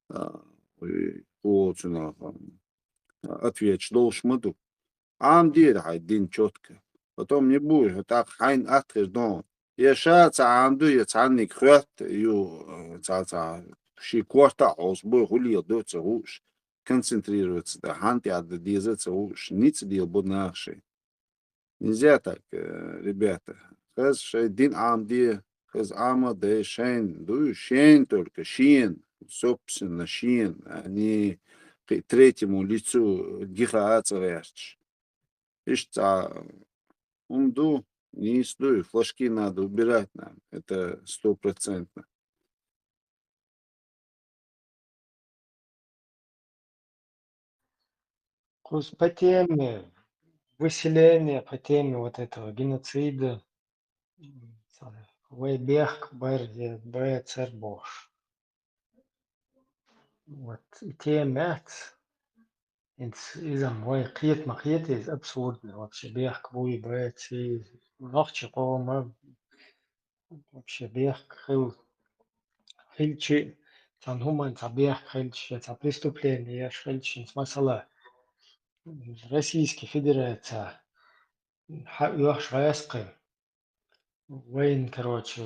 а, и, о, цуна, а, ответ долш маду. Ам дир ай дин чётко. Потом не будешь, вот так хайн атхир дон. Я ша ца амду, я цанник хват, ю, э, ца, ца, ши корта ос бу хулил до ца уж. Концентрироваться да, ханти ада деза ца уж, ниц дил бу нахши. Нельзя так, э, ребята. Хаз шей дин ам ди, хаз ама дей шейн, дуй, шейн только, шиен, собственно, шиен, а не к третьему лицу гиха ацаряч. Ишта, ум ду, не дуй, флажки надо убирать нам, это стопроцентно. Кус по теме выселения, по теме вот этого геноцида, м, вай бехк бар, е бай цар бош. Вот, и тема эц, инц, изам вай кхет ма кхет, из абсурдно, вообще бехк буй бай ци, нохчи къома, вообще бехк хил, хилчи, цан хуман ца бехк хилчи, ца преступление яш хилчи, инц масала, Российский Федерация, ха, уьш гӀаскхи. Вайн, короче,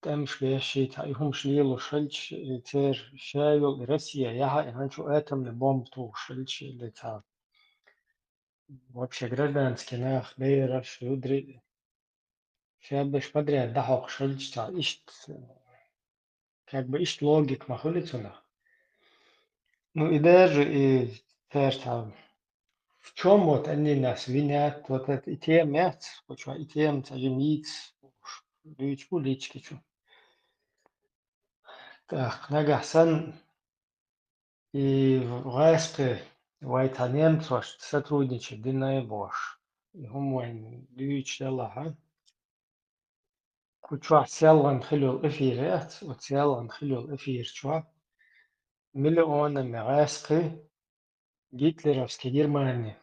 тӀемаш беши, цхьа и хӀумаш лелош хилча, и цер ша йолу и Россия яхьа, и хӀанчу атомный бомба тухуш хилча, или цхьа вообще гражданский нах, бераш, зударий, шабаш подряд дӀахьокхуш хилча, цхьа иштта, как бы иштта логика ма хуьлу цунах. Ну и даже и церца, в чём вот они нас винят, вот это и тема яц, кху чохь и тема ца жимийца, дуьйцу лички чу. Так, нагахь санна и гӀаскхи вай цхьа немцошца сотрудничать дина бош. И хӀума вайн дуьйцуш делахьа. Кху чохь селхана хила йолу эфир яц, оцу селхана хила йолу эфир чохь миллионами гӀаскхи гитлеровский Германия.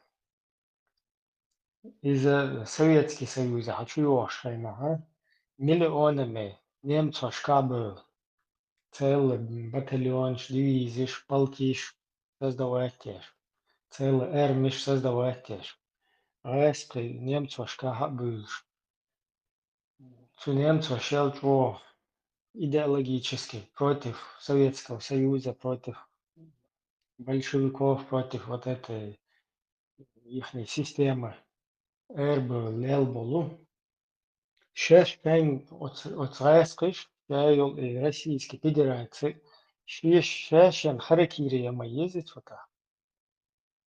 Иза Советский Союз хьан чу йохуш хенахь, миллионами немцошка бевлла. Целый батальонаш, дивизиш, полкиш создавать еш. Целый армиш создавать еш. ГӀаскхи немцошка хьа а буьйлуш. Цу немцо шел чӀогӀа идеологически против Советского Союза, против большевиков, против вот этой ихней системы. Эр бу лел болу. Шеш шайн оц-, оцу гӀаскхиш, ша йолу и Российский Федераци, шеш шешан харакири яма еза цу тӀа.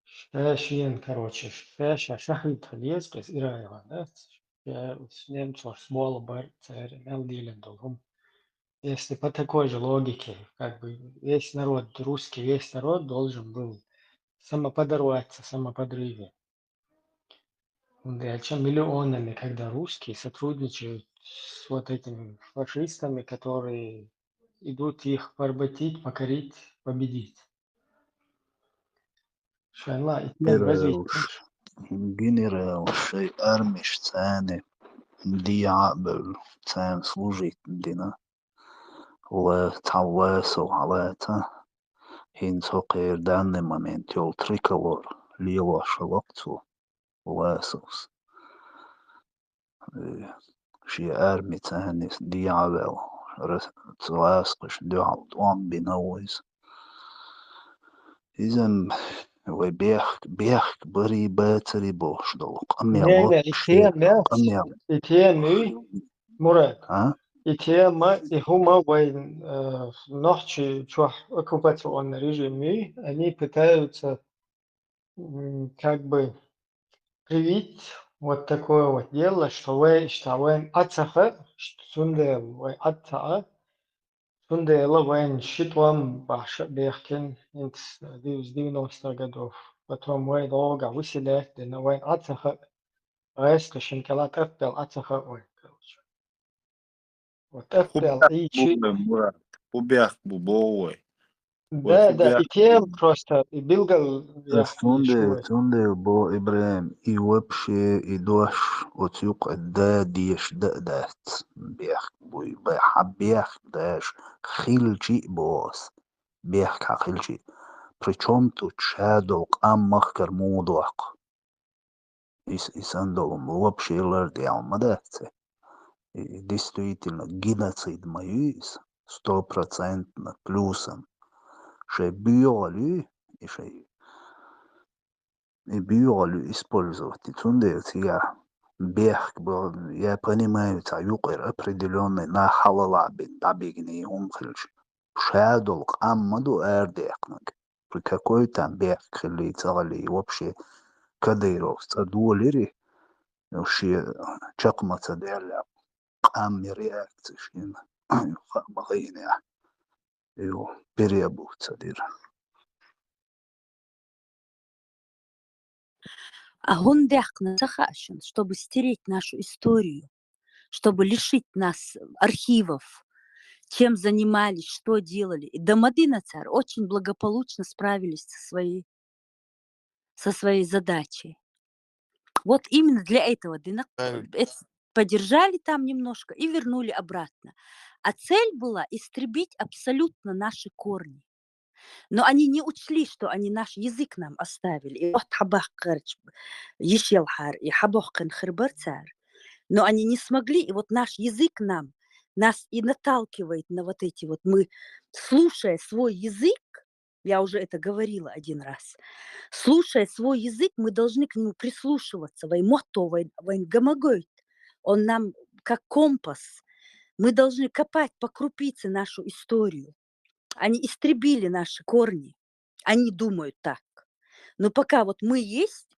Ша шена, короче, ша, ша шахид хила еза, кхез ирайгӀан дац. Ша немцош смола бар, церан мел дийлина долу хӀума. Если по такой же логике, как бы весь народ русский, весь народ должен был самоподорваться, самоподрыве. ХӀунда аьлча миллионами, когда русские сотрудничают с вот этими фашистами, которые идут их поработить, покорить, победить. Шайна и тема Первое развития. Уж. генерал шоай армеш царна дӀа а баьлла, царна служить дина, ва-, цхьа Власов хьалаьца, хӀинца хӀокху данный момент йолу триколор лелош хилла-кх цо, Власовс. Э, шен арми царна дӀа а ваьлла, рас-, цу гӀазкхашна дуьхьал тӀом бина ву иза. Иза-м вай бехк-, бехк барий, бацарий бохуш долу къамел. Не, не, и вообще тема, къамел. И тема, Мурат, а? И тема, и хӀума вайн, э, нохчий чохь оккупационный режим, они пытаются м, как бы привить вот такое вот дело, что вай иштта вайн Ӏа ца хаьа, цундела вай Ӏа ца Ӏа, цундела вайн ши тӀом бахьаш а бехкина, хӀинца див-, с девяностых годов. Потом вай дӀогахь выселять дина, вайн Ӏа ца хаьа, гӀазкхашна кӀелхьа тӀаппел Ӏа ца хаьа вайн, короче. Вот тӀаппел бехк бу Ӏийчи. Вай, Мурат? ХӀун бехк бу боху вай? Да, да, и тема просто, и билгал яхна цундела, цундела бо, ИбрахӀим, и вообще, и дош оцу юкъа да дезаш дан а дац. Бехк бу, и бе-, хьан бехк даш хилчи а боху ас. Бехк хьан хилчи. Причём тут ша долу къам махкара муха доккху? И с-, и санна долу вообще лардеш ма дац. И действительно геноцид ма ю иза, стопроцентно, плюсом. Шайн боьхалла ю, и шайн, и боьхалла ю использовать. И цундела цигахь бехк бо-, я понимаю, цхьа юкъара определённый нах хьалалахь бина, дӀабигний хӀума хилча. Ша долу къам ма ду арадаьккхинарг. При какой там бехк хилли, ца хилли, вообще Кадыровс цӀа долийра, шен чекх ма ца делла, къам реакци шена, хаа ма хиъна, ю, переобуться дира. А хӀунда даьккхина ца хаьа шуна, чтобы стереть нашу историю, чтобы лишить нас архивов, чем занимались, что делали. И Дамадина царь очень благополучно справились со своей, со своей задачей. Вот именно для этого дина-, Правильно. Э, подержали там немножко и вернули обратно. А цель была истребить абсолютно наши корни. Но они не учли, что они наш язык нам оставили. И вот хьабаккхарч йиш ялхьар, и хьабоккхина хир бар цара. Но они не смогли, и вот наш язык нам, нас и наталкивает на вот эти вот, мы, слушая свой язык, я уже это говорила один раз, слушая свой язык, мы должны к нему прислушиваться. Вай мотто, вай, вайн гамагойт. Он нам как компас. Мы должны копать по крупице нашу историю. Они истребили наши корни. Они думают так. Но пока вот мы есть,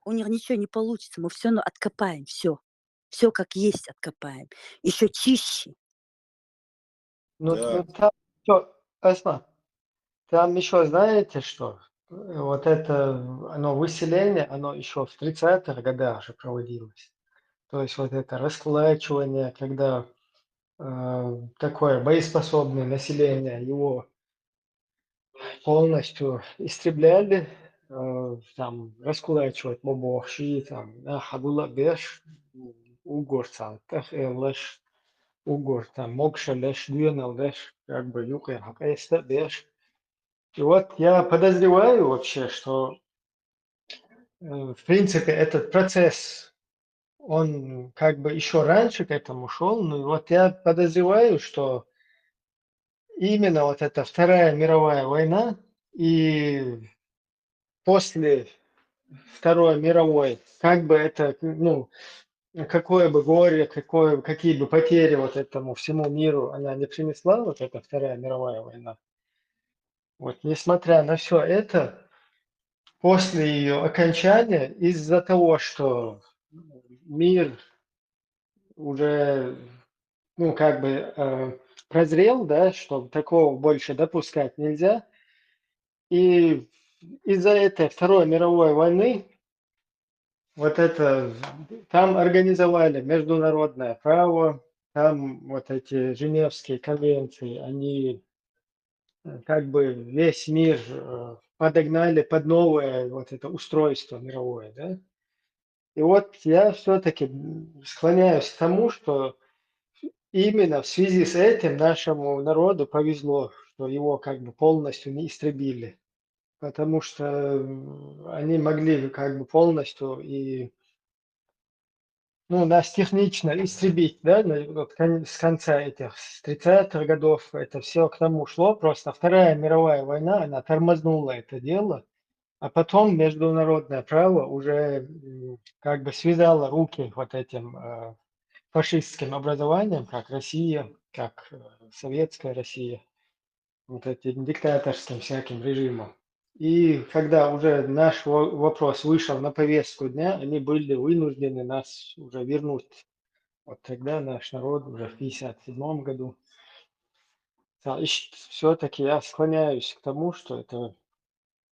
у них ничего не получится. Мы всё равно откопаем всё. Всё как есть откопаем. Ещё чище. Ну, Да. Ну, там ещё, Асма, там ещё, знаете что? Э, вот это, оно, выселение, оно ещё в тридцатых годах же проводилось. То есть вот это раскулачивание, когда, э, такое боеспособное население, его полностью истребляли, э, там, раскулачивать ма боху, там, нах хьагула а беш, уггар царна тӀехъеллаш, уггар там могушаллаш, доьналлаш, как бы юкъера хьакъеста а беш. И вот я подозреваю вообще, что, э, в принципе, этот процесс, он как бы ещё раньше к этому шёл, но вот я подозреваю, что именно вот эта Вторая мировая война и после Второй мировой, как бы это, ну, какое бы горе, какое, какие бы потери вот этому всему миру она не принесла, вот эта Вторая мировая война. Вот, несмотря на всё это, после её окончания, из-за того, что мир уже, ну, как бы, э, прозрел, да, что такого больше допускать нельзя. И из-за этой Второй мировой войны вот это, там организовали международное право, там вот эти Женевские конвенции, они, э, как бы весь мир, э, подогнали под новое вот это устройство мировое, да. И вот я все-таки склоняюсь к тому, что именно в связи с этим нашему народу повезло, что его как бы полностью не истребили, потому что они могли как бы полностью и ну, нас технично истребить, да, вот с конца этих, с тридцатых годов это все к тому шло, просто Вторая мировая война, она тормознула это дело, а потом международное право уже как бы связало руки вот этим фашистским образованием, как Россия, как Советская Россия, вот этим диктаторским всяким режимом. И когда уже наш вопрос вышел на повестку дня, они были вынуждены нас уже вернуть. Вот тогда наш народ уже в пятьдесят седьмом году. Все-таки я склоняюсь к тому, что это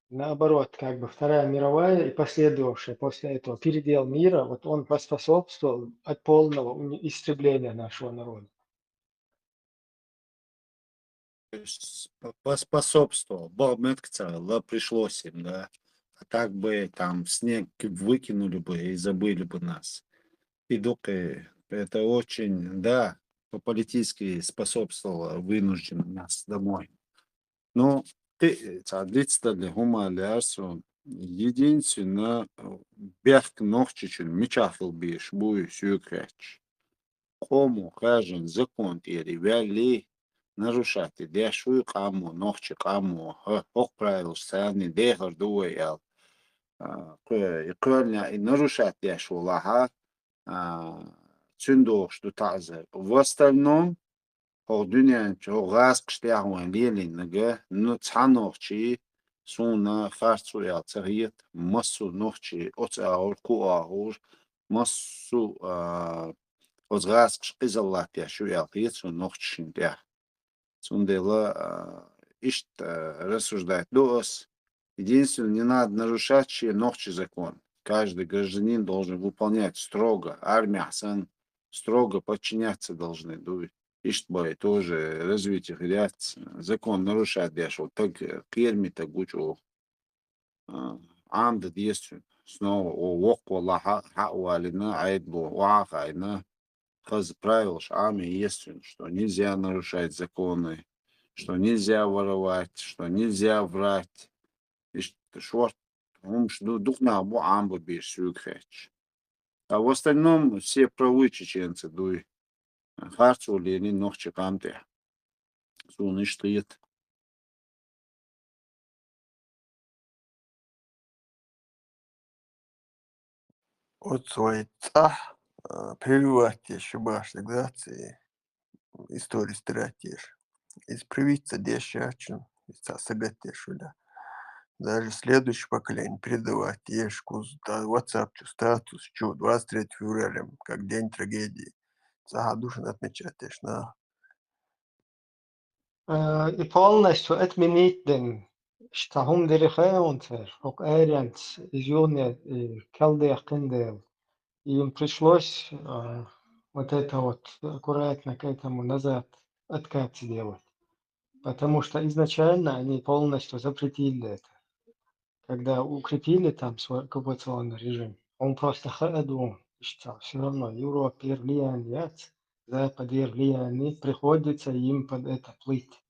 наоборот, как бы Вторая мировая и последовавшая после этого передел мира, вот он поспособствовал от полного истребления нашего народа. Поспособствовал, бо меткца пришлось им, да. А так бы там в снег выкинули бы и забыли бы нас. И дукы это очень, да, по-политически способствовало вынужденно нас домой. Ну, ти ца дицдали хӀума лаьрсу, единственно, бехк нохчичун мичахь хила бийш буй соьга хетча. Къомо хажан закон тӀера ваьлли, нарушать деш вуй къамо, нохчи къамо, хӀокху правилаш царна дехар ду вай аьлла. Кхоьлина и нарушать деш валахьа, цуьнан дохуш ду таӀзар. В остальном, хӀокху дуьнен чу, хӀокху гӀазкхаш тӀехь вайн лелийнарг, ну, цхьа нохчий суна харц ву аьлла ца хета, массо а нохчий оцу агӀор, кху агӀор, массо а оцу гӀазкхаша къизаллат деш ю аьлла хета суна нохчашна тӀехь. Цундела иштта рассуждать ду ас. Единственное, не надо нарушать шен нохчий закон. Каждый гражданин должен выполнять строго, армия сан строго подчиняться должны. Ду иштта бай тоже развитие хиряц, закон нарушать деш ву таг, кхераме таг ву чӀогӀа. Ӏамда деза цуьнан. Снова воккхо лахьа хьа а валина, Ӏедало охьа а хайна, хаза правилаш Ӏамий еза цуьнан, что нельзя нарушать законы, что нельзя воровать, что нельзя врать. Иштта шорта хӀумаш ду, дукха нах бу Ӏамбан беш соьга хетча. А в остальном все правы чеченцы дуй. Харцо лелийна нохчи къам тӀехь. Суна иштта хета. Оцу вай цӀахь, а, прививать деш ю бахьаш дагадаций, история стирать деш. Иза привиться деш яц шуна, иза цхьа сагатдеш хила. Даже следующее поколение передавать деш кхуза, WhatsApp чу, статус чу, двадцать третье февраля, как день трагедии. Цхьа а ду шуна отмечать деш нах. Э, и полностью отменить ден. Иштта хӀума дира хьуна цара, хӀокху аренца изюмне и кхел дехкина дела. И им пришлось, э, вот это вот аккуратно к этому назад откатиться делать. Потому что изначально они полностью запретили это. Когда укрепили там свой оккупационный режим, он просто хаа ду, иштта всё равно Европера влияние яц, Западера влияние, приходится им под это плыть.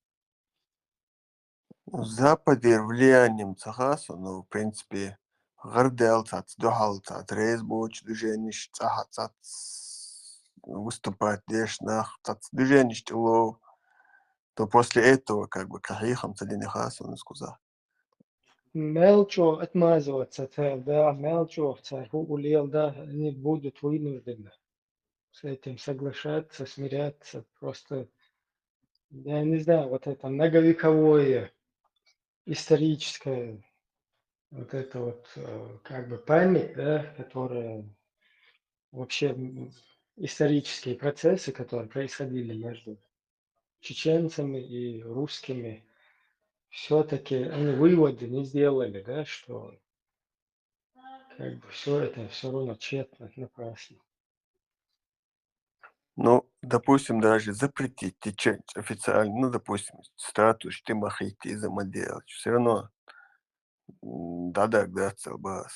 Западера влиянием ца хаьа со, но, в принципе, гӀардаьлла цхьацца дуьхьал, цхьацца реза боцу движенеш, цхьацца выступать деш нах, цхьацца движенеш тӀелов, то после этого, как бы, кхин хьехам ца дина хаьа со, иза кхузахь. Мел чӀогӀа отмазываться цара, да, мел чӀогӀа цара хӀуъу леладан, они будут вынуждены с этим соглашаться, смиряться. Просто, я не знаю, вот это многовековое историческое, вот это вот, э, как бы память, да, которая вообще, м, исторические процессы, которые происходили между чеченцами и русскими, всё-таки они выводы не сделали, да, что как бы всё это всё равно тщетно, напрасно. Ну, допустим, даже запретить течение официально, ну, допустим, статус тӀе ма хӀитта, иза ма делахь, всё равно м, дӀадаха дацал бац.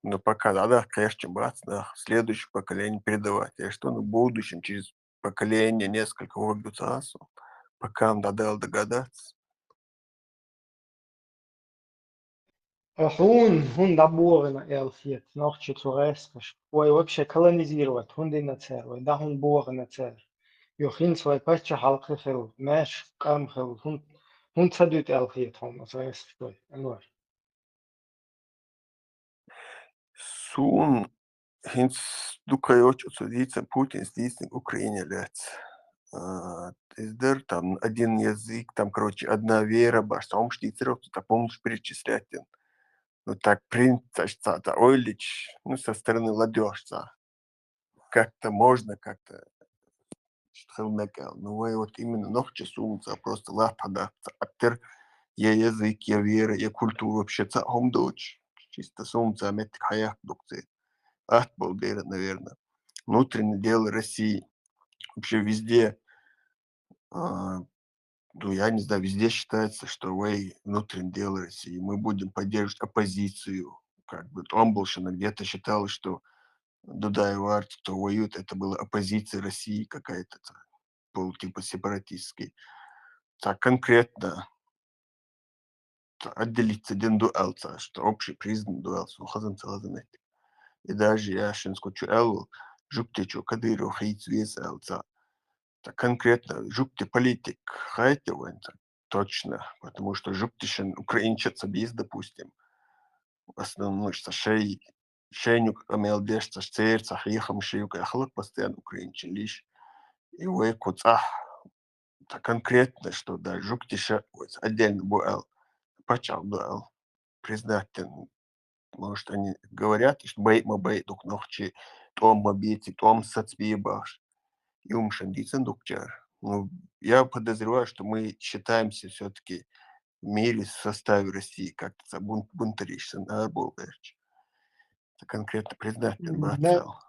Но пока дӀадаха кхерчам бац нах, следующее поколение передавать. Я что, ну, в будущем, через поколение, несколько вогдуц асу, пока ам дӀадала дагадац. Хьуна, хьуна дӀабогӀина аьлла хета, нохчий цу гӀаскхаш. Вай вообще колонизировать хӀунда дина цара, вай дӀа хӀунда богӀина цара. Йо, хӀинца вай паччахьалкхе хила, маьрша къам хила, хӀун-, хӀунда ца дуьту аьлла хета хьуна оцу гӀаскхаш вай, Анвар? Суна хӀинца дукха йоцу оцу дийцан, Путинс дийцинарг Украина лаьцна. А, иза дара там один язык, там, короче, одна вера, баш, цхьа хӀумаш дийцира оцу, так полностью перечислять дина. Ну, так принято, ца, ца, ца ойлича, ну, со стороны ладёжца. Как-то можно, как-то что хила мега. Ну, вай вот именно нохчий сумца просто лапа да, ца аттер, я язык, я вера, я культура вообще ца хӀума доч. Чисто сумца меттиг хьаяккха дукцей. Ат бол дера, наверное. Внутреннее дело России. Вообще везде, а, ну, я не знаю, везде считается, что вай внутреннее дело России. Мы будем поддерживать оппозицию. Как бы там больше где-то считалось, что Дудаев Артик, кто воюет, это была оппозиция России какая-то, та, пол-, типа сепаратистский. Так конкретно, та, отделиться дин дуалца, что общий признан дуалца, ну, хазан ца хазан эти. И даже я шин скучу эл, жук течу Кадыров хейц вес элца. Та конкретно жук те политик, хайте вань, та, точно, потому что жук тешен украинча ца без, допустим. В основном, что шей, шейнюк амел деш, ца цер, ца хихам шеюк, ахлак постоянно украинчин лиш. И вай куцах, та конкретно, что да, жук теша, вот, отдельно буэл, пачал дуэл, признать тен. Может, они говорят, что бай ма бай дук нохчи, том ма бити, том сац бибаш. И умшан дицен дукчар. Ну, я подозреваю, что мы считаемся все-таки в мире в составе России, как-то ца бунт-, бунтарищ сан арбол берч. Это конкретно признать тен. М, бацал.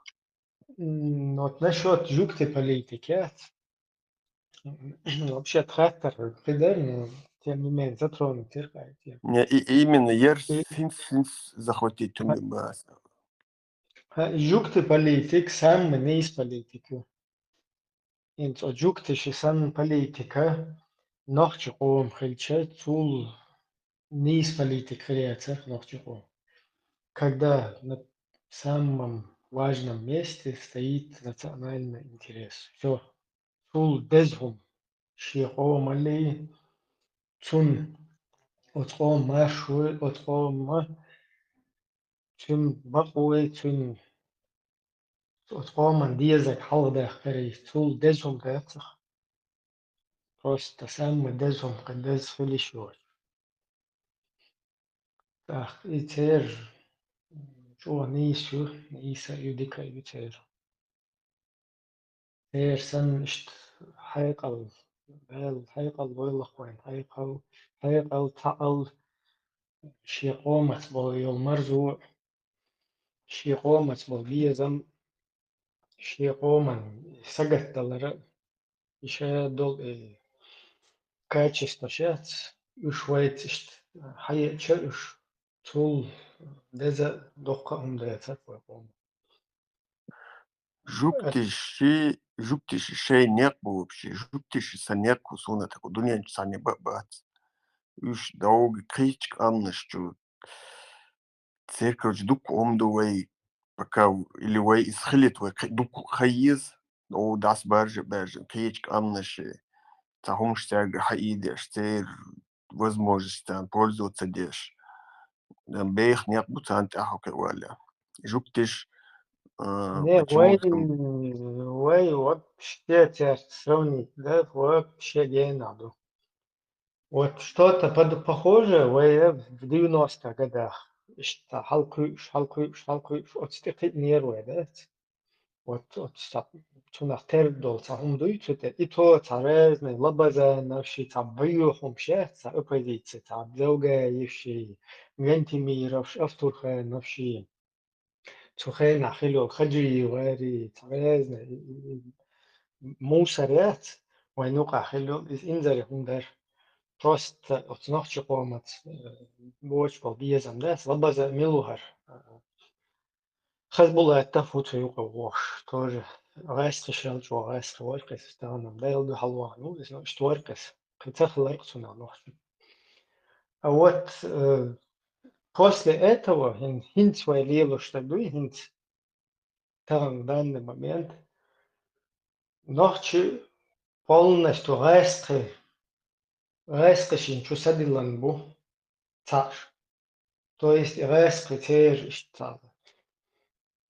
М, вот насчёт жук те политики, а? Вообще-то хаттар кхидар, но тем не менее затронуть теркаете. Не, и именно, я И синс, синс захватить тюнген баса. Ха, жук те политик, самый низ политик. Ин цо жук те ши сан политика, нохчи къом хилча, цул низ политик хиряцар нохчи къом. Когда на самом важном месте стоит национальный интерес. Всё. Цул деза хӀума шен къомалли, цун оцу къоман маршо, оцу къоман цуьнан бакъо, цуьнан оцу къоман дезарг хьалхадаккхарий, цул деза хӀума дацах. Просто самый деза хӀума кхин деза хила йиш йоцуш. ТӀаккха и церан чӀогӀа нийса ю, нийса а ю, дика а ю церан. Церан санна иштта хьекъал, Дала хьекъал лойла вайн, хьекъал, хьекъал, цхьаъал, шен къомаца болу йолу марзо, шен къомаца болу безам, шен къоман сагатдалар а, и шадолу, э, качество шац, уьш вайца иштта хьаеъча уьш, цул деза а, доккха а хӀума дацара вай къоман. Жуктиш ши, жуктиш шайн некъ бу вообще, жуктиш сан некъ бу, суна тако дуьнен чу цхьанне ба-, бац. Уьш догу кхечу къамнаш чу церковч дукха ом ду вай, пока в-, или вай иза хилийта вай кхи-, дукха хан еза, о, дас баржа, баржа, кхечу къамнаш, цхьа хӀумаш цаьрга хьаийдеш, церан возможностян пользоваться деш. Беха некъ бу царна тӀаьхьа кхиъ валла. Жуктиш, а, Не, почему вай, что вай вообще цаьрца сравнить, да, вообще гена ду. Вот что-то под-, похожее вай в девяностых годах. Иштта хьалкхуьуш, хьалкхуьуш, хьалкхуьуш, оцу тӀе кхиънера вай, да? Вот, вот ца-, цунах тера долу цхьа хӀума дуй цу тӀе. И то цхьа разный лабазановши, цхьа бӀе хӀума шаьц, цхьа оппозиция, цхьа Завгаевши, Гантимировш, Автурхановши. Цу хенахь хила йолу Хаджиевари, цхьа разный, и, и, и, мусор яц, вайн юкъахь хила йолу, иза инзаре хӀума дара. просто оцу нохчийн къомаца, э, боцуш болу безам дац, лабаза мила ву хӀара. Хазбулат а фу цу юкъа вохуш, тоже гӀаьсхи шел чӀогӀа гӀаьсхи вара-кх иза, тахана-м Дела дуьхьал вахана ву иза, но иштта вара-кх иза, кхин ца хилира-кх цунах нохчо. А вот, э, после этого хӀин-, хӀинца вай лелош дерг дуй, хӀинца тахана данный момент нохчий полностью гӀаьсхи, гӀаьсхи шин чу садиллина бу цхьаъш. То есть гӀаьсхи церан иштта цхьа,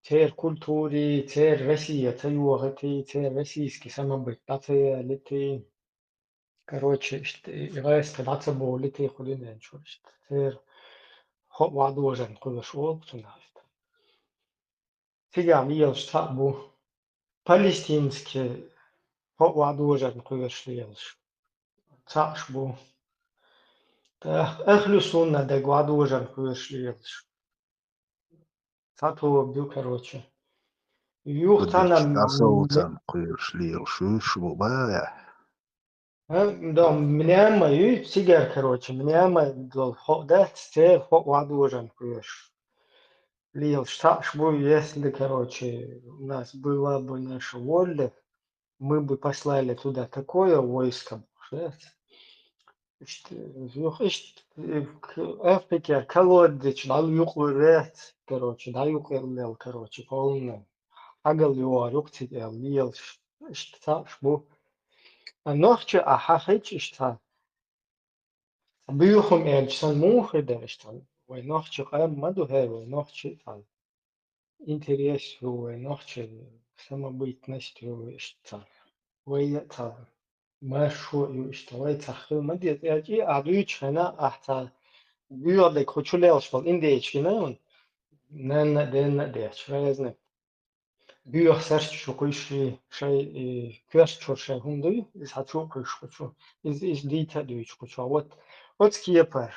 церан культури, церан Россия ца йохийти, церан российский самобыт дӀа ца ялийти. Короче, иштта и гӀаьсхи дӀа ца бовлийти кху дуьнен чу иштта. Церан хӀоъ ваӀ дожарна кхоьруш волу цунах иштта. Цигахь лелаш цхьаъ бу. Палестинский хӀоъ ваӀ дожарна кхоьруш лелаш цхьаъш бу. ТӀаккха ахьлу сунна дерг ваӀ дожарна кхоьруш лелаш цхьа тоба ду, короче. Юха цхьана дӀасовцарна кхоьруш лелаш уьш бу баьхьа. А, да, мняма ю, цигара, короче, мняма долу хӀоъ дац, церан хӀоъ ваӀ дожарна кхоьруш лелаш цхьаъш бу, если, короче, у нас была бы наша воля, мы бы послали туда такое войско, бохуш дац. Иштта, юха иштта, э, к-, Африкера колодечу дӀа юкъа лур вац, короче, дӀа юкъа лел, короче, полно. Хьагал йогӀур ю-кх цига аьлла лелаш, иштта цхьаъш бу. А нохчо а хьахийча иштта, цхьа буьйхам аьлча санна муха хир дара иштта? Вай нохчийн къам ма ду, хӀара, вай нохчийн цхьа интерес ю, вай нохчийн самобытность ю иштта цхьа. Вай а цхьа маршо а ю иштта, вай цхьа хила ма деза. Аьлча и ахь дуьйцучу хенахь ахь цхьа боьха дерг кху чу лелаш болу индейчкина, нанна а, денна а детташ, разный. Боьха сарч шу кхуьйсуш, шайн, и, коьрта чуьра шайн хӀума дуй, иза хьан чу а кхуьйсуш кху чу, иза, иза дийца а дуьйцуш кху чу. Вот оцу кепара,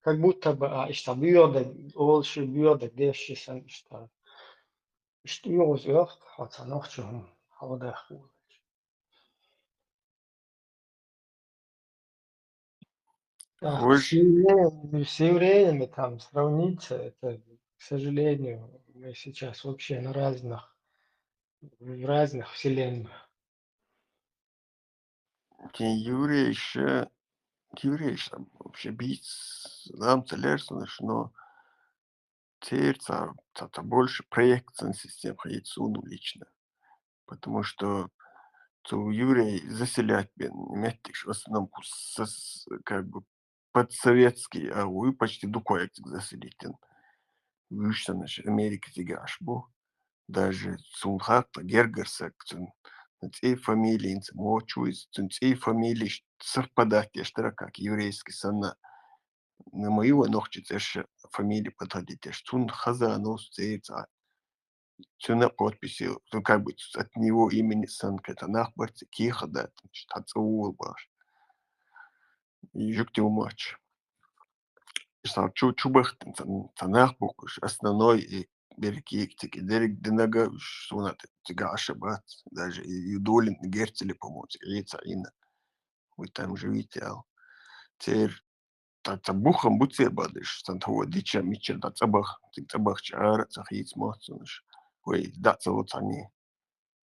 как будто бы, а, иштта боьха дерг олуш, боьха дерг деш санна иштта. Иштта оьгӀаз оьху хьо цхьа нохчи хӀума хьо даха волуш. Да, с евреями, с евреями там сравниться, это, к сожалению, мы сейчас вообще на разных, в разных вселенных. Кхин еврейш, еврейш там вообще бийц, ламца лерсунаш, но церан цхьа, цхьа, цхьа больше проектная система хьаэца суна лично. Потому что цу еврей заселять бен меттигаш в основном кху сас-, как бы подсоветский, а вуй почти дукха цига заселить дина. Вуьш санаш Америка цигахь бу. Даже цунна хатта гергара саг, цуьнан цӀий фамилийца мочу ву иза, цуьнан цӀий фамилийш совпадать деш дара, как еврейский санна. Ну, ма ю вай нохчийн цӀерш фамилия подходить деш. Цунна Хазановс цӀе цхьа. Цуьнан подписи, ну, как бы, от него имени санна кхета нах барца кехат дац, цхьа цӀа волу бахаш. Жуьгти ву моч. Сан чу, чу бахтина ца, ца нах бу уьш, основной и берриг цига, и дерриг динарг уьш суна тӀе цига Ӏаш бац, даже и Юдолин Герцели, по-моему, цига Ӏийна ца Ӏийна. Вы там живите, ал. Церан ца, ца бухам бу церан бадуьш, сан тхо дича мичча дӀа цӀа баха, цига цӀа бахча ара ца хийца моццунаш. Вай дӀа ца ло цхьаний.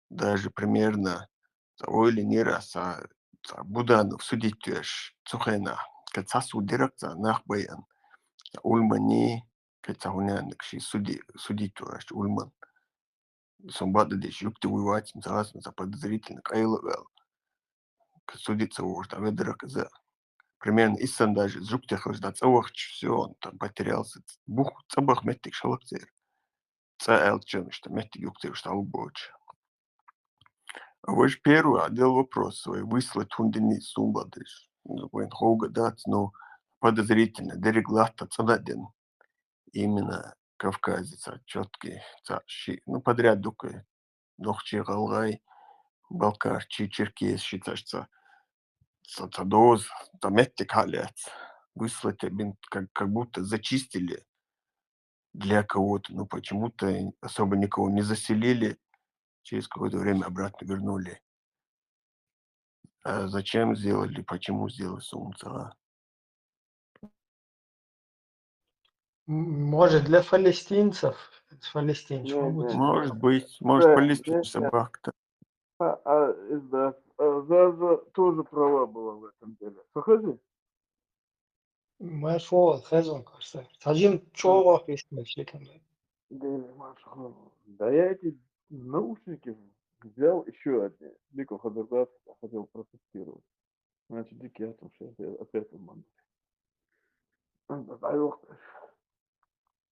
Даже примерно ца ойла йинера аса, ца Буданов судить веш цу хенахь, кхин цхьа суд дира-кх цхьа нах байъан. Ца Ульмани, кхин цхьа хӀунаниг ши суди-, судить веш Ульман. Сон бакъдерг дийцича, жуьгти вуй вац, ца хазна, ца подозрительно къайла а ваьлла. Кхин суди ца вогӀуш дӀаведара-кх иза. Примерно иссан даже жуьгти хилча дӀа цӀа вахча, всё, он там потерялся. Бух цӀа баха меттигаш хилла-кх церан. ЦӀа аьлча, иштта меттиг юкъа ца уьш дӀалур боцуш. А вайша первый а делла вопрос, вай выслать хӀунда дина иза суна бакъдерг. Вайн ховга дац, но подозрительно, дерриг латта цӀана а дина. Именно кавказец, а, чёткий, цхьа ши, ну, подряд дукха, нохчий, гӀалгӀай, балкарчий, черкесчий, цхьа, цхьа, цхьа, цхьа доза, цхьа меттиг хьа а лаьцна. Выслать а бина, как, как будто зачистили для кого-то, но почему-то особо никого не заселили, через какое-то время обратно вернули. А зачем сделали, почему сделали, суна ца хаьа. М, может, для палестинцев? С палестинцев. Не, не. Может быть, может, Да, палестинцы да, да. бахта. А, а, да. А Заза тоже права была в этом деле. Выходи. Машо, хазон карса. Сажим чого письма шекам. Да, Маша, ну, да я эти наушники взял еще одни. Дико Хадурдат хотел протестировать. Значит, Дик, я там сейчас опять обманул.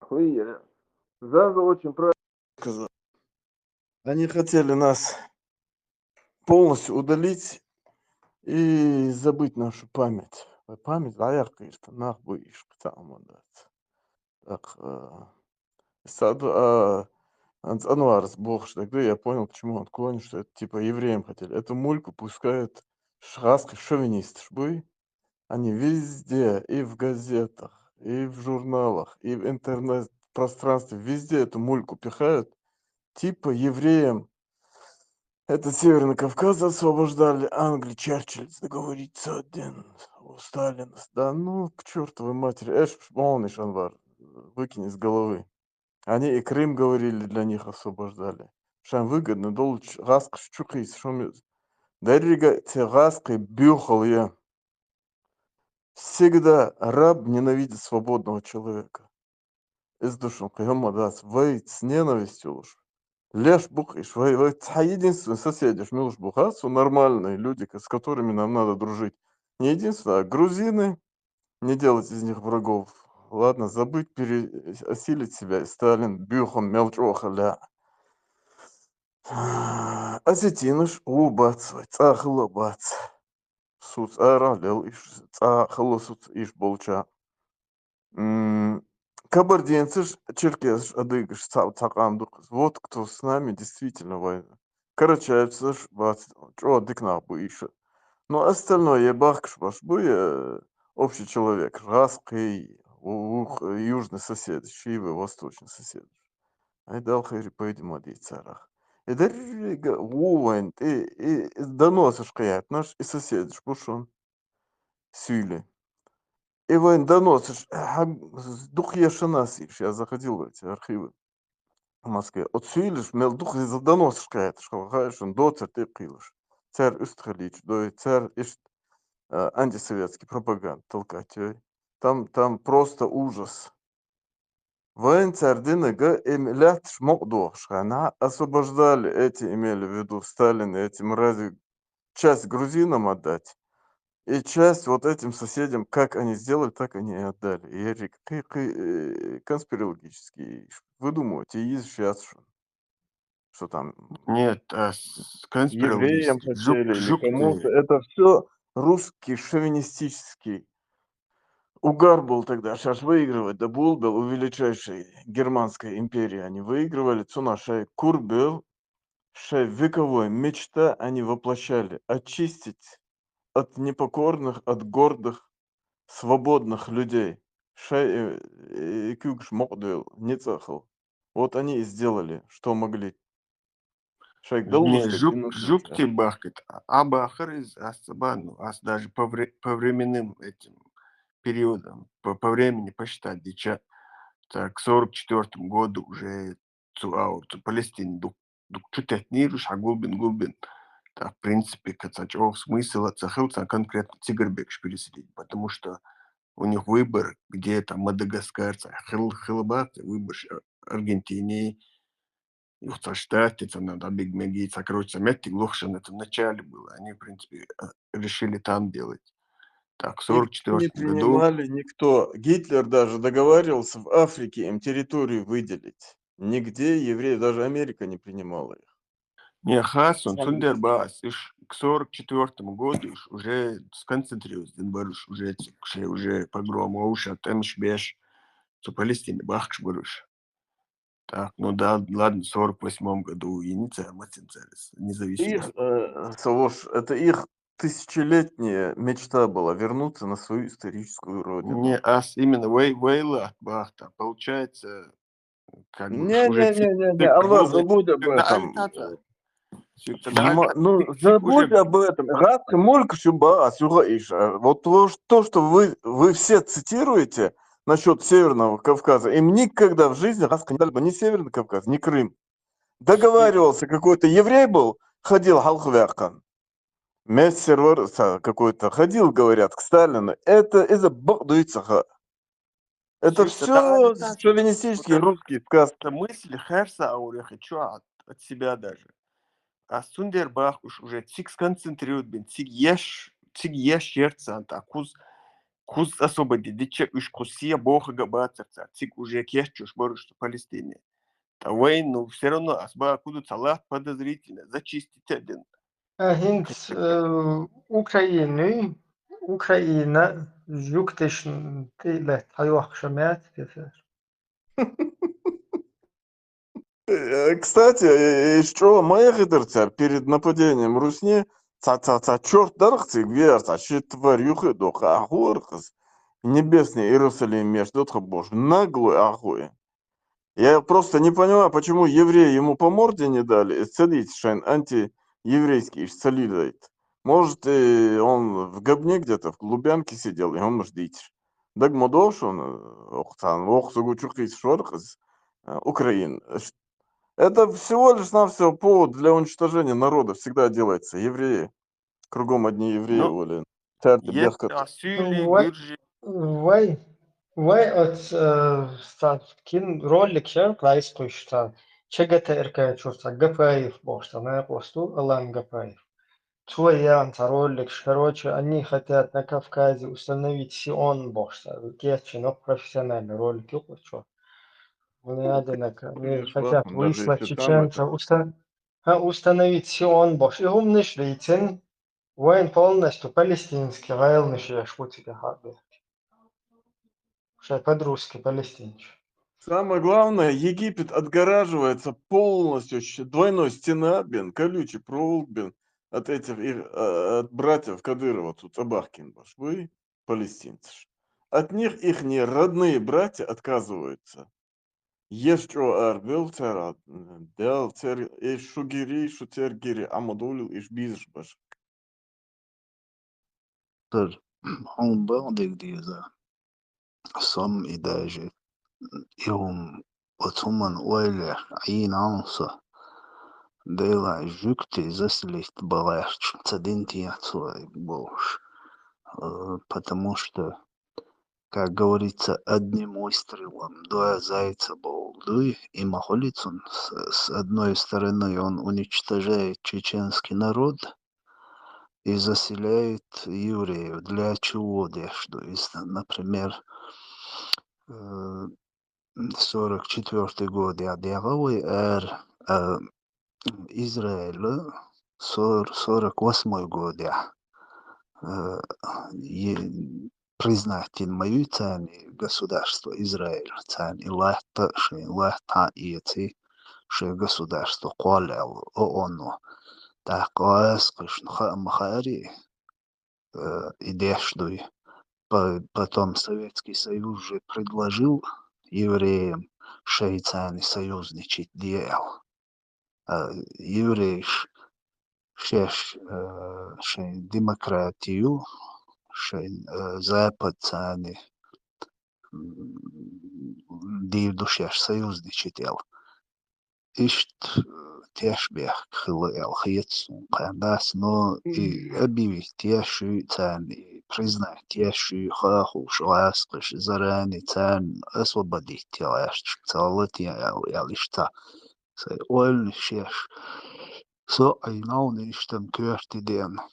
Хуя. Заза очень правильно сказал. Они хотели нас полностью удалить и забыть нашу память. Память, да, я, конечно, нах бы ишь к тому, да. Так, э, саду, а, анц-, анварс бухш, тогда я понял, почему он клонит, что это типа евреям хотели. Эту мульку пускают шхасских шовинистов, буй. Они везде, и в газетах, и в журналах, и в интернет-пространстве, везде эту мульку пихают. Типа евреям этот Северный Кавказ освобождали, Англия, Черчилль договориться один, у Сталина. Да ну, к чертовой матери, эш, он иш, Анвар, выкини из головы. Они и Крым, говорили, для них освобождали. Шам выгодно, доллар, гаск, чукис, шум. Даррига, те гаск, бюхал я. Всегда раб ненавидит свободного человека. Из души, кыйома дас, вай с ненавистью луш. Леш бук иш, вай, вай, ца единственный соседиш, милуш бухас, нормальные люди, с которыми нам надо дружить. Не единственное, а грузины, не делать из них врагов. Ладно, забыть, пере-, осилить себя. Сталин, бюхом, мелчоха, ля. Осетиныш, у бац, вай, цахло бац. Суц ара лел иш, цахло суц иш болча. М, кабардинцыш, черкесыш, адыгыш, ца-, цакъам дукъыс. Вот кто с нами действительно война. Карачаевцыш, бац, чо дыкнах бу иш. Но остальное я бахкыш баш бу, я общий человек. Раскый, у-, ух, южный сосед, шивы, восточный сосед. Ай дал хайри пойди мади царах. И даррига увайн, и, и, и доносыш каят наш, и соседыш бушон. Сюйле. И вайн доносыш, а, дух ешанас иш, я заходил в эти архивы в Москве. От сюйлеш мел дух из доносыш каят, школхайшон, доцер ты кылыш. Цер устхалич, дой, цер ишт, а, антисоветский пропаганда толкать, ой. Там, там просто ужас. Вайн цар динага эм лятш мокъ дуахшхана, освобождали эти, имели в виду Сталин, эти мрази, часть грузинам отдать, и часть вот этим соседям, как они сделали, так они и отдали. И Эрик, кы-, кы-, э, конспирологический, выдумывать, и есть сейчас что, что там Нет, а с- евреям конспирологический. Жук, хотели или жук кому-то. ты. Это все русский шовинистический угар был тогда. Сейчас выигрывать, да был, был у величайшей германской империи. Они выигрывали, цуна шай кур был, шай вековой мечта они воплощали. Очистить от непокорных, от гордых, свободных людей. Шай, э, э, кюкш мокъ дуэл, не цахал. Вот они и сделали, что могли. Шай Не, галмас жук, кыдынус жук сейчас. Ти бахкет. А бахар из ас цабан, ну, ас даже по вре-, по временным этим периодам, по, по времени посчитать, дича, так, к сорок четвёртому году уже цу аур, цу Палестине дук, дук чутет нируш, а гулбин, гулбин. Так, в принципе, каца чего смысл, а цахыл, ца конкретно Цигербекш переселить, потому что у них выбор, где там Мадагаскар, ца хыл, хылбат, выбор ш-, Аргентине, Юхташтате, ца надо биг меги, ца, короче, ца метти глухшен, это в начале было. Они, в принципе, э, решили там делать. Так, в Их не сорок четвёртом году. принимали никто. Гитлер даже договаривался в Африке им территорию выделить. Нигде евреев, даже Америка не принимала их. Не, хас, он Сам цундер бас, иш к сорок четвёртому году иш уже сконцентрировался, дин баруш уже, ц-, кше уже погром, уша, там иш беш, цу Палестине бахкш баруш. Так, ну да, ладно, в сорок восьмом году единица, матин царис, независимость. Их, э, Савош, это их тысячелетняя мечта была вернуться на свою историческую родину. Не, ас именно вей-, вейла бахта. Получается, как бы Не, уже не, ци-, не, не, не, ци-, Алла, годы. забудь об Да, этом. альтата. Сюкта, да, Ма- альтата. Ну, Ци-, забудь уже об этом. Гаск мульк шуба, асюга иша. Вот то, ш-, то, что вы, вы все цитируете, насчет Северного Кавказа. Им никогда в жизни гӀаскхинчӀоагӀа ни Северный Кавказ, ни Крым. Договаривался, какой-то еврей был, ходил хьалхаваьккхина. Мессер вар цхьа какой-то ходил, говорят, к Сталину. Это из-за бакъ дуйца ха. Это все шовинистические русские сказки. Мысль херса аурехи чу от, от себя даже. А сундер бах уж уже цик сконцентрировать бин, цик еш, цик еш ерцан, та куз, куз освободить, дича уж кусия бохага бацарца, цик уже кеш чуш баруш Палестине. Та вайн, ну, все равно асба куду цалат подозрительно, зачистить один. А хӀинца, э, Украинуй, Украина жугташна тӀе а латта хьайохкуш меца, Петр? Э, кстати, э, э, чӀоагӀа ма яхийтар цар перед нападением русни, цхьа, цхьа, цхьа чорт дарах цига веар, цхьа ши тварь юха а доху, а хӀорах из небесный Иерусалим между тобой, наглый ахуй. Я просто не понимаю, почему евреи ему по морде не дали, и садитесь, шайн антиеврейский иш цалилайт. Может, и он в говне где-то, в глубянке сидел, и он может дитер. Даг ма дохуш он, э, охцан, охцугу чу кхийса шоркъаз, э, Украин. Ш-, это всего лишь навсего повод для уничтожения народа всегда делается. Евреи. Кругом одни евреи, ну, были. Царь ты ехал. Вай, вай, от, э, ста-, кин ролик шер, клайс куш ста. Чагата эркачур ста, Гапаев бохуш ста, най посту, Алан Гапаев. Цо ян ца ролик, короче, они хотят на Кавказе установить Сион бохуш ста. Кечинок профессиональный ролик юкъучу. Они хотят выслать чеченцев, уста-, а, установить Сион бохуш. И хӀуманаш дийцина, вайн полностью палестинский гӀаланаш еш ву цига хьабе. Шай под-русский палестинцев. Самое главное, Египет отгораживается полностью щ-, двойной стена, блин, колючий проволок, блин, от этих их, э, от братьев Кадырова, тут Абахкин баш, вы, палестинцы ж. От них ихние родные братья отказываются. Еш чӀоагӀа арабевлла цара, Дала цер, иш шу гири, шу цер гири, Ӏамадулил иш бийзаш баш. Тар, хьуна бакъдерг деза. Сом и даже и хӀума, оцу хӀуманна ойла еш Ӏийна Ӏа со. Делахь жуьгтий заселить бан гӀерташ ца дина техьа цо бохуш. Э, потому что, как говорится, одним выстрелом два зайца бохург дуй, и ма хуьлий цунна с, с одной стороны он уничтожает чеченский народ и заселяет евреев. Для чего деш ду иза? Например, э, сорок четвёртый год я дегӀа вай ара, а, Израиль сор-, сорок восьмой год я, э, е-, признать йина ма ю царна и государство Израиль, царна и латта, шайн латта хьаэций, шайн государство кхоллаьлла ООН-о. ТӀаккха гӀазкхашна хаа ма хаарий, э, и деш дуй. По-, потом Советский Союз же предложил евреям шайца союзничать де аьлла. А, еврейш шеш, э, шайн демократию, шайн, э, запад царна, м, дийр ду шеш союзничать аьлла. Иштта, э, тешбехк хилла аьлла хета суна кхаьндас, но и объявить еш ю царна, и признать еш ю хаа хууш гӀазкхаша заранее царна освободить ян гӀерташ ца хилла те аьлла, аьлла иштта. Сайн ойланаш еш. Со Ӏийна Ӏа иштта-м коьрта деана.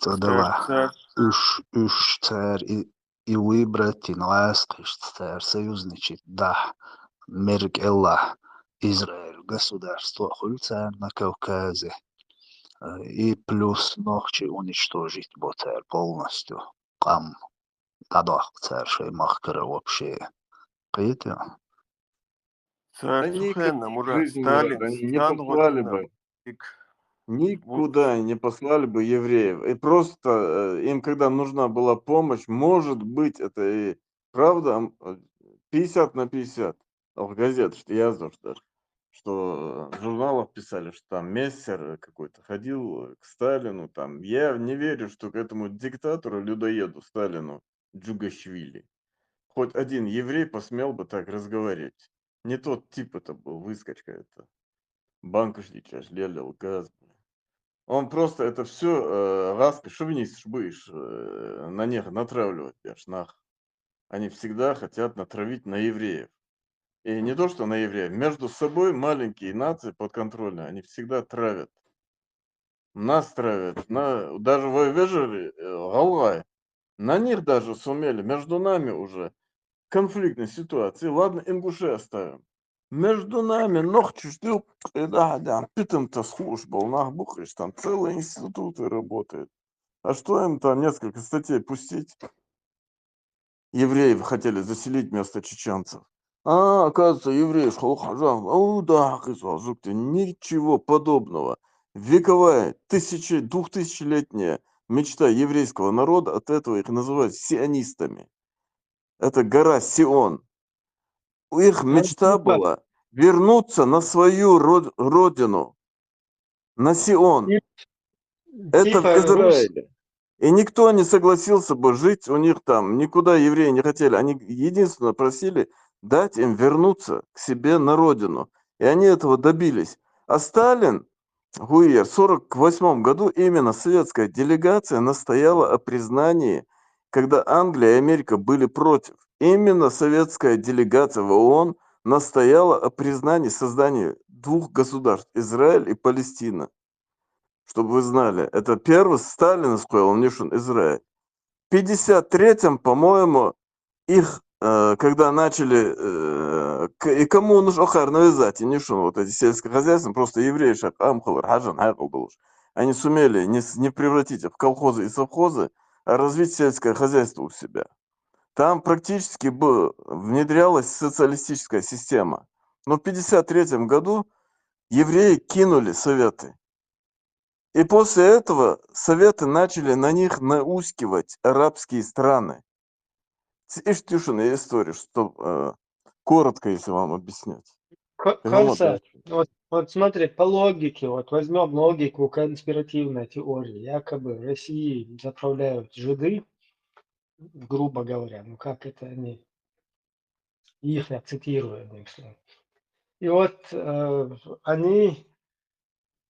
Цо делахь, уьш, уьш цара и, и выбрать йина гӀазкхашца цара союзничать дахь, мера кӀелахь Израиль государство хуьлу царна на Кавказе. Э, и плюс нохчий уничтожить бо цара полностью. Къам дӀадоккху цара шайн махкара вообще. Кхетий? Цара цу хенна, Мурат, Сталин, они не послали бы. Никуда не послали бы евреев. И просто, э, им, когда нужна была помощь, может быть, это и правда, м, э, пятьдесят на пятьдесят. Ох, газета, что я тоже, что в журналах писали, что там Мессер какой-то ходил к Сталину, там. Я не верю, что к этому диктатору, людоеду Сталину, Джугашвили, хоть один еврей посмел бы так разговаривать. Не тот тип это был, выскочка это. Банкаш дичаш, лелил газ. Он просто это все, э, раска шовинист шбыш, э, на них натравливать, бяш, нах. Они всегда хотят натравить на евреев. И не то, что на евреев, между собой маленькие нации подконтрольные, они всегда травят. Нас травят, на, даже в Вежере, э, Галгай. На них даже сумели, между нами уже конфликтные ситуации. Ладно, ингушей оставим. Между нами нохчиш дюк, и да, да, питом-то служба, у нас бухаешь, там целые институты работают. А что им там несколько статей пустить? Евреев хотели заселить вместо чеченцев. А, оказывается, евреи шхол хажан. О, да, хизо, зукте, ничего подобного. Вековая, тысячи, двухтысячелетняя мечта еврейского народа, от этого их называют сионистами. Это гора Сион. Их мечта была вернуться на свою род- родину, на Сион. И- Это в типа рус- Израиле. И никто не согласился бы жить у них там, никуда евреи не хотели. Они единственно просили дать им вернуться к себе на родину. И они этого добились. А Сталин, Гуйер, в сорок восьмом году именно советская делегация настояла о признании, когда Англия и Америка были против. Именно советская делегация в ООН настояла о признании создания двух государств, Израиль и Палестина. Чтобы вы знали, это первый Сталин сказал, не шун Израиль. В пятьдесят третьем, по-моему, их, э, когда начали, э, к- и кому нужно охар навязать, и не шун, вот эти сельское хозяйство, просто евреи, шак, амхалар, хажан, хайкал долуш. Они сумели не, с- не превратить их в колхозы и совхозы, а развить сельское хозяйство у себя. Там практически бы внедрялась социалистическая система. Но в пятьдесят третьем году евреи кинули Советы. И после этого Советы начали на них наускивать арабские страны. Ц- ишт тишина история, что, э, коротко, если вам объяснять. Ко- Понимаете? Корса, вот, вот смотри, по логике, вот возьмем логику конспиративной теории. Якобы Россией заправляют жиды, грубо говоря, ну как это они, их я цитирую, одним словом. И вот э, они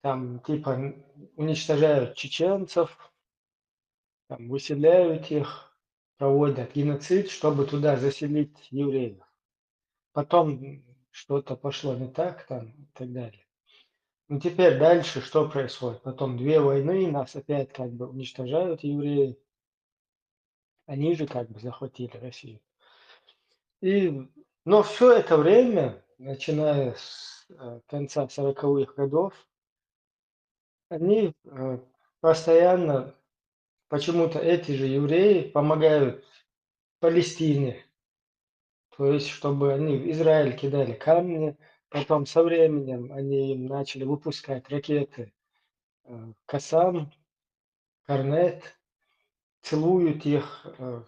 там типа н- уничтожают чеченцев, там выселяют их, проводят геноцид, чтобы туда заселить евреев. Потом что-то пошло не так там и так далее. Ну теперь дальше что происходит? Потом две войны, нас опять как бы уничтожают евреи. Они же как бы захватили Россию. И, но все это время, начиная с э, конца сороковых годов, они э, постоянно, почему-то эти же евреи помогают Палестине. То есть, чтобы они в Израиль кидали камни, потом со временем они им начали выпускать ракеты э, Касам, Корнет, целуют их, э,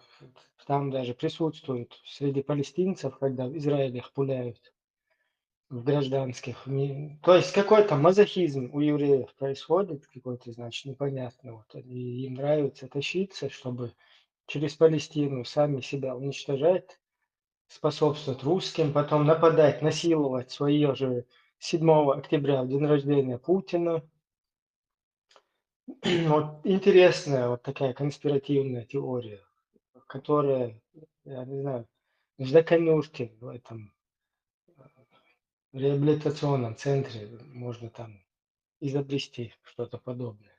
там даже присутствуют среди палестинцев, когда в Израиле их пуляют в гражданских. Не- То есть какой-то мазохизм у евреев происходит, какой-то, значит, непонятный. Вот они, им нравится тащиться, чтобы через Палестину сами себя уничтожать, способствовать русским, потом нападать, насиловать свое же седьмого октября, в день рождения Путина. Вот интересная вот такая конспиративная теория, которая, я не знаю, в Заканюрте, в этом э, реабилитационном центре можно там изобрести что-то подобное.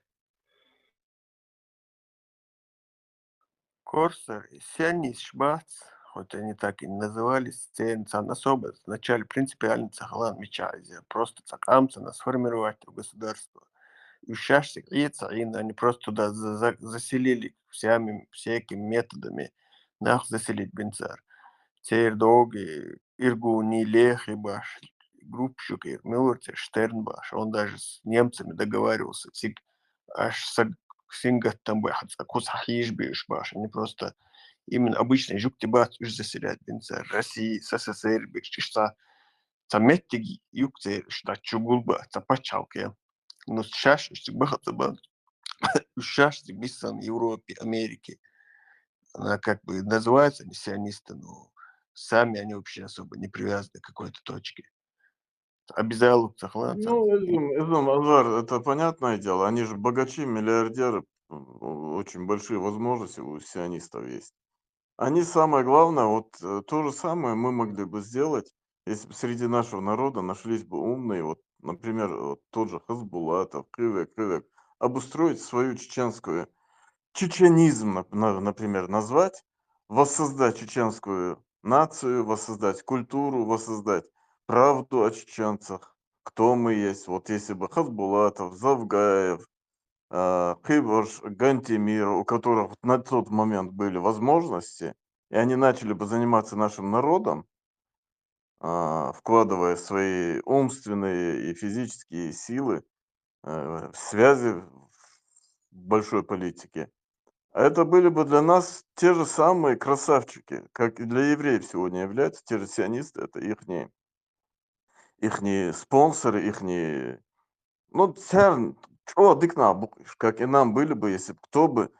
Корса, сионист шбац, хоть они так и не назывались, цен цан особо, вначале принципиально цахалан меча, просто цакамца на сформировать то государство. И шашсик и цаин, они просто туда за- за- заселили всеми, всякими методами, нах заселить бинцар. Цер доги, Иргуни, Лехи баш, группщик, Мюллер, цер Штерн баш, он даже с немцами договаривался, цик аш саг сингат там бы хац кус хахиш беш баш. Они просто именно обычный жук тибат уж заселять бинца России, СССР беш чишца. Цаметти юк цер шта чугулба, ца пачалке. Ну шаш уж бахат ба, шаш биссан Европе, Америке. Она как бы называется не сионисты, но Сами они вообще особо не привязаны к какой-то точке. А без алых цахлан. Ну, Эзим, Эзим, Азар, это понятное дело. Они же богачи, миллиардеры, м, очень большие возможности у сионистов есть. Они, самое главное, вот э, то же самое мы могли бы сделать, если бы среди нашего народа нашлись бы умные, вот, например, вот тот же Хасбулатов, Кывек, Кывек, обустроить свою чеченскую, чеченизм, нап- на- например, назвать, воссоздать чеченскую нацию, воссоздать культуру, воссоздать правду о чеченцах, кто мы есть. Вот если бы Хасбулатов, Завгаев, э, Кыбыш, Гантемир, у которых вот на тот момент были возможности, и они начали бы заниматься нашим народом, а, вкладывая свои умственные и физические силы, э, в связи в большой политике. А это были бы для нас те же самые красавчики, как и для евреев сегодня являются те же сионисты, это ихние, ихние спонсоры, ихние, ну, церн, чё, дыкна, как и нам были бы, если бы кто бы,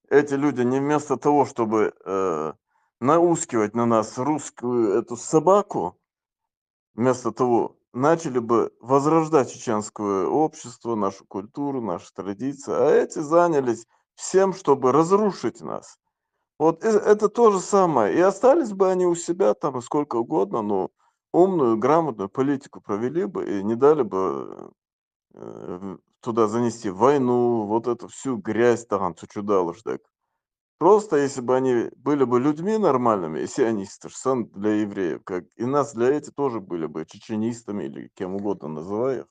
эти люди не вместо того, чтобы э, наускивать на нас русскую эту собаку, вместо того, начали бы возрождать чеченское общество, нашу культуру, наши традиции, а эти занялись всем, чтобы разрушить нас. Вот э- это то же самое. И остались бы они у себя там и сколько угодно, но умную, грамотную политику провели бы и не дали бы э, в- туда занести войну, вот эту всю грязь там чудалыш так. Просто если бы они были бы людьми нормальными, и сионисты, что для евреев, как и нас для этих тоже были бы чеченистами или кем угодно называй их,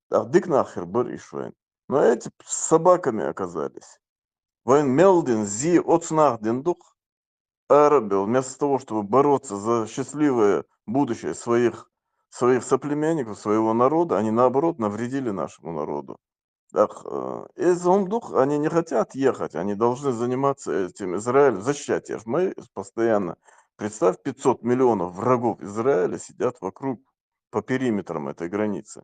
а дык нахер быр ишвен. Но эти с собаками оказались. Вайн мелдин зи оцнахдин дух, арабел, вместо того, чтобы бороться за счастливое будущее своих, своих соплеменников, своего народа, они наоборот навредили нашему народу. Так, э, из дух, они не хотят ехать, они должны заниматься этим. Израиль, защищать их. Мы постоянно, представь, пятьсот миллионов врагов Израиля сидят вокруг, по периметрам этой границы.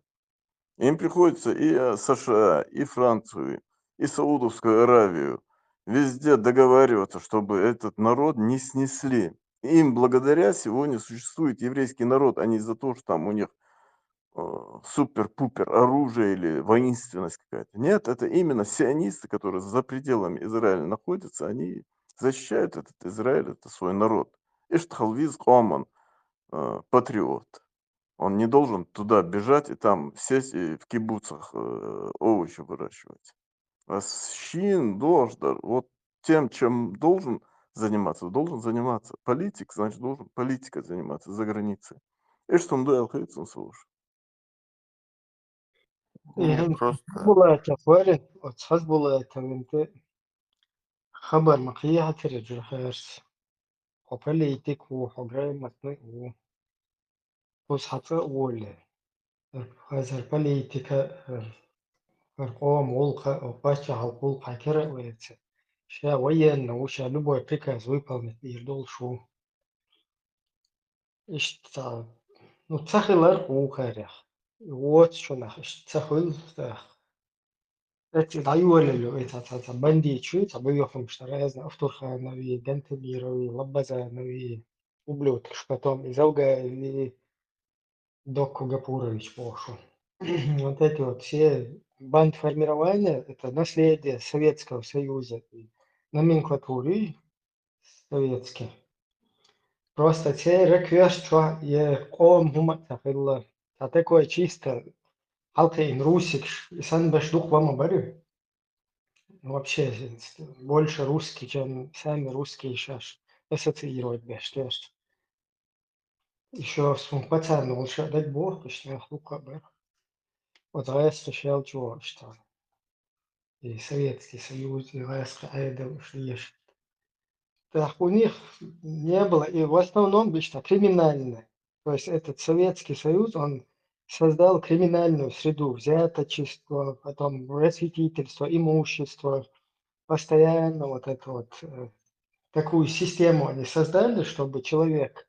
Им приходится и э, С Ш А, и Францию, и Саудовскую Аравию везде договариваться, чтобы этот народ не снесли. Им благодаря сегодня существует еврейский народ, а не за то, что там у них э, супер-пупер оружие или воинственность какая-то. Нет, это именно сионисты, которые за пределами Израиля находятся, они защищают этот Израиль, это свой народ. Иштхалвиз Оман, э, патриот. Он не должен туда бежать и там сесть и в кибуцах э, овощи выращивать. А с- Шин должен, вот тем, чем должен заниматься, должен заниматься. Политик, значит, должен политикой заниматься за границей. И что он делает, он слушает. Иһин Просто Хасбулатов вари, оц Хасбулатов инте хабар ма хъия хатире журхарс. Хо политик у, хо грамотный у. Хус хатса уоле. Хазар политика, э, хар къом улха, о пача хал улха кера уэце. Ша военно, у ша любой приказ выполнить ир дол шу. Ишта, ну, цахилар хухарях. Вот что нах, ишта цахил, так. Эти даювалелю, это, это, это бандитчу, это бывёхом, что разно Автурханови, Гантемирови, Лабазанови, ублюдки, что потом и Завгаеви, Докку Гапурович Бошу. Вот эти вот все бандформирования, это наследие Советского Союза, и номенклатуры советской. Просто те реквест, что е ком хума тахилла. А такое чисто алкаин русик, и сан беш дух вама барю. Вообще, больше русский, чем сами русские сейчас ассоциировать беш. Еще сум пацан, он ша дать бог, точно, хука бар. Вот гайс шел чего, что и Советский Союз, и гайс айдал, что ешь. Так у них не было, и в основном, что криминально. То есть этот Советский Союз, он создал криминальную среду, взяточество, потом расхитительство, имущество, постоянно вот это вот, э, такую систему они создали, чтобы человек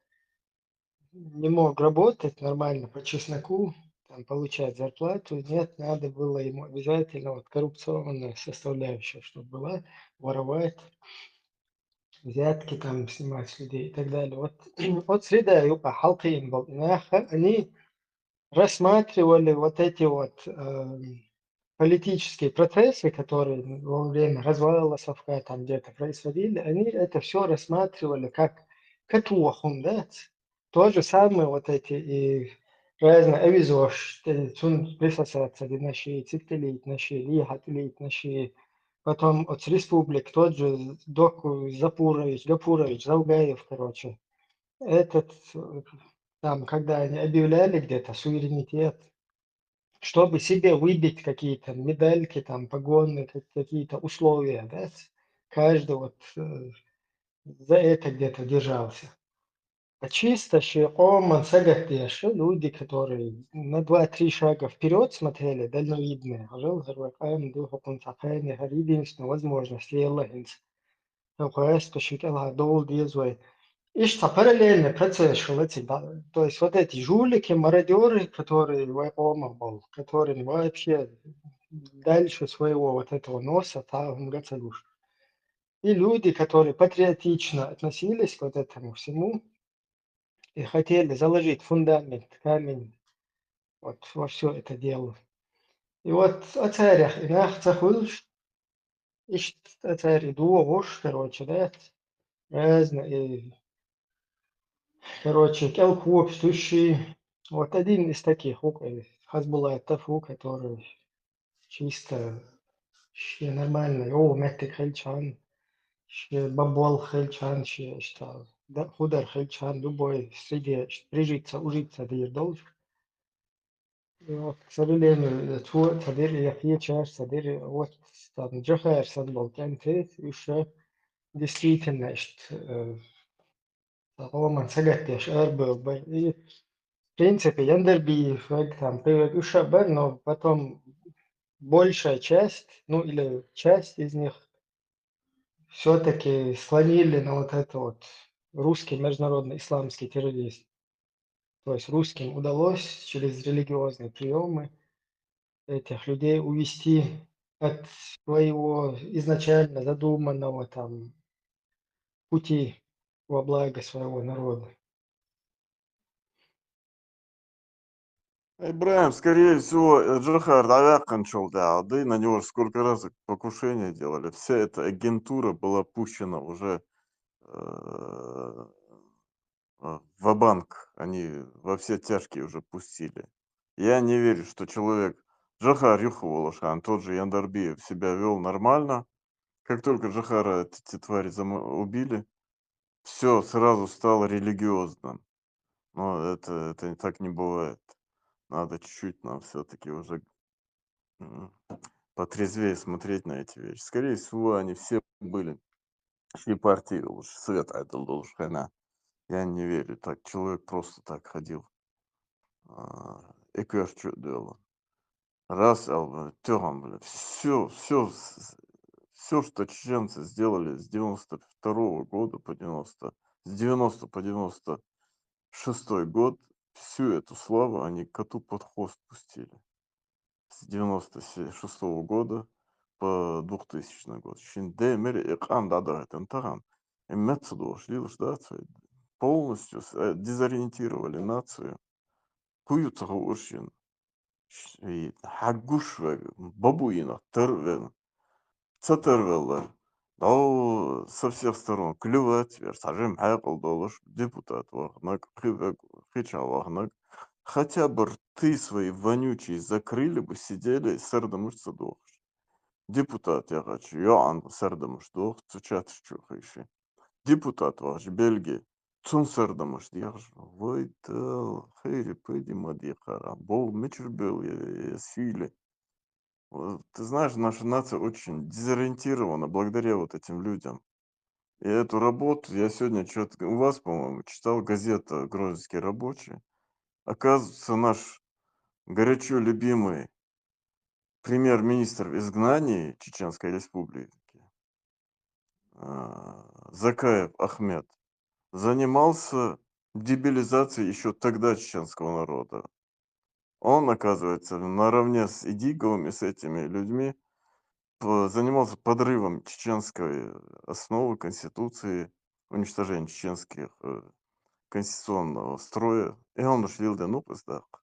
не мог работать нормально по чесноку, там, получать зарплату. Нет, надо было ему обязательно вот коррупционная составляющая, чтобы была, воровать. взятки там снимать с людей и так далее. Вот, вот среда юкъа хьалкхийна болу и нах, они рассматривали вот эти вот, эм, политические процессы, которые во время развала Совка там где-то происходили, они это всё рассматривали как катвохум, да? То же самое вот эти и разные авизош, э, цун присосаться динаши, цитилитнаши, лихатилитнаши, потом от республик тот же Доку Запурович, Гапурович, Завгаев, короче. Этот, э, там, когда они объявляли где-то суверенитет, чтобы себе выбить какие-то медальки, там, погоны, как-, какие-то условия, да, каждый вот, э, за это где-то держался. А чисто шен къоман сагатдеш люди, которые на два-три шага вперёд смотрели, дальновидные, хьажал, хӀара вай къам ду, хӀокхунца кхайна, хӀара единственная возможность лелла хӀинца. Хьокхаьста ши кӀелхьардовла деза вай. Иштта параллельный процесс хилла цига. То есть вот эти жулики, мародёры, которые вай къомах болу, которым вообще дальше своего вот этого носа цхьа а хӀума ган ца гуш. И люди, которые патриотично относились к вот этому всему и хотели заложить фундамент, камень вот во всё это дело. И вот а царех и нах ца хуьлуш, иштта цара и догӀуш, короче, да, разно и, короче, кӀел копаш туьший. Вот один из таких ву-кх и Хасбулатов ву, который чисто шен нормально йогӀу меттиг хилчхьана, шен бан-болх хилчхьана, шен иштта да-, хӀу дар хилчхьана, любой среде иштта прижиться, ужиться дийр долуш. И вот, к сожалению, цо а ца дира, я кхечара а ца дира, вот, там, Джохар санна болу кӀентий, уьш действительно иштта, э, цхьа къоман сагатдеш арабевлла бара. И, в принципе, Яндарбиев вега, там, кхин вега уьш а бара, но потом большая часть, ну, или часть из них всё-таки склонили на вот это вот русский международный исламский терроризм. То есть русским удалось через религиозные приёмы этих людей увести от своего изначально задуманного там пути во благо своего народа. Ибрахим, скорее всего, э, Джохар дӀаваьккхинчул тӀаьхьа, да, на него сколько раз покушение делали. Вся эта агентура была пущена уже, э, э, ва-банк. Они во все тяжкие уже пустили. Я не верю, что человек, Джохар юха волуш хан, тот же Яндарбиев себя вёл нормально. Как только Джохара эти, эти твари зам-, убили, всё сразу стало религиозным. Но это, это так не бывает. Надо чуть-чуть нам всё-таки уже, м, потрезвее смотреть на эти вещи. Скорее всего, они все были, ши партии лучше, совет айдал долуш хенна. Я не верю, так человек просто так ходил. А, и кхечу а доьлла. Раз, а, тёгам, бля, всё, всё, с-, с-, всё, что чеченцы сделали с девяносто второго года по девяносто, с девяносто по девяносто шестой год, всю эту славу они коту под хвост пустили. С девяносто шестого года по двухтысячный год. Шин де мери и къам дӀадахийтина тахана. И меца дош лилаш, да, цо полностью с-, э, дезориентировали нацию. ХӀу ю ца хуур шена? Ш-, и хьагуш вега, бабуинах тарвелла, ца тарвелла. Дов со всех сторон клевать вер, цхьа жима хьекъал долуш, депутат ваханаг, кхи вег-, кхеча ваханаг. Хотя бы рты свои вонючие закрыли бы, сидели и сардамаш ца дохуш. Депутат яхача, йоӀан сардамаш доху, цу чаташ чу хиши. Депутат вахача, Бельги, цун сардамаш дехаш. Вай Дала, хайри, пайди ма дийхара. Бо мичара бел я, я сийли. Вот, ты знаешь, наша нация очень дезориентирована благодаря вот этим людям. И эту работу я сегодня чё-то у вас, по-моему, читал, газета «Грозненский рабочий». Оказывается, наш горячо любимый премьер-министр в изгнании Чеченской Республики, а, Закаев Ахмед, занимался дебилизацией ещё тогда чеченского народа. Он, оказывается, наравне с Идиговым и с этими людьми п-, занимался подрывом чеченской основы, конституции, уничтожением чеченских, э, конституционного строя. И он уж лил да ну пиздак.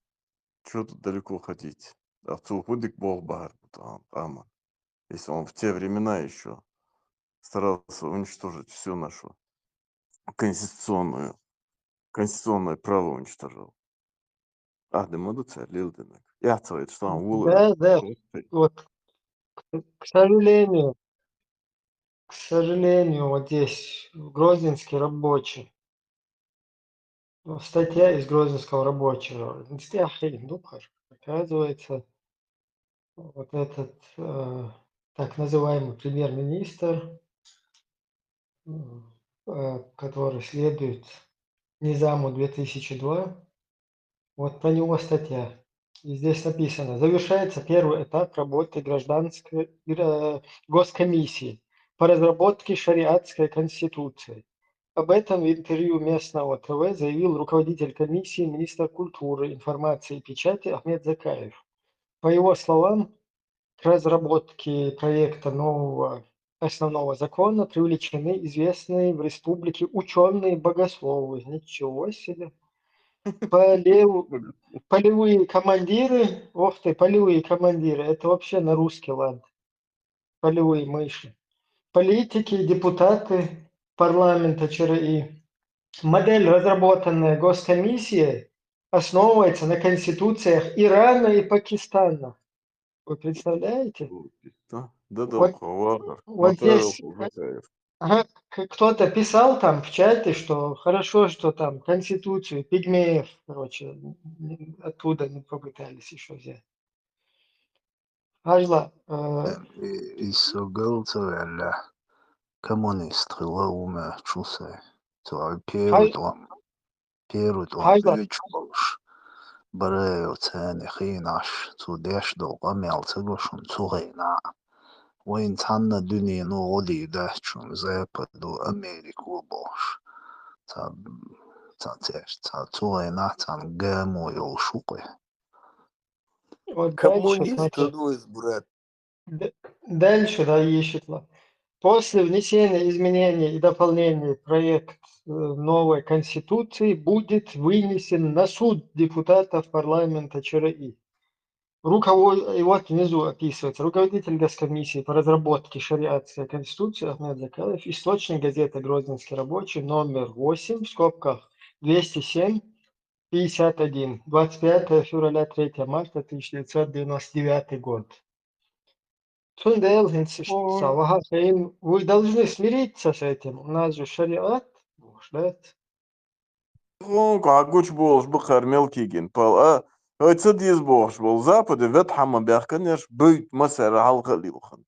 Чё тут далеко ходить? А цу худик бог бар, там, ама. Если он в те времена ещё старался уничтожить всю нашу конституционную, конституционное право уничтожал. А, да, молодец, лил да нак. Я целый, что он улы. Да, да. Вот, к, к сожалению, к сожалению, вот здесь, в Грозненске рабочий. Ну, статья из Грозненского рабочего. Статья хрен, ну, как, оказывается, вот этот, э, так называемый премьер-министр, м, э, который следует Низаму две тысячи два, вот про него статья. И здесь написано: «Завершается первый этап работы гражданской, э, госкомиссии по разработке шариатской конституции». Об этом в интервью местного Т В заявил руководитель комиссии, министр культуры, информации и печати Ахмед Закаев. По его словам, к разработке проекта нового основного закона привлечены известные в республике учёные-богословы. Ничего себе. Полев-, полевые командиры, ох ты, полевые командиры, это вообще на русский лад. Полевые мыши. Политики, депутаты парламента Ч Р И. Модель, разработанная Госкомиссией, основывается на конституциях Ирана и Пакистана. Вы представляете? Да, да, да, вот, вот здесь, ага, к-, кто-то писал там в чате, что хорошо, что там конституцию пигмеев, короче, н-, оттуда не попытались ещё взять. Хьажал, э, и, и со гал ца ваьлла, коммунист хилла ума чу сай. Цо первый хьаж-, тлам, первый тлам хьажал. Уьйч болуш. Бараев царна хийнаш, цо деш долу къамел ца го шуна цу гӀайна. Вайн цхьанна дуьнено гӀо дийр дац шуна, Западо, Америко бохуш. Цхьа, цхьа церш, цхьа цу гӀайна, цхьанна гамо йолуш ву кхуьй. Вот дальше, коммунист, значит, ду из, брат. Д-, дальше, да, ищет ла. После внесения изменений и дополнений проект, э, новой Конституции будет вынесен на суд депутатов парламента Ч Р И. Руковод-, и вот внизу описывается: руководитель Госкомиссии по разработке шариатской конституции Ахмед Закаев, источник — газета «Грозненский рабочий», номер восемь, в скобках двести семь, пятьдесят один, двадцать пятое февраля, третье марта, тысяча девятьсот девяносто девятый год. Цундела хӀинца иштта сан ваха хӀейн, вы должны смириться с этим. У нас же шариат, бохуш дац. Хьуна гучу болуш бу кхара мелкигина пал, а, хӀай ца деза бохуш болу Западе ветхьа ма баьхкинарш, буьйта масара хьалха а лилхина.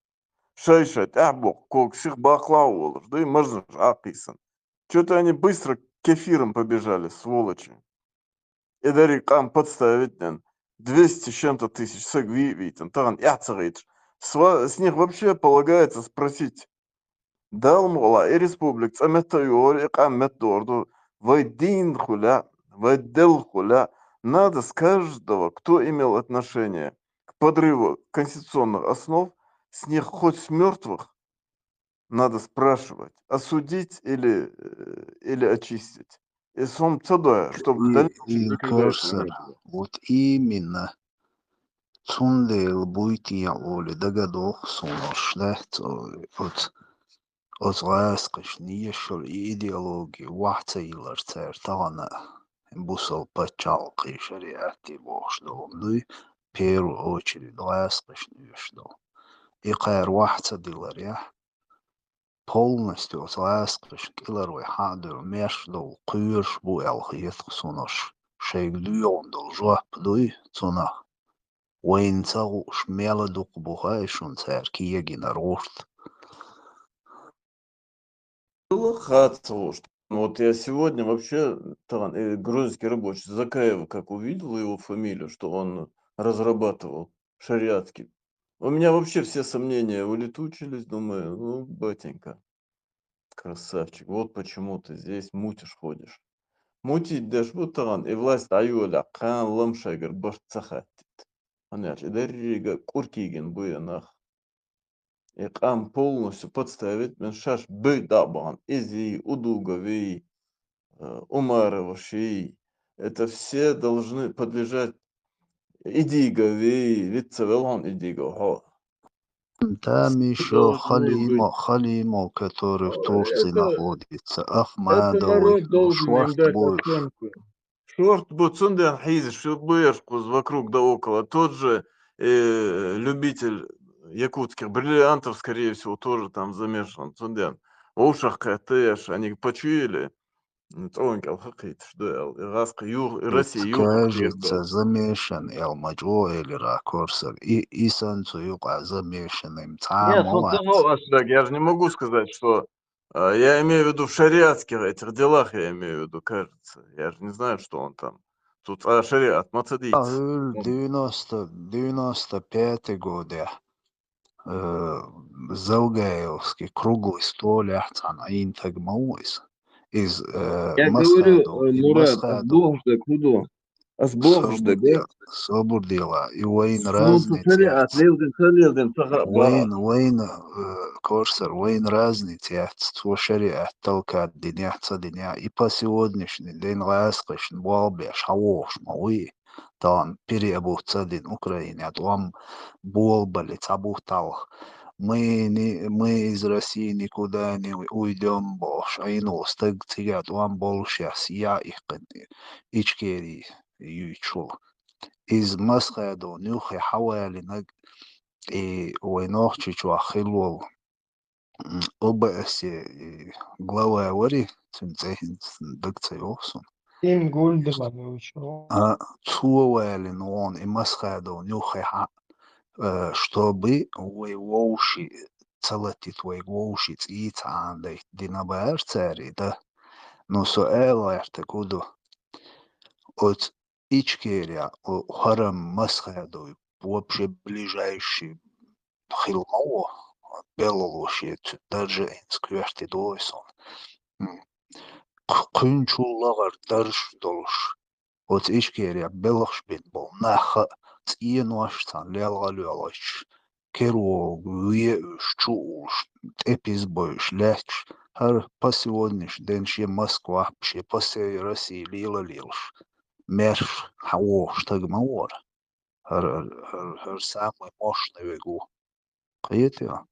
Шай-шай тӀаьхьа боккху кога сиха баккхалахь а волуш, дуй, марзнаш Ӏаккхийсана. Чё-то они быстро к кефирам побежали, сволочи. И дерриг къам подставить ден, двести с чем-то тысяч саг вий а вийцина, тахана эхь ца гӀийташ. Сва-, с них вообще полагается спросить. Дала мукъ лахь, и республика цӀа метта а йогӀур, и къам метта догӀур ду. Вай дийна хуьлу, вай делла хуьлу, надо с каждого, кто имел отношение к подрыву конституционных основ, с них хоть с мёртвых, надо спрашивать, осудить или, э, или очистить. И сом ца дой, чтобы и, дальше и никогда этого не было. Вот именно. Цундела буй те олий дагадогӀу суна уьш, да, цо-, оцу, оцу гӀаскхашна еш йолу и идеология вахь ца йиллар цара тахана бусалба пачхьалкхе шариате бохуш долу дуй, первую очередь гӀаскхашна оьшуш долу. И кхара вахь ца дилларехь, полностью оцу гӀаскхашна кӀелара вай хьан а дуьйла, меш долу кхоьруш бу аьлла хета-кх суна уьш. Шайга доьгӀна долу жоп дуй цунах. Вайна ца хууш мел а дукха бу хаий шуна цара кегийнарг гӀурт? Было хаца гӀурт. Вот я сегодня вообще, тахана, э, грузинский рабочий Закаева как увидел его фамилию, что он разрабатывал шариатский. У меня вообще все сомнения улетучились, думаю, ну, батенька, красавчик, вот почему ты здесь мутишь, ходишь. Мутить деш бу тахана, и власть дӀайолехь, кхана лам шайгара барт ца хаттийта. ХӀунда аьлча и деррига кӀур кийгина буй нах. и къам полностью подставить, мен шаш бой дӀабахан, изий, удуговый, э, Умароваший. Это все должны подлежать Идиговый, вицца велхан Идигов, хо. Там еще Халимов, Халимов, который в Турции находится, Ахмадовый, шорт бу. Шорт бу, цунден хьийза, шу буерш куз вокруг да около. Тот же э, любитель якутских бриллиантов, скорее всего, тоже там замешан. Цунден. Ушах кхетеш, они почуяли. Цонкал хакит, что ел. И Россия, и Россия. Кажется, замешан, ел мачо или ракурсов. И, и санцу юка замешан, им. Нет, ну, я же не могу сказать, что а, я имею в виду в шариатских этих делах, я имею в виду, кажется. Я же не знаю, что он там. Тут а, шариат, мацадиц. девяносто, девяносто пятый год, я. Э, Залгаевский круглый стол, я, цан, ин так мауис. Из, э, я говорю, э, Мурат, Бог жде, куду. Аз Бог жде, да? Собур дела. И вайн разный. Вайн, вайн, э, Корсар, вайн разный тяц, цо шариат толкат диня, ца диня. И по сегодняшний день ласкашн, болбеш, хавош, ма уй. Тан переобуться дин Украине, а то вам болбали, цабух талх. Мы, не, мы из России никуда не уйдем больше. А ин остаг цига, а то вам больше я их Ичкери юйчул. Из Масхадов нюхе хавалинаг и войнохчичуа хилвол. ОБСЕ глава вари, цун цехин дагца йохсун. Им гульдиман учу. А, цувалин он и Масхадов нюхе ха, э, чтобы вой вовши, цалатит вой вовши, ци цаандай динабар цари, да. Но со эларта куду. От Ичкерия, о, Харам Масхадов, вообще ближайший хилмаво, белолошец, даже инскверти дойсон. Кхунчул лагар дарш долш. Оц Ичкерия белхш бит бол, наха цӀеношцан лелгалёлач. Керо веуш, чуулш, тӀепиз бойш, лаьтташ, хӀара по сегодняшний день ше Москва, ше по всей России лила лилаш. Мерш хьан вохуш таг ма вора. ХӀара, хӀара, хӀара самый мощный вегу. Кхетя?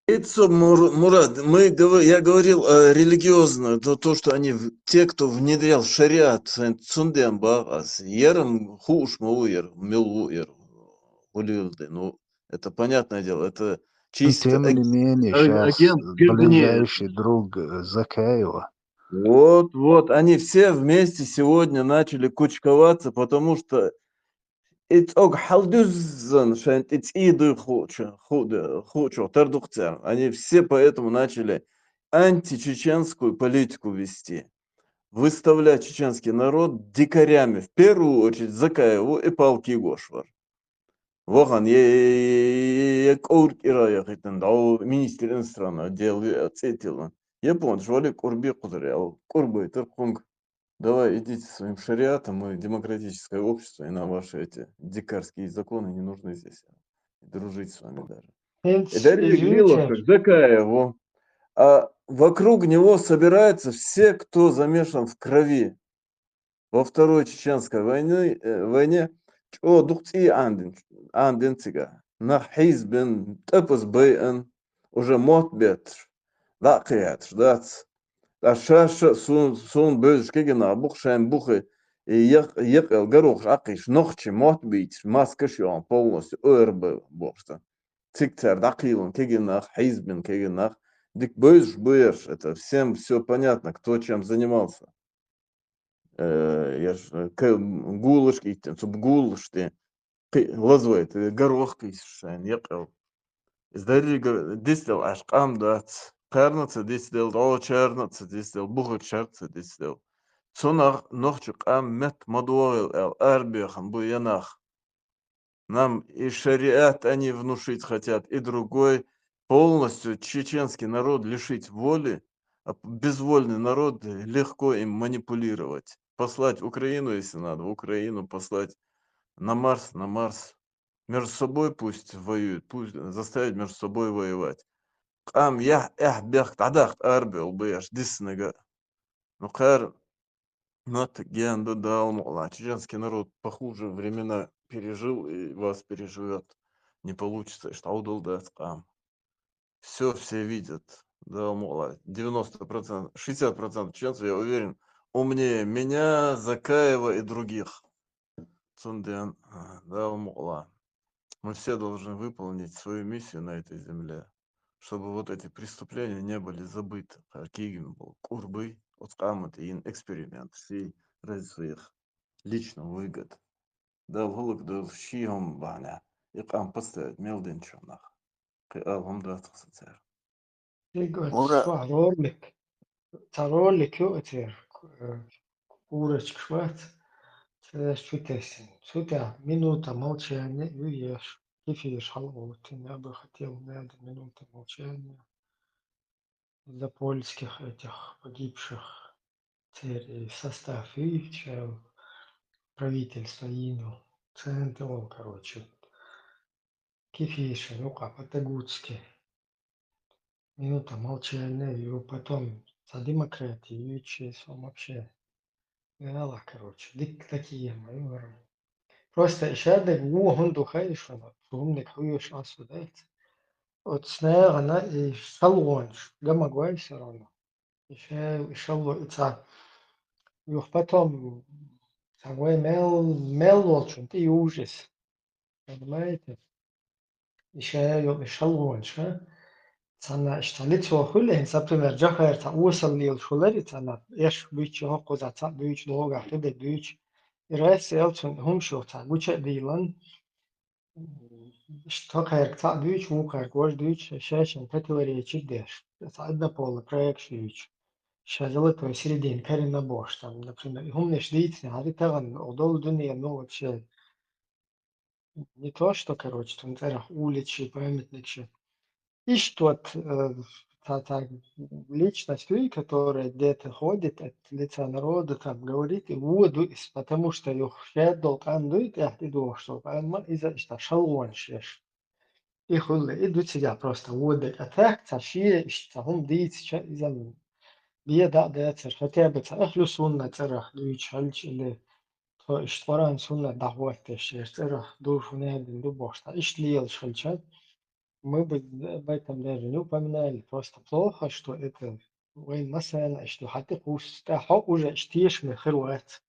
Это, Мурат, мы, я говорил о религиозно, то, то, что они, те, кто внедрял шариат, цунден бах аз, ярам хуш ма ву яр, мил ву яр, хулилды. Ну, это понятное дело, это чисто... Тем не менее, сейчас ближайший друг Закаева. Вот, вот, они все вместе сегодня начали кучковаться, потому что и цӀог хьалдуьззан шайн тӀе цӀий дуй хуучу, хуучу, тардукъ церан. Они все поэтому начали античеченскую политику вести, выставлять чеченский народ дикарями, в первую очередь Закаеву и Павел Кигошвар. Вахан, е кӀовр кӀира яхитан, дав министр иностранных дел цӀетилан. Японаш вали кӀурби кхузар ял, кӀурбайтар кхунг. Давай, идите своим шариатом, мы демократическое общество, и нам ваши эти дикарские законы не нужны здесь. И дружить с вами даже. И Дарья Грилов, Закаеву. А вокруг него собираются все, кто замешан в крови. Во Второй Чеченской войне, э, войне чӀо дукъ цӀий Андин, Андин цига. Нах хьийзбин, тӀепаз байан, уже мотт бетташ, дакъияташ дац. Ткъа ша-ша сун, сун бевзаш кегина бух шайн бухи, и як-, якъел гарохаш Ӏакхиш, нохчи мотт бийцаш, маскаш йоан полностью ойр бай бохшта. Циг цар дакъилан кегинах, хьийзбин кегинах, дик бевзаш буерш, это всем всё понятно, кто чем занимался. Э, я ж, э, к-, гулаш киттен, цуб гулаш те. Кхы-, лазвай, те, гарох кийсаш шайн, якъел. Из дарри гар-, дицдел аш къам дац. Кхарнаца дицдел, дӀо чарнаца дицдел, бухачарца дицдел. Цунах нохчи къам мет ма догӀел эл арбехан бу янах. Нам и шариат они внушить хотят, и другой. Полностью чеченский народ лишить воли, а безвольный народ легко им манипулировать. Послать в Украину, если надо, в Украину послать. На Марс, на Марс. Между собой пусть воюют, пусть заставить между собой воевать. Къам яхь, яхь бехк дӀадахта арбел беш диснага. Ну, кхар Нат генда дал мукъла. Чеченский народ похуже времена пережил и вас переживет. Не получится, что удал дац къам. Все, все видят. Дал мукъла. Девяносто процентов, шестьдесят процентов чеченцев, я уверен, умнее меня, Закаева и других. Цунден, дал мукъла. Мы все должны выполнить свою миссию на этой земле, чтобы вот эти преступления не были забыты. Харкигин был курбый, от камыт и эксперимент, все ради своих личных выгод. Дал гулук дал ши хум бана, и къам поставить мелдин чонах. Кхы ал хум дат хсацар. Мура. Цхьа ролик, цхьа ролик ю эти, э, курочка швац, цхьа чу тесин. Цу тя минута молчания ю еш. Кефир шалгутин, я бы хотел, надо минута молчания за польских этих погибших. Церий состав и чё правительство йину. Центр, короче. Кефир шалгука по-тагутски. Минута молчания, и потом за демократию, и чё, сам вообще. Реала, короче, дик такие мои вороны. Просто ишадак ву хунду хайшуна, сумник хуюш асудайт. От снегана и шалгонш, гамагвай всё равно. Ише, ишалло ица. Юх потом, сагвай мел, мел волчун, ты ужас. Понимаете? Ише, ё, ишалгонш, а? Цана ишталицо хуле, например, Джафар ца усал лил шулери, цана, эш бич, хо коза ца бич, долга, ты де бич. И раз элцун хум шо ца гуча дилан. Что хайрак ца дуйч, ву хайрак вож дуйч, шашен противоречит деш. Это однополый проект шуйч. Ша золотой середин карина бош, там, например, и хумнеш дийцне, а ты таган, одол дуния, ну, вообще, не то, что, короче, там, царах уличи, памятник ши. Ишт вот, э, та, та личность, и которая где-то ходит от лица народа, там говорит, и воду из, потому что юх шеддол къан дуйт, я и дух, что къан ма, из-за ишта шалгон шеш. И хулле, и дуци я просто вода, а так, ца шие, ишта хум дийц, ча, из-за м, бия да, да, ца, хотя бы ца, эх, люсунна, царах, дуйч, хальч, или то, ишт Коран сунна, да, вот, шеш, царах, душу не один, ду бошта, ишт лиел, шальча. Мы бы об этом даже не упоминали. Просто плохо, что это войн масана, что хати куста, хо уже штиш мы хрват.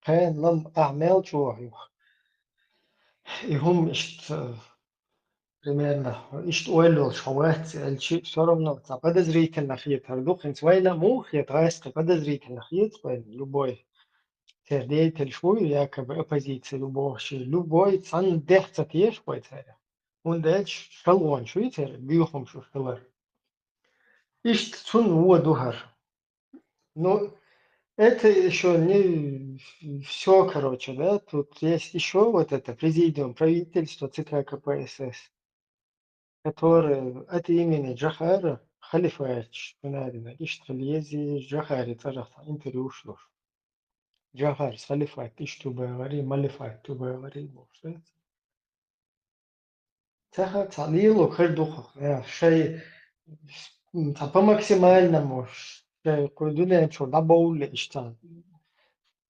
Кен лам ахмел чух юх. И хум ишт, э, примерно, ишт ойлол шоват, эльчи всё равно, ца подозрительно хиет, ардух, инс война мух, я тайска подозрительно хиет, войн любой. Тер деятель шуй, якобы оппозиция, любой, ши, любой, цан дех ца теш, вой, царя. Унда эль шалгон шуй, царя, бюхум шу шалар. Ишт цун уа духар. Ну, это ещё не всё, короче, да, тут есть ещё вот это президиум, правительство, ЦК КПСС, которые от имени Джахара, халифач, надо, ишт лези Джахари, царах, интервью шло. Джахар, халифат, ишт тубе вари, малифат тубе вари, бохшет. Цаха, ца лило хэр духах, э, шай, м, ца по максимальному, шай кудуне чё добавили, ишта.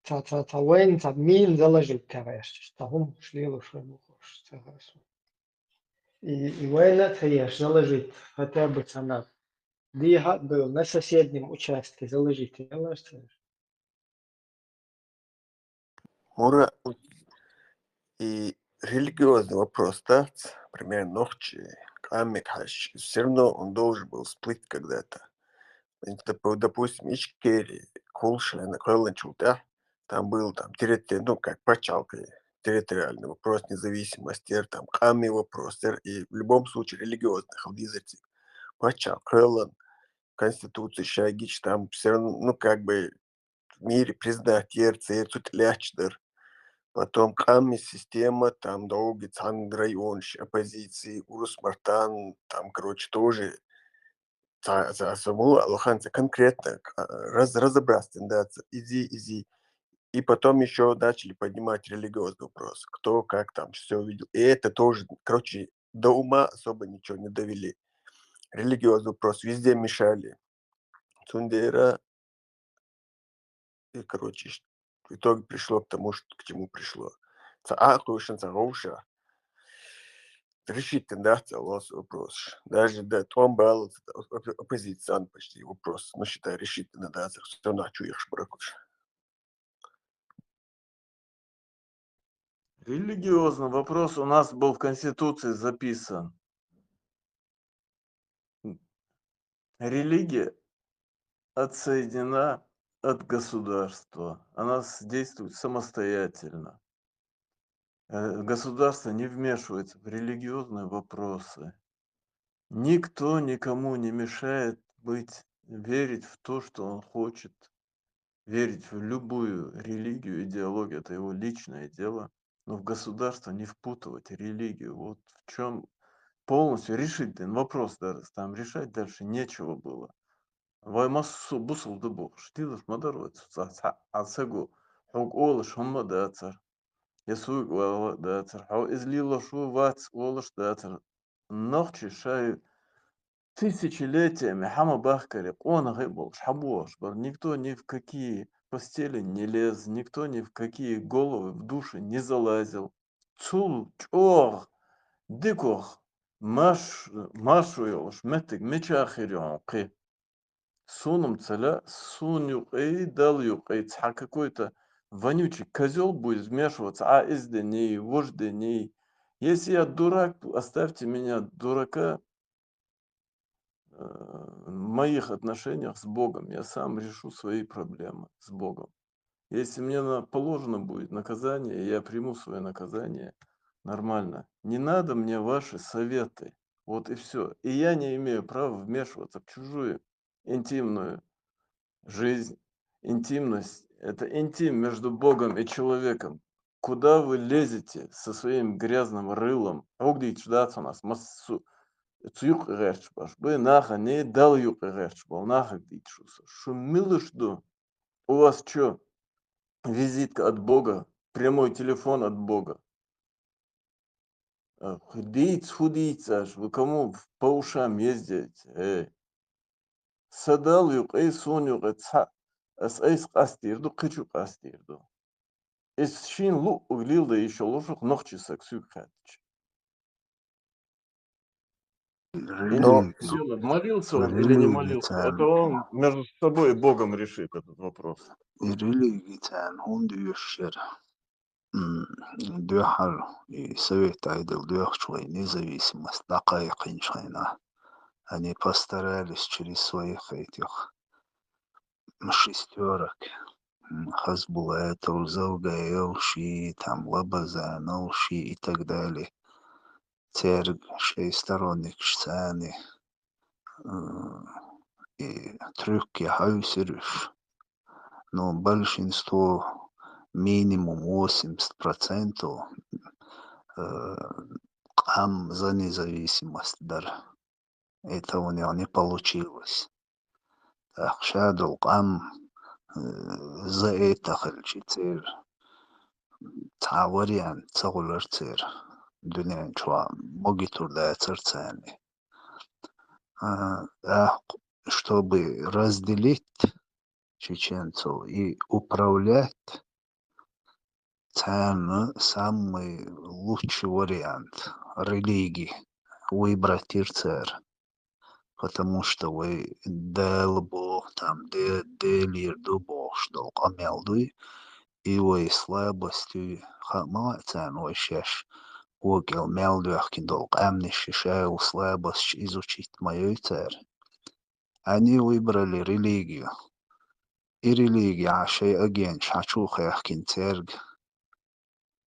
Ца, ца, ца войн, ца мин заложить, короче, ишта хум шлило хэр духах, ца хасу. И, и война, ца еш заложить, хотя бы ца на. Диха был на соседнем участке заложить, я лаш, ца еш. Мура, и религиозный вопрос, да, ц-, примерно, нохчи, къамик хаш, всё равно он должен был всплыть когда-то. Доп-, допустим, Ичкери, Кулша, Каланчута, там был там территори-, ну, как пачалка, территориальный вопрос независимости, там, къамий вопрос, и в любом случае религиозный халдизерти. Пачал, Калан, конституция, Шагич, там всё равно, ну, как бы, в мире признать, ер, цер, цу тӀа лаьтташ дар. Потом къамий система, там долги цхьан районаш оппозиции, Урус-Мартан, там, короче, тоже ца, ца, ца, мула алханца конкретно, а, раз-, разобраться, да, ца, изи, изи, И потом еще начали поднимать религиозный вопрос. Кто как там все видел. И это тоже, короче, до ума особо ничего не довели. Религиозный вопрос везде мешали. Цундера, и, короче, в итоге пришло к тому, что, к чему пришло. Ца акъушан ца гъуша. Решительно, да, целос вопрос. Даже да, том балл оппозицион почти вопрос. Ну, считай, решительно, да, все равно чуешь бракуш. Религиозный вопрос у нас был в Конституции записан. Религия отсоединена от государства. Она действует самостоятельно. Э, государство не вмешивается в религиозные вопросы. Никто никому не мешает быть, верить в то, что он хочет, верить в любую религию, идеологию, это его личное дело. Но в государство не впутывать религию. Вот в чем полностью решительный вопрос, да, там решать дальше нечего было. Вай массу бусулба бохуш, дилаш ма дарвац, ца, ца, а цаго, хьуг олаш хӀумма дацар. Я суг вала дацар, хьо из лилаш ву вац олаш дацар. Нохчи шай тысячелетиями хӀама бахкари, къона гӀе болаш, хьабуаш бар. Никто ни в какие постели не лез, никто ни в какие головы, в души не залазил. Цул чӀогӀ дикох маш-, машу йолаш меттиг мича хир йохан кхи. Сунам цала, сун юкъей, дал юкъей, цхьа какой-то вонючий козёл будет вмешиваться, а из дени, вож дени. Если я дурак, оставьте меня дурака, э, в моих отношениях с Богом. Я сам решу свои проблемы с Богом. Если мне на-, положено будет наказание, я приму свое наказание нормально. Не надо мне ваши советы. Вот и все. И я не имею права вмешиваться в чужую интимную жизнь. Интимность — это интим между Богом и человеком. Куда вы лезете со своим грязным рылом? Угдич дац у нас массу цу юкъ гъерч баш. Бы наха не дал юкъ гъерч бал, наха гдич шуса. Шу милуш ду? У вас чё, визитка от Бога? Прямой телефон от Бога? Э, худиц, худиц аж, вы кому по ушам ездите? Эй. Са дал юкъе, сун юкъе цхьа, ас айс къастир ду, кхичу къастир ду. Эс шин лу лил да ишо лушух нохчи сак сук хатч. Но Молился он или не молился, это он между собой и Богом решит этот вопрос. Религия цан хун дюшер. Дюхар и совет айдал дюхчуй независимость дакай хинчайна. Они постарались через своих этих шестерок. Хазбулатов, Завгаев, ши, там, Лабазанов, ши и так далее. Церг, шей сторонник шцаны. И трюкки хавсирюш. Но большинство, минимум восемьдесят процентов, э, къам за независимость дар. Это у него не получилось. Так, шадул къам, э, за это хальчи цер. Ца вариант, ца гулар цер. Дунен чуа моги турда цер цани. А, а, чтобы разделить чеченцев и управлять, царна самый лучший вариант религии выбрать ирцер. Потому что вы дел бог там, де-, делир ду бог, что къамел дуй, и вы слабостью хама цан вы шеш, вокел мел дюхкин дол къамни шишайл слабость изучить моёй цер. Они выбрали религию. И религия шей агент шачу хехкин церг.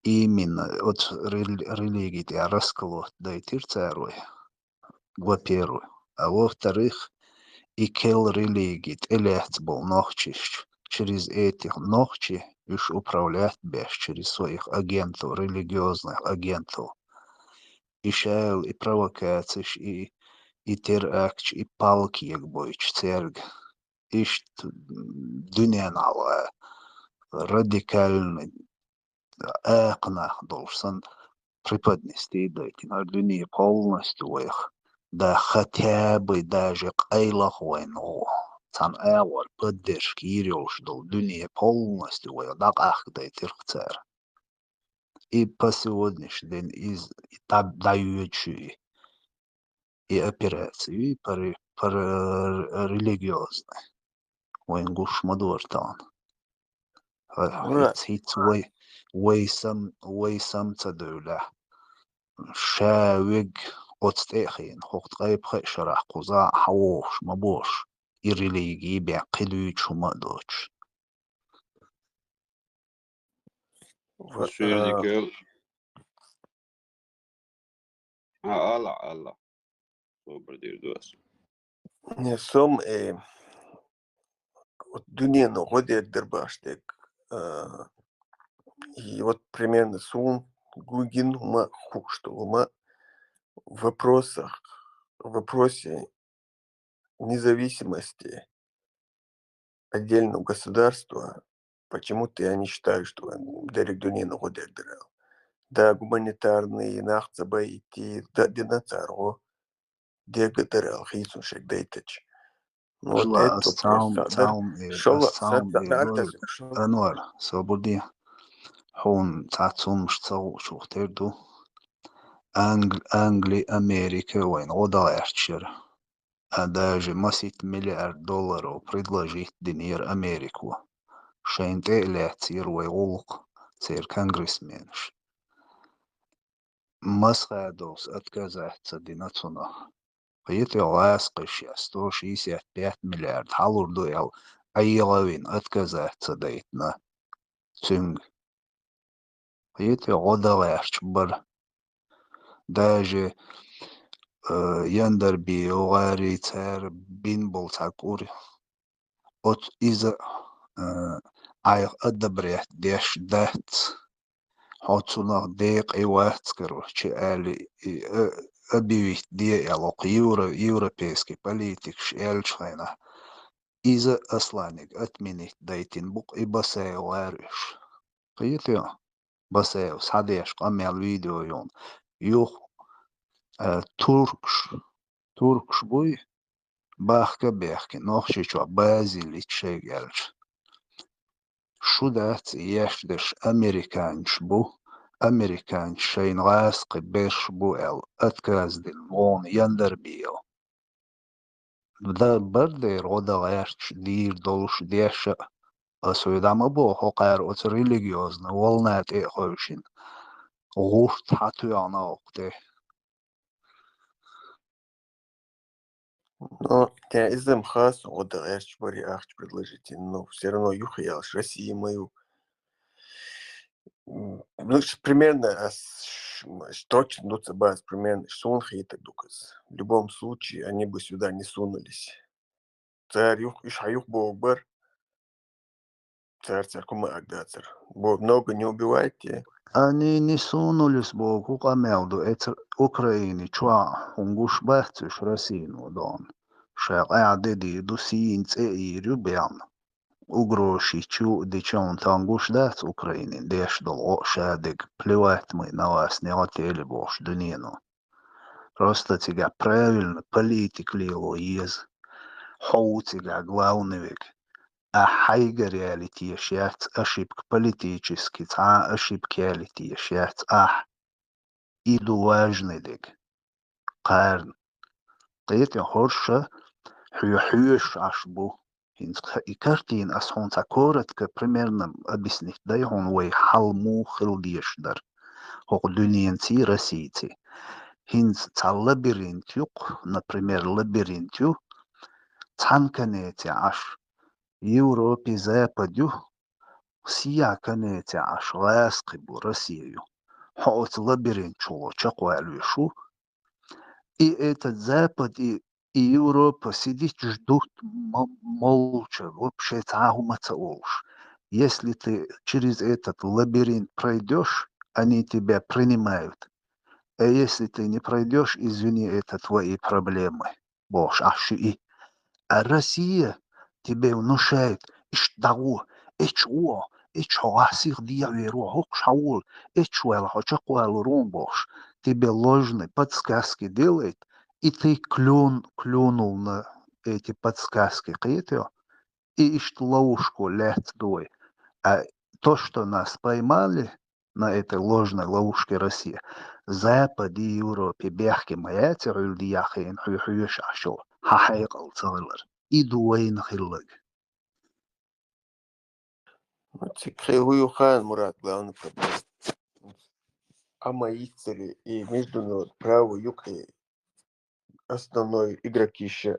Именно от рел-, религии те расколот дайтир царой. Во-первых. А во-вторых, и кел религии телец был нохчиш через этих нохчи уж управлять беш через своих агентов, религиозных агентов. И шайл, и провокациш, и, и теракч, и палки як бойч церг. Ишт дунен ала радикальный акхнах долуш сан преподнести дайтина, хӀара дуьне полностью вайх, да, хотя бы даже къайлах вайн гӀо, цхьана агӀор поддержка йийр йолуш долу дуьне полностью вайх дӀакъахка дайтира цара. И по сегодняшний день из и дӀа-, дӀайоьдуш ю и, и операцию, и пар-, пар-, религиозный. Вайн гуш ма дора тахана. Ура. ХӀинца, хӀинца вай, вай сам, вай сам ца девлла. Ша вег оцу тӀе а хиъна, хӀокху ткъе пхи шарахь кхуза хьавогӀуш ма бохуш, и религии бен кхин дуьйцуш хӀума а доцуш. Ва-, Шердикел. А, ала, ала. Собар дийр ду ас. Не, сом, э, вот дуьненан гӀо дерг дара баш дерг. А, и вот примерно сун гугин ума хукшту ума вопросах, вопросе независимости отдельного государства, почему-то я не считаю, что дерриг дуьненан гӀо дерг дара. Да, гуманитарный нах ца байти, да, дина цар гӀо дерг дара хийцун шег дайтача. Ну, вот Жила это ас вот цаун, просто, да. Цаун, э, Шо ас ва-, цаун, са-, э, са-, Анвар, артас-, шо- Анвар, собар де. Хьуна цхьацца хӀумнаш ца хуучух тера ду. Англи-, Англи, Америка вайна гӀо дан гӀерташ яра. А даже масийтта миллиард долларов предложить динера Америко. Шайна тӀе а лаьцнера вай гӀуллакх церан конгрессменаш. Масхадовс отказать ца дина цунах. Кхетий, гӀазкхаша сто шестьдесят пять миллиард хьалур ду аьлла, Ӏегавина отказать ца дайтина цуьнга. Кхетий, гӀо дан гӀерташ бара. Даже, э, Яндарбиев гӀари цара бина болу цхьа кӀур. Оцу иза, э, Ӏайха одобрять деш дац. Хьо цунах декъа и вац, короче, аьлла, и, э, объявить де аьлла, окху евро-, европейский политикаш аьллачу хенахь. Иза Асланиг отменить дайтина бу-кх и Басаев гӀаьриш. Кхетий, Басаев схьадеш къамел видео юн. Юха, э, туркаш, туркаш буй, бахка а бехкина, Нохчийчохь база йиллича шайга аьлча. Шу дац и еш дерш, американцаш бу, американцаш шайна гӀазкхи берш бу аьлла, отказ дина вон Яндарбиев. Да, бар дера гӀо дан гӀерташ дийр долуш деш а, ас вуй дӀа ма боху, хӀокхара оцу религиозный волна тӀе а хевшина, гӀурт хьан тоьхна окху тӀе. Ну, те иза-м хасо гӀо дан гӀерташ бари ахча предложить, но всё равно юхаялаш Россия ма ю. М, ну, ш-, примерно, ас ш-, м, ш-, точно ду ца бац, примерно, суна хетар ду каза. В любом случае, они бы сюда не сунулись. Цара юх-, уьш хьан юхабогӀу бара. Цара цара хӀума агдацара. Бо-, много не убивайте. Они не сунулись боху къамел ду, эцу Украине чохь хӀун гуш бац уьш Россино дон. Ша къаьхьа де дийр ду, сийна цӀе а йийр ю бен. Угрозаш йича а дича а, тахана гуш дац Украине деш долу гӀо а ша дерг, плевать мы на вас, не хотели бохуш дуьнено. Просто цигахь правильно политика лело еза. Хьо ву цигахь главный вег. Ахь хьайгара ялийта еш яц ошибка, политически цхьа а ошибка ялийта еш яц ахь. И ду важный дерг. Кхарна. Кхетий, хӀорш а хьоь хьоьжуш Ӏаш бу. ХӀинца кха-, и картина ас хьуна цхьа коротко, примерно объяснить дай хьуна, вай хьал муха хила дезаш дара хӀокху дуьненций, Российций. ХӀинца цхьа лабиринт ю-кх, например, лабиринт ю, цхьана конеце Ӏаш Европе, Западе ю, сия конеце Ӏаш гӀазкхи бу, Россия ю. Хьо оцу лабиринт чухула чекхвалавеш ву. И этот Запад, и, и Европа сидит, ждут м-, молча, вообще цхьа а хӀума ца олуш. Если ты через этот лабиринт пройдёшь, они тебя принимают. А если ты не пройдёшь, извини, это твои проблемы. Бохуш Ӏаш ю и. А Россия тебе внушает, иштта дӀагӀо, эчу гӀо, эчча хьо гӀа сиха дехьавер ву, хӀокхуш хьавола, эчча ваьлла хьо чекхвалур ву бохуш, тебе ложный подсказки делает, и ты клюн-, клюнул на эти подсказки, кхетий хьо? И иштта ловушко лаьцна ду вай. А то, что нас поймали на этой ложной ловушке Россия, Западе, Европе бехке ма яц, хьуьлда яхийна, хьоь хьоьшахь шо, хьан хьекъал ца хилар. И ду вайна хилларг. Ну, цига хила хӀу ю хаьа, Мурат, главный проблема. Ӏама йицаре и международное право юкъе основной игрокиша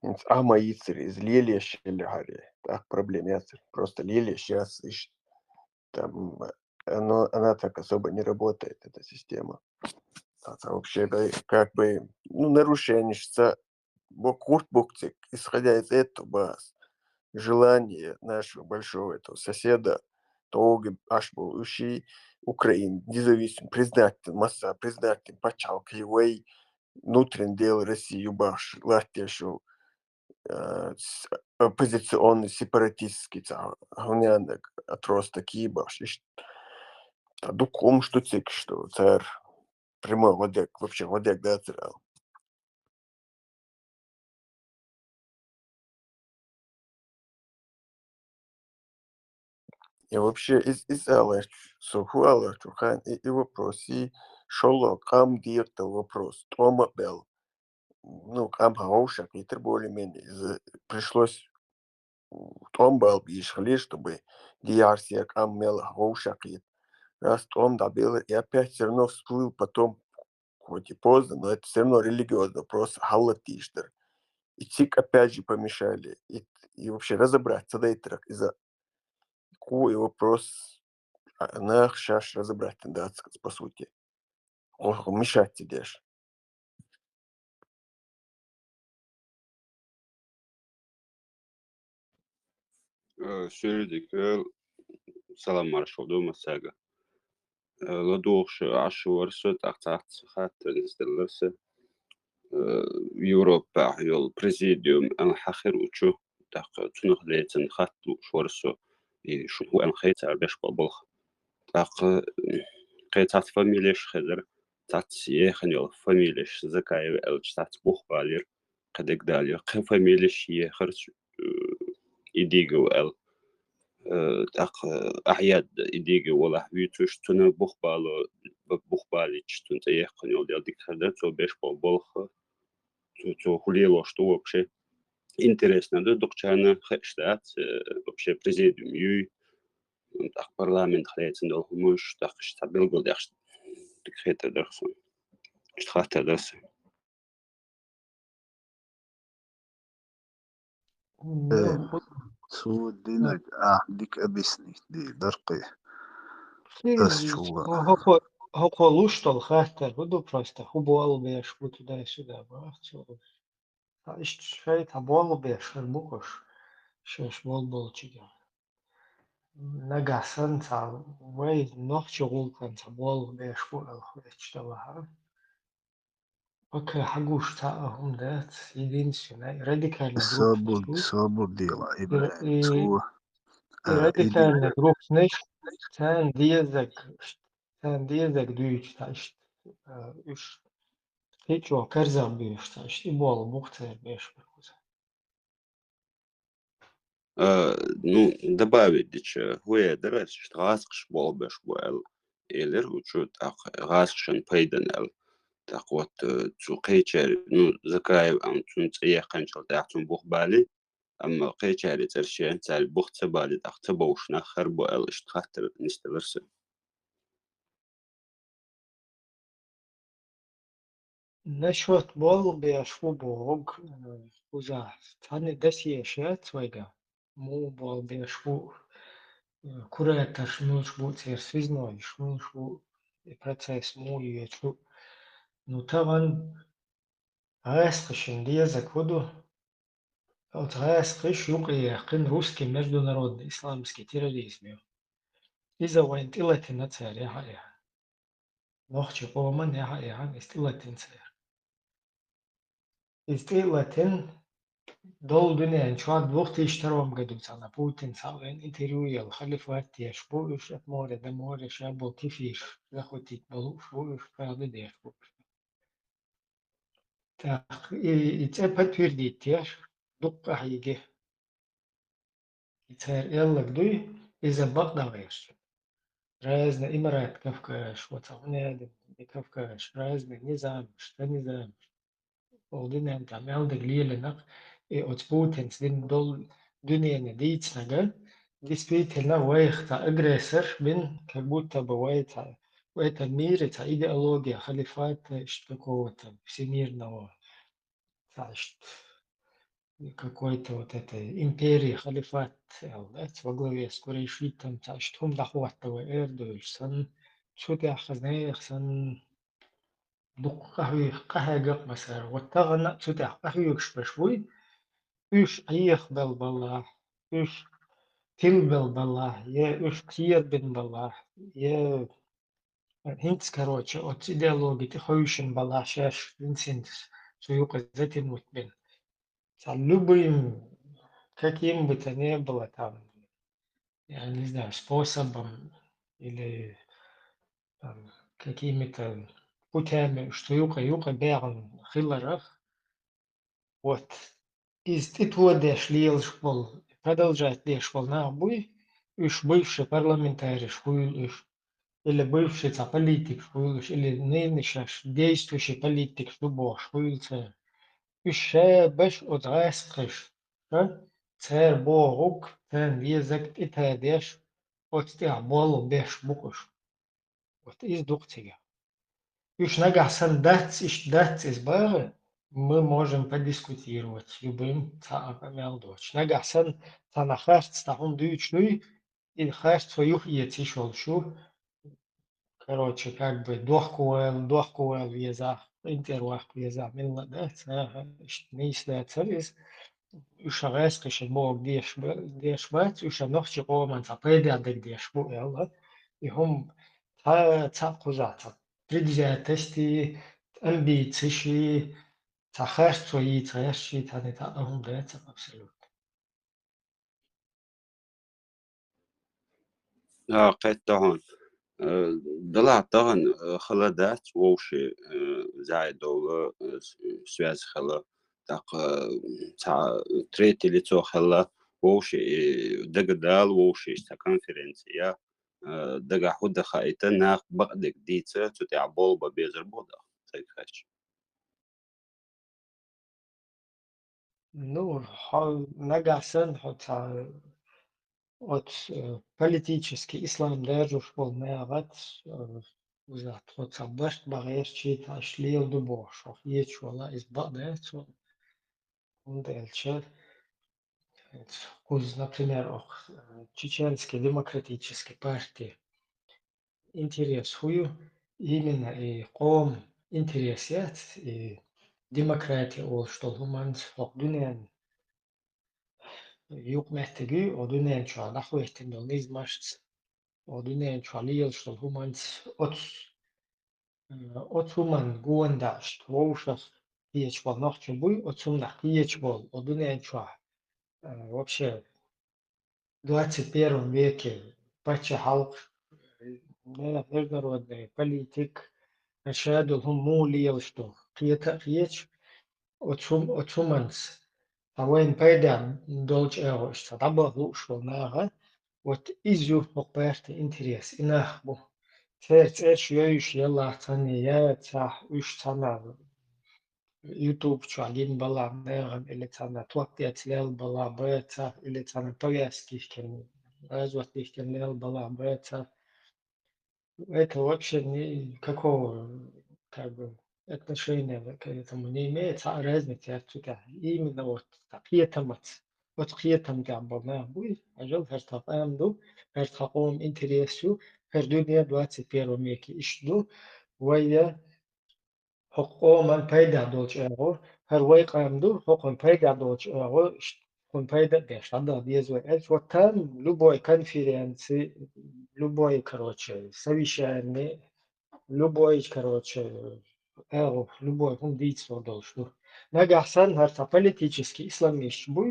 хӀинца Ӏама йицаре, иза лелаеш елла хьаре. ТӀаккха проблема яцар. Просто лелаеш яц иштта. Там оно, она так особо не работает, эта система. А там вообще, да, как бы, ну, нарушенешца бо-, кхурт бу-кх цига, исходя из этого, желание нашего большого этого соседа, тӀогӀа Ӏаш болу уьш, Украина независим, признать, масса признать пачхьалкх вай, внутренние дела России ю бахаш, латтош ву, а, с-, оппозиционный, сепаратистский цхьа хӀуненаг отросток ю бахаш. Иштта, а дукха хӀумаш ду цига, что цара прямой гӀо дерг, вообще гӀо дерг дацар ала. Я вообще из, из аларч, со хӀу аларчу хан и, и вопрос, и шолла къам дийртал вопрос, тӀом а бел. Ну, къам хьан вовшахкхетар более-менее, из пришлось тӀом бала бийш хилира, чтобы дехьарсе къам мел вовшахкхета. Раз тӀом дӀабелар, и опять всё равно всплыл потом, хоть и поздно, но это всё равно религиозный вопрос хьаллатийш дара. И цига опять же помешали. И, и вообще разобрать ца дайтарах иза. Кху и вопрос, а, нах шаш разобрать дац, по сути. Ох, мешать ца деш. Э, Шердик, э, салам маршал ду массаьрга. Э, ладугӀуш Ӏаш вара со, тӀаккха цхьацца хаттар нисделлар сан. Э, Европехь йолу президиум аьлла хьахира учу, тӀаккха цунах лецан хатта лууш вара со, и шуна хӀун аьлла хеза цара беш болу балха. ТӀаккха, м, кхин цхьацца фамилеш хезара, цхьацца ехана йолу фамилеш Закаев аьлча, цхьацца бух балийра, кхин дегадалийра, кхин фамилеш ехара, э, Идигов аьлла. Э, тӀаккха Ахьяд Идигов валахь вуьйцуш, цунна бух бало, б-, бух балийча, цунна тӀе ехкана йолу дела дика хир дара, цо беш болу болх, цо, цо хӀун лелош ду вообще. Интересно ду, дукхачарна хууш дац, э, вообще президиум юй, тӀаккха парламентах лецна долу хӀуманаш, тӀаккха иштта цхьа билгалдеш дика хетар дара суна. Иштта хаттар дара сан. Э, Ну, хӀу-, цо динарг ахь дика объяснить дийр дара кхин. Ас чула. ХӀокхо, хӀокхо луш долу хаттар хӀун ду, просто хӀун болу беш бу туда-сюда боху цо. Ткъа иштта шайтӀа болу беш хир бу уьш, шаьш болу болчигахь. Нагахь санна цхьа вай нохчийн гӀуллакхана цхьа болу беш бу аьлла хеташ далахь. Пока хьагуш цхьа а хӀума дац, единственное, радикальный группа. Собур-, собур дела, и, Ибрахим, и, цо, и а, радикальный идея. Группанаш, царна дезаг, царна дезаг дуьйцу, цхьа иштта, а, уьш кхечо карзах буьйцуш, цхьа иштта и болу бух церан беш бу кхуза. А, ну, добавить дича, хӀун э дара, иштта гӀазкхаш болу беш бу аьлла, элира, учу тӀаккха гӀазкхашан пайдана аьлла. ТӀаккха вот, э, цу кхечаьрга, ну, Закаев аьлла, цунна цӀе яьккхинчул тӀаьхьа цунна бух бали, амма кхечаьрга цӀерш яьлча, цаьрга бух ца бали, тӀаккха ца бовш нах хир бу аьлла, иштта хаттар нисделира сан. Насчёт болу беш бу боху, э, кхузахь цхьанна досьеш яц вайга, муха болу беш бу, э, кураторш муьлш бу, церан связнойш муьлш бу, и процесс муха йоьцу. Ну, тахана гӀазкхашна дезаг хӀун ду? Оцу гӀазкхаша юкъаяьккхина русский международный исламский терроризм ю. Иза вайна тӀелатийна цара яхьа а яхьа. Нохчийн къоман яхьа а яхьа, иза тӀелатийна цара. Иза тӀелатийна, долу дуьнен чохь двух тысяча втором году цхьана Путин цхьаъ вен интервью елла, халифат деш бу уьш, от моря до моря, ша болу кефиш захватить болу уьш бу уьш, правда деш бу уьш. ТӀаккха и, и цӀе подтвердить деш, дуккха а хьийги. И цара аьлларг дуй, иза бакъ дӀагӀерча. Разный Имарат Кавказ, вот хӀун аьлла, и Кавказ, разный низамаш, ца низамаш. Оха дуьнен тӀехь мел дерг лелийнарг, и оцу Путинца дина долу дуьнене дийцинарг, действительно, вайх цхьа агрессор бина, как будто бы вай цхьа, в этом мире цхьа идеология халифата, что какого-то всемирного, цхьа иштта какой-то вот этой империи, халифат, аьлла, да, во главе с курайшитом, цхьа иштта хӀума дӀахӀотта вай эр дуьйлуш санна, цу тӀехь хаза нехан санна, дукха къахьоьгуш, къахьегна а масар. Вот тахана а цу тӀехь къахьоьгуш берш буй, уьш Ӏехабелла баллахь, уьш тилабелла баллахь, я уьш кхерабина баллахь, я хӀинца, короче, оцу идеологи тӀе хевшина баллахь шаьш динсинца цу юкъа затянуть бина. Цхьа любым, каким бы то ни было там, я не знаю, способом или там какими-то путями, что юкъа, юкъа баьгӀна хиларах, вот, иза тӀе тодеш лелаш болу, продолжать деш болу нах буй, уьш бывший парламентариш хуьлу уьш, или бывший цхьа политикаш хуьлу уьш, или нынешаш действующий политикаш ду бохуш хуьлу цара. Уьш шабаш оцу гӀаскхаша, цара бохург, царна везарг тӀе тадеш, оцу тӀехь болх беш бу-кх уьш. Вот иза ду-кх цигахь. Уьш нагахь санна дац, иштта дац иза бахар, мы можем подискутировать с любым цхьа а къамел доцуш. Нагахь санна цхьана харц цхьа хӀума дуьйцуш дуй, и харц цо юхаэца йиш йолуш ю. Короче, как бы дохковала, дохковала везахь, къинтӀера ваккха везахь, милла дац, аха, иштта нийса дацара иза. Уьш а гӀаскхаша бохург деш ба-, деш бац, уьш а нохчийн къоман цхьа пайдехь дерг деш бу аьлла. И хӀума цхьа, цхьа кхузахь цхьа предвзятости, амбицеши, цхьа харцо йийца гӀерташи, цхьана цхьа а хӀума дацара абсолютно. А, кхетта хьуна. Э, делахь тахана, э, хала дац вовши, э, зӀе долу, э, с-, связь хала, тӀаккха, э, цхьа третье лицо хала вовши, э, дагадала вовши иштта конференция, э, дагахь хӀу дан хаийта, нах бакъдерг дийца, цу тӀехь болх бан безар бу даха, сайга хаьттича. Ну, хьо нагахь санна, хьо цхьа оцу, э, политически ислам даржош болу нахаца, э, узат хьо цхьа барт бан гӀерташ, цхьа иштта лела ду бохуш, хьо хеташ вала, иза бакъ дац хьуна. ХӀунда аьлча, кхуза, например, оху, э, Чеченский демократический партия интерес хӀу ю, именно и къоман интерес яц, и демократия олуш долу хӀуманца хӀокху дуьненан юкъаметтиг ю, оцу дуьнен чохь дӀахӀоьттина долу низамашца, оцу дуьнен чохь лелаш долу хӀуманца, оцу, э, оцу хӀуманна гонах иштта вовшах кхеташ болу нохчий буй, оцу хӀуманах кхеташ болу, оцу дуьнен чохь, э, вообще двадцать первом веке паччахьалкхаш, ме-, международный политика, ша долу хӀума муха лелаш ду, кхета а кхеташ, оцу хӀум-, оцу хӀуманца, ткъа вайна пайдехь долчу агӀо иштта дӀабаха лууш болу наха, вот иза ю хӀокху партин интерес, и нах бу. Церан цӀераш йойуш елахь цхьанне, я цхьа уьш цхьана YouTube чохь гина балахь нахана, или цхьана топ деш лелла балахь бац, или цхьана повестка йихкина, развод йихкина лелла балахь бац. Это вообще никакого, как бы, отношения к этому не имеет, цхьа а разница яц цу тӀехь. Именно вот цхьа кхетамаца, оцу кхетам тӀехь болу нах буй, хьажал, хӀара тхан къам ду, хӀара тхан къоман интерес ю, хӀара дуьне двадцать первом веке иштта ду, вай я хӀокху къоман пайдехь долчу агӀор, хӀара вай къам ду, хӀокхуьнан пайдехь долчу агӀор, ш-, хӀокхуьнан пайда а беш, дӀадала деза вай аьлча, вот там любой конференции, любой, короче, совещание, любой, короче, агӀо, любой хӀума дийца долуш ду. Нагахь санна хӀара цхьа политический исламисташ буй,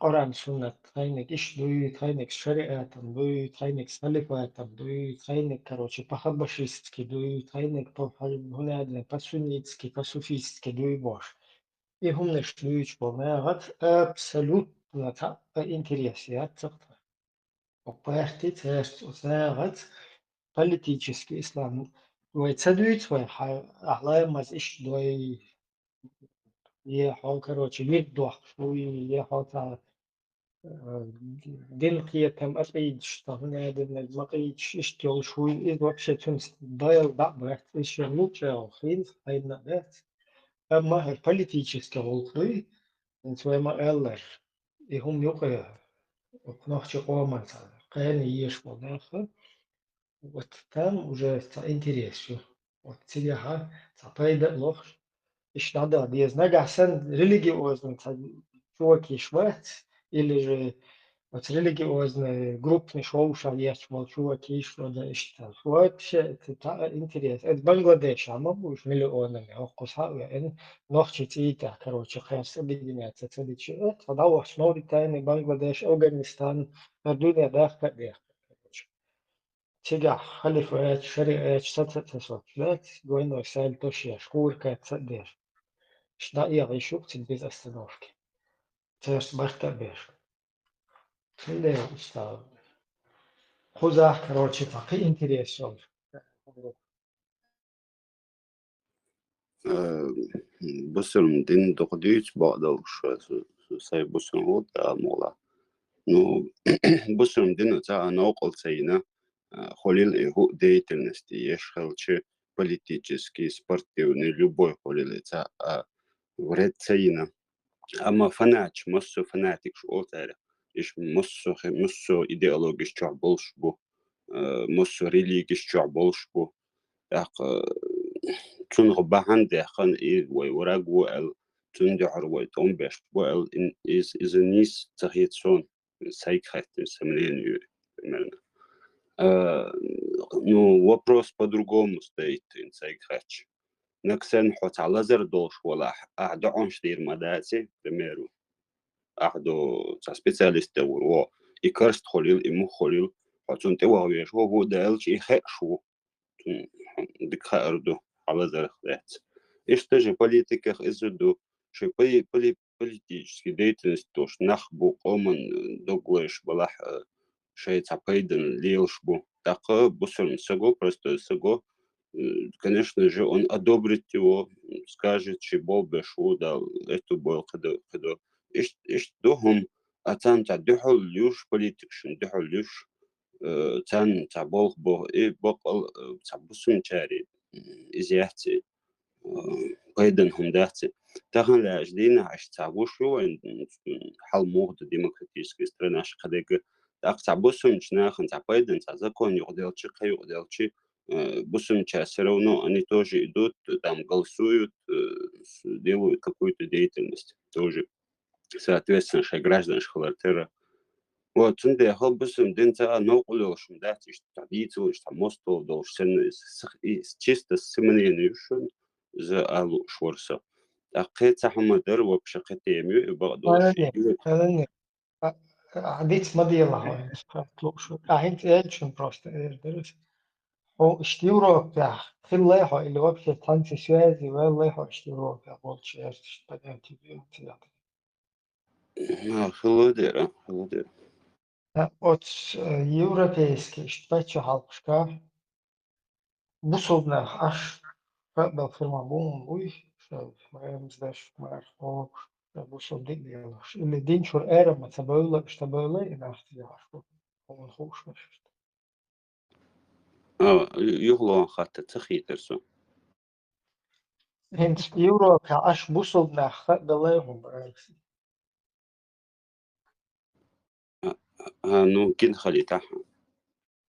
Къуръан, суннат, тхайниг иш дуй, тхайниг шариатан дуй, тхайниг халифатан дуй, тхайниг, короче, по-хабашистски дуй, тхайниг по-, по-, хӀунадна, по-суннитски, по-суфистски дуй бохуш. И хӀуманаш дуьйцуш болу нахаца абсолютно цхьа а интерес яц цхьа. Оцу партий цаьрца оцу нахаца политический ислам вай ца дуьйцу, вай хьа-, ахьа ламаз иштта дой, е хьо, короче, вирд дохкуш вуй, е хьо цхьа, э, дин кхетам акъийдаш, цхьа хӀума аьлла, ма къийдаш, иштта йолуш вуй. Иза вообще цуьнца дойла дӀа а бац, иза шен лучкъехула хин, хьайна а бац. Амма хӀара политический гӀуллакх дуй, хӀинца вай ма-аллара, и хӀума юкъа, оцу нохчийн къоманца кхана езаш болу нах, вот там уже цхьа интерес ю. Вот цигахьа цхьа пайда а лохуш, иштта дӀадаха деза. Нагахь санна религиозный цхьа чувак йиш вац, или же оцу религиозный группанаш вовшах етташ болу чувак йиш вац, иштта. Вот ше-, ца-, цхьа а интерес. Эцу Бангладешехь ма бу уьш миллионами, хӀокхуза схьа а веана, нохчийн цӀий тӀехь, короче, кхерча объединяться ца дича, э, цхьа дӀавахча Мавритани, Бангладеш, Афганистан, хӀара дуьне дахка а дехка, короче. Цигахь халифат, шариат, саца а ца соцуш дац, двойной сальто еш, хӀора кад ца а деш. Иштта дӀаэха йиш ю-кх цига без остановки. Цаьрца барт а беш. Цундела иштта кхузахь, короче, цхьа кхин интерес йолуш. Э, бусурма дин дукха дуьйцу бакъдолуш, су, су сай бусурма ву, да, мугӀла. Ну, бусурма дин цхьа а новкъал ца йина, а, хуьлийла и хӀуъа деятельность еш хилча, политический, спортивный, любой хуьлийла цхьа а вред ца йина. Амма фанаташ, массо а фанатикаш олу цаьрга, иш массо а хи-, массо а идеологиш чохь болуш бу, э, массо а религиш чохь болуш бу. ТӀаккха, э, цунах бахьана даьккхина и вай враг ву аьлла, цунна дуьхьал вай тӀом беш бу аьлла, ин-, из-, иза нийса ца хета суна, сайга хаьттина, со мнение ю, примерно. Э, ну, вопрос по-другому стоит, ин сайга хаьттича. Нагахь санна хьо цхьа лазар долуш валахь, ахь доӀанаш дийр ма дац, к примеру. Ахь ду цхьа специалист тӀе вур ву, и карст хуьлийла, и мух хуьлийла, хьо цунна тӀе ваха везаш ву, ву даьлча, и хууш ву. Цунна дика хаар ду, хьан лазарх лаьцна. Иштта же политиках иза ду, ши поли-, поли-, политический деятельность долуш нах бу, къоман, э, дог лайш балахь, э, шайн цхьа пайдан лелаш бу. ТӀаккха бусурма саго, простой саго, э, конечно же, он одобрит его, скажет, ши болх беш ву, да, эту болх кхидо, кхидо. Ишт-, иштта ду хӀума, а царна цхьа дуьхьал луьйш, политикашна дуьхьал луьйш, э, царна цхьа болх бо, и баккъал, э, цхьа бусумчари, м, иза яц и, э, пайдан хӀума дац и. Тахана лаьжа дийнахь аша цхьа гуш ю вайн, м, хьал муха ду демократический странаш кхидерг. ТӀаккха цхьа бусумчу нахана цхьа пайдан, цхьа закон юкъаделчи, кхин юкъаделчи, э, бусумча всё равно они тоже идут, там, голосуют, э, с-, делают какую-то деятельность тоже. Соответственно, шайн гражданаш хилар тера. Вот, цундела бусурма дин цхьа а новкъа лелаш ма дац, иштта цхьа дийцалуш, цхьа мостагӀа долуш, санна, с-, с-, и чисто со мнение ю шуна, иза а лууш вара со. ТӀаккха кхин цхьа хӀума дара, вообще кхин тема ю, и бакъдолуш. Хьалане, и хьалане. А, а, диц ма делахь хьо, хӀинца лууш ву. А, хӀинца элчун просто эр дара. Хьо иштта Европехь хиллай хьо или вообще цхьаьнца связи ваьллай хьо иштта Европехь болчу яьрташна понятие бен ца яхь? А, хилла дера, хилла дера. А, оцу, э, европейский иштта паччахьалкхашка бусулба нах Ӏаш хаа белла хир ма бу хьуна, буй, ша маьрмаза деш, марха кхобуш, ша бусулба дин лелош. Или дин чуьра ара ма ца бевлла, иштта бевлла и нах ца яхьаш бу. Хьуна хууш вац иштта. А, ю-, юхалон хатта ца хийтира со. ХӀинца Европехь Ӏаш бусулба нах хаа белла хьуна, Алекс. А, а, ну, гина хилийтахь.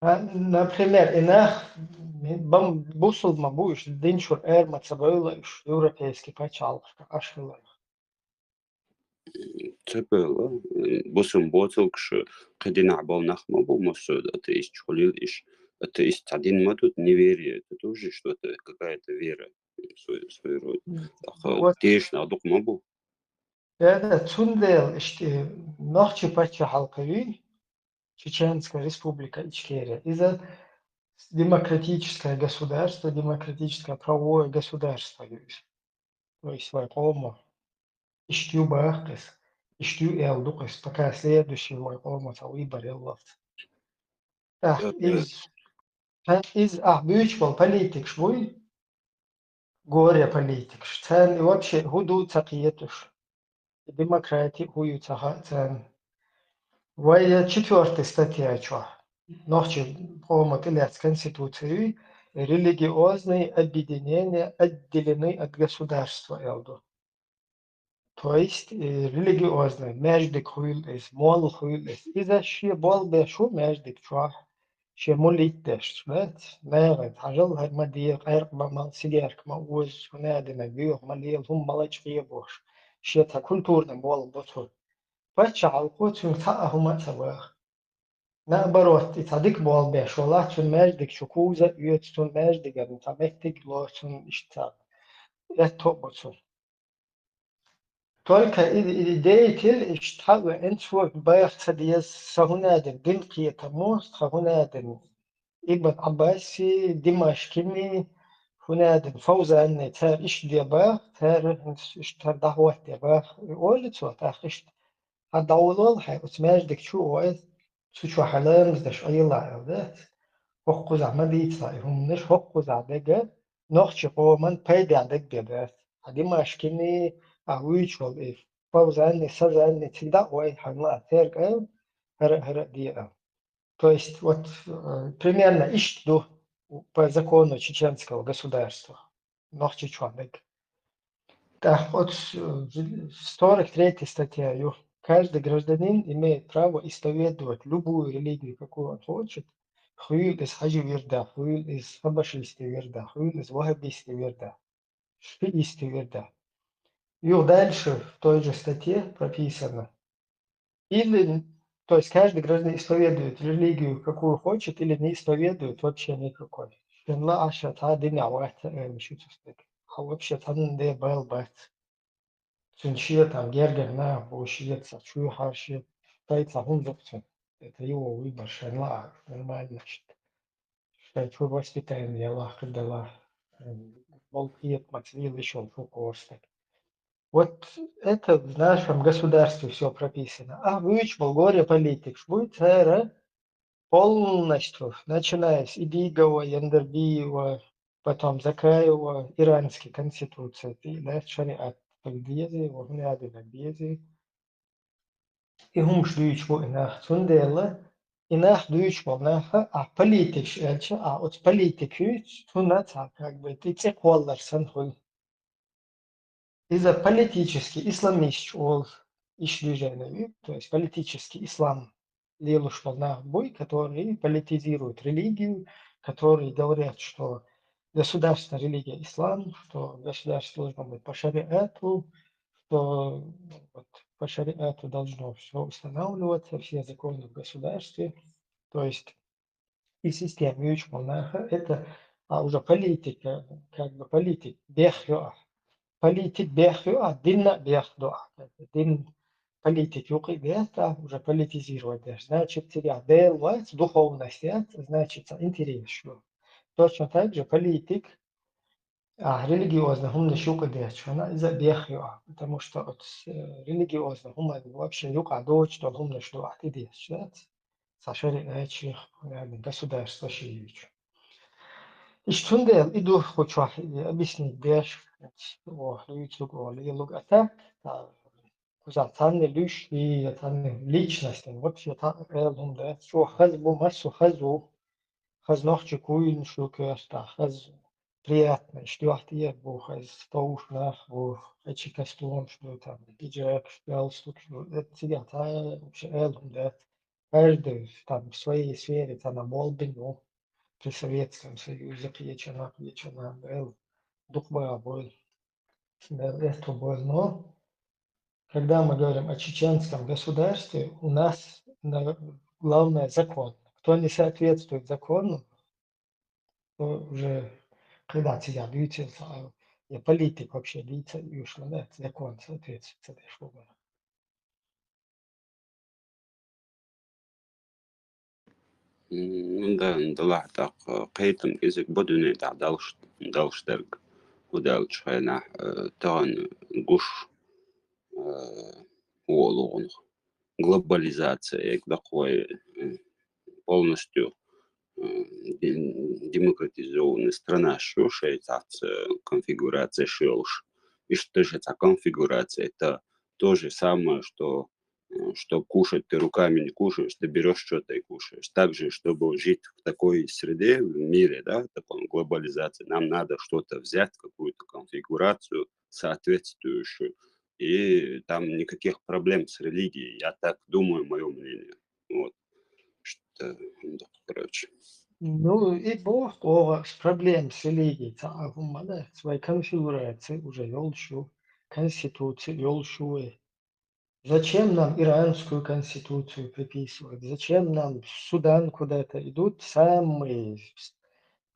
А, например, и нах бам-, бусулба ма бу уьш, дин чуьра ара ма ца бевлла уьш, европейский пачхьалкхашка Ӏаш хилла. Ца бевлла, бусулба боцург шу кхин динахь болу нах ма бу, массо а атеисташ хуьлийла уьш. Атеист цхьа дин ма ду, неверие, это тоже что-то, какая-то вера. свой, свой род. М, Аха, вот. Тешна, дукха ма бу. Э, цундела иштта нохчи паччахьалкхе вий, Чеченская Республика Ичкерия. Иза демократическое государство, демократическое правовое государство ю иза. То есть вай къомо. Иштта ю бахкъис, иштта ю эл дукъис, пока следующий вай къомо ца выбор еллалц. Ах, Э, э. из, ха, из, ах, буьйч бол политикш буй, горе политикш. Царна и вообще хӀу ду ца кхеташ. Демократи хӀу ю ца ха-, царна. Вай четвёртый статья чохь. Нохчи къомо тӀелаьцна конституций, религиозные объединения отделены от государства, эл ду. То есть, э, религиозный, маьждиг хуьлу иза, молла хуьлу иза. Иза шен болх беш ву маьждиг чохь, шен мулит деш, да? Нагахь, хьажал, хӀара ма де, къаьркъа ма мала, сигарка ма оза, хӀунадина, боьха ма лела, хӀума ма лачкъе бохуш. Шен цхьа культурный болх бо цо. Паччахьалкхо цуьнга цхьа а хӀума а ца баха. Наоборот, и цхьа дика болх беш валахь, цунна маьждиг чу куза а оьцу, цунна маьждиган цхьа меттиг а ло, цунна иштта цхьа этто а бо цунна. Только и, и деятель иштта хьа а веана, цо баха ца деза, сан хӀунадина дин кхетамо, сан хӀунадина Ибн Ӏаббаси, Димашкини, хӀунадина Фавзани, цара иштта де баха, цара иштта дӀахӀотта де баха, и олу цо, тӀаккха иштта хьан дӀаволал хьайн оцу маьждиг чу, ой, цу чохь хьайн ламаз деш Ӏела аьлла дац. ХӀокхузахь ма дийцалахь и хӀуманаш, хӀокхузахь дерг нохчи къоман пайдехь дерг бен дац. Хьан Димашкини, ахь вуьйцуш волу и Фавзани, Сазани цига дӀа а ой, хьайна лаахь церга аьлла, хӀара а, хӀара а де аьлла. То есть вот, э, примерно иштта ду по закону чеченского государства. Нохчийчохь дерг. ТӀаккха оцу, э, сорок третья статья ю. Каждый гражданин имеет право исповедовать любую религию, какую он хочет. Хуьлу иза хьажи вирда, хуьлу иза хабашистский вирда, хуьлу иза ваххабистский вирда, шиистский вирда. Юха дальше в той же статье прописано. Или, то есть каждый гражданин исповедует религию, какую хочет, или не исповедует вообще никакой. Шен лаахь ша цхьа а динехь вац аьлла шу цу стага. Хьан вообще цхьанна де бала бац. Цуьнан шен там гергара нах бу, шен цхьа чоьхьара, шен шайн цхьа хӀума ду-кх цуьнан. Это его выбор, шен лаахь нормально иштта. Шайн чу воспитание ялахь, кхидӀа делахь, болу кхетамаца лела йиш йолу шен къорстаг. Вот это в нашем государстве всё прописано. А вуьйцуш болу горе политикаш буй, цара полностью, начиная с Идигова, Яндербиева, потом Закаева, иранский конституция, да, шариат дези, вахунадина дези. И хӀумаш дуьйцуш бу и нах. Цундела и нах дуьйцуш болу нах, а политикаш аьлча, а оцу политик юьйцу, цунна цхьа, как бы, тӀе цӀе кхоллар санна хуьлу. Иза политический исламисташ олу, иш движение ю, то есть политический ислам лелуш болу нах буй, которые политизируют религию, которые говорят, что государственная религия ислам, что государство должно быть по шариату, что вот по шариату должно всё устанавливаться, все законы в государстве. То есть и система юьйцуш болу наха, это, а, уже политика, как бы политик бех ю ахь. Политик бех ю ахь, динна а бех ду ахь. Как бы дин, политик юкъа а бех, а, уже политизировать деш. Значит, цигахь Дела вац, духовность яц, значит, цхьа интерес ю. Точно так же политик, а, религиозный хӀуманаш юкъа детташ, хӀана иза а бех ю ахь. Потому что оцу, э, религиозный хӀуманна вообще юкъахь доцуш долу хӀуманаш ду ахь тӀедетташ, яц? Цхьа шариатчех, наверное, государство ши юьйцу. Иштта цундела и ду кху чохь и объяснить деш, о, дуьйцург, о, лелург, а так, а, кхузахь цхьанна луьйш и, я цхьанна личностен, вообще цхьа а ала хӀума дац. Чо хаза бу, массо хаза ву, хаза нохчи куйнаш ю коьртахь, хаза приятно, иштта юьхь тӀера бу, хаза товш нах бу, хечи костюмаш ду, там, пиджакаш, галстукаш ду, э, цигахь цхьа а вообще ала хӀума дац. Каждый там в своей сфере цхьана болбина ву при Советском Союзе, кхечанхьа, кхечанхьа, Дела дукха бахьа бойла. Дела аьтто бойла, но когда мы говорим о чеченском государстве, у нас на-, главное закон. Кто не соответствует закону, то уже кхидӀа цигахь дуьйцийла ца Ӏа. Я политик вообще дийца уьш ма дац, закон соответствует ца деш вугар. М, да, да, ла, так, э, кхетам кӀезиг ба дуьне тӀа далш, далш дерг. Худалчу хенахь, э, тахана гуш, э, олугӀунах. Глобализация, як дакхой, э, полностью, э, де-, демократизованная страна шу шайцац, э, конфигурация шелш. Иштта же цхьа конфигурация, это то же самое, что, э, чтоб кушать, ты руками не кушаешь, ты берёшь что-то и кушаешь. Так же, чтобы жить в такой среде, в мире, да, в таком глобализации, нам надо что-то взять, какую-то конфигурацию соответствующую. И там никаких проблем с религией. Я так думаю, моё мнение. Вот. Что, да, короче. Ну, и боху оха проблема с религией, цхьа а хӀума ма дац, вай конфигурация уже йолуш ю, конституция йолуш ю вай. Зачем нам иранскую конституцию приписывать? Зачем нам в Судан куда-то идут самые с-,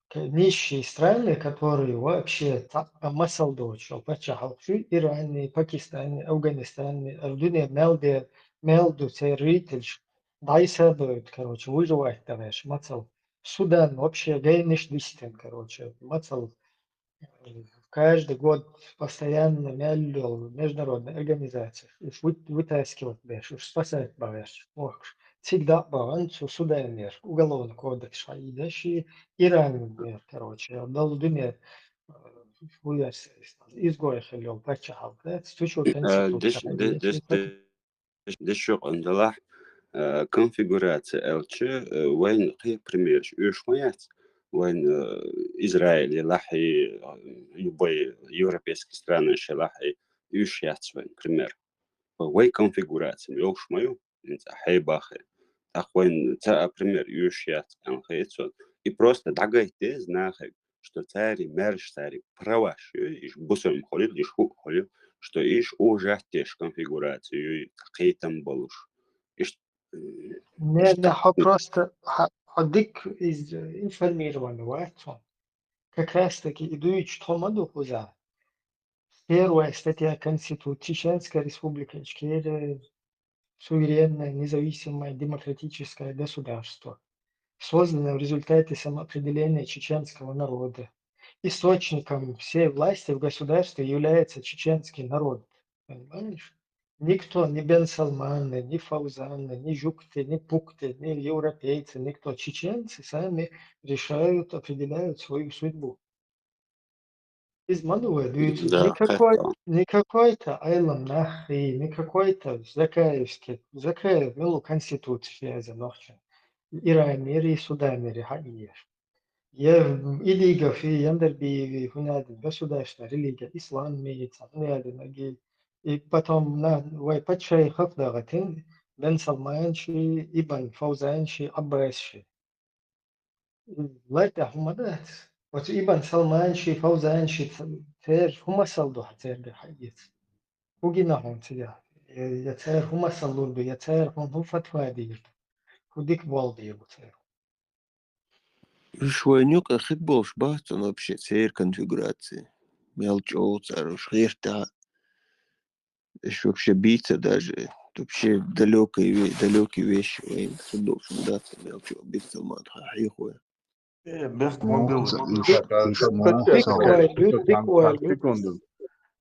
к-, нищие страны, которые вообще цхьа а масал доцуш йолу паччахьалкхаш ю, Иране, Пакистане, Афганистане, а дуьне мел де-, мел ду церан жителаш, дӀасабевлла, короче, выживать дан веш, масал. Судан вообще гайнаш дистина, короче, масал. Каждый год постоянно мел йолу международная организация, уьш вы-, вытаскивать беш, уьш спасать бан веш, вохуш. Цига дӀа а бахана, цу Суданера уголовный кодекс хьаийдеш, и Иранера, короче, долу дуьне, э, вуьйш изгой хилла йолу паччахьалкх дац, цу чу конституция хьаийдеш, Дешух делахь, э, конфигурация аьлча, э, вайна кхин примераш оьшуш ма яц. Вайна, э, Израиль елахь и, э, любой европейский страна елахь и, оьшуш яц вайна пример. Вай конфигурация йолуш ма ю, хӀинца хьайбахе. ТӀаккха вайна цхьа а пример оьшуш яц аьлла хета суна. И просто дӀагайта деза нахе, что цаьрий маьрша, цаьрий праваш ю, иш бусалба хуьлийла, иш хӀуъа хуьлийла, что иш уважать деш конфигурацию ю, кхетам болуш. Иш, Не, не, хьо просто, хьо, хьо дика из-, информированный вац хьо. Как раз таки и дуьйцуш тхо ма ду кхуза. Первая статья Конституции: Чеченская Республика Ичкерия, суверенное, независимое, демократическое государство, созданное в результате самоопределения чеченского народа. Источником всей власти в государстве является чеченский народ. Понимаешь? Никто, ни Бен Салманы, ни Фаузаны, ни Жукты, ни Пукты, ни европейцы, никто. Чеченцы сами решают, определяют свою судьбу. Иза ма ду вай дуьйцург. Да, никакой, никакой-то Айлам Нахи, никакой-то Закаевский, Закаев мила ву конституция яза нохча. Иранера, Суданера хьаийдеш. Я Илигов, и Яндарбиев, хӀунда аьлла государственная религия ислам имеется, хӀунда аьлла наги. И потом на, вай паччахьех дагӀатин, Бен Салманчи, Ибн Фаузанчи, Аббасчи. Лайта хӀума дац. Оцу Ибн Салманчи, Фаузанчи цер хӀума сал ду хьан церга хьаэца. ХӀу гина хьуна цигахь? Я, я цара хӀума сал лур ду, я цара хьуна хӀун фатва дийр ду? ХӀу дика болу дийр бу цара? Уьш вайн юкъа хир болуш бац цунна вообще церан конфигурация. Мел чӀогӀа цара уьш гӀертахь. Уьш вообще бийца даже. Вообще далёкие ве-, далёкие вещи вайн хир долуш ма дац, мел чӀогӀа бийца ма тхан хьехо. Э, бехк ма бил. Секунду.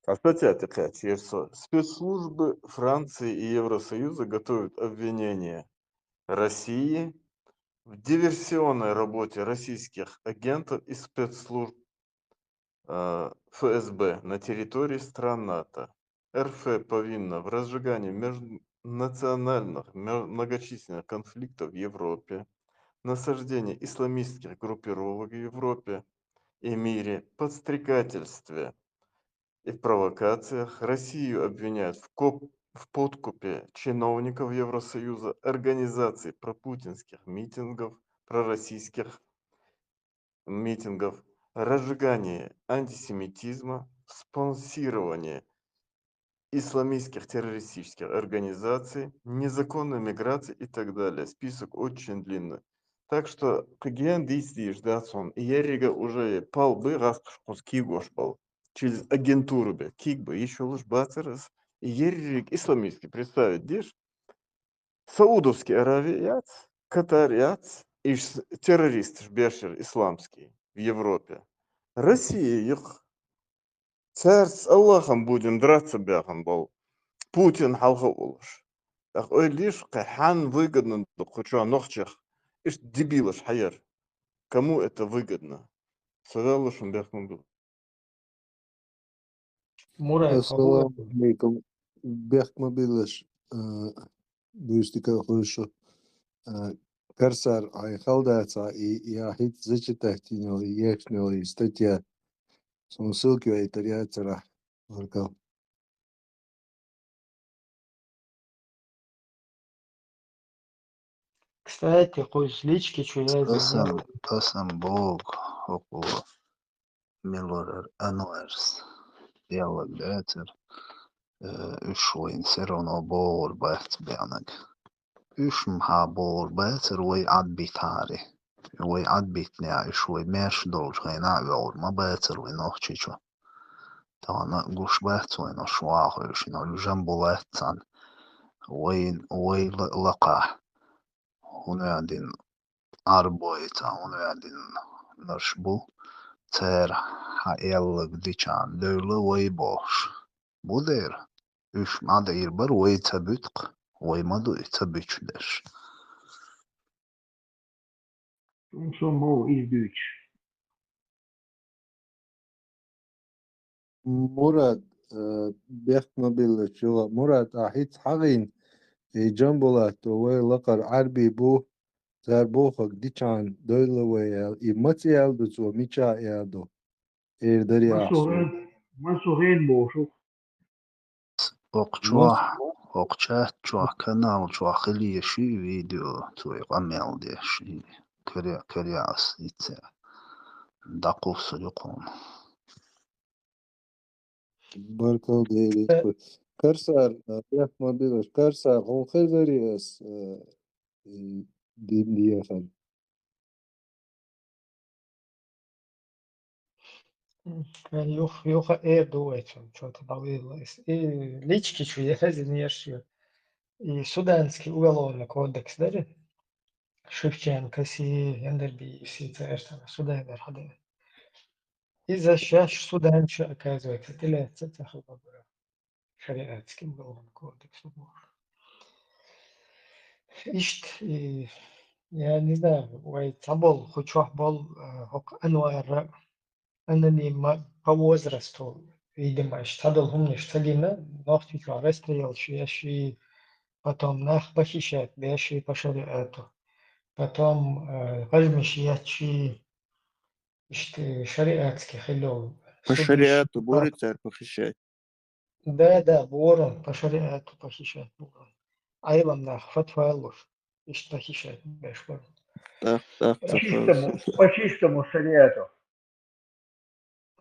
А статья такая, честно. Спецслужбы Франции и Евросоюза готовят обвинение России в диверсионной работе российских агентов и спецслужб, э, Ф С Б на территории стран НАТО. Р Ф повинна в разжигании межнациональных, ме-, многочисленных конфликтов в Европе, насаждении исламистских группировок в Европе и мире, подстрекательстве и в провокациях. Россию обвиняют в коп-, в подкупе чиновников Евросоюза, организации пропутинских митингов, пророссийских митингов, разжигании антисемитизма, спонсировании исламистских террористических организаций, незаконной миграции и так далее. Список очень длинный. Так что кхин дийца дийш дац хьуна. И еррига уже пал бу гӀаскхаш кхуза кийгош болу. через агентуру бе, кик ба, ишолаш бацарас, и ерриг исламистский представить деш, Саудовский Аравия яц, Катар яц, иш террористаш бешар исламский в Европе. Россия юх. Царц Аллахом будем драться бяхан бол. Путин хьалха улаш. Так ой лиш кхе хьан выгодно да кхуча нохчех. Иш дебилаш хьаяр. Кому это выгодно? Савеллашун бяхан бол. Мурай, Ассаламу алейкум. Бехк ма биллаш, э, буйстика хуйшу. Э, Карсар, ай халдаца, и я хит зачитать тинел, и ехнел, и статья. Сон ссылки ай тарьяцара. Баркал. Кстати, кхуйс лички чу яз Тасам, тасам бог, хокула. Милорар Анварс. Ялла бецер. Э, уьш вайн всё равно богур бац бянаг. Уьш мха богур бецер вай адбитари. Вай адбитня уьш вай мерш долж гайна вогур ма бецер вай нохчичу. Тана гуш бац вайн ош вахуй уьш, но жамбулац цан. Вайн, вай ла-, лака. Хунвядин арбой ца хунвядин нарш бу, цер хьа эллаг дичан девла вай бош. Будер, уьш мада ир бар вай ца бутк, вай маду и ца буч деш. Сон бо из буч. Мурад, э, бехк ма билла чула. Мурад, а хиц хьагин, и Джамбулат, вай лакъар Арби бу, цар бохак дичан, дойла вай ял, и мац ял ду цо, мича ял ду. Эр дари Масу ахсу. Гъен, масу гъен бошу. Окъ чуах, окъ чат чуах, канал чуах хиле ши видео, цой къамел де ши. Кыря, кыря ас ице. Дакъу сулюкъун. Баркал дели. Э. Карсар, а, бехк ма билаш. Карсар, хун хезари ас, э, и дин дияхан. М, юх-, юха эр ду вайчун, чё-то балуй лайс. И лички чу я хезин ерши. И суданский уголовный кодекс, да ли? Шевченко си, Яндерби си, цаэртана, судан эр хада. И защищаешь судан чё, оказывается, ты лет, это хабабра. Шариатский уголовный кодекс. Ишт, и, я не знаю, вай цабол, хучох бол, э, хок Анвара, аноним по возрасту, видимо, ишт цадол хумниш цадина, нохти чё расстрел, ши, ши, потом нах похищать, беши по шариату. Потом, э, гажмиш ячи, ишт шариатский хилол. По шариату, боры царь похищать. Да, да, бурун, по шариату похищать бурун. Айлам нах, фатва луш, ишт похищать беш бурун. Так, так, По так, чистому, так. По чистому шариату.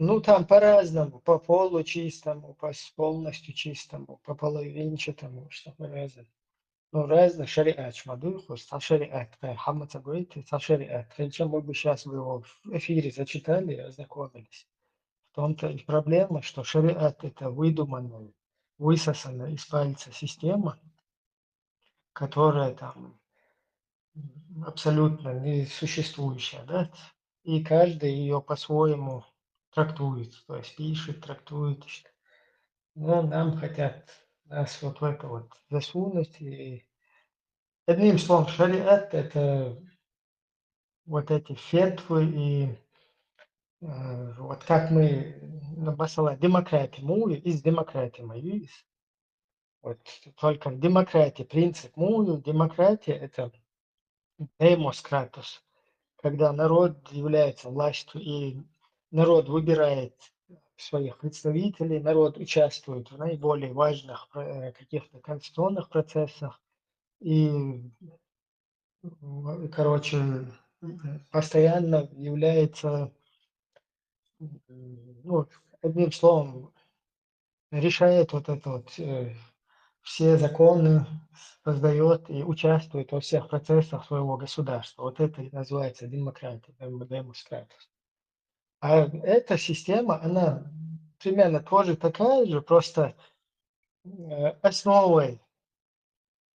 Ну, там по-разному, по получистому, по с-, полностью чистому, по половинчатому, что по-разному. Ну, разных шариат шмадуй, хус, ца шариат, кай, хамма ца гойт, ца шариат. Причём мы бы щас бы его в эфире зачитали и ознакомились. В том-то и проблема, что шариат — это выдуманная, высосанная из пальца система, которая там, м, абсолютно несуществующая, да? И каждый её по-своему трактует, то есть пишет, трактует, что, ну, нам хотят нас вот в это вот засунуть. И одним словом, шариат — это вот эти фетвы и, э, вот как мы, ну, масала, демократия, мы из демократии, мы из. Вот только в демократии принцип, ну, демократия — это демос кратус, когда народ является властью, и народ выбирает своих представителей, народ участвует в наиболее важных, э, каких-то конституционных процессах, и, м, короче, постоянно является, м, ну, одним словом, решает вот это вот, э, все законы, создаёт и участвует во всех процессах своего государства. Вот это и называется демократия, дем-, демос кратус. А эта система, она примерно тоже такая же, просто э, основой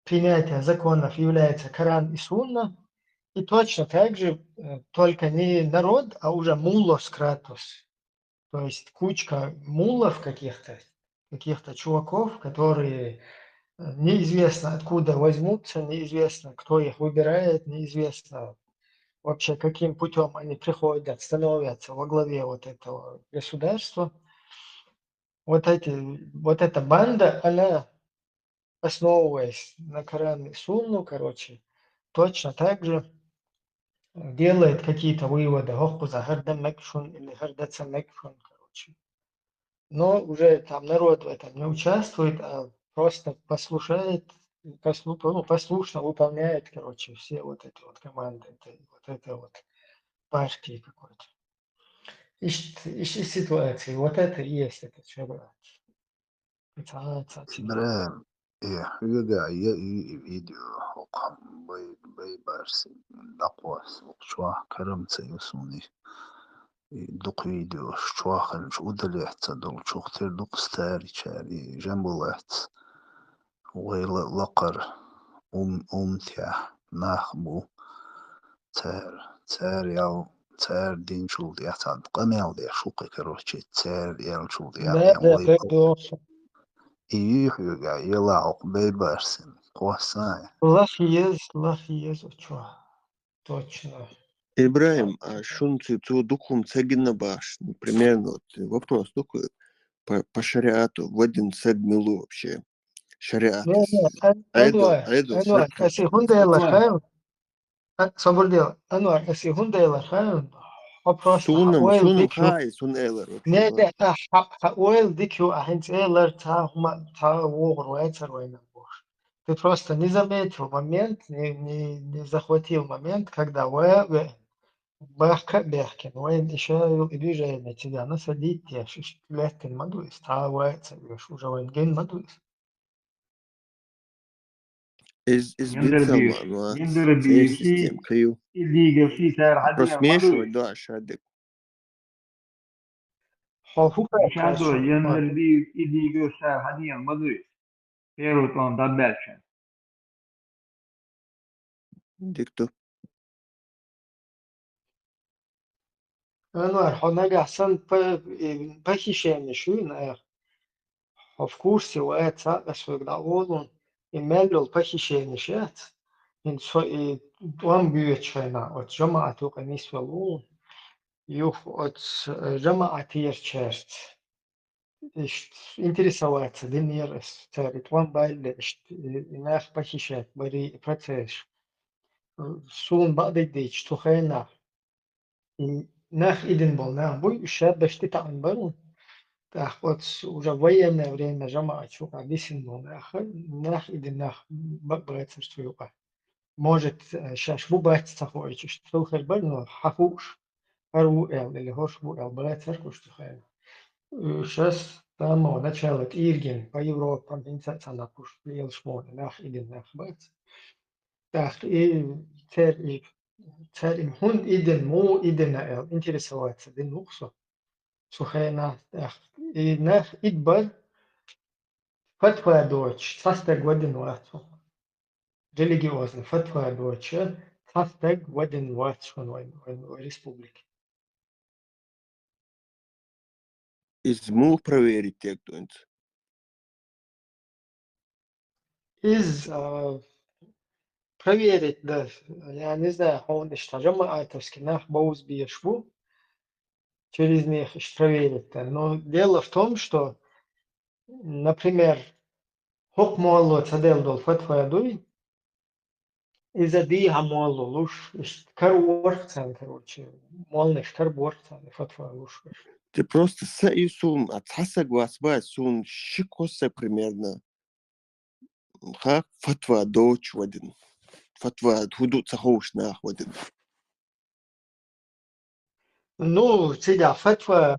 принятия законов является Коран и Сунна, и точно так же э, только не народ, а уже муллос кратос, то есть кучка муллов каких-то, каких-то чуваков, которые э, неизвестно откуда возьмутся, неизвестно, кто их выбирает, неизвестно вообще каким путем они приходят, становятся во главе вот этого государства. Вот эти, вот эта банда, она, основываясь на Коран и Сунну, короче, точно так же делает какие-то выводы. Хохкуза хардам мекшун или хардатса мекшун, короче. Но уже там народ в этом не участвует, а просто послушает, послу, ну, послушно выполняет, короче, все вот эти вот команды, это, вот это вот партии какой-то. Ищ, ищ ситуации. Вот это и есть это человек. Ибрагьим, э, хьоьга я и видео хӀокху бай-, байбарси дакъоса чохь карам ца ю суна. И дукха видеош чохь хилча удалец ца долчух тера дукха старичара и жамбулац. Вай ла-, лакхара ум-, умтехь нах бу. Цара, цара ял, цара динчул тӀехь цхьа къамел деш ву кхин, короче, цара яьлчул тӀехь Да, да, вай да, да. И юьйхьуьга, ела хьокху бай барсин, кхосса. Лах еза, лах еза чохь. Точно. Ибрагьим, а шуна цу, цу дукхум ца гина баш, ну, примерно, вот, вопрос дукху, по, по шариату, вадин саг мила ву вообще? Шариат. Не, не, ан-, Айдо, Анвар, айдо, Анвар, саг ас и хӀунда элар хаьа? А, собар де, Анвар, ас и хӀунда элар хаьа? Хьо просто Суна, хьан ойла суна дика ю. Хай, сун элар вообще. Не, не, а, хьа, хьан ойла дика ю, а хӀинца элар цхьа хӀума, цхьа вогӀур вацар вайна бохуш. Ты просто не заметил момент, не, не, не захватил момент, когда вай ве-, бахка а бехкина, вайна и шайла и движение цигана садийтеш, иштта лаьттина ма ду иза, цхьа а вай а ца оьшу, уже вайна гина ма ду иза. Иза, иза Яндар бицал бийш, ма, ма, яндар церан бийш, система кхин ю. И дийгар ши цара хьадийна ма ду иза. Просто смешивать ду аша дика. Хьо хӀун Ша хаьтташ ду, шу? Яндар бийш, и дийгар шара хьадийна ма ду иза. Первый тон дӀабаьлча. Дика ду. Анвар, хьо нагахь санна па-, э, похищение шу йина, э, хьо в курсе вац, ас хьоьга дӀаолун, и мел йолу похищение яц. ХӀинца со и тӀом боьдучу хенахь, оцу жамаӀат юкъа нисвелла ву, юха оцу, э, жамаӀатерчаьрца. Иштта интересоваться динера ас, цара и тӀом баьлла, иштта и, и нах похищать барий и процесс. Суна бакъдерг дийцича, цу хенахь и нах идина болу нах буй, уьш шадерш тӀетаӀна бара. ТӀаккха оцу уже военное время жамаӀат юкъа дисина болу нах, нах идина нах бакъ бацара цу юкъа. Может, э, шаьш бу бац ца хоуьйтуш, цул хир бара, но хьан хууш, хӀара ву аьлла, или хӀорш бу аьлла, бацара уьш цу хенахь. Э, шас самого начала тӀийргина, по Европам, хӀинца а ца лапуш, лелаш мо нах идина нах бац. ТӀаккха и церан и, церан и хӀунда идина, муха идина аьлла, интересоваться дина ву-кх со. Цу хенахь тӀаккха и нах идбар, фатва доцуш, цхьа стаг вадина вац хьуна. Религиозный фатва доцуш, цхьа стаг вадина вац хьуна вайн, вайн, вайн республике. Иза муха проверить дерг ду хӀинца? Иза, а, проверить дан, я не знаю, хьуна иштта жамаӀатовский нах бовза безаш бу, через них иштта проверить дан. Но дело в том, что, например, хӀокху молло ца делла долу фатва дуй, иза дехьа молло луш, иштта карор царна, короче, молланаш карабор царна фатва луш. Те просто са и суна, а цхьа саг вац бац, суна ши-кхо саг примерно. Ха, фатва доцуш вадина. Фатва хӀун ду ца хууш нах вадина. Ну, цигахь фатва,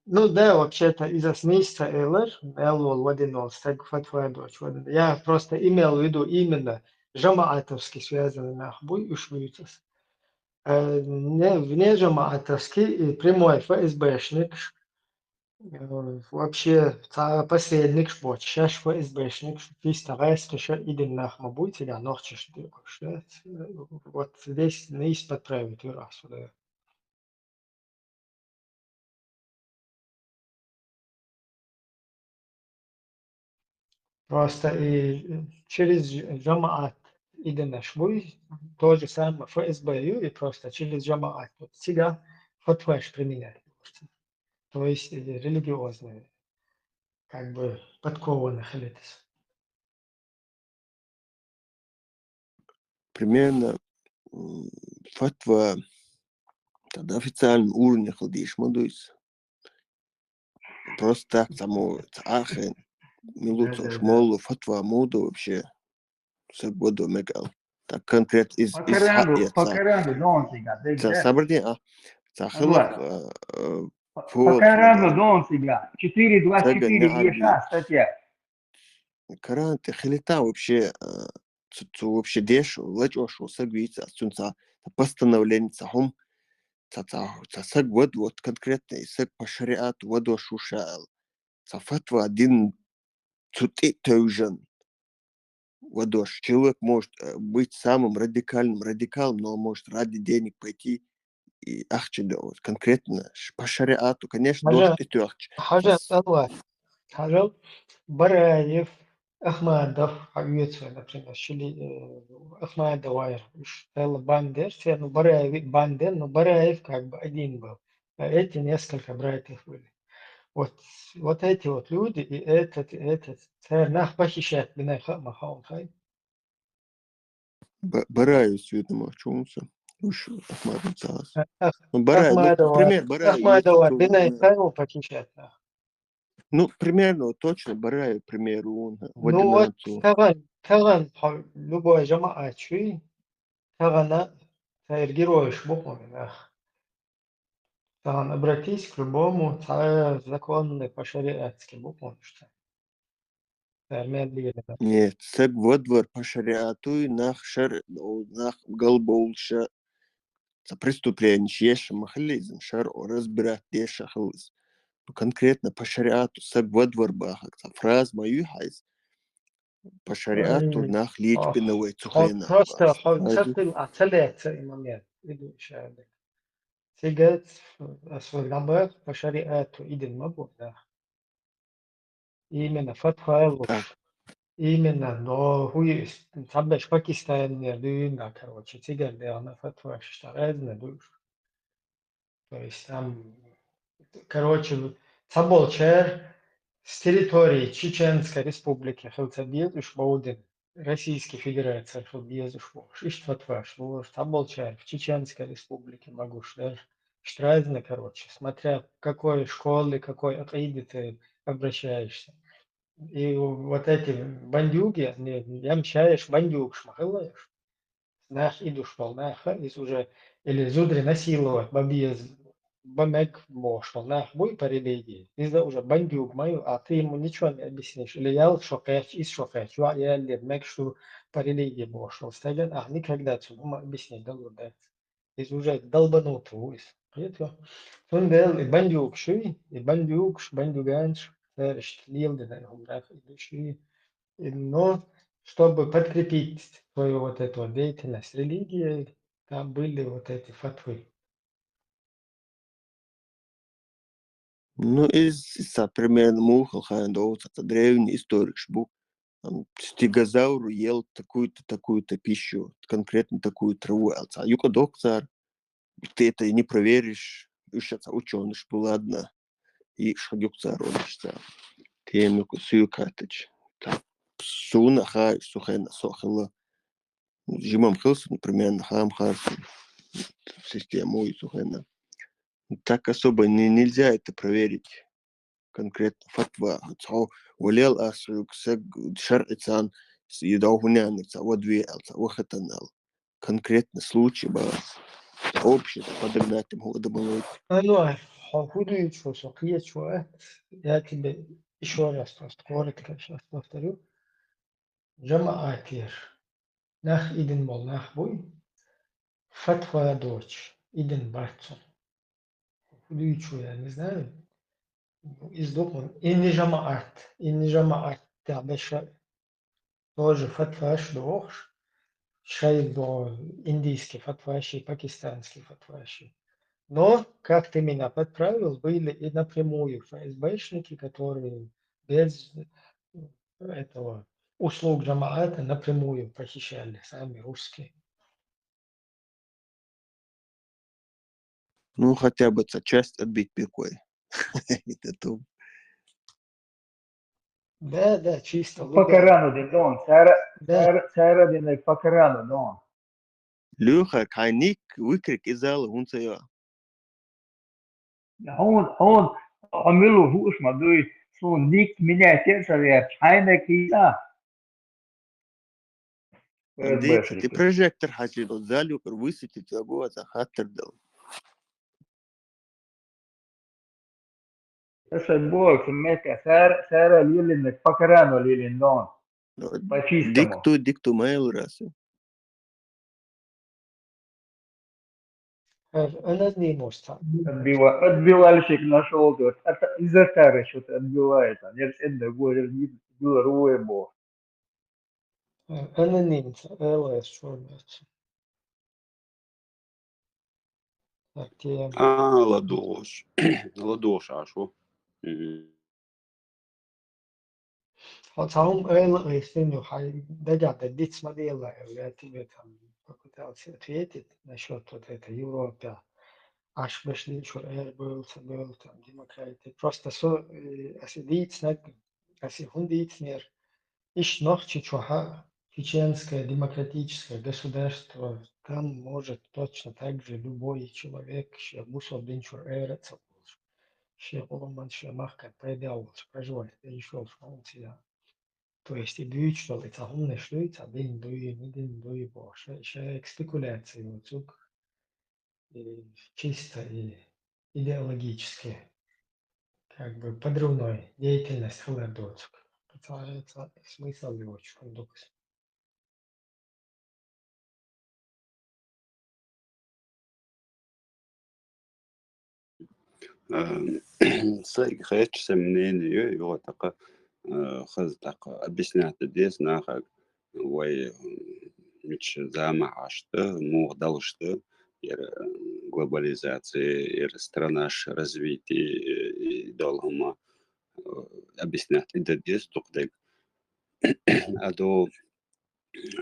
ну да, вообще-то иза ас нийса ца элар, мел волу вадина волу стаг фатва доцуш вадина. Я просто имел в виду именно жамаӀатовски связанный нах буй, уьш буьйцу ас. Э, не, вне жамаӀатовски и прямой ФСБшникаш, Э, вообще, цхьа последникаш боацаш, шоаш ФСБшникаш чисто гӀаскхиша идина нах ма бий, цигахь нохчаш декъаш, да? Вот здесь нийса подправить вира ахь со, да. Просто и через ж-, жамаӀат идинаш бий, то же самое ФСБ ю, и просто через жамаӀат вот цигахь фатваш применять. То есть, э, религиозные, как бы, подкованные хилийтас. Примерно, м, фатва тогда официальном уровне хила дезаш ма ду иза. Просто так, цхьаммо, цхьа ахен, мила ву цо, уж молла фатва ма ду вообще. Саг вадо мега ал. Так конкрет из, из По Коран, по Коран, да, он тебя, да, цхьа да. Сабар де, а, цхьа хилар, а, а, по, по Корану, да, он тебя. Четыре двадцать четыре, где та статья? Коран тӀе хилийта вообще, а, цу, цу вообще деш, лачкъош ву саг вийца, цунца постановление цхьа хӀума, цхьа, цхьа, цхьа саг вад, вот конкретно и саг по шариату вадош ву ша аьлла. Цхьа фатва дина цу тӀе тевжан вадош. Человек может, э, быть самым радикальным радикалом, но он может ради денег пойти и ахча делать. Конкретно ш-, по шариату, конечно, дохь тӀетоьхча. Хьажа, Алла, хьажа, Бараев, Ахмадов, хьаоьцу, например, шили, э, Ахмадов вайра, уж цхьаьла банда деш, церан, ну, Бараев банда, но Бараев как бы один был. А эти несколько братьев были. Вот, вот эти вот люди, и этот, и этот, церан нах похищать бина хаа ма хаа хай. Ба-, Бараев цуьнан ма чунца. Уж Ахмадов цаьс. Э, Ах-, ну, Бараев, ну, Ахмадова, пример, Бараев, Ахмадова, цу, бина, э, хай ма похищать нах. Ну, примерно, вот точно Бараев пример вон, ну, вот тахана, тахана, хьо, любой жамаӀат чуй, тахана, церан геройш бу хьуна нах. Тахана обратись к любому, цхьа законный по-шариатски бу хьуна уж цхьа. Церан мел лелийна. Нет, саг вадвар по-шариату, нах шар, о, нах галбовлуша, цхьа преступленеш еш ма хилла иза, шарӀо разбирать деш а хилла иза. Ну, конкретно по шариату саг вадвар бахарг, цхьа фраза ма ю хьайза. По шариату нах лийча бина вай цу хенахь. Просто хьо ца хила, а ца лаьцна и момент. Иду шаьрда. Цига ас вай набах по шариату идина ма бу нах. Именно фатва луш. Именно, но хӀуй, цхьаберш Пакистанера дуьйна, короче, цигара дегӀна фатваш ша гӀезна дуьйш. То есть там, короче, цхьаболчара с территории Чеченской Республики хила ца безаш бовдина, Российской Федерации хила безаш бохуш. Иштта фатваш луш, цхьаболчара Чеченской Республики магуш дара. Штразно, короче, смотря к какой школе, какой акъиде ты обращаешься. И вот эти бандюги, не, ямшаеш бандюгаш ма хилла уж. Нах идуш болу нах, иза уже или зударий насиловать бан беза, бан мега бохуш болу нах буй по религии. Иза уже бандюг ма ю, а ты ему ничего не объяснишь. Или ял шо кхаьчча, иза шо кхаьчча, юьхь яьлла мега шу по религии бохуш болу стагана, ахь никогда цунна хӀума объяснить далур дац. Иза уже долбанутый ву иза. Кхетий? Цундела и бандюгаш ю, и бандюгаш, бандюганаш, цара иштта леладина и хӀума нах идуш ю. И, но чтобы подкрепить свою вот эту вот деятельность религией, там были вот эти фатвы. Ну, иза, иза примерно муха хилла хьайна догӀу, цхьа древний историкаш бу. Там стегозавру ел такую-то, такую-то пищу, конкретно такую траву аьлла. Цхьа юкъа дохку цара, ты это не проверишь, уьш цхьа учёныш бу, ладно. И шха юкъа цара олуш цара. Тема юкъа суьйкхаьттача. Так, суна хаа, уьш цу хенахь со а хилла. Жимам хилла сан, примерно, хам хар сан. Система вуй цу хенахь. Так особо не, нельзя это проверить. Конкретно фатва, цхьа валел ас, саг шарӀицан, и дов хӀуняниг цхьа вад ве аьлла, цхьа вахатан аьлла. Конкретно случай бац. Общий подогнать ему хӀу адамалойта. Алло, хьо хӀу дуьйцу, со кхечо, я тебе ещё раз просто коротко сейчас повторю. ЖамаӀатера нах идина болу нах буй, фатва доцуш идина бац цунна. ХӀу дуьйцу, я не знаю. Из дукха. Инни жамаӀат, инни жамаӀат тӀехь беша тоже фатваш дохуш, шайга до индийский фатваши, пакистанский фатваши. Но как-то именно под правил были и напрямую ФСБшники, которые без этого услуг жамаата напрямую похищали сами русские. Ну, хотя бы ца часть отбить пикой. Это то. Да, да, чисто По Корану дин дон. Цара, Да. цара, цара дин по Корану дон. Лёха, кайник выкрик из зала, хӀунца йо. Хьун, хьун, хьо мила ву хууш ма дуй, суна дикка менять а ца вер, хьайна кийта. Дика, ти прожектор хьачи до зал юкъар высветить а бу, ца хаттар дал. Эша бо, ца мета, сара, сара лилин, по Корану лилин дон. По чистому. Дикту, дикту, майл расу. Э, Она не может. Отбива-, отбивальщик нашёл, говорит, это из-за кары что-то отбивает, а нет, это говорит, не было руе бо. Э, Она не может. Элла, что у нас? Так, тем. А, ладош. Ладош, а что? М. Вот там Элла, если ну, хай, да, да, да, диц смотрела, я тебе там попытался ответить насчёт вот этой Европы. Аш бешли чур эр был, ца был, там, демократия. Просто со, э, аси диц, ас и хун дийцинера, иштта Нохчийчохь чеченское демократическое государство, там может точно так же любой человек, шен бусалба дин чура эр а ца волуш, шен къоман, шен махкан пайда а волуш, проживать а йиш йолуш хӀунца ян. То есть и дуьйцуш долу и цхьа хӀуманаш дуй, цхьа дин дуй, не дин дуй бохуш, шайга спекуляция йоцург, и чисто и идеологически, как бы, подрывной деятельность хилар доцург. Цхьа, цхьа смысл йоцуш хӀума ду-кх. Э, сайга хетачу сан мнение ю, юха тӀаккха, э, хаза тӀаккха объяснять деза нахага, вай, м, мича замахь Ӏаш ду, муха далуш ду, яра глобализация, яра странаш развитие, э, и долу хӀума, э, объяснять и дан деза дукха дерг. Ада,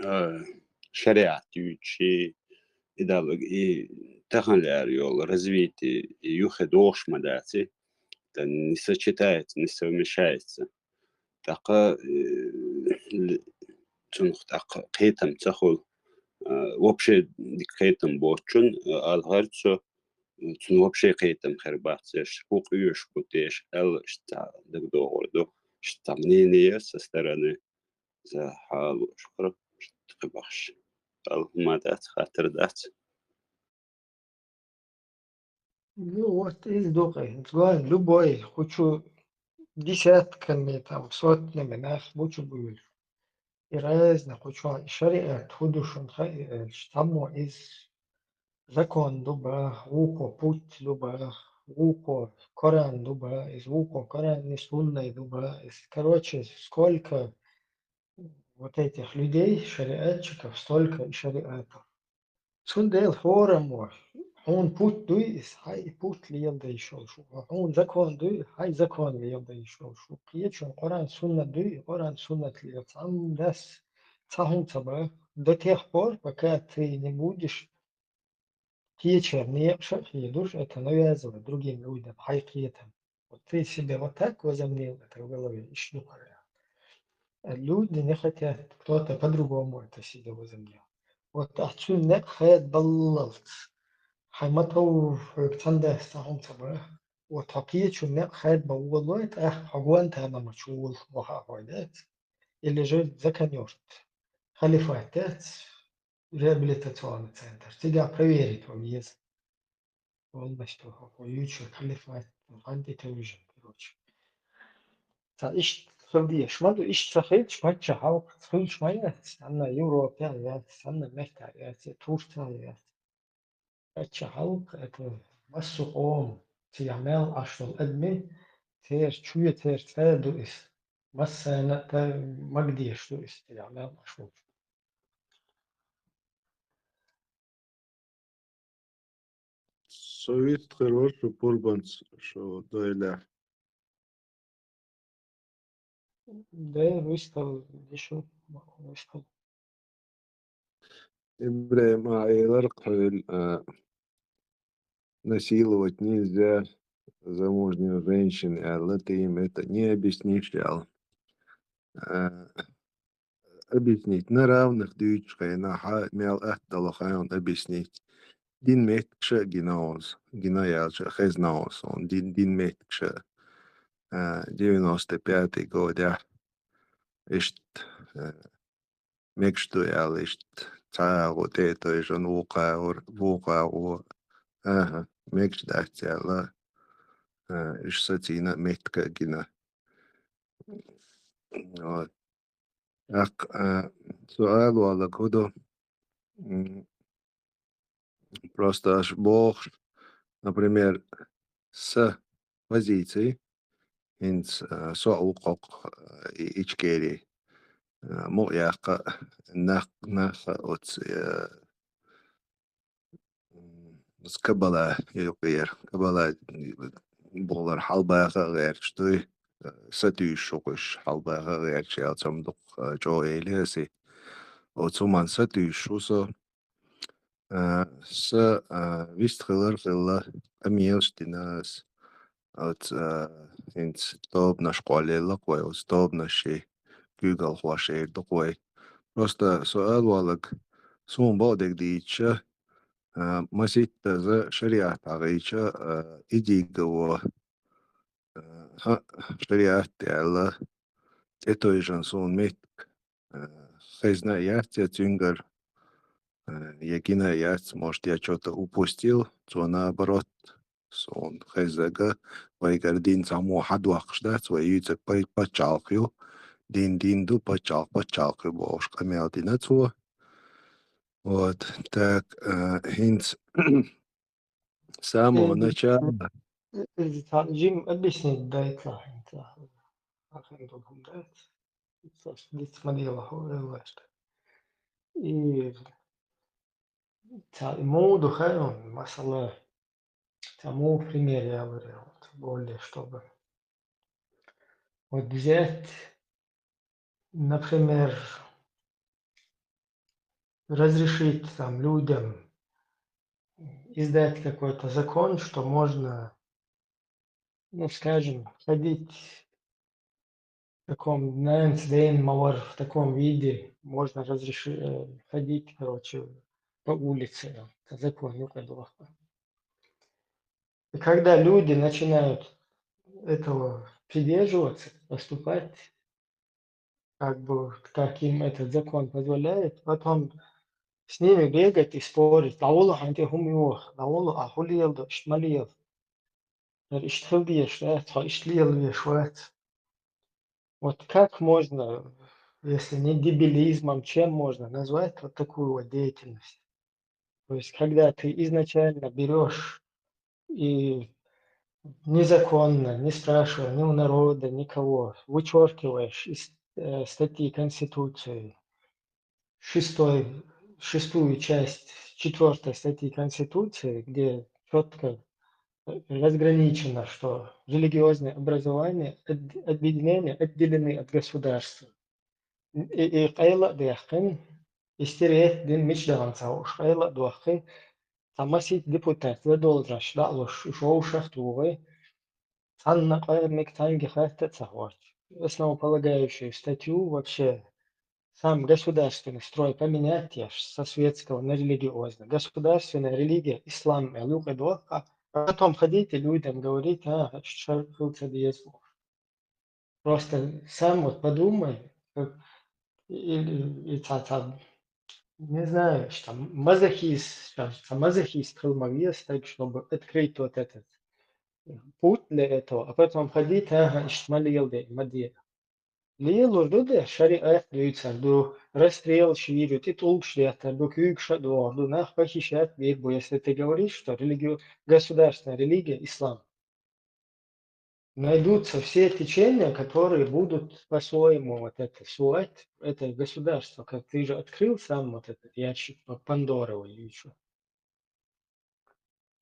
э, шариат юьйцуш, и далла, и тахана лаьара йолу развитие, и юххе догӀуш ма дац, и, не сочетается, не совмещается. ТӀаккха, э, цунах тӀаккха кхетам ца хуьлу, э, вообще дика кхетам боцучун, э, алхара цо, э, цунна вообще кхетам хир бац, аш хӀун къоьшуш бу теша аьлла, иштта дагадогӀур ду, иштта мнение со стороны. За хьалуш хӀара тхи бахаш. Алхьамма дац, хаттар дац. Ну, вот иза ду-кх, любой, кху чу десятками, там, сотнями нах бу чу буьйлуш. И разный, кху чу шариат хӀун ду шуна хаьа аьлча, цхьаммо иза закон ду баха, вукхо путь ду баха, вукхо Коран ду баха, иза вукхо Коран не суннай ду баха, иза, короче, сколько вот этих людей, шариатчиков, столько и шариатов. Цундела хӀораммо, хьуна путь дуй иза, хьай и путь леладайш йолуш ву, хьуна закон дуй, хьай закон леладайш йолуш ву. Кхечун Къуръан, суннат дуй, и Къуръан, суннат лела цхьамма дас, цхьа хӀума ца баха. До тех пор, пока ты не будешь кхечеран некъаш а хедуш, это навязывать другим людям хьайн кхетам. Вот ты себе вот так возомнил это в голове, иштта ду хӀара. Люди не хотят, кто-то по-другому это себе возомнил. Вот ахь цуьнан некъ хадабаллалц, хьайн ма-тов хьоьга цхьана дас цхьа хӀума ца баха. Вот хьо кхечун некъ хадабан волалой, тӀаккха хьо Гуантанамо чу волу ваха хьой дац? Или же Закан-Юрт, халифат дац? Реабилитационный центр. Цигахь проверить ван веза. Полностью хӀокху юьйцуш халифат, гӀан тӀе тевжина, короче. Цхьа иштта хила дезаш ма ду, иштта ца хилча, паччахь хьалха хуьлуш ма яц, цхьанна Европехь яц, цхьанна мехкахь яц, я Турцехь яц. Паччахь хьалха, это массо а къоман, цигахь мел Ӏаш долу адамийн церан чу, церан цӀа ду иза. Массарна а тӀа магадеш ду иза, тӀехьа мел аш ву. Со вист хир вара шу пурбанца шу дойла. Де, вистхила, де шу, вистхила. ИбрахӀима элира кхуьл, а, насиловать нельзя замужнюю женщину, аьлла, ты им это не объяснишь, аьлла. А, объяснить. На равных дуьйцуш хенахь, мел атта дала хьайна объяснить. Дин меттигаш а гина оцу, гина аьлча, хезна оцу, он дин, дин меттигаш а, а, девяносто пятый годехь. Иштта, а, мегаш ду аьлла, иштта цхьа агӀо тӀе а тойжина, вукху агӀор-, вукху агӀо, аха, мегаш дац аьлла, а, уьш сацийна меттиг а гина. Вот. ТӀаккха, а, со ала ваьлларг хӀун ду, м, просто аш бохуш, например, сан позици, хӀинца, а, со а ву кхокху, а, и-, Ичкери, а, мукъаяккха нах, нах оцу, а, м, оцу Кабала юкъера, Кабала бохург хьалабаха а гӀерташ дуй, а, сатуьйсуш ву-кх уьш, хьалабаха а гӀерташ аьлла, цхьа ма дукха, а, чӀогӀа элира аса. Оцу хӀуманна сатуьйсуш ву со. А, сан, а, вист хилар хилла, къамелаш дина аса. Оцу, а, хӀинца тобанаш кхоллаелла-кх вай, оцу тобанашший куьйгалхоша эр ду-кх вай. Просто со ала ваьлларг, суна бакъдерг дийцича, а, масийттаза шариат хьагӀийча, а, и дийга во, а, хӀаъ, шариат аьлла, тӀетойжина суна меттиг, а, хезна а яц я цуьнгара, а, я гина а яц, может, я чё-то упустил, цо наоборот, суна хеззарг, вайгара дин цхьаммо хьадоккхуш дац, вай юьйцург пай-, пачхьалкх ю, дин дин ду, пачхьалкх пачхьалкх ю бохуш къамел дина цо. Вот, так, а, хӀинца С самого начала. Э, э, э, цхьа жим объяснить дайталахь хӀинца. Ахин ду хӀума дац. Цо диц ма делахь, хӀу, э, ваьшка. И цхьа и муха ду хаьий, масала, цхьа муха пример ялар, вот, более чтобы. Вот взять, например, разрешить там людям издать какой-то закон, что можно, ну, скажем, ходить в таком, знаете, дейн мавар, в таком виде можно разреши-, э, ходить, короче, по улице, по закону, как бы. И когда люди начинают этого придерживаться, поступать как бы так им этот закон позволяет, потом с ними бегать и спорить. ДӀаволла хьан тӀе хӀума йоху, дӀаволла а хӀу леладо, иштта ма лела. ХӀара иштта хила дезаш дац, тхо иштта лела веш вац. Вот как можно, если не дебилизмом, чем можно назвать вот такую вот деятельность? То есть, когда ты изначально берёшь и незаконно, не спрашивая ни у народа, никого, вычёркиваешь из, э, статьи Конституции, шестой, шестую часть четвёртой статьи Конституции, где чётко, э, разграничено, что религиозные образования, об-, объединения отделены от государства. И, и къайла а даьккхина, и стереть дина мича дахана ца хууш, къайла а дохкий, цхьа масийтта депутат задолженность дӀа а луш, уьш вовшах а тухий, цхьанна а къайле мега цхьаьнгге хатта а ца хоттуш. Основополагающую статью вообще, сам государственный строй поменять еш, со светского на религиозный. Государственная религия ислам аьлла юкъа дохку, а потом ходите людям говорить, а, шар хила ца деза бохуш. Просто сам вот подумай, как, или, и ца, ца, не знаю, что мазохист, что, что мазохист хила ма веза стаг, чтобы открыть вот этот путь для этого, а потом ходить, ага, иштта ма лела де, ма де. Лелор ду де, шариат дуьйцур ду, расстрел йийр ю, тӀе тӀулгаш деттар ду, куьйгаш а дохур ду, нах похищать бийр бу, если ты говоришь, что религио-, государственная религия ислам. найдутся все течения, которые будут по-своему вот это сувать, это государство, как ты же открыл сам вот этот ящик Пандоры или что.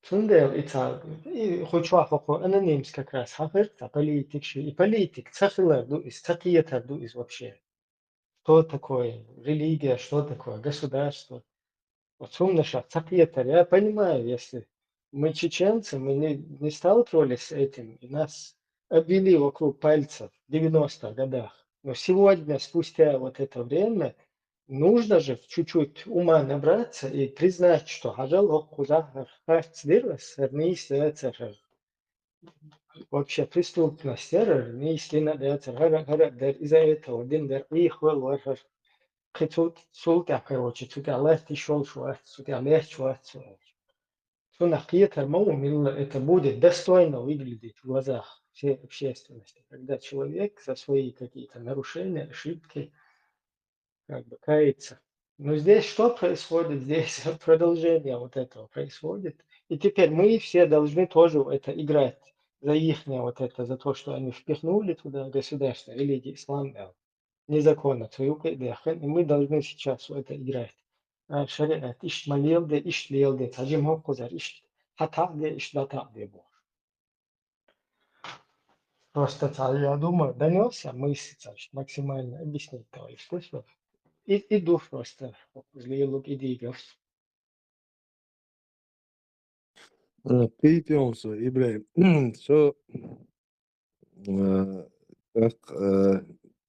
Цундела и ца, и хучуаху анонимс как раз хахыр, ца политик ши, и политик ца хилар ду из, ца кхетар ду из вообще. Что такое религия, что такое государство. Вот сумнашах ца кхетар. Я понимаю, если мы чеченцы, мы не, не сталкивались с этим, и нас обвели вокруг пальцев в девяностых годах. Но сегодня, спустя вот это время, нужно же чуть-чуть ума набраться и признать, что хажал хоза харц дирас, сарни сецахар. Вообще преступность, сарни сина децахар, хара дар из-за этого, дин дар, и хвал вархар. Хи цут, султя, короче, цутя лаьтти шол шуац, цутя лаьтти шуац. Цунах кхетар ма ву, милла это будет достойно выглядеть в глазах всей общественности, когда человек за свои какие-то нарушения, ошибки как бы кается. Но здесь что происходит? Здесь продолжение вот этого происходит. И теперь мы все должны тоже в это играть за ихнее вот это, за то, что они впихнули туда государство, религия ислам, да, незаконно, цуюк и дехен, и мы должны сейчас в это играть. А, шариат, ишт малелде, ишт лелде, таджим хоккузар, ишт хатаде, ишт датаде бу. Просто ца, я думаю, донёсся мысль, ца, ишт максимально объяснить того, что всё. И, и дух просто лилук, и двигался. Э, Пейтёнсо, Ибрагим, со, э, как, э,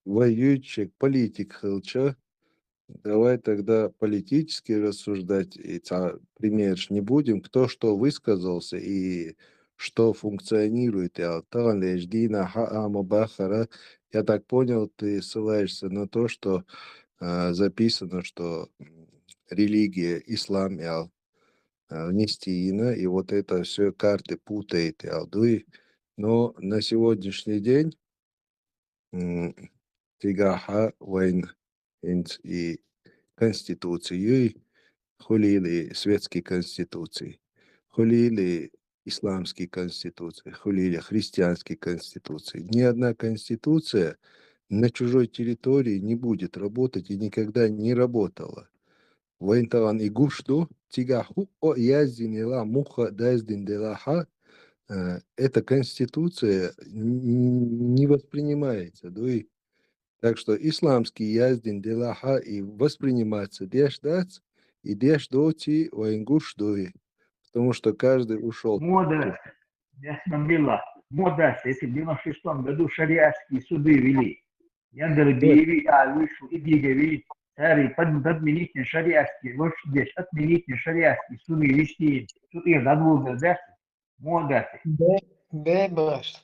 воюющий политик хилча, давай тогда политически рассуждать, и ца, пример ж не будем, кто что высказался и что функционирует, я таган леш дина ха ама бахара. Я так понял, ты ссылаешься на то, что, э, записано, что, м, религия ислам, я, э, нести ина, и вот это все карты путает, я дуй. Но на сегодняшний день, м, тигаха вайн инц и конституции, хулили светский конституции, хулили исламский конституции, хулили христианский конституции. Ни одна конституция на чужой территории не будет работать и никогда не работала. Вайн таган и гуш ду, тига ху о яздин дела, муха даздин дела ха, э, эта конституция н-, н-, не воспринимается, дуй. Так что исламский яздин дела ха и восприниматься деш дац, и деш доти вайн гуш дуй. Потому что каждый ушёл. Мода, ясна мила, мода, если в девяносто шестом году шариатские суды вели. Яндар биеви, а вышу, и дигави, цари под-, подменить не шариатские, вот здесь отменить не шариатские суды вести. Тут их задвуга, да? Мода. Бе-, бебаш.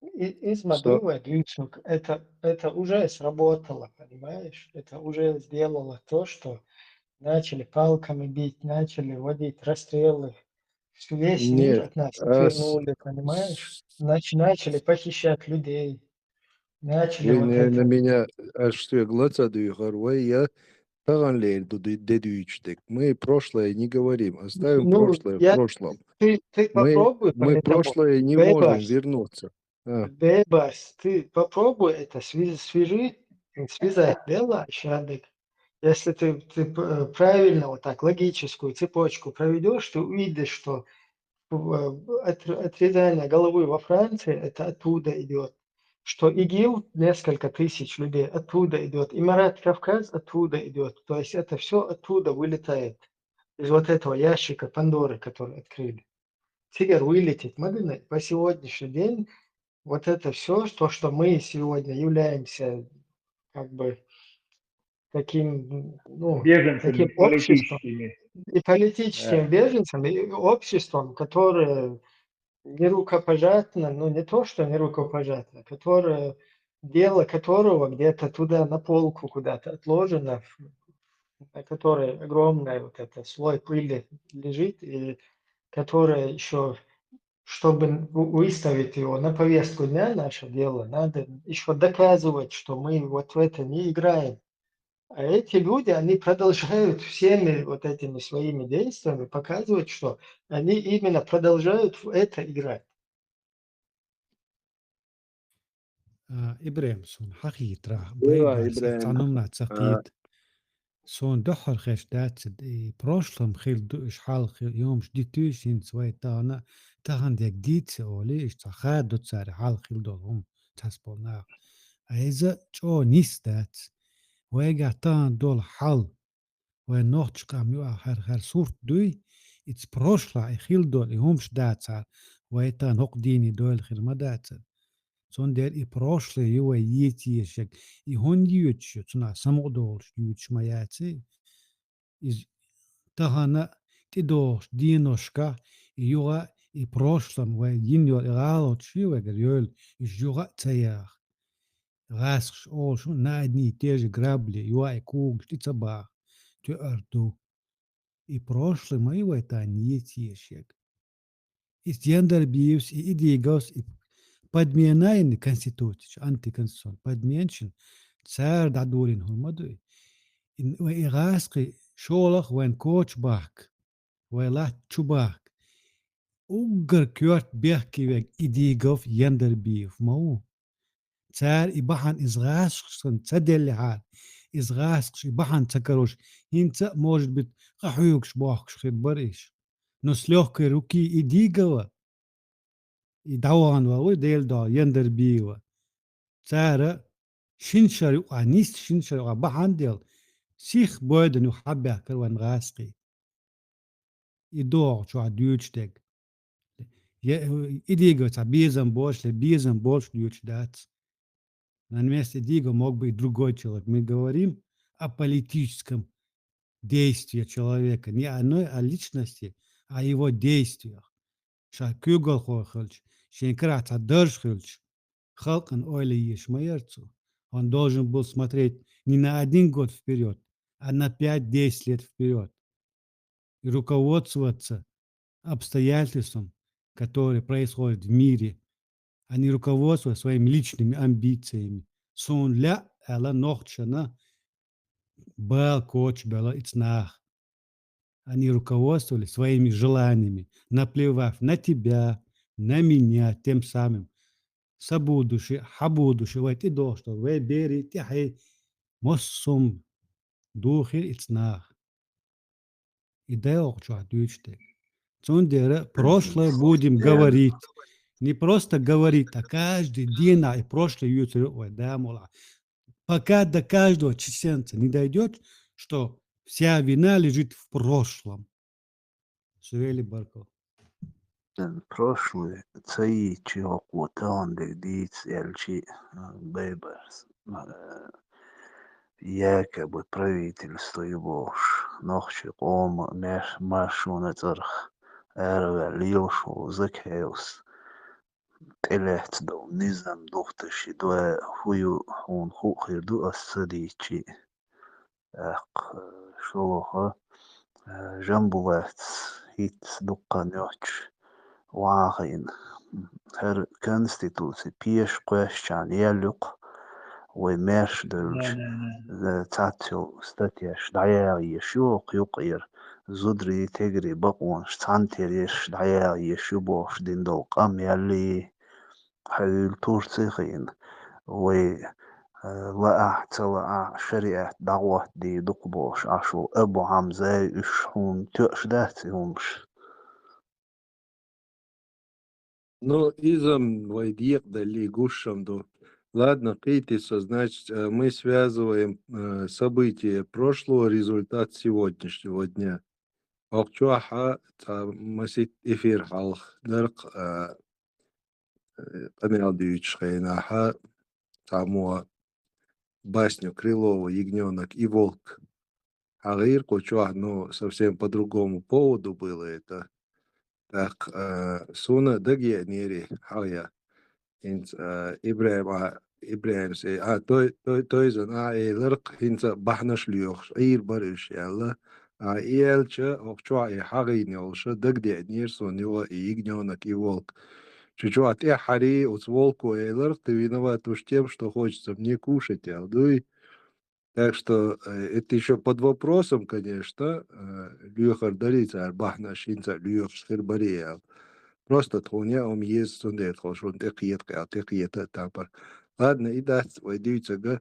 И, из Что? Мадуева, Дюйчук, это, это уже сработало, понимаешь? Это уже сделало то, что начали палками бить, начали вводить расстрелы. Всё, весь мир Нет, от нас а с- отвернули, понимаешь? Нач-, начали похищать людей. Начали Вы вот на, это. На меня аж все глаза дыхар, вы я таган лер ду-, ду-, дедуич так. Мы прошлое не говорим, оставим Ну, прошлое в я, прошлом. Ты, ты Мы, попробуй мы поэтому. Прошлое не можем Бебас. Вернуться. А. Бебас, ты попробуй это связ-, свяжи, связать дело, Шадык. Если ты, ты п-, правильно вот так логическую цепочку проведёшь, ты увидишь, что, э, отр-, отрезание головы во Франции, это оттуда идёт. Что ИГИЛ, несколько тысяч людей, оттуда идёт. Имарат Кавказ оттуда идёт. То есть это всё оттуда вылетает. Из вот этого ящика Пандоры, который открыли. Цигар вылетит. Мы, по сегодняшний день вот это всё, то, что мы сегодня являемся как бы таким, ну, Беженцами таким обществом политическими. И политическим Да. беженцем, и обществом, которое нерукопожатно, ну, не то, что нерукопожатно, которое, дело которого где-то туда на полку куда-то отложено, в-, на которой огромный вот этот слой пыли лежит, и которое ещё, чтобы в-, выставить его на повестку дня, наше дело, надо ещё доказывать, что мы вот в это не играем. А эти люди, они продолжают всеми вот этими своими действиями показывать, что они именно продолжают в это играть. А, ИбрахӀим, суна хьахийтрахь, Ва, байбар се ИбрахӀим. Цхьа нумна ца А. кхета. Суна дуьххьара хеш дац, и прошлом хилла ду, уьш хьалха хилла, и хӀумаш дитуьйш хӀинца вай тахана, тахана дег дийца олий, уьш цхьа хадо цара хьалха хилла долу хӀума цхьацца болу нах. А иза чӀогӀа нис дац. Вайгахь тахана долу хьал, вайн нохчийн къам юкъахь хӀара, хӀара сурт дуй, иза прошлом и хилла долу, и хӀумаш дацахьара, вай тахана хӀокху дийне дойла хир ма дацара. Цундела и прошлое ю вай еца езаш ерг, и хӀунда йоьдуш ю, цунах самукъадолуш йоьдуш ма яций. Иза тахана тӀедогӀучу деношкахь и юха а, и прошлом вай йина йолу и гӀалаташ ю вайгара йойла, уьш юха а ца яха. ГӀаскхаша олуш ю, на одни и те же грабли, юха а и когаш тӀе ца баха, тоьар ду. И прошлое ма ю вай тахана еца езаш ерг. И Яндарбиевс, и Идиговс, и подмена йина конституцеш, антиконституционный подмена йина, цара дӀадолийна хӀума ма ду и. И, вай и гӀаскхий шолгӀа вайн коча бахка, вай латта чу бахка. Уггар коьрта бехке верг Идигов, Яндарбиев ма ву. Цара и бахьана иза гӀаскхашна ца деллехьара, иза гӀаскхаша и бахьана ца карош, хӀинца а, может быть, къахьоьгуш бохкуш хир бара уьш. Но с лёгкой руки Идигова, и дӀавахана ван ву Делан дуьхьа, Яндарбиева. Цара шина шарахь юкъахь нисса, шина шарахь юкъахь бахьана делла, сиха бойдан юха хьабаьхкира вайн гӀаскхий. И догӀу чохь дуьйцуш дерг. Я, э, Идигов цхьа безам болуш, я безам болуш дуьйцуш дац. На месте Идигова мог бы и другой человек. Мы говорим о политическом действии человека. Не о, о личности, а о его действиях. Ша куьйгалхо хилча, шен карахь цхьа дарж хилча, халкъана ойла еш ма яра цо. Он должен был смотреть не на один год вперёд, а на пять-десять лет вперёд. И руководствоваться обстоятельством, которое происходит в мире, а не руководствоваться своими личными амбициями. Суна лаьа аьлла нохчашна бала кочабелла и цхьа нах. Они руководствовались своими желаниями, наплевав на тебя, на меня, тем самым са будущее, хьан будущее, вай тӀедогӀуш долу, вай берийн тӀаьхье массо а духийра и цхьа нах. И дӀаьхьо чохь дуьйцуш дерг. Цундела прошлое будем говорить. Не просто говорить, а каждый день и прошлое йоьцур ю вай, да, мула. Пока до каждого чеченца не дойдёт, что вся вина лежит в прошлом. Савели Барков. Прошлое ца йийцича хӀокхо тахана дерг дийца аьлчи, а, байбарс, а, якобы правительство ю бохуш, нохчийн къоман меш-, маршонан цӀарах араваьлла лелаш волу Закхаевс тӀелаьцна долу низам духтуш и дуьхьа хӀун ю, хьуна хуу хир ду ас ца дийцичи. ТӀаккха, э, шолгӀа, э, Жамбулатс хӀинцца дуккха а нохчаша вахийна. ХӀара конституци пеша кхоьссичхьана яьлла ю-кх вай маьрша девлча, э, цхьацца йолу статьяш дӀаягӀа езаш ю хӀокху юккъера, зударий, тегарий бакъонаш цхьаьнатера езаш дӀаягӀа езаш ю бохуш дина долу къам яьлла. Хьуьлла Турци хиъна, вай, э, лаахь а, ца лаахь а, шариат дӀагӀоттадийр ду-кх бохуш Ӏаш волу Абу Хьамзай, уьш хьуна тоьаш дац и хӀумаш? Ну, иза-м вай декъадаллий гуш-м ду. Ладно, кхийти со, значит, э, мы связываем, э, события прошлого, результат сегодняшнего дня. ХӀокху чохь а цхьа масийтта эфир хьалха дара-кх, а, э, къамел дуьйцучу хенахь а, цхьаммо басню Крылова «Ягнёнок и волк» хьахийра кху чохь, ну, совсем по другому поводу было это. ТӀаккха, а, суна дагеанера хьахаян. ХӀинца, а, ИбрахӀим, а, ИбрахӀимс, э, а, той, той, Тойзан, а, элира-кх, хӀинца бахьанаш лоьхуш, Ӏийр бара уьш аьлла. А, и аьлча, хӀокху чохь и хьахийна йолуш дагадеанера суна юха и «Ягнёнок и волк». Чу чохь тӀаьххьарий оцу волко элира-кх: «Ты виноват уж тем, что хочется мне кушать», аьлла, дуй? Так что, э, это ещё под вопросом, конечно, э, лоьхур дарий цара бахьанаш, хӀинца а лоьхуш хир барий аьлла. Просто тхуна яа хӀума еза, цундела тхо шуна тӀекхета-кх аьлла, тӀекхета а тапара. Ладно, и дац вай дуьйцург.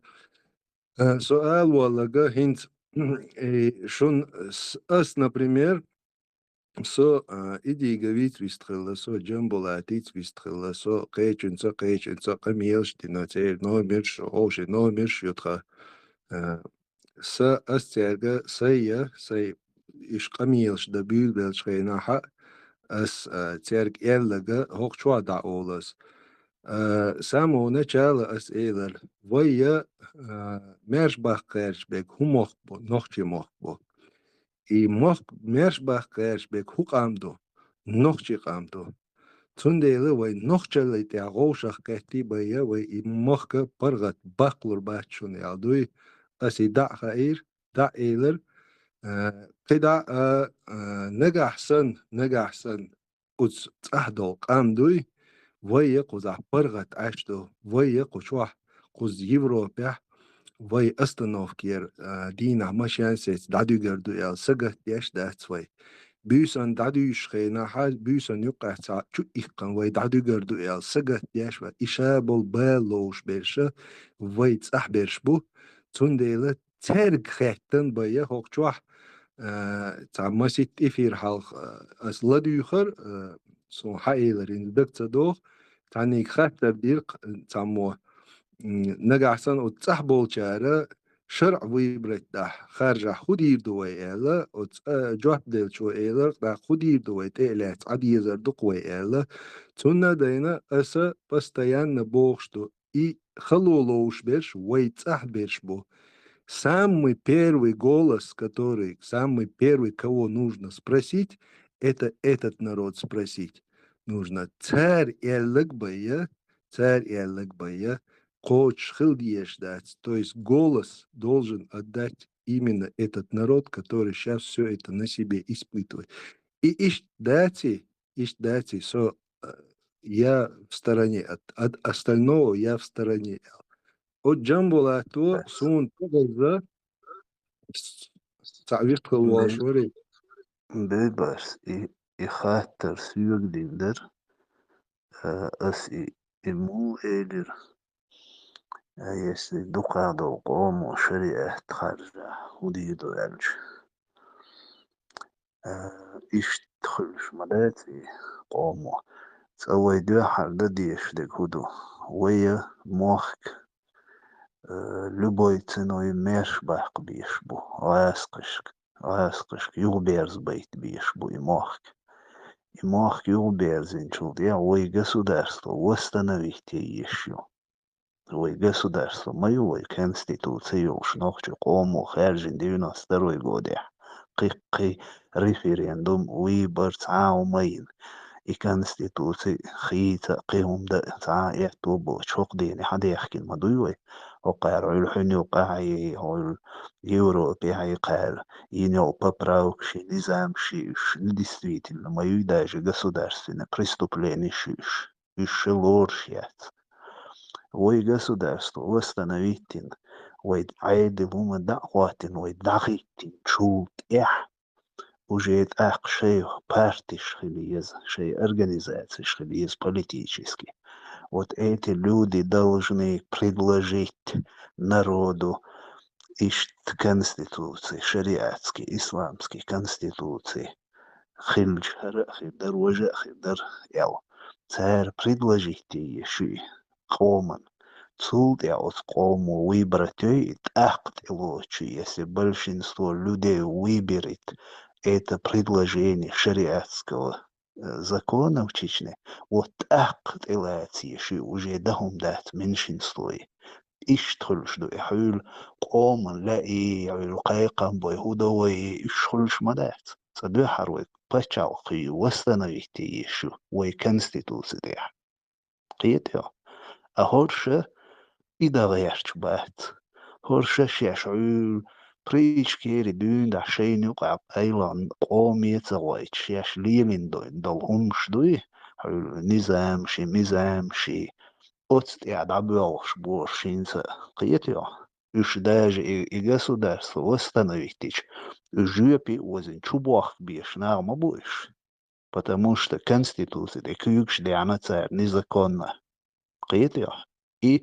Э, со ала волларг хӀинца, э, шун с-, ас, например, со, а, и Дига виц вистхилла, со Джамбулатица вистхилла, со кхечуьнца, кхечуьнца къамелаш дина, церан номераш, хӀорш номераш ю тха. А, са, ас цаьрга, сай я, сай иш къамелаш дан буьйлабеллачу хенахь, ас, а, цаьрга аьлларг хӀокху чохь дӀаолу ас. А, с самого начала ас элира, вай я, а, маьрша баккха гӀерташ берг хӀун мохк бу, нохчийн мохк бу. И мохк, маьрша баккха гӀерташ берг хӀун къам ду, нохчийн къам ду. Цундела вай нохчаллин тӀехь вовшах кхеттий бай я, вай и мохк паргӀат баккхалур бац шуна аьлла дуй. Ас и дӀа а хаийра, дӀа а элира, а, кхидӀа а, а, нагахь санна, нагахь санна, оцу цӀахь долу къам дуй, вай я кхузахь паргӀат Ӏаш ду, вай я кху чохь, кхуза Европехь, вай остановкера, а, дийнахь машен сецна дӀадуьгур ду аьлла, сагатдеш дац вай. Буьйсанна дӀадуьйшучу хенахь, буьйсанна юккъехь цхьа чу иккхина вай дӀадуьгур ду аьлла, сагатдеш вай. И ша болу бала ловзуш берш вай цӀахь берш бу, цундела цаьрга хаьттина бай я хӀокху чохь, а, цхьа масийтта эфир хьалха, а, ас ладуьйхира, а, суна хьаэлира, хӀинца дага ца догӀу, цхьаьнниг хаттар дира-кх, а, цхьаммо, м, нагахь санна оцу цӀахь болчара шарӀ выбрать дахь, харжахь хӀун дийр ду вай аьлла, оцу, а, жоп деллачо элира, тӀаккха хӀун дийр ду вай, тӀе а лаьцна Ӏан дезар ду-кх вай аьлла. Цунна а дайна, аса постоянно бохуш ду, и хало ловзуш берш вай цӀахь берш бу. Самый первый голос, который, самый первый, кого нужно спросить, это этот народ спросить нужно. Цара аьлларг бай я, цара аьлларг бай я, кхочуш хила дезаш дац. То есть голос должен отдать именно этот народ, который щас всё это на себе испытывает. И иштта даций, иштта даций, со, э, я в стороне, от, от остального я в стороне. От Джамбулата суна тӀехьа цхьаъ вистхила волуш вара. Бейбарс, и, и хаттар соьга дина дара. Э, ас и, и муха элира? Э, если дукха долу къомо шариат харжа, хӀун дийр ду аьлча? Э, иштта хуьлуш ма дац и къомо. Цкъа вай дуьххьара дан дезаш дерг хӀун ду? Вай мохк, э, любой ценой маьрша баккха безаш бу, гӀазкхашка, гӀазкхашка юхаберзабайта безаш бу и мохк. И мохк юхаберзинчул тӀаьхьа вай государство восстановить е езаш ю. Вай государство ма ю, вай конституци йолуш, нохчийн къомо хаьржина девяносто второй годехь. Кхин, кхин референдум, выбор, цхьа а хӀума ма йина. И конституци хийца а, кхин хӀума дан а цхьа а аьтто боцуш, хӀокху дийне хьан дехкина ма дуй вай? ХӀокхара хьуьлла хьуьнан юкъахь а, хьуьлла Европехь а кхара йина йолу поправкаш, низамаш, уьш недействительно ма юй, даже государственное преступление уьш. Уьш ши лоруш яц. Вай государство восстановить йина, вай Ӏедал хӀума дӀа а хӀоттийна, вай дӀахӀиттийначул тӀаьхьа уже тӀаккха шайн партиш хила еза, шайн организацеш хила еза политически. Вот эти люди должны предложить народу иштта конституци, шариатский, исламский конституци. Хилча хӀара а хир дара, важа а хир дара, аьлла. Цара предложить е езаш ю и къоман. Цул тӀаьхьа оцу къомо выбрать йой и тӀаккха тӀелоцуш, если большинство людей выберет это предложение шариатского, э, закона в Чечне, вот тӀаккха тӀелаца езаш ю, уже дан хӀума дац меньшинство и. Иштта хуьлуш ду и хьуьлла къоман лаьий, хьуьлла кхайкхам бой, хӀун дан вай, уьш хуьлуш ма дац. Цкъа дуьххьара вай пачхьалкх ю, восстановить е езаш ю вай конституци тӀехь. Кхетий хьо? А хӀорш и дан гӀерташ бац. ХӀорш шаьш хьуьлла притча кхерий дуьйна дахь шайна юкъахь къайлаха къоме а ца гӀойтуш, шаьш лелийна до-, долу хӀумаш дуй, хьуьлла низамаши, мизамаши, оцу тӀехь дӀабоьлхуш бохуш хӀинца а, кхетий хьо? Уьш даже и, и государство восстановить йича, уьш жоьпе а озийна чубохка безаш нах ма бу уьш. Потому что конституци тӀе куьйгаш деана цара незаконно. Кхетий хьо? И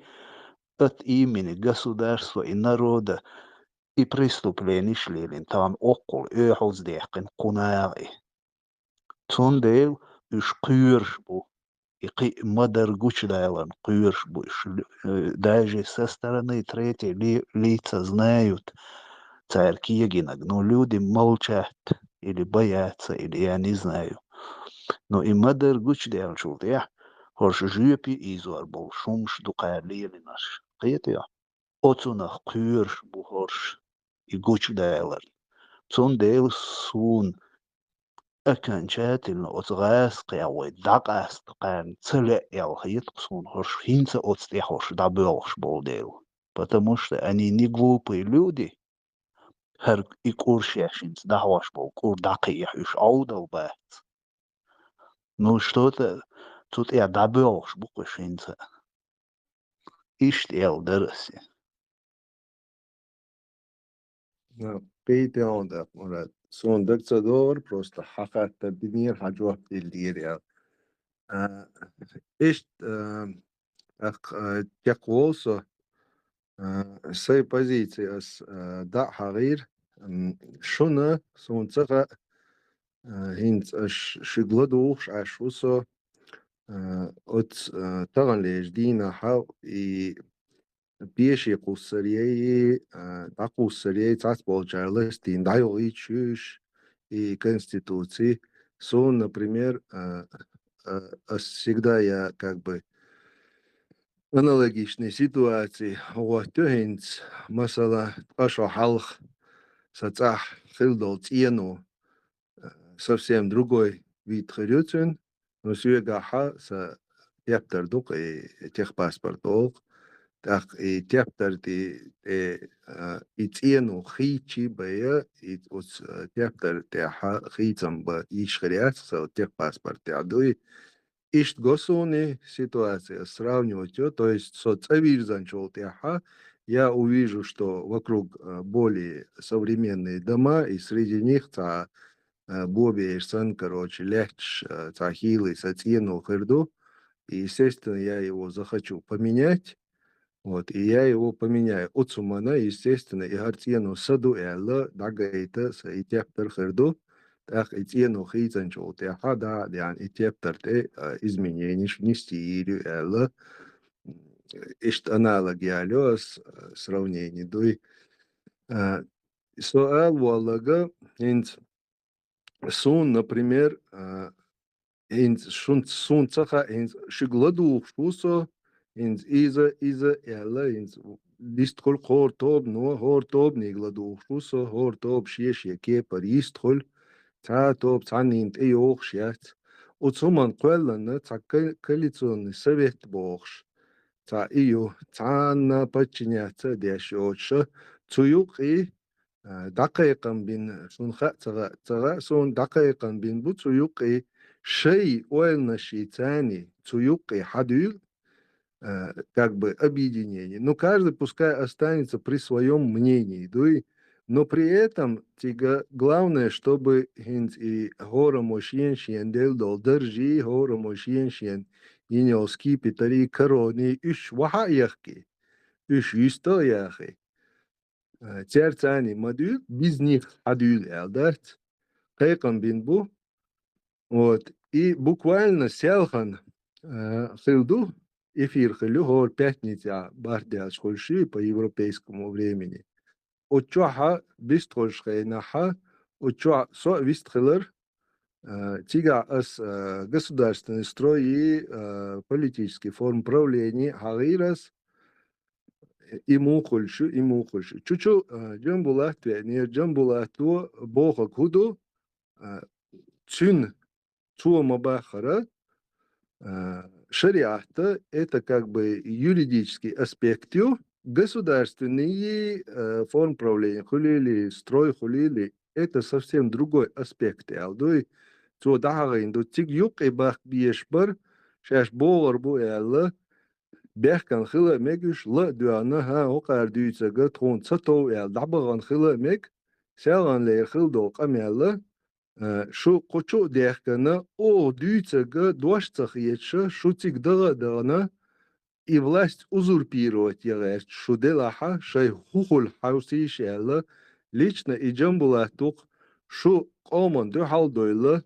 от имени государства и народа и преступленеш лелийна, тахана оккхул оьхьалц даьккхина кху наха и. Цундела уьш кхоьруш бу, и кхин а ма-дарра гучадаларна кхоьруш бу уьш, э, даже со стороны третьей ли-, лица знают, цара кегийнарг, но люди молчат или боятся, или я не знаю. Но и ма-дарра гучадаьллачул тӀехьа хӀорш жоьпе ийзор болу хӀумнаш ду кхара лелийнарш. Кхетий хьо? Оцунах кхоьруш бу хӀорш и гучадаларна. Цундела суна окончательно оцу гӀазкхех вай дӀакъаста кхарна ца лаьа аьлла хета-кх суна хӀорш, хӀинца оцу тӀехь хӀорш дӀабоьлхуш болу дела. Потому что они не глупые люди, хӀара и кӀур шаьш хӀинца дӀахьош болу кӀур дӀакхехьа уьш Ӏовдал бац. Ну, что-то цу тӀехь дӀабоьлхуш бу-кх уьш хӀинца. Иштта аьлла дара ас. Ну, кхетий хьуна тӀаккха, Мурад. Суна дага ца догӀура, просто хьан хаттар динера, хьан жоп дилира аьлла. А, иштта, а, тӀаккха, а, чекхволу со, а, сайн позици ас, а, дӀа а хьахийра. М, шуна, суна ца хаьа, а, хӀинца аш шуьга ладугӀуш Ӏаш ву со, а, оцу, а, таханлерчу дийнахьа и пеше кхуссур яй, а, дӀакхуссур яй, цхьацболчара ластийна дӀайохуьйтуш ю уьш и конституци. Суна, например, а, а, ас всегда я как бы аналогичный ситуаци гӀоттаю хӀинца, масала, ткъа шо хьалха сан цӀахь хилла долу цӀено, э, совсем другой вид хир ю цуьнан. Ну, соьгахьа сан тептар ду-кх и техпаспорт олу-кх. ТӀаккха и тептар тӀе, тӀе, э, и цӀено хийцча бен, и оцу, э, тептар тӀехьа хийцам бан йиш хир яц, сан техпаспорт тӀехь дуй. Иштта го суна и ситуация сравнивать йо, то есть со цӀа вирзинчул тӀаьхьа я увижу, что вокруг, э, более современные дома, и среди них цхьа, э, бобеш санна, короче, лаьтташ, э, цхьа хийла сан цӀено хир ду. И, естественно, я его захочу поменять. Вот, и я его поменяю. Оцу хӀуманна, естественно, и хӀара цӀено сан ду аьлла, дӀагайта сан и тептар хир ду. ТӀаккха и цӀено хийцинчул тӀаьхьа дӀа а деана, и тептар тӀе, а, изменениш внести йийр ю аьлла. Иштта аналог ялайо ас, а, сравнение дуй. А, со ала воллага, хӀинца суна, например, а, хӀинца шун-, суна ца хаьа, хӀинца шуьга ладугӀуш ву со, хӀинца иза, иза аьлла, хӀинца вистхуьлу хӀора тобано, хӀора тобаниг ладугӀуш ву со, хӀора тоба шен-шен кепара йистхуьлу, цхьа а тоба цхьаннийна тӀейогӀуш яц. Оцу хӀуманна кхоьллина цхьа ко-, коалиционный совет бохуш, цхьа и ю, цхьанна подчиняться а деш йоцуша, цу юккъе а, дӀакхайкхам бина, шуна хаьа ца хаьа, ца хаьа, суна дӀакхайкхам бина бу цу юккъе, шайн ойланашца царна цу юккъе хьадуьйла, а, как бы объединение. Ну, каждый пускай останется при своём мнении, дуй. Но при этом цига главное, чтобы хӀинца и хӀораммо шена-шена делла долу даржий, хӀораммо шена-шена йина йолу скипетарий, короний, уьш вахьа а яхкий, уьш юьста а яхий. Э, церан царний ма дуьйла, без них хьадуьйла аьлла дац. Кхайкхам бина бу. Вот. И буквально селхана, э, хилла ду, эфир хилла ю, хӀора пятницехь барт даьлча хуьлуш ю по европейскому времени. Оцу чохьа вистхуьлуш хенахьа, оцу чохь со а вистхилар, э, цигахь ас, э, государственный строй и, э, политический форм правления хьагӀийра ас, и муха хуьлуш ю, и муха хуьлуш ю. Чу-чу, а, Джамбулат веанера, Джамбулато бохург хӀун ду, а, цуьнан цо ма-баххара, а, шариатта, это как бы юридический аспект ю, государственный, а, форм правления хуьлийла, строй хуьлийла, это совсем другой аспект аьлла дуй. Цо дӀахьахийна ду, цига юккъе бахка безаш бара, шаьш богӀур бу аьлла, бехкана хила а мега уьш, ла а доьгӀна, хӀан, хӀокхара дуьйцург тхуна ца тов аьлла, дӀабахана хила а мега, селханлера хила долу къамел, а, шу кху чу а даьхкина, оха дуьйцург дош ца хеташ, шу цига даха а дахана, и власть узурпировать ян гӀерташ шу делахьа, шоай хӀу хуьлу хьовсийша аьлла, лично и Джамбулат ву-кх шу къоман дуьхьал а дойла,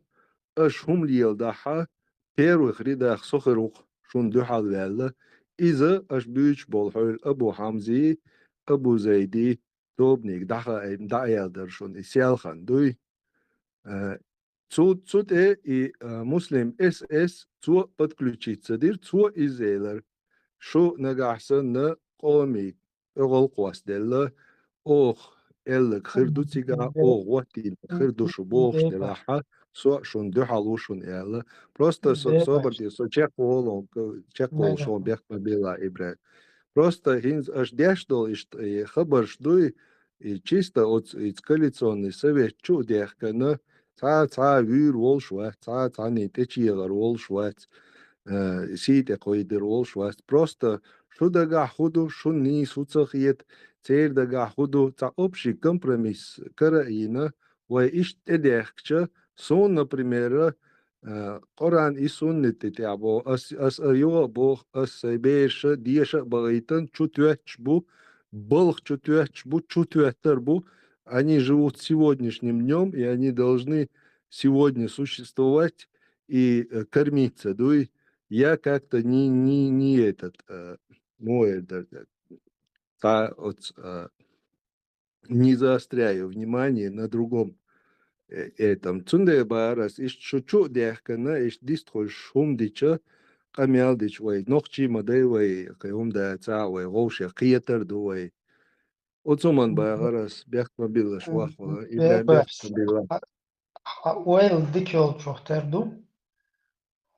аша хӀума леладахьа, первых рядах со хир ву-кх шуна дуьхьал ваьлла, иза аша буьйцуш болу хьоьлу Абу Хьамзий, Абу Зайдий тобаниг дӀахаийна, дӀа а яьлла дара шуна и селхан дуй. Э, цу, цу тӀе и, э, Муслим эс эс, цо а подключиться дира, цо иза элира. Шу нагахь санна къомий тӀе гӀуллакх хьоьстуделла, оха элларг хир ду цигахь, оха гӀоттийнарг хир ду шу бохуш делахьа, со а шуна дуьхьал ву шуна аьлла. Просто со собар де, со чекхволу, чекхволуш ву, бехк ма билла, Ибрай. Просто хӀинца аша деш долу иштта и хабарш дуй, и чисто оцу, и коалиционный совет чу а дехкана, цхьа, цхьа вуьйр волуш вац, цхьа, цхьанний тӀечегӀар волуш вац, э, сий тӀе кхойдур волуш вац. Просто шу дагахь хӀу ду, шуна нийса хӀу ца хета, церан дагахь хӀу ду, цхьа общий компромисс кара а йина, вай иштта тӀедехкча, суна, например, э, Къуръан и суннат тӀе тӀехь боху, ас, ас а юха а боху, ас сайн бераша деша а бахийтан, чу тоьттуш бу, балха чу тоьттуш бу, чу тоьттур бу. Они живут сегодняшним днём, и они должны сегодня существовать и, э, кормиться, дуй. Я как-то не, не, не этот, э, мой, да, да, та, вот, э, не заостряю внимание на другом, э, этом. Цундела бахара ас, иштта шу чу а дехкана, иштта дистхуьлуш хӀума дича, къамел дича вай, нохчий ма дай вай, кхин хӀума дацахь а вай, вовшех кхетар ду вай. Оцу хӀуманна бахара ас, бехк ма билла, вахва, Ибрай, бехк ма билла. Хьан ойла дика йолчух тера ду,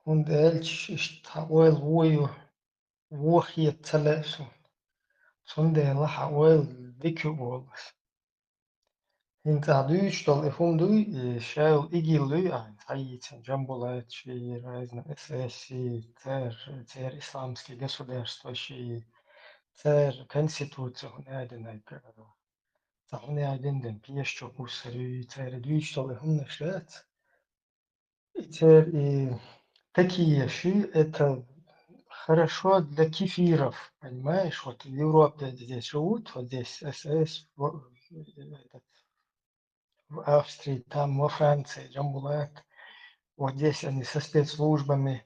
хӀунда аьлча иштта хьан ойла вон ю, вон хета ца лаьа суна. Цундела хьан ойла дика ю олу ас. ХӀинца ахь дуьйцуш долу и хӀума дуй, и ша йолу ИГИЛ дуй, ахь схьайийцина Джамбулат ший, разные эс эс ший, церан, церан исламский государство ший, церан конституция хӀунда аьлла динарг, цхьа хӀунда аьлла дина дина пешачу кхуссар юй, церан дуьйцуш долу и хӀуманаш дац. И церан и такие ши, это хорошо для кефиров, понимаешь? Вот в Европе здесь живут, вот здесь эс эс, в, этот, в Австрии, там, во Франции, Джамбулат. Вот здесь они со спецслужбами,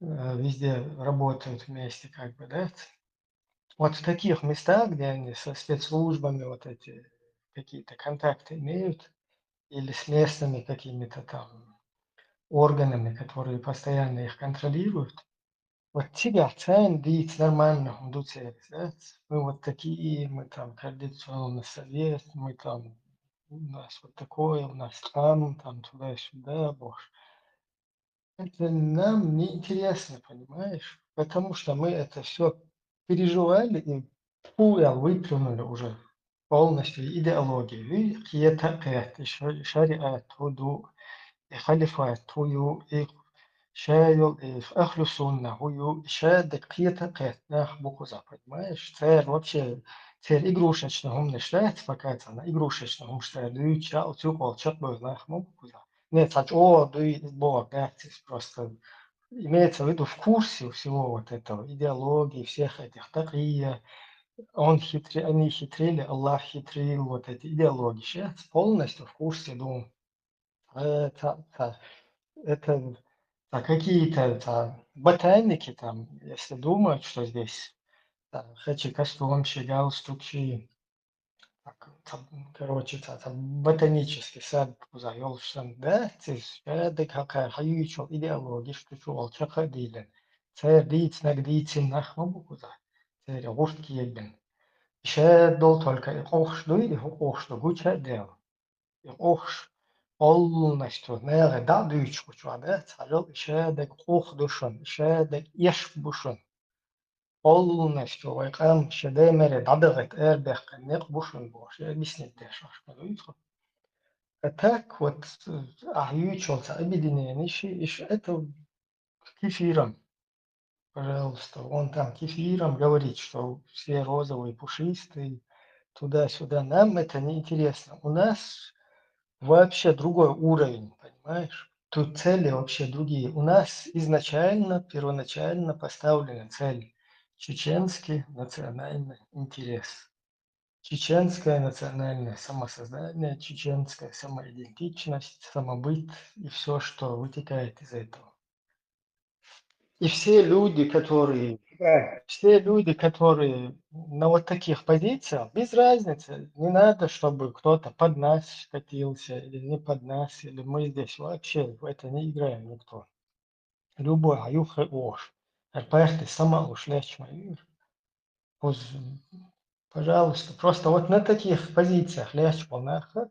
э, везде работают вместе, как бы, да? Вот в таких местах, где они со спецслужбами вот эти какие-то контакты имеют, или с местными какими-то там органами, которые постоянно их контролируют, вот цигахь царна дийца нормально хӀума ду церан, да? Мы вот такие, мы там традиционный совет, мы там, у нас вот такое, у нас там, там туда-сюда, боже. Это нам не интересно, понимаешь? Потому что мы это всё переживали и фу, я выплюнули уже полностью идеологию. И кхета кхетта, и ша-, шариат хӀу ду, и халифат хӀу ю, и ша йолу, и ахлу сунна хӀу ю, и ша дерг кхета кхетта нах бу кхузахь, понимаешь? Церан вообще, церан игрушечный хӀуманаш дац, пока царна игрушечный хӀуманаш цара дуьйцуш, оцу юкъа чекхбевлла нах ма бу кхузахь. Не, цхьа чӀогӀа дуй бохург дац иза, просто имеется в виду в курсе всего вот этого, идеологии, всех этих такие, он хитре-, они хитрили, Аллах хитрил, вот эти идеологии. Сейчас полностью в курсе, думаю. Э, та, та, это, та какие-то, та, ботаники там, если думают, что здесь, та, хачи, костюмчи, галстукчи, так, та, короче, та, та ботанический сад кхузахь йолуш санна, да, цуьнан ша дерг хьакха хьан юьйцуш йолу идеологиш шу чу волу чекх а дийлина. Церан дийцинарг дийцина нах ма бу кхузахь, церан гӀурт кегина. И ша долу только и къухаш дуй, и хӀу къухаш ду гуча а дела. И къухаш полностью нахе дӀа а дуьйцуш кху чохь, да, цхьа йолу и ша дерг къух ду шуна, и ша дерг эшп бу шуна. Полностью вай къам шен Даймаре дӀадахийта арабаьккхина некъ бу шуна бохуш, я объяснить деш ахь ма дуьйцу. А так вот, ахь юьйцуш йолу цхьа объединение ши, и ш-, это кефиром, пожалуйста, вон там кефиром говорит, что все розовые, пушистые, туда-сюда. Нам это не интересно. У нас вообще другой уровень, понимаешь? Тут цели вообще другие. У нас изначально, первоначально поставлена цель чеченский национальный интерес, чеченское национальное самосознание, чеченская самоидентичность, самобыт и все, что вытекает из этого. И все люди, которые, все люди, которые на вот таких позициях, без разницы, не надо, чтобы кто-то под нас скатился или не под нас, или мы здесь вообще в это не играем никто. Любой хьаюххе ош, ар парти сама уж лечма. Пожалуйста, просто вот на таких позициях лечма наха,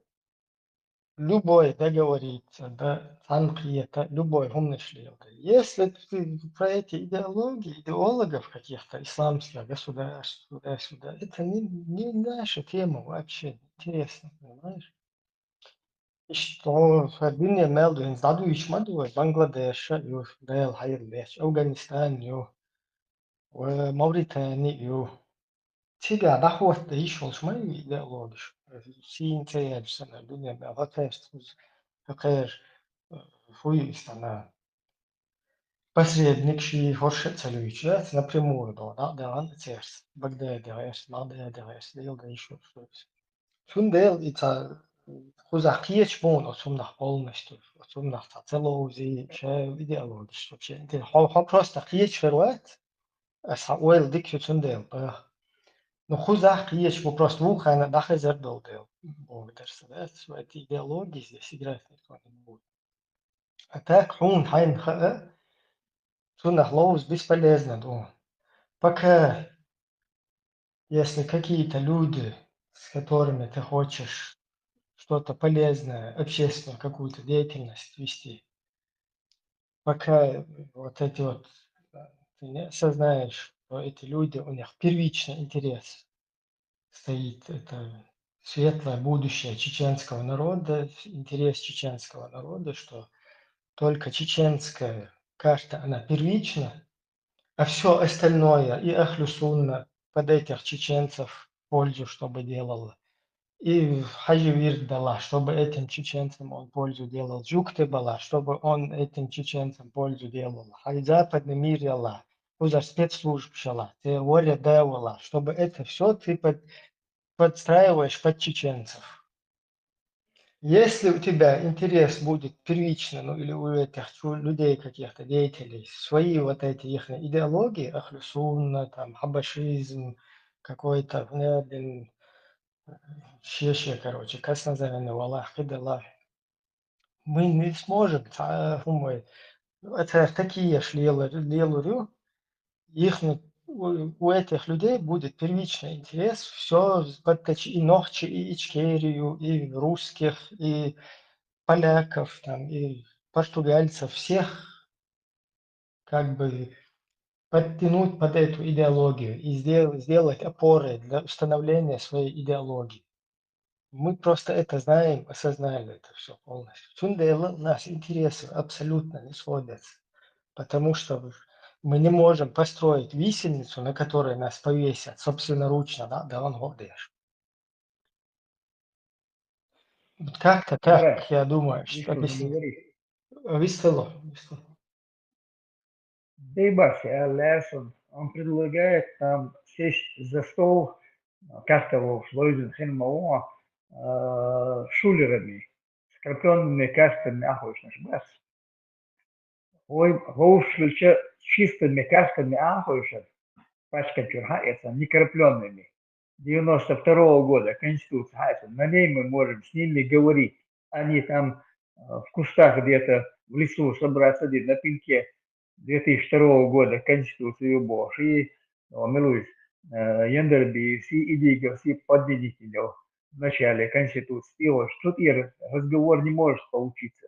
любой договориться, да, санкъета, любой хумнышлилда. Если ты про эти идеологии, идеологов каких-то исламских государств, туда-сюда, это не, не наша тема вообще, интересно, понимаешь? Иштта хӀара дуьне мел ду, хӀинца дӀадуьйчу ма ду вай, Бангладеш а ю, Дела хьайра лечу, Афганистан ю, ва Мавритани ю. Цигахь дӀахӀотта йиш йолуш ма ю идеологиш. Сийна ца яьлча санна дуьне мел хӀокхерчу, хӀокхерчу, хӀу ю и санна. Посредник ший хӀорш а ца луьйчу яц, напрямую догӀу, дӀа а даьхна церца, Багдаде гӀерта, Багдаде гӀерта, Дела дан йиш йолуш ду иза. Цундела и ца кхузахь кхеча боху оцу хӀуманах полностью, оцу хӀуманах цхьа ца ловзий, ша идеологиш вообще. Хьо, хьо просто кхеча хир вац, аса хьан ойла дика ю цундела баха. Ну, кхузахь кхеча бу, просто вукхарна дӀахезар долу дела, боху дара сан, да? Эта идеология здесь играть никто не будет. А так хьуна хьайна хаьа, цунах ловза бесполезно ду. Пока, если какие-то люди, с которыми ты хочешь что-то полезное, общественную какую-то деятельность вести, пока вот эти вот, э, ты не осознаешь, что эти люди, у них первичный интерес стоит, это светлое будущее чеченского народа, интерес чеченского народа, что только чеченская карта, она первична, а все остальное, и Ахлю Сунна под этих чеченцев пользу чтобы делала, и Хьажи Вирд дала, чтобы этим чеченцам он пользу делал, Жуктебала, чтобы он этим чеченцам пользу делал, хьай западный мир яла, кхузара спецслужбаш яла, те воря да вала, чтобы это все ты под-, подстраиваешь под чеченцев. Если у тебя интерес будет первично, ну или у этих чу-, людей, каких-то деятелей, свои вот эти их идеологии, ахлю сунна, там, хабашизм, какой-то, наверное, шеше, короче, кас назарна вала, хидала. Мы не сможем, та-, хумой, это такие ж лелар-, лелар ю, их, ну, у, у этих людей будет первичный интерес, все подточить, и нохчи, и Ичкерию, и русских, и поляков, там, и португальцев, всех как бы подтянуть под эту идеологию и сдел-, сделать опорой для установления своей идеологии. Мы просто это знаем, осознали это все полностью. Цундела у нас интересы абсолютно не сходятся, потому что мы не можем построить висельницу, на которой нас повесят собственноручно, да, да, он годеш. Вот как-то так, я думаю, что объяснить. Вистело, вистело. Дебаш, я Лерсон, он предлагает нам сесть за стол, как-то его Флойден Хельмао, э, шулерами, с крапленными картами, ахуй, знаешь, бас. Вай вовшашвелча чистыми картами ахуьйшар, пачкан чуьра хьаэцна, не крапленными. Девяносто второго года Конституция хьаэцна, на ней мы можем с ними говорить. Они там, э, в кустах где-то в лесу собраться, где на пеньке две тысячи второго года Конституцию бохуш, и, о, мила ву иза, э, Яндербиевс, и Идиговс, и Подденихинов в начале Конституции. И вот тут и р-, разговор не может получиться.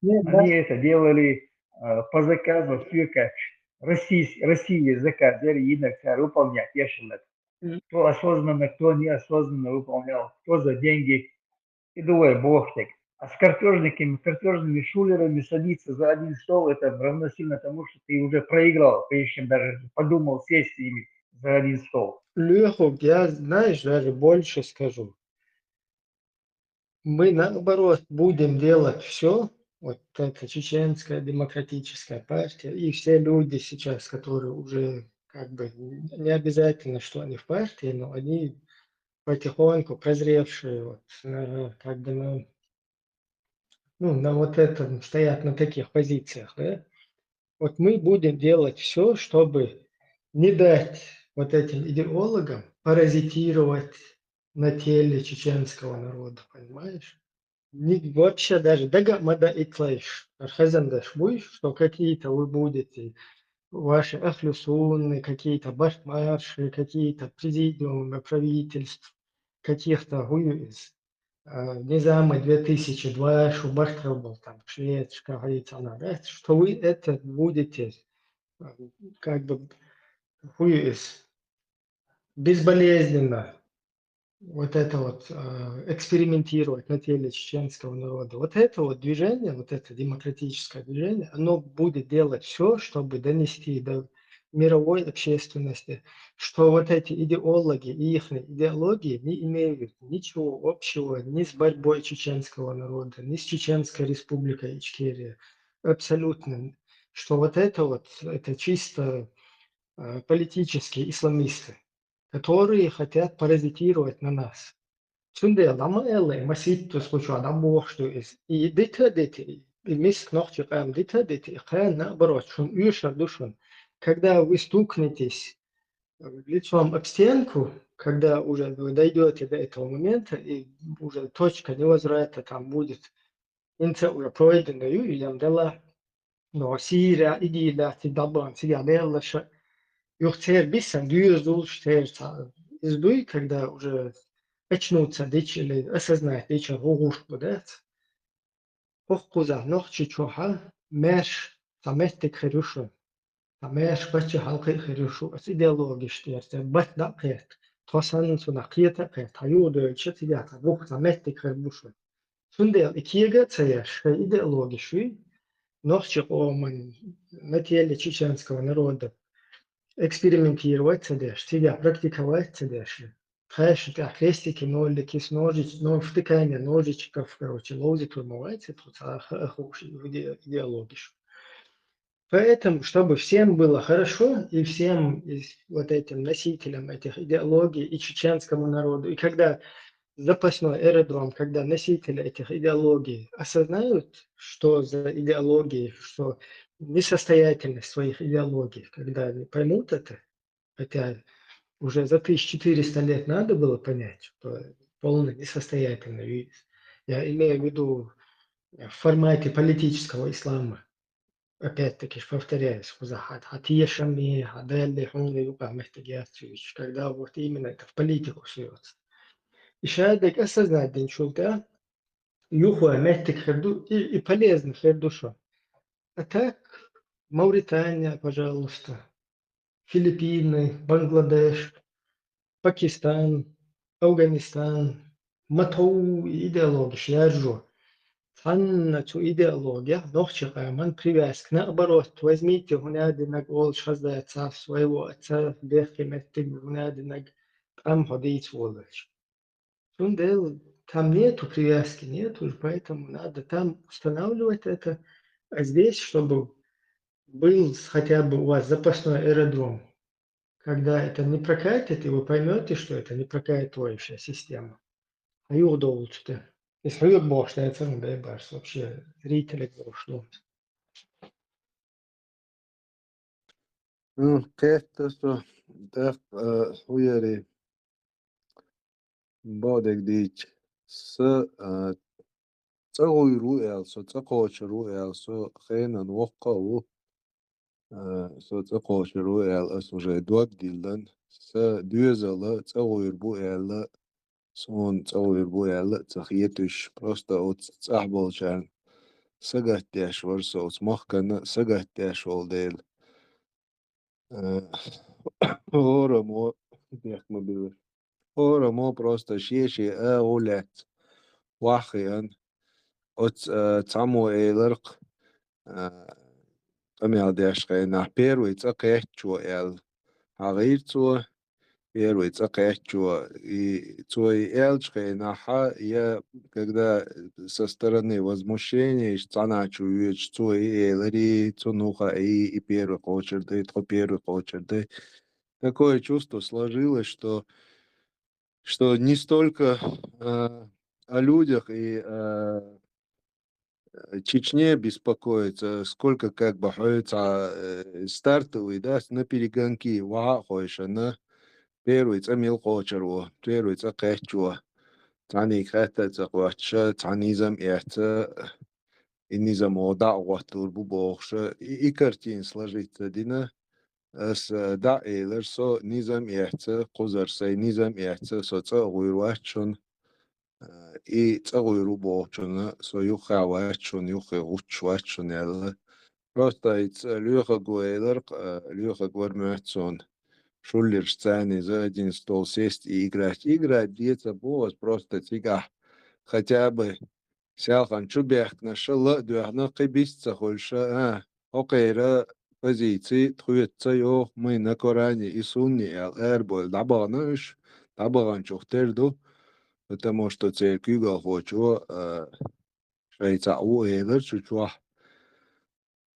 Нет, да. Они это делали, э, по заказу, все как Россия, Россия заказ, я иногда выполнять, я шел. Мгм. Кто осознанно, кто неосознанно выполнял, кто за деньги, и думаю, бог так. А с картежниками, картежными шулерами садиться за один стол, это равносильно тому, что ты уже проиграл, прежде чем даже подумал сесть с ними за один стол. Лёха, я, знаешь, даже больше скажу. Мы, наоборот, будем делать все, вот эта Чеченская демократическая партия и все люди сейчас, которые уже как бы не обязательно, что они в партии, но они потихоньку прозревшие, вот, э, как бы на, ну, на вот этом, стоят на таких позициях, да? Вот мы будем делать все, чтобы не дать вот этим идеологам паразитировать на теле чеченского народа, понимаешь? Ни-, вообще даже дага ма даитлайш, хазандаш буй, что какие-то вы будете, ваши ахлю сунны, какие-то бархмарши, какие-то президиумы правительств, каких-то хуюис, а, Низамы две тысячи два, шу бархрабал там, швед, шкагайцана, да, что вы это будете, а, как бы, хуюис, безболезненно вот это вот, а, экспериментировать на теле чеченского народа. Вот это вот движение, вот это демократическое движение, оно будет делать все, чтобы донести до мировой общественности, что вот эти идеологи и их идеологии не имеют ничего общего ни с борьбой чеченского народа, ни с Чеченской Республикой Ичкерия. Абсолютно. Что вот это вот, это чисто, э, политические исламисты, которые хотят паразитировать на нас. Цундела ма эллай, маситтус хучу адам бохшту из. И дита дити, и миск нохчи кам дита дити, и кхаьн наоборот, шун уьшар ду шун. Когда вы стукнетесь, э, лицом об стенку, когда уже вы дойдёте до этого момента, и уже точка невозврата там будет, инца уже пройдена, ю, ям дала, но сира, иди ла, ти дабан, сия лелла ша, юх цер бисан, дюздул цер ца, из дуй, когда уже очнуться дичи или осознать дичи гугушку, да? Хохкуза нохчи чоха, меш, та меттик хирюшу. Та меш бачи халкы хирюшу, ас идеологиш терте, бат да кет, тосан суна кета кет, та юдо чет сидя, та бух та меттик хирюшу. Цундел и кега цая, шей идеологи шуй, нохчи къоман, на теле чеченского народа экспериментировать цадеш, сидя практиковать цадеш. Хайши тя хрестики нолики с ножич, но втыкание ножичков, короче, лоузи турмовать, это вот ах-, ахуши иде-, идеологиш. Поэтому, чтобы всем было хорошо, и всем из вот этим носителям этих идеологий, и чеченскому народу, и когда запасной аэродром, когда носители этих идеологий осознают, что за идеологии, что несостоятельность своих идеологий, когда они поймут это, хотя уже за тысяча четыреста лет надо было понять, что полная несостоятельность. Я имею в виду в формате политического ислама. Опять-таки, повторяюсь, хуза хьа, хьа тешам ми, хьа Далла хьуна юкъа меттиг яц уьш, когда вот именно это в политику суется. И шадек осознать динчул тя, юхуа меттиг хир ду, и, и полезно хир ду шо. А так, Мавритания, пожалуйста, Филиппины, Бангладеш, Пакистан, Афганистан, ма тхов идеологиш яржо. Цхьанна цу идеология нохчи къаман привязка. Наоборот, возьмите, хӀунадинаг олуш хаздац цхьа своего отца, дехке меттиг, хӀунадинаг къам хьо дийца волалаш. Цундела там нету привязки, нету же, поэтому надо там устанавливать это, а здесь, чтобы был хотя бы у вас запасной аэродром. Когда это не прокатит, и вы поймёте, что это не прокатывающая система. Хьаюгъ долчу тӀе. Иза хьоьга бохуш дацара, бен барс вообще зрителега бохуш ду. М, кхетта со, тӀаккха, а, хӀу яри? Бакъдерг дийцича, са, а, цӀа гӀур ву аьлла, со цӀа кхочур ву аьлла, со хенан воккха а ву. А, со цӀа кхочур ву аьлла, ас уже дог диллина. Са доьзал цӀа гӀур бу аьлла, суна цӀа гӀур бу аьлла а ца хеташ. Просто оцу цӀахь болчарна сагатдеш вара со, оцу махкана а сагатдеш волу дела. Э, хӀораммо, дехка ма биллара, хӀораммо просто шен-шен агӀо лаьцна охьахиъна. Оцу, э, цхьаммо элира-кх, э, къамел деш хенахь, первый цӀа кхеттачо аьлла. ХьагӀийра цо, первый цӀа кхеттачо, и цо и аьллачу хенахь, я когда со стороны возмущение, цхьаьна чу воьдуш, цо и элира, и цунна хаьа, и первый кхочур ду, тхо первый кхочур ду. такое чувство сложилось, что, что не столько э, о людях и э, Чечне беспокоиться, сколько как бы хьоьца э, стартовый, да, на перегонки, ваха хойшана, первый цӀа мил кхочар во, первый цӀа кхетчо, цхьаниг хатта цӀа кхоачша, цхьа низам эца, и низам о да гӀоттур бу бохуша, и, и картина сложиться дина. Ас э, да элар со низам эца, кхузар сай низам эца, со цӀа гӀуйр вац шун, э, и цӀа гӀуйр ву бохучунна со юххе вац шун, юххе гӀуттуш вац шун аьлла. Просто и цӀа лоьхаг ву элар, э, лоьхаг вар моьтту суна. Шуллерш царни за один стол сесть и играть. Играть деца бу ас просто цигахь хотя бы селхана чу бехканаша ла а доьхна, кхин бист ца хуьлуша, а, хӀокхера позиций тхоьца ца йоху, мы на Коране и Сунне аьлла, арабевлла дӀабахана уьш, дӀабаханчух тера ду, потому что церан куьйгалхочо а, шайца а ву элар цу чохь,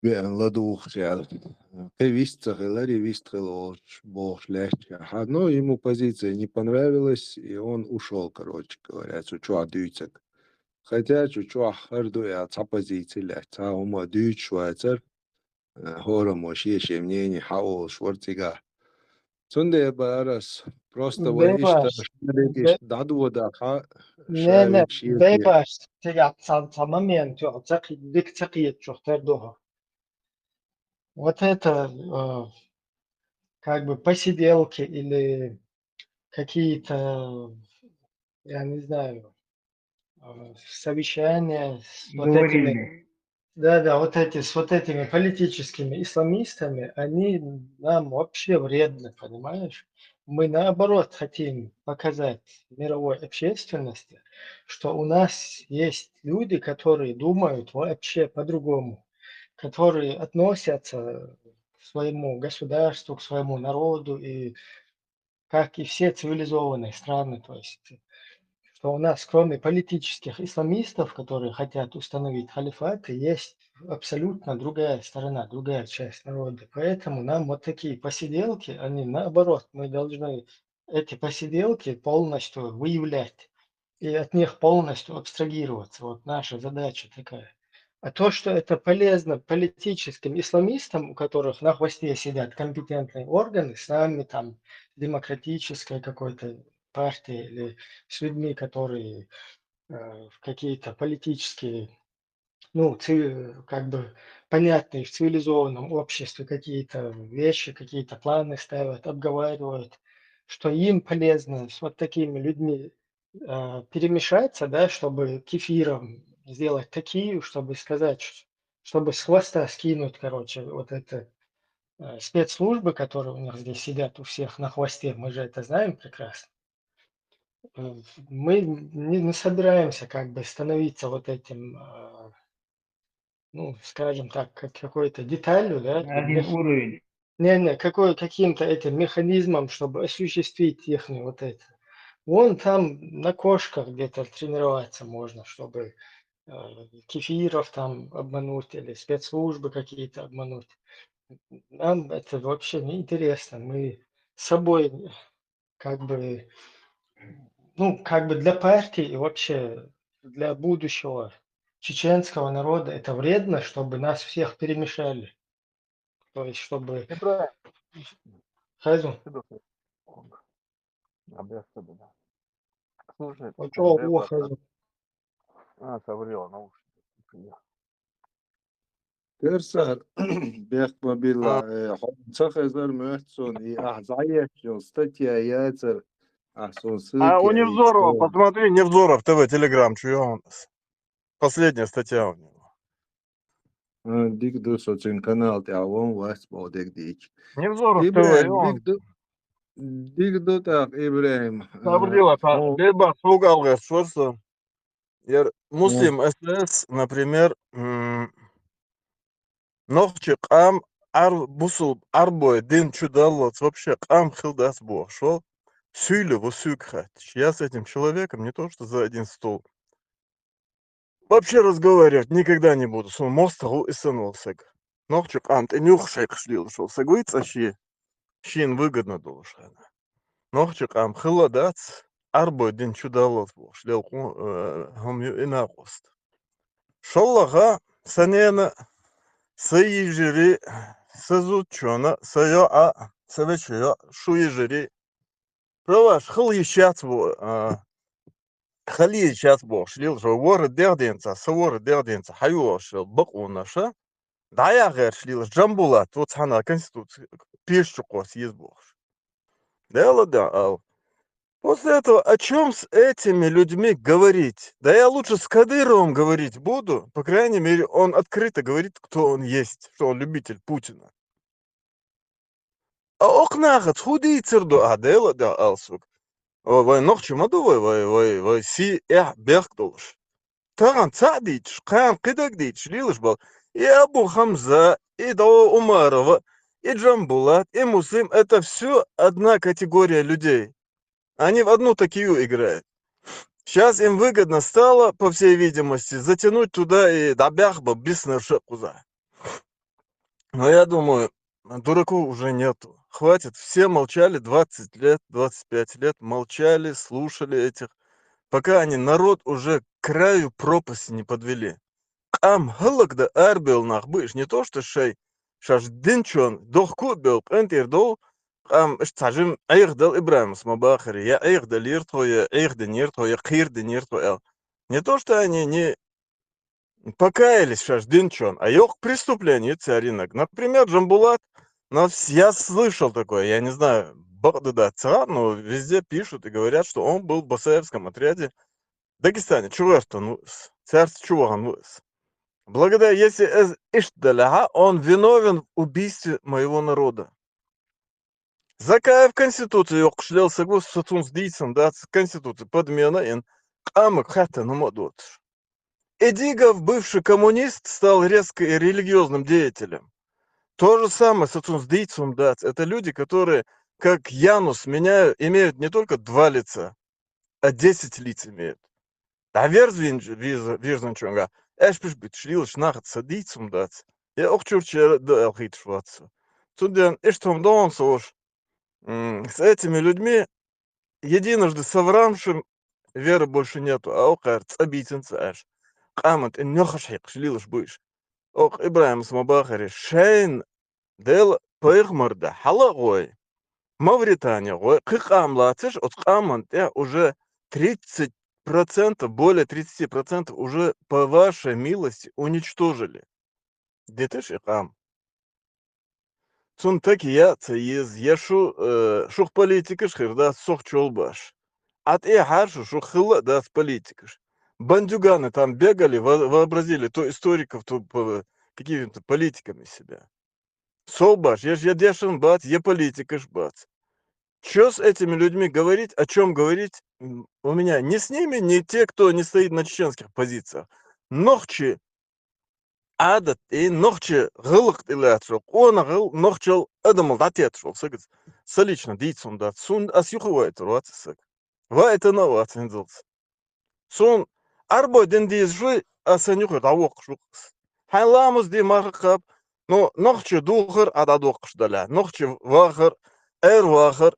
веана ладугӀуш аьлла. Кхин вист ца хилар, и вист хила волуш бохуш лаьттахьа. Но ему позиция не понравилась, и он ушёл, короче говоря, цу чохь дуьйцург. Хотя цу чохь хӀара ду аьлла цхьа позиций лаьтта, цхьа хӀума дуьйцуш вацара, э, хӀораммо шен-шен мнение хьаолуш вара цигахь. Цундела бара ас просто вай иштта Бейбаш, шадерг бе- иштта дӀадодахьа, не, не, шавиг шен бейбаш, цигахь цхьа, цхьа момент, ца кхи-, дика ца кхетачух тера ду хьо. Вот это, э, как бы посиделки или какие-то, я не знаю, э, совещания с вот этими, Говорили. Да, да, вот эти, с вот этими политическими исламистами, они нам вообще вредны, понимаешь? Мы наоборот хотим показать мировой общественности, что у нас есть люди, которые думают вообще по-другому, которые относятся к своему государству, к своему народу и как и все цивилизованные страны, то есть, что у нас, кроме политических исламистов, которые хотят установить халифат, есть абсолютно другая сторона, другая часть народа. Поэтому нам вот такие посиделки, они наоборот, мы должны эти посиделки полностью выявлять и от них полностью абстрагироваться. Вот наша задача такая. А то, что это полезно политическим исламистам, у которых на хвосте сидят компетентные органы, с нами там демократической какой-то партией или с людьми, которые э, в какие-то политические, ну, ци- как бы понятные в цивилизованном обществе какие-то вещи, какие-то планы ставят, обговаривают, что им полезно с вот такими людьми э, перемешаться, да, чтобы кефиром сделать такие, чтобы сказать, ш- чтобы с хвоста скинуть, короче, вот это э, спецслужбы, которые у них здесь сидят у всех на хвосте, мы же это знаем прекрасно. Э, Мы не, не собираемся как бы становиться вот этим, э, ну, скажем так, как какой-то деталью, да, На один мех- уровень. Не-не, какой, каким-то этим механизмом, чтобы осуществить их вот это. Вон там на кошках где-то тренироваться можно, чтобы э, кефиров там обмануть или спецслужбы какие-то обмануть. Нам это вообще не интересно. Мы с собой как бы, ну, как бы для партии и вообще для будущего чеченского народа это вредно, чтобы нас всех перемешали. То есть, чтобы Ибрагим, хазу. Слушай, Слушай, о, чё, Беба, о, хазу. А, соврёл, наушники. Терсар, бехк ма билла, А. э, хьо ца хезар моьтту суна, и ахь зӀе йолу статья яцара, ахь суна ссылки А у Невзорова, посмотри, Невзоров Т В, Telegram, чё он? Последняя статья у него. А, дика ду, со цуьнан канал тӀехь вон вац боху дерг дийча. Невзоров Т В, Ибрахим, и он дика ду, дика ду тӀаккха, Ибрахим. Сабрила, э, та, хьо- Беба, сугал гӀерташ вара со. Яр Муслим С С, например, м, нохчи къам Ӏар-, бусул Ӏарбой дин чу даллалц вообще къам хила дац бохуш вол, суьйла ву суьйга хатташ. Я с этим человеком не то что за один стол. Вообще разговаривать никогда не буду. Со мостагӀа ву и санна волу саг. Нохчи къам тӀе нуьхуш шайкхаш лелаш волу саг вуй цӀа шен. шийна выгодно долуш хьаьна. Нохчийн къам хилла дац, Ӏарбойн дин чу даллалц бохуш, лелкъу, э, хӀума ю и накъост. ШоллагӀа, сан нена, сан йижарий, сан зудчунна, сан йоӀа, сан вешин йоӀа, шун йижарий, праваш хила йиш яц бо-, а, хила йиш яц бохуш лелаш, вай ворхӀ дегӀ денца, сан ворхӀ дегӀ денца хьайолуш йолу бакъонаш дӀаяхьа гӀерташ лелаш, Джамбулат, вот цхьана Конституци пеш чу кхосса еза бохуш. Дело да, ал. После этого о чём с этими людьми говорить? Да я лучше с Кадыровым говорить буду, по крайней мере, он открыто говорит, кто он есть, что он любитель Путина. А окху нахаца хӀун дийцар ду ахь, Дела а дуьхьа, ала суг? О, вай нохчий ма ду вай, вай, вай, вай сий, эхь, бехк долуш. Тахана цхьаъ дийцаш, кхана кхидерг дийцаш лелаш болу. И Абу Хамза, и Дала Умарова, и Джамбулат, и Муслим — это всё одна категория людей. Они в одну такую играют. Щас им выгодно стало, по всей видимости, затянуть туда и дӀабехк бан биснарш а кхузахь. Но я думаю, дураков уже нету. Хватит. Все молчали двадцать лет, двадцать пять лет, молчали, слушали этих, пока они народ уже к краю пропасти не подвели. Къам хӀаллакдан арабевлла нах бу уьш, не то что шайн, шаьш динчунна дохко а бевлла, къинтӀера довла, къам, иштта цхьа жима Ӏехадала ИбрахӀимас ма бахара, я Ӏехадалийра тхо, я Ӏехадинера тхо, я кхерадинера тхо аьлла. Не то что они не покаялись шаьш динчунна, а йоккха преступление ю цаьринаг. Например, Джамбулат, нас, я слышал такое, я не знаю, бакъ ду дац ца хаьа, но везде пишут и говорят, что он был в басаевском отряде в Дагестане, чу гӀертан ву иза, цаьрца чу вахана ву иза. Благодаря, если эз-, иштта далахьа, он виновен в убийстве моего народа. Закаев конституция йоккхуш лелла саг ву, со цунца дийцам дац, конституция подмена йина, къамага хаьттина хӀума а доцуш. Эдигов, бывший коммунист, стал резко религиозным деятелем. То же самое, со цунца дийцам дац. Это люди, которые, как Янус, меняют, имеют не только два лица, а десять лиц имеют. ДӀаверза вин-, вирза-, вирзинчуьнгахь, аьшпаш биташ лелаш нахаца сан дийцам дац. Я окху чуьрчара дан аьлла хийташ вац со. Цундела иштта хӀума догӀун со уьш, м, с этими людьми, единожды совравшим, веры больше нету, а окхара цӀа бийцина ца Ӏаш, къаман тӀе нохаш хьекхаш лелаш бу уьш. Окху ИбрахӀимас ма бахара, шайна Дела пайхамар дан хьала а гӀой, Мавритания гӀой, кхин къам лацаш, оцу къаман тӀе уже тридцать процентов, более тридцати процентов уже по вашей милости уничтожили. Диташ и къам. Цунна таки я а ца еза, я шу, э, шух политикаш хир дац, сох чул баш. Ӏа тӀе хьаршу, шух хилла а дац политикаш. Бандюганы там бегали, во-, вообразили то историков, то по-, какими-то политиками себя. Сов баш, я ж, я дешан бац, я политикаш бац. Чё с этими людьми говорить, о чём говорить? М, у меня ни с ними, ни те, кто не стоит на чеченских позициях. Нохчи Ӏадат и нохчи гӀиллакх тӀе лаьтташ волу, къона гӀил-, нохчал адамал дӀатетташ волу сагаца. Са лично дийца хӀума дац. Суна ас юха вайтар вац и саг. Вайтана а вац хӀинцалц. Суна Ӏарбой дин дезаш вуй, ас сан юххе дӀавоккхуш ву-кх ас. Хьайн ламаз де марха кхаба, ну, нохчи духар а дӀадоккхуш далахь, нохчи вахар, Ӏер вахар,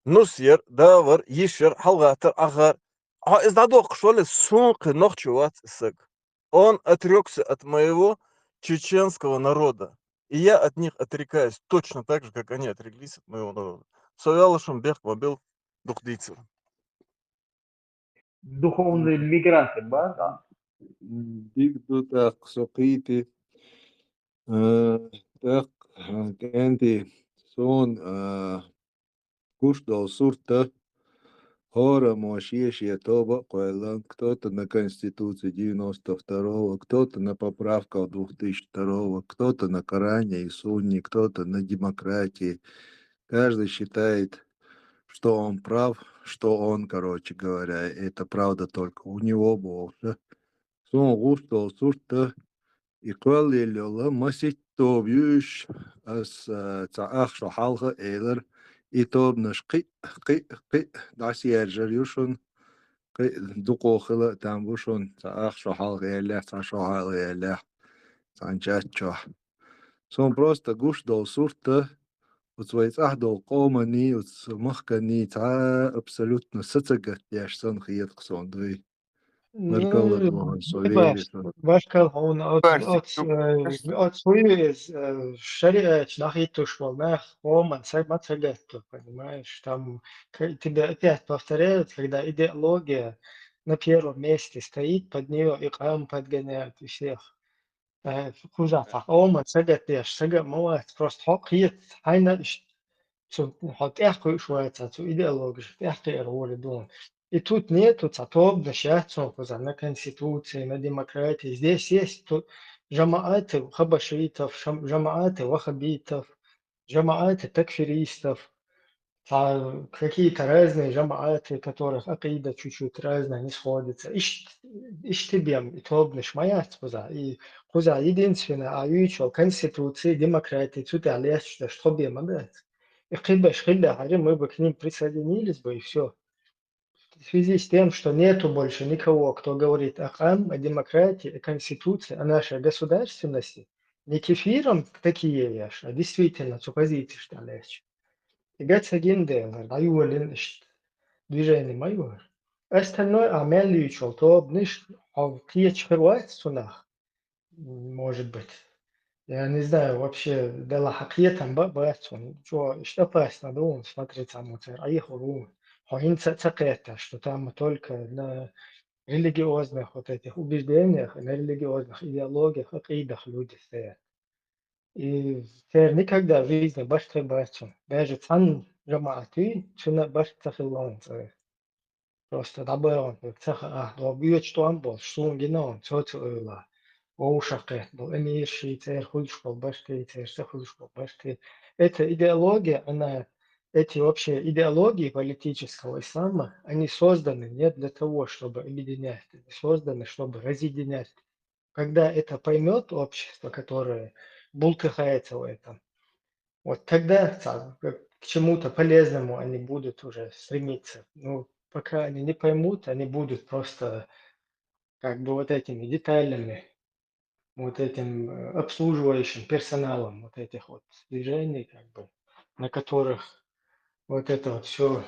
нус яр, да вар, йиш яр, хьалагӀаттар, Ӏахар. Хьо иза дӀадоккхуш вале, суна кхин нохчи вац и саг. Он отрёкся от моего чеченского народа. И я от них отрекаюсь точно так же, как они отреклись от моего народа. Со ваьлла шун бехк ма билла дукха дийцар. Духовные мигранты, ба, да? Дика ду тӀаккха со кхийти. Э, тӀаккха, э, кӀентий, суна, э, гуш долу сурт а, хӀораммо шен-шен тоба а кхоьллина, кто-то на Конституции девяносто второго, кто-то на поправках двух тысячи второго, кто-то на Коране и Сунне, кто-то на демократии. Каждый считает, что он прав, что он, короче говоря, это правда только у него больше. Суна гуш долу сурт а, и кхоьллина йолу масийтта тоба ю уьш, ас, а, цхьа ах шо хьалха а элира, и тобанаш кхин а, кхин а, кхин а дӀасаяржар ю шуна, кхин а дукха хила а там бу шуна, цхьа ах шо хьалха яьллехь, цхьа шо хьалха яьллехь, цхьана чат чохь. Суна просто гуш долу сурт а, оцу вай цӀахь долу къоманний, оцу махканний цхьа абсолютно са ца гатдеш санна хета-кх суна дуй. Ну, баркалла, баркалла хьуна. Оц, оц, э, оц хӀун ю иза, э, шариатчу нах хӀиттуш болу нах къоман са ма ца гатду, понимаешь? Там к-, тебя опять повторяют, когда идеология на первом месте стоит, под неё и къам подгоняют, и всех. Э, кхузахь цхьа къоман са гатдеш, сага а ма вац, просто хьо кхета, хьайна иштта цу, хьо тӀаьхьакхуьуш вац цу идеологиша, тӀаьхьакхиар гӀур ду. И тут нету цхьа тобанаш яц цунах кхузахь, на конституции, на демократии. Здесь есть тут жамааты хабашитов, шам-, жамааты ваххабитов, жамааты такфиристов, цхьа какие-то разные жамааты, которых акъида чуть-чуть разная, не сходится. Ишт-, иштта бен и тобанаш ма яц кхузахь. И кхузахь единственное, а юьйцу конституции, демократии, цу тӀехь лесташ даш тхо бен ма дац. И кхибаш хилла хьари, мы бы к ним присоединились бы, и всё. В связи с тем, что нету больше никого, кто говорит о къам, о демократии, о конституции, о нашей государственности, не кефиром такие еш, а действительно цу позициш тӀехь лесташ. И гацагин дела, дӀайолина иштта движение ма ю. Остальное, а мел юьйцу тобанаш, хьо кхеташ хир вац цунах. Может быть. Я не знаю, вообще, делахь кхетам ба-, бац хьуна. Чо, иштта опасно ду хьуна, смотри, цхьаммо церан Ӏехур ву. Хьо хӀинца а ца кхетта, что там только на религиозных вот этих убеждениях, на религиозных идеологиях, акъидах люди стоят. И церан никогда в жизни башха бац хьуна. Даже цхьана жамаӀат вий, цуьнан башха ца хилла хьуна церан. Просто дӀабахана хӀума ца хаьа, догӀу боьчу тӀом болуш, суна гина хӀума, цо ца ойла. Вовшах кхетта болу эмирший, церан хуьлуш болу башкхий, церан ца хуьлуш болу башкхий. Эта идеология, она, эти вообще идеологии политического ислама, они созданы не для того, чтобы объединять, они созданы, чтобы разъединять. Когда это поймёт общество, которое бултыхается в этом, вот тогда ца-, к, к чему-то полезному они будут уже стремиться. Ну, пока они не поймут, они будут просто как бы вот этими деталями, вот этим, э, обслуживающим персоналом вот этих вот движений, как бы, на которых вот это вот всё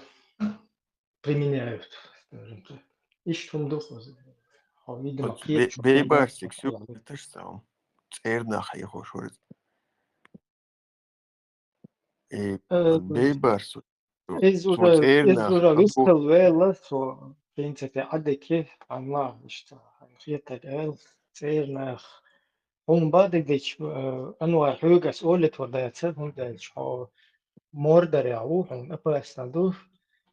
применяют, скажем так. Ишттун ду хьо, видимо, кхеташ. Бейбарсик, сюжет это ж сам. ЦӀернах хьехош вара. И, э, бейбарсу. Иза уже, иза уже вистхила вела, со, в принципе, Ӏадика, Аллах, иштта, хетарг аьлла, цӀернах. Хьуна бакъдерг дийцича, э, Анвар, хьоьга ас олуьйтур дацара, хӀунда аьлча хьо мордарехь ву, хьуна опасно ду,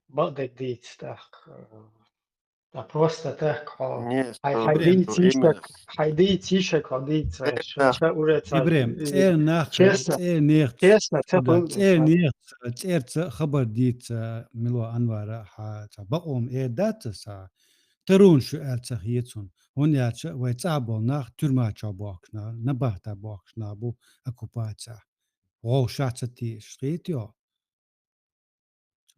бакъдерг дийца тӀаккха, э, ткъа просто так хьо, хьай, хьай дийца йиш яц, хьай дийца йиш яц хьо дийца, ша уже ца, Ибрем, э, цӀернах, честно, цӀернех, честно, ца хуьлу, цӀернех, цӀерца хабар дийца, мила Анвара, хьан цхьа бакъо ма эр дац аса, таронаш ю аьлла ца хета суна. ХӀунда аьлча вай цӀахь болу нах тюрьма чохь бохкуш нах, набахта бохкуш нах бу оккупацехь. ВӀовшах ца тийсаш, хетий хьо?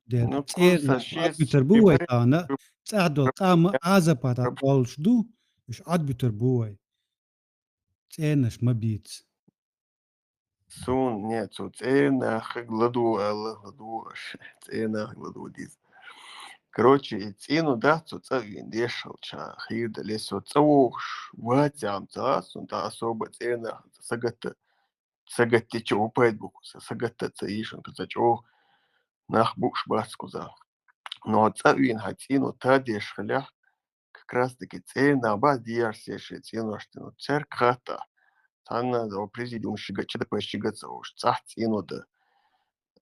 Дера, ну, цӀернаш Ӏадбуьтур бу вай тахана, цӀахь долу къам Ӏазапа тӀехь болуш ду, уьш Ӏадбуьтур бу вай. ЦӀернаш ма бийца. Суна, не, цу цӀернахаг ладугӀу аьлла, ладугӀу аш. ЦӀернахаг ладугӀу деза. Короче, и цӀено дац цу цӀа вийна дешалча, хийра дале со цӀа вогӀуш вац аьлла ца хаьа суна, тӀаккха особо цӀернахаца сагатта, сагатта чу ву пайда бу кхуза, сагатта ца ийшина кхуза чӀогӀа нах бууш бац кхуза. Но цӀа вийна хьайн цӀено тадеш хилехь, как раз таки цӀернах бац дехьарсе шайн цӀенош дина, церг хатта. Цхьанна о президиум шига, ЧДП шига ца уш, цӀахь цӀено да.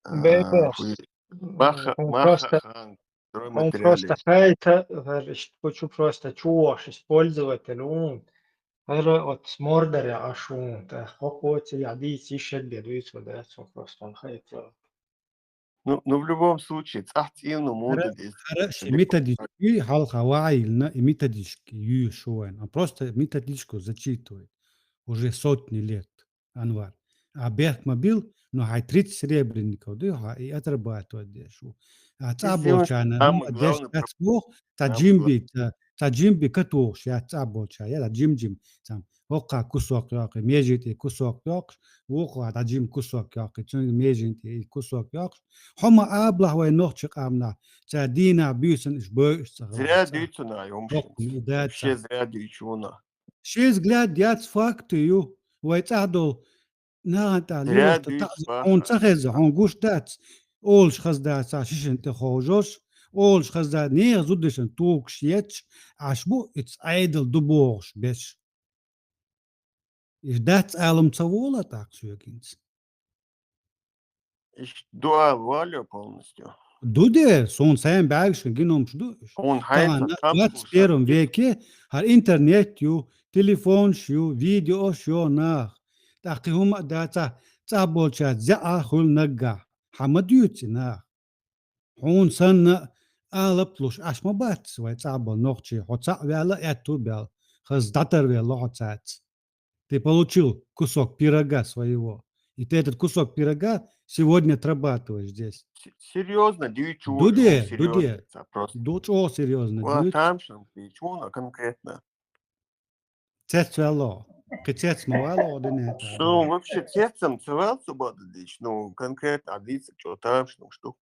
А, бе-бе. Хуй, маха, хьуна маха просто, хан, хьуна просто хьайта, хӀара иштта кучу просто чуваш использователь ву. ХӀара оцу мордаре Ӏаш ву, тӀаккха хӀокхо ца яхь дийца йиш яц бен дуьйцур дац, хьуна просто хьуна хьайта. Ну, ну, в любом случае, цӀахь цӀено муха деза. ХӀара шен методичка юй, хьалха ваӀ йиллина, и методичка юй шу вайна. Он просто методичку зачитывает. Уже сотни лет, Анвар. А бехк ма бил, ну, хьайн тридцать серебряников ду, хьан и отрабатывать деш ву. А цӀа болчарна деш дац боху, цхьа жимби, цхьа, Цхьа жимма би катухуш яц цӀа болча, я жим-жим, цхьа хӀокху кусок йоккхий, межин тӀе кусок йоккхуш, вукху дӀа жимма кусок йоккхий, цуьнга межин тӀе и кусок йоккхуш. Хьо ма абалахь вай нохчи къамна, цхьа дийнахь буьйсанна уьш бойуш ца хилла. Зря дуьйцу нах, хӀума. Вообще зря дуьйцу вуна. Ши взгляд яц, факты ю. Вай цӀа долу нахана тӀехь лелаш, хьуна ца хеза, хьуна гуш дац, олуш хаза дац, шишина тӀе ховжош, олуш хаза дац, нехан зудашна тухуш етташ, Ӏаш бу иза Ӏедал ду бохуш беш. Иза дац алам ца вола тӀаккха соьгинца. Иштта ду ала валио полностью. Ду де, суна сайн бӀаьргашкан гиномаш ду уьш. Хьуна хьайца двадцать первом веке хӀара интернет ю, телефонаш ю, видеош ю нах. ТӀаккха кхин хӀума а дацахь, цӀа болчаьрца зеӀа хуьлу наггахь. Хьан ма дуьйцу и нах. Хьуна санна алап луш Ӏаш ма бац вай цӀа болу нохчий, хьо цхьаъ ваьлла, аьтту баьлла, хаза дӀатарвелла хьо цаьрца. Ты получил кусок пирога своего. И ты этот кусок пирога сегодня отрабатываешь здесь. Серьёзно, дуьйцу. Ду де, ду де. Ду чӀогӀа серьёзно дуьйцу. Тамашам дуьйцу, конкретно. Цец ваьлла. Кхин цец ма ваьлла, дина. Шу вообще цецам ца ваьлла, ца бада дичь. Ну, конкретно, а дийца чё, тамашам ду.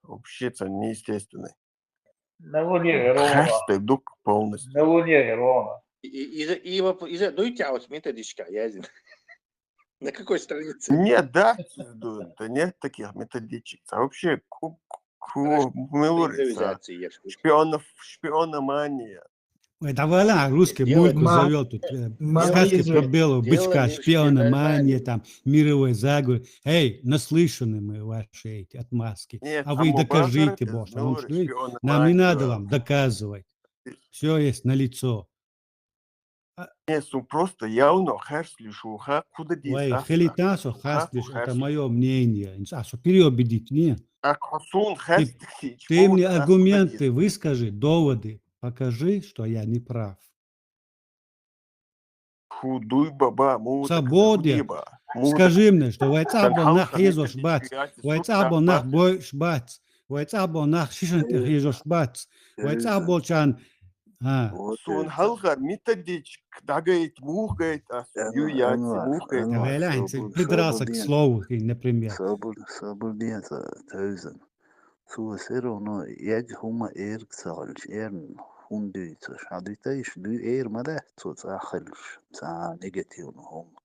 Вообще, это неестественно. Навале Рона. Хастай дук полностью. Навале Рона. И, и, и, и воп-, и за-, дуйте, а вот методичка язин. На какой странице? Нет, да, да нет таких методичек. А вообще, ку-, ку-, ку-, мы говорим, шпионов, шпиономания. Ой, давай, ладно, русский мульку завёл тут. Сказки про белого бычка, шпиономания, там, мировой заговор. Эй, наслышаны мы ваши эти отмазки. А вы докажите, боже, нам не надо вам доказывать. Всё есть налицо. Не, су просто явно харслиш ву, ха, куда дийс. Вай, хилита со харслиш, это моё мнение. А со переубедить, не? А хо сун харслиш. Ты мне аргументы выскажи, доводы покажи, что я не прав. Ху дуй баба, муха. Свободе. Скажи мне, что вай цӀа болу нах хьийзош бац, вай цӀа болу нах бойуш бац, вай цӀа болу нах шишина тӀе хьийзош бац, вай цӀа болчарна, а. Суна хьалха методичка дӀагайта, муха гайта ас, ю яц, муха гайта. Вай лахьанца придрался к слову, например. Собур, собур де, Тевзан. Цо всё равно яг хӀума эрга ца хилча, эрна хӀума дуьйцуш, хьан дуьтайша дуй эр ма дац цо цӀа хилча, цхьа негативна хӀума.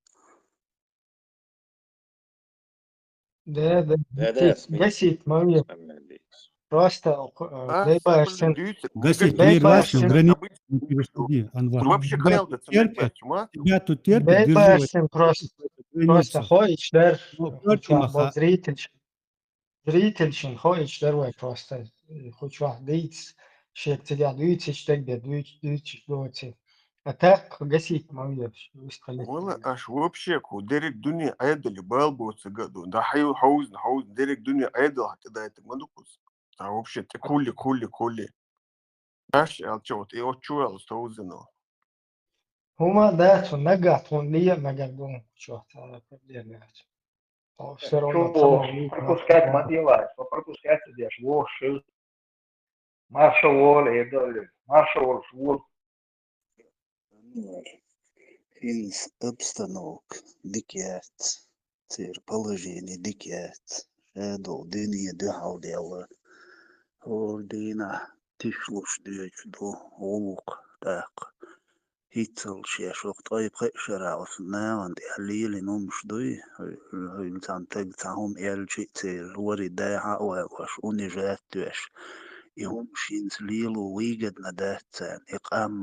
Да, да, да, да, гасить, гасить ма ве. Просто, э, а, дай башен. Гасить, дверь вашим, границу не переходи, Анвар. Вообще, тебя тут терпят, тебя тут терпят, держи. Дай башен просто. Просто хоиш дар, ну, зритель. Зрительшин хо иш дар вай просто, э, хучвахь дийц, шек цигахь дуьйцич, дагде дуьйц-, дуьйцич доци. А так гасить ма веш, вистхали. Вала аш вообще ку, дерек дуьне Ӏедали бал боцага ду. Да хьайу хьовзна, хьовзна, дерек дуьне Ӏедал хьатӀадайта ма ду кус. А вообще тӀе кулли, кулли, кулли. Аш аьлча, вот, и вот чу аьлла стовзано. ХӀума дац, нагахь тхуна лия мегар ду, чохь цара проблема яц. Хьо всё равно ца пропускать ма делай, хьо пропускать ца деш, вохуш хила. Марша вола, Эдалли, марша волуш вола. ХӀинца обстановка дика яц, церан положение дика яц, шадолу дуьне дуьхьал делла. ХӀора дийнахь тишлуш доьчу ду гӀуллакх тӀаккха. ХӀинццалц шаьш хӀокху ткъе пхеа шарахь оцу нахана тӀехь лелийна хӀумаш дуй, хӀуй-, хӀуй-, хӀуьнан цхьана таг цхьа хӀума аьлча а церан вари дайхьа а ваьккхош, унижать а веш. И хӀума шинца лело выгодно дац царна, и къам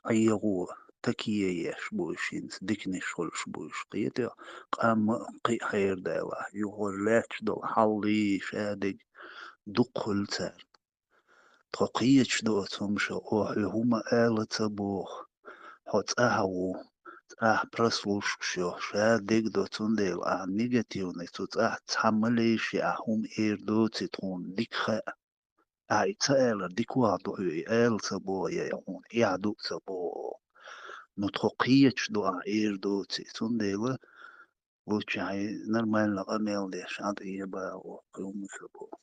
Ӏехо, такие еш бу уьш, хӀинца диканаш хуьлуш бу уьш, кхетий, къам а кхин а хьерадалахь, юха лаьтташ долу хьаллий, шадерг дукха хуьлу царна. Тхо кхеташ ду оцу хӀумашах, хьо хьоь хӀума ала ца боху, хьо цӀахь ву, цӀахь прослушкаш йо, шадерг до, цундела ахь негативный, цу цӀахь цхьа малейший ахь хӀума эр доций тхуна дика хаьа. Ахь и ца аьлларг дика вахь ду хьоь, и ала ца боху, я хьуна эхь ду а ца боху. Ну, тхо кхеташ ду ахь эр доций, цундела лучше хьайн нормально къамел деш, хьан тӀе ебагӀо, кхин хӀума ца боху.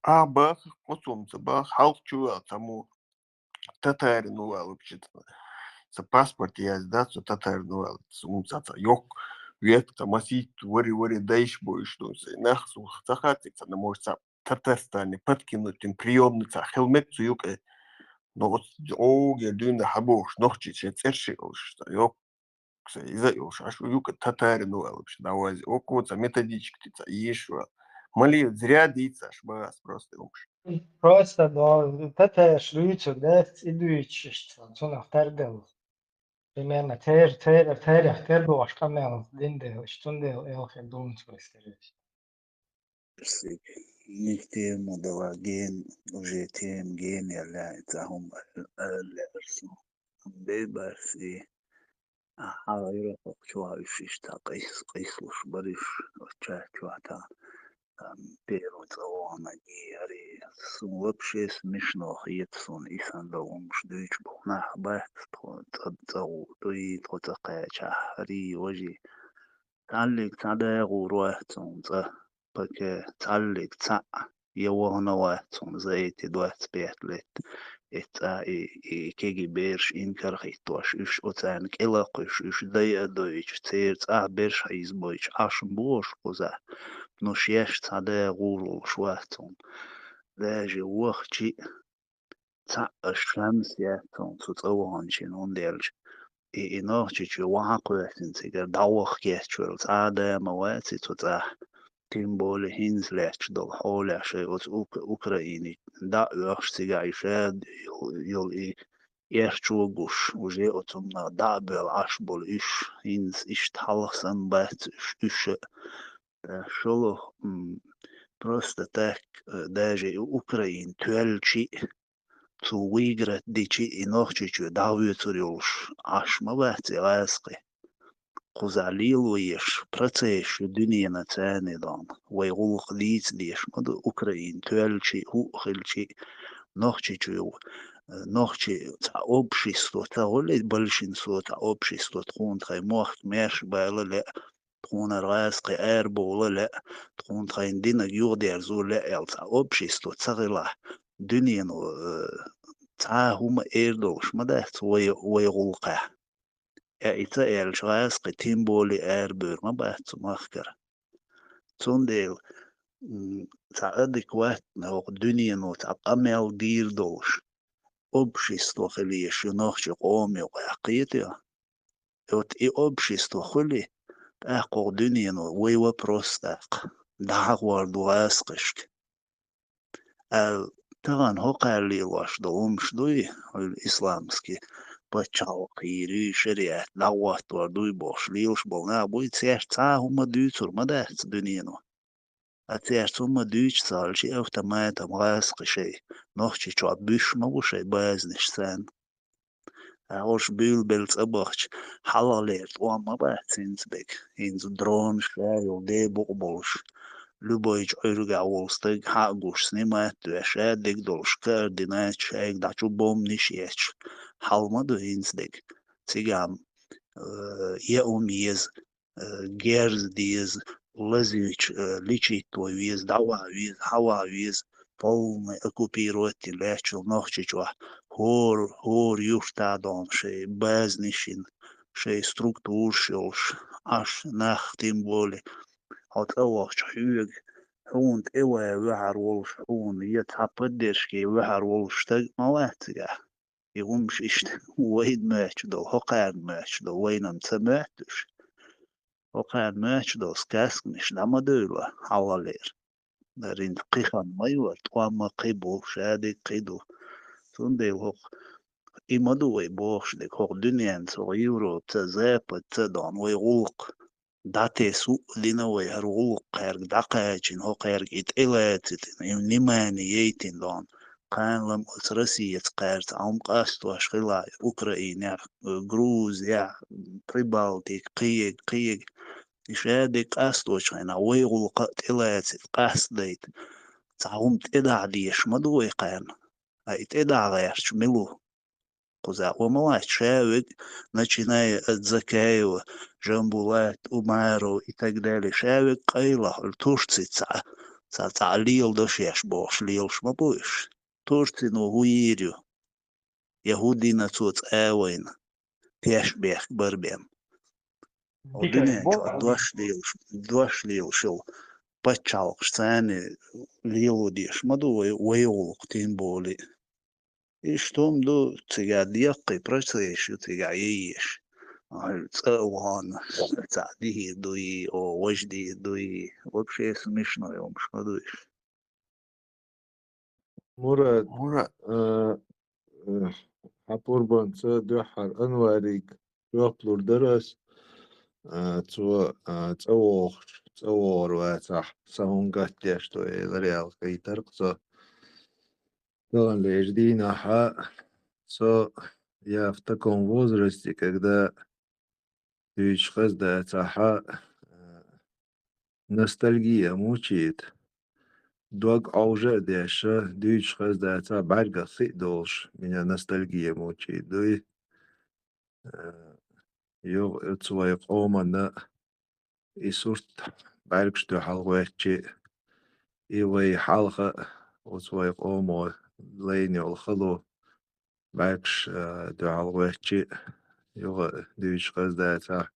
Ахь баха, кху цунца баха, хьалха чу ваьлла цхьаммо. татарин валуп читна. Ца паспорт язда, цо татарин валуп, цун ца ца йок, век ца масит, вари, вари, дайш бойш, ну, ца нах, цун ца хати, ца не может ца Татарстане подкинуть, им приёмный ца хелмет цу юке. Но вот, о, я дюнда хабош, нохчи, че церши, олш, ца йок. Кса, иза йолш, аш юка татарин валуп, ш, давай, око, ца методичка, ти ца ешва. Мали зря дицаш, бас, просто умш. Просто, но, татарш люйцу, да, идуйчиш, ца, цунах тардел. Примерно, тер, тер, тер, тер, дош, камел, диндел, штундел, элхе, думцу, стереш. Сик, нихтема дала ген, уже тем ген, я ля, ца хум, э, э, лерсу. Бебаси. Аха, ирохок чуа ишишта къис-, къислуш бариш, отча чуата. Там первый цавана гиари. Сун вообще смешно хиет сун исан долумш дюйч бухнах бахт, тхо ца-, цау туи, тхо ца къяча, хари, вожи. Цаллик цадагу руа цун ца. Паке цаллик цаъ, я вогӀна вац хьуна за эти двадцать пять лет. ЭццӀа и, и кеги берш инкархиттош, уьш оцаьрна кӀелакхуьш, уьш дай а дойчу, церан цӀа берш хьийзабойчу Ӏаш бохуш кхуза. Ну, шеш цхьа да гӀур волуш вац хьуна. Даже вахчи а, цхьаъ аш шамс яц хьуна цу цӀа ваханчийн, хӀунда аьлча и, и Нохчийчоь вахьа кхоьссина цигара дӀаваха кечвелла цхьа а да ма вац и цу цӀахь. Тем более хӀинца лаьтташ долу хьолехь шайн оцу Ук-, Украине дӀа а оьхуш, цигахь и ша йол-, йолу и эрчо а гуш, уже оцу хӀуманах дӀа а боьлла Ӏаш болу уьш, хӀинца иштта хьалха санна бац уьш, уьш а. Ткъа шолгӀа, м, просто так, э, даже и Украина тоьллачи а, цо выиграть дичи а и Нохчийчоь дӀахоьцур йолуш Ӏаш ма бац и гӀазкхи. Кхузахь лело еш процесс ю дуьненан царни дон, вай гӀуллакх дийца деш ма ду, Украина тоьллачи а, хӀуъа хилчи а, Нохчийчоь, э, нохчи цхьа общество ца гӀули, большинство цхьа общество тхуна тхайн мохк маьрша бала лаьа, тхуна гӀазкхи арабовла лаьа, тхуна тхайн динаг юхадерзо лаьа аьлла цхьа общество ца хилахь, дуьнено, э, цхьа а хӀума эр долуш ма дац вай, вай гӀуллакхехь. Э, и ца аьлча, гӀазкхи тем более арабевр ма бац цу махкара. Цундела, м, цхьа адекватно хӀокху дуьнено цхьа къамел дийр долуш, общество хила еш ю нохчи къома юкъахь, кхетий? И вот и общество хуьли, тӀаккха хӀокху дуьнено вай вопрос даккха, дӀахьахор ду гӀазкхашка. Аьлла, тахана хӀокхара лелош долу хӀумаш дуй, хьуьлла исламский пачхьалкх йийр юй, шариат дӀахӀоттор дуй бохуш лелаш болу нах буй, цаьрца цхьа а хӀума дуьйцур ма дац дуьнено. Ткъа цаьрца хӀума дуьйцуш ца хилча, автоматом гӀазкхи шайн Нохчийчохь буьсуш ма бу шайн базанаш царна. Ткъа хӀорш буьйлабелла цӀа бахча, хьалхалера тӀом ма бац хӀинца берг. ХӀинца дронаш, ша йолу ден букъ болуш, любой чу Ӏуьргахь волу стаг хьа а гуш, снимать а веш, ша дерг долуш координаташ, шайга дӀачу бомбанаш етташ, хьал ма ду хӀинца дерг. Цигахь, э, яа хӀума еза, э, герз деза, лазийча, э, лечить вай веза, дӀаваха веза, хьаваха веза, полный оккупировать йина лаьттачул Нохчийчохь хӀора, хӀора юртахь дон шайн базанаш йина, шайн структураш йолуш, Ӏаш нах, тем более хьо цӀа вахча хьоьга, хьуна тӀе ван ваьхьар волуш, хьуна я цхьа поддержке ваьхьар волуш стаг ма вац цигахь. И хӀумаш иштта вайна моьттуш долу, хӀокхарна моьттуш долу, вайна-м ца моьттуш. ХӀокхарна моьттуш долу сказканаш дӀа ма девлла хьалхалера. Даринца кхин хан ма йо, тӀом ма кхин бу, ша дерг кхин ду. Цундела хӀокху и ма ду вай бохуш дерг, хӀокху дуьненца, хӀокху Европаца, Западца а дон вай гӀуллакх дӀатесна а дина вай, хӀара гӀуллакх кхаьрга дӀакхачийна, хӀокхаьрга и тӀелацитина, и внимание яйтина дон. Кхана-м оцу Россияца кхаьрца Ӏум къастош хилахь, Украинехь, Грузиехь, Прибалтика, кхиега, кхиега. И ша дерг къасточу хенахь вай гӀуллакх а тӀелацита, къастадайта. Цхьа хӀума тӀедахьа дезаш ма ду вай кхарна. Ткъа и тӀедахьа гӀерташ мила ву? Кхузахь хӀума вац, ша вег, начиная от Закаева, Жамбулат, Умаров и так далее. Ша вег къайлаха, хьуьлла Турцица цхьа, цхьа, цхьа леладо шаьш бохуш лелаш ма бу уьш. Турцино хӀун йийр ю? я хӀу дина цо цӀа а вайна, теш бехк бар бен. Хьо дуьнен чу дош лелаш, дош лелаш йолу пачхьалкхаш царна лело деш ма ду вай, вай гӀуллакх тем более. Иштта хӀума ду, цигахь деккхий процесс ю цигахь еш. ЦӀа а вахана, цхьаъ дийр дуй, о, важа дийр дуй. Вообще смешной хӀумаш ма ду уьш. Мурат, Мурат. Э, э, хьан пурбанца дуьххьара Анварига жоп лур дара ас. Э, цо, э, цӀа вогӀуш, цӀа вогӀур вацахь, сан хӀун гатдеш ду элира аьлла, хийтара-кх со. Таханлерчу дийнахь со, я в таком возрасте, когда дуьйцуш хаза дацахь, э, ностальгия мучает. Дог Ӏовжа а деш, дуьйцуш хаза дацахь, бӀаьргах хи а долуш, меня ностальгия мучает, дуй. Э, юха оцу вай къоманна и сурт бӀаьргаш дуьхьал гӀоьттича, и вай хьалха оцу вай къомо лайна йолу хало бӀаьргаш, а, дуьхьал гӀоьттича, юха дуьйцуш хаза дацахь,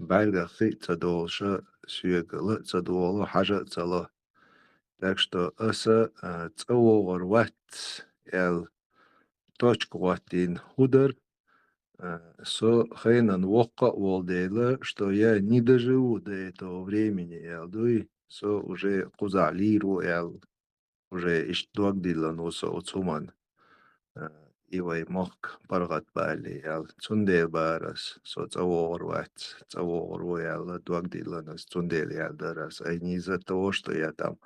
бӀаьргах хи а ца долуша, соьга ла а ца догӀу, хьажа а ца ло. Так что аса, а, цӀа вогӀур вац аьлла, точка гӀоттийна хӀу дара, а, со хенан воккха а волу дела, что я не доживу до этого времени, аьлла дуй, со уже кхузахь лийр ву аьлла, уже иштта дог диллина ву со оцу хӀуманна, а, и вай мохк паргӀат балале аьлла. Цундела бара ас, со цӀа вогӀур вац, цӀа вогӀур ву аьлла, дог диллина ас, цундела аьлла дара ас. А не из-за того, что я там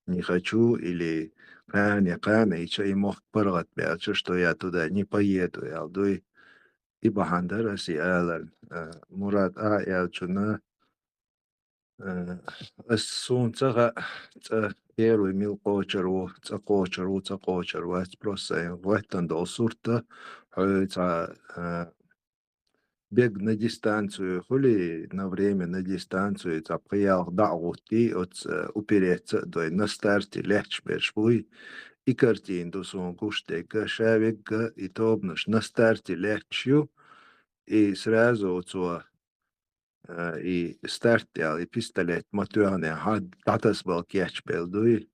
не хочу или кхана, кхана, и ча и мохк паргӀат баьлча, что я туда не поеду, аьлла дуй. И бахьана дара ас и аларна. Э, Мурат, ахьа аьллачунна, э, ас суна ца хаьа, цӀа первый мила кхочур ву, цӀа кхочур ву, ца кхочур вац, просто сайн гӀоьттина долу сурт а, хьо цхьа, э, бег на дистанцию хуьлий, на время на дистанцию, цхьа пхи-ялх дӀа а гӀуттий, оцу, э, упереться а дой, на старте лаьтташ берш буй. И картина ду суна гуш дерг, ша вегга и тобанаш на старте лаьтташ ю, и сразу оцо, э, и старт аьлла, и пистолет ма тоьхне, хьан дӀатасабала кечбелла дуй.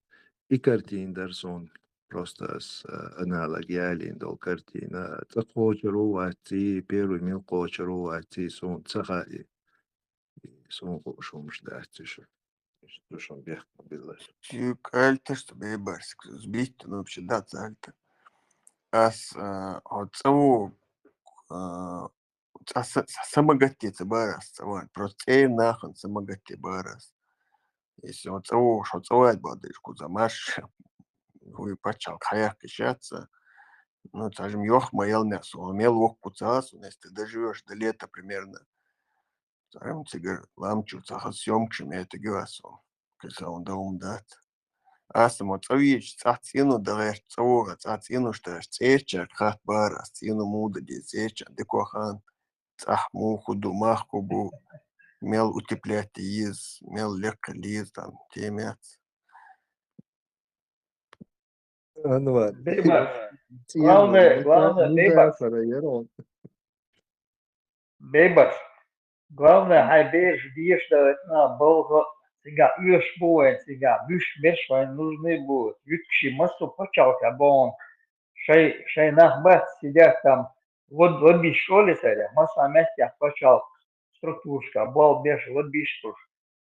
И картина дара суна. Просто ас, а, аналог ялийна долу картина. ЦӀа кхочур ву вацций, первый мила кхочур ву вацций, суна ца хаьа и. И суна хууш хӀумаш дац уьш. Иштта шун бехк ма билла. Цуьнга аьллаш ца бен барсиг, сбить, ну, вообще, да, ца аьлла. Ас, а, хьо цӀа ву, а, цӀа са-, са-, самагатте ца бара ас цӀа ван. Просто цӀера нахана самагатте бара ас. Если хьо цӀа вогӀуш, хьо цӀа ваьлла боху дийш кхуза марш, хӀуй пачхьалкх хьаяккха йиш яц сан. Ну, цхьа жима йохк ма ялнехь суна, мел воккха ца хаа суна, если ты доживёшь до лета примерно. Цхьа жима цигара лам чу цхьа хаза съёмкаш ма этиг ю ас суна. Кхин сан хӀун дан хӀума дац. Аса ма цӀа вийча, цӀахь цӀено дан гӀерта, цӀа вогӀа, цӀахь цӀенуш тахьаш, цӀерачаьрга хатта бара ас, цӀено муха дан деза, цӀерачаьрга дика вахан, цӀахь муха ду, мах хӀу бу, мел утеплять еза, мел лекха леза, там, тем яц. Анвар, Бейбаш. Главное, главное, Бейбаш. Бейбаш. Главное, хьайн бераш деша дан, балха, цигахь оьшуш бу вайн, цигахь буьш берш вайн нужны будут. Юьткаши массо пачхьалкхехь боху, шай, шайн нах бац, сидят там, лоб-, лоббиш олу цара, массо а меттехь пачхьалкх структурашкахь болх беш лоббиш кхуш.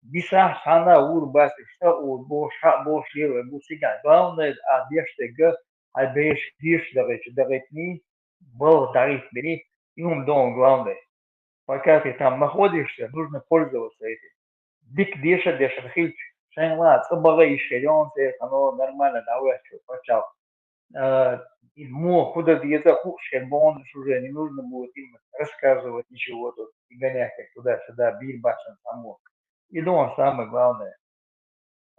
Дисахь цхьанна а вур бац, ша а вур бохуш, хьа а бохуш лела вай бу цигахь. Главное, а деш дерг, хьайн бераш деша дагӀийтча дагӀийтиний, балха дагӀийтабиний, и хӀума ду главное. Пока ты там находишься, нужно пользоваться этим. Дика деша а дешна хилча, шайн ла цӀа баха йиш хир йону церан, оно нормально дӀавоьттуш пачхьалкх. А, и муха хӀу дан деза хууш хир боху, уж уже не нужно будет им рассказывать ничего тут и гонять их туда-сюда, бийр бац шайн цхьаммо. И ду самое главное.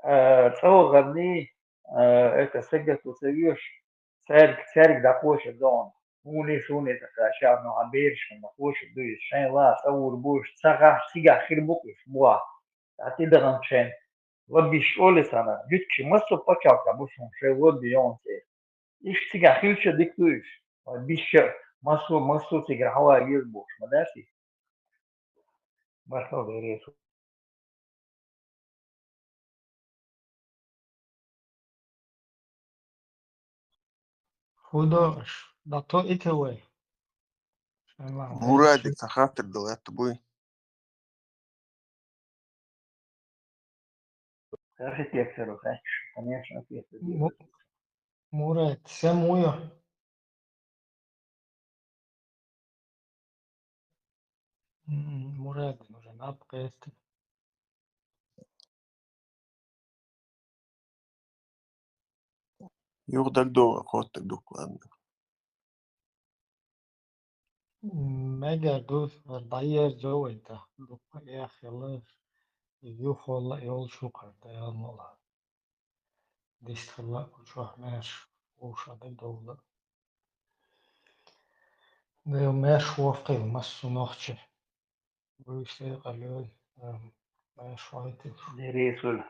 А, цӀа вахарний, а, это, сагату ца веш, цаьрга, цаьрга дӀакхочур ду хьуна. Хьуний, суний тӀаккха ша, ну, хьан берашкахь ма кхочур ду иза. Шайн ла цӀа вур бу уьш, ца хахь, цигахь хир бу-кх уьш, муха. Цхьа тӀедаханчу шайн лоббиш олу царна, юьткаши массо пачхьалкхехь бу шуна шайн лобби йону церан. Иштта цигахь хилча дика ду уьш. Ой, биша, массо, массо цигара хьала еза бохуш, ма дац и? Маршалла дерригаш. ХӀун до аша? ДӀато итт вай. Шайла Мурадик вай. Ца хаттар ду латта буй? Архитектор, конечно, конечно, архитектор. Му-, Мурад, сен муй? М, Мурад, уже наб кхетта. Юха дагадогӀу, кхоттаг дукха, ладно. Мегар ду, дӀаерзо вай тӀаккха. Дукха эхь хилла, юххула йолчу кхара Дала мукъ лахь. Дистхила чохь маьрша вовшах де довла. Дела маьрша воккхийла массо нохчи. Вуьйш декъала йой, ам, маьрша вайтилла. Дерригаш.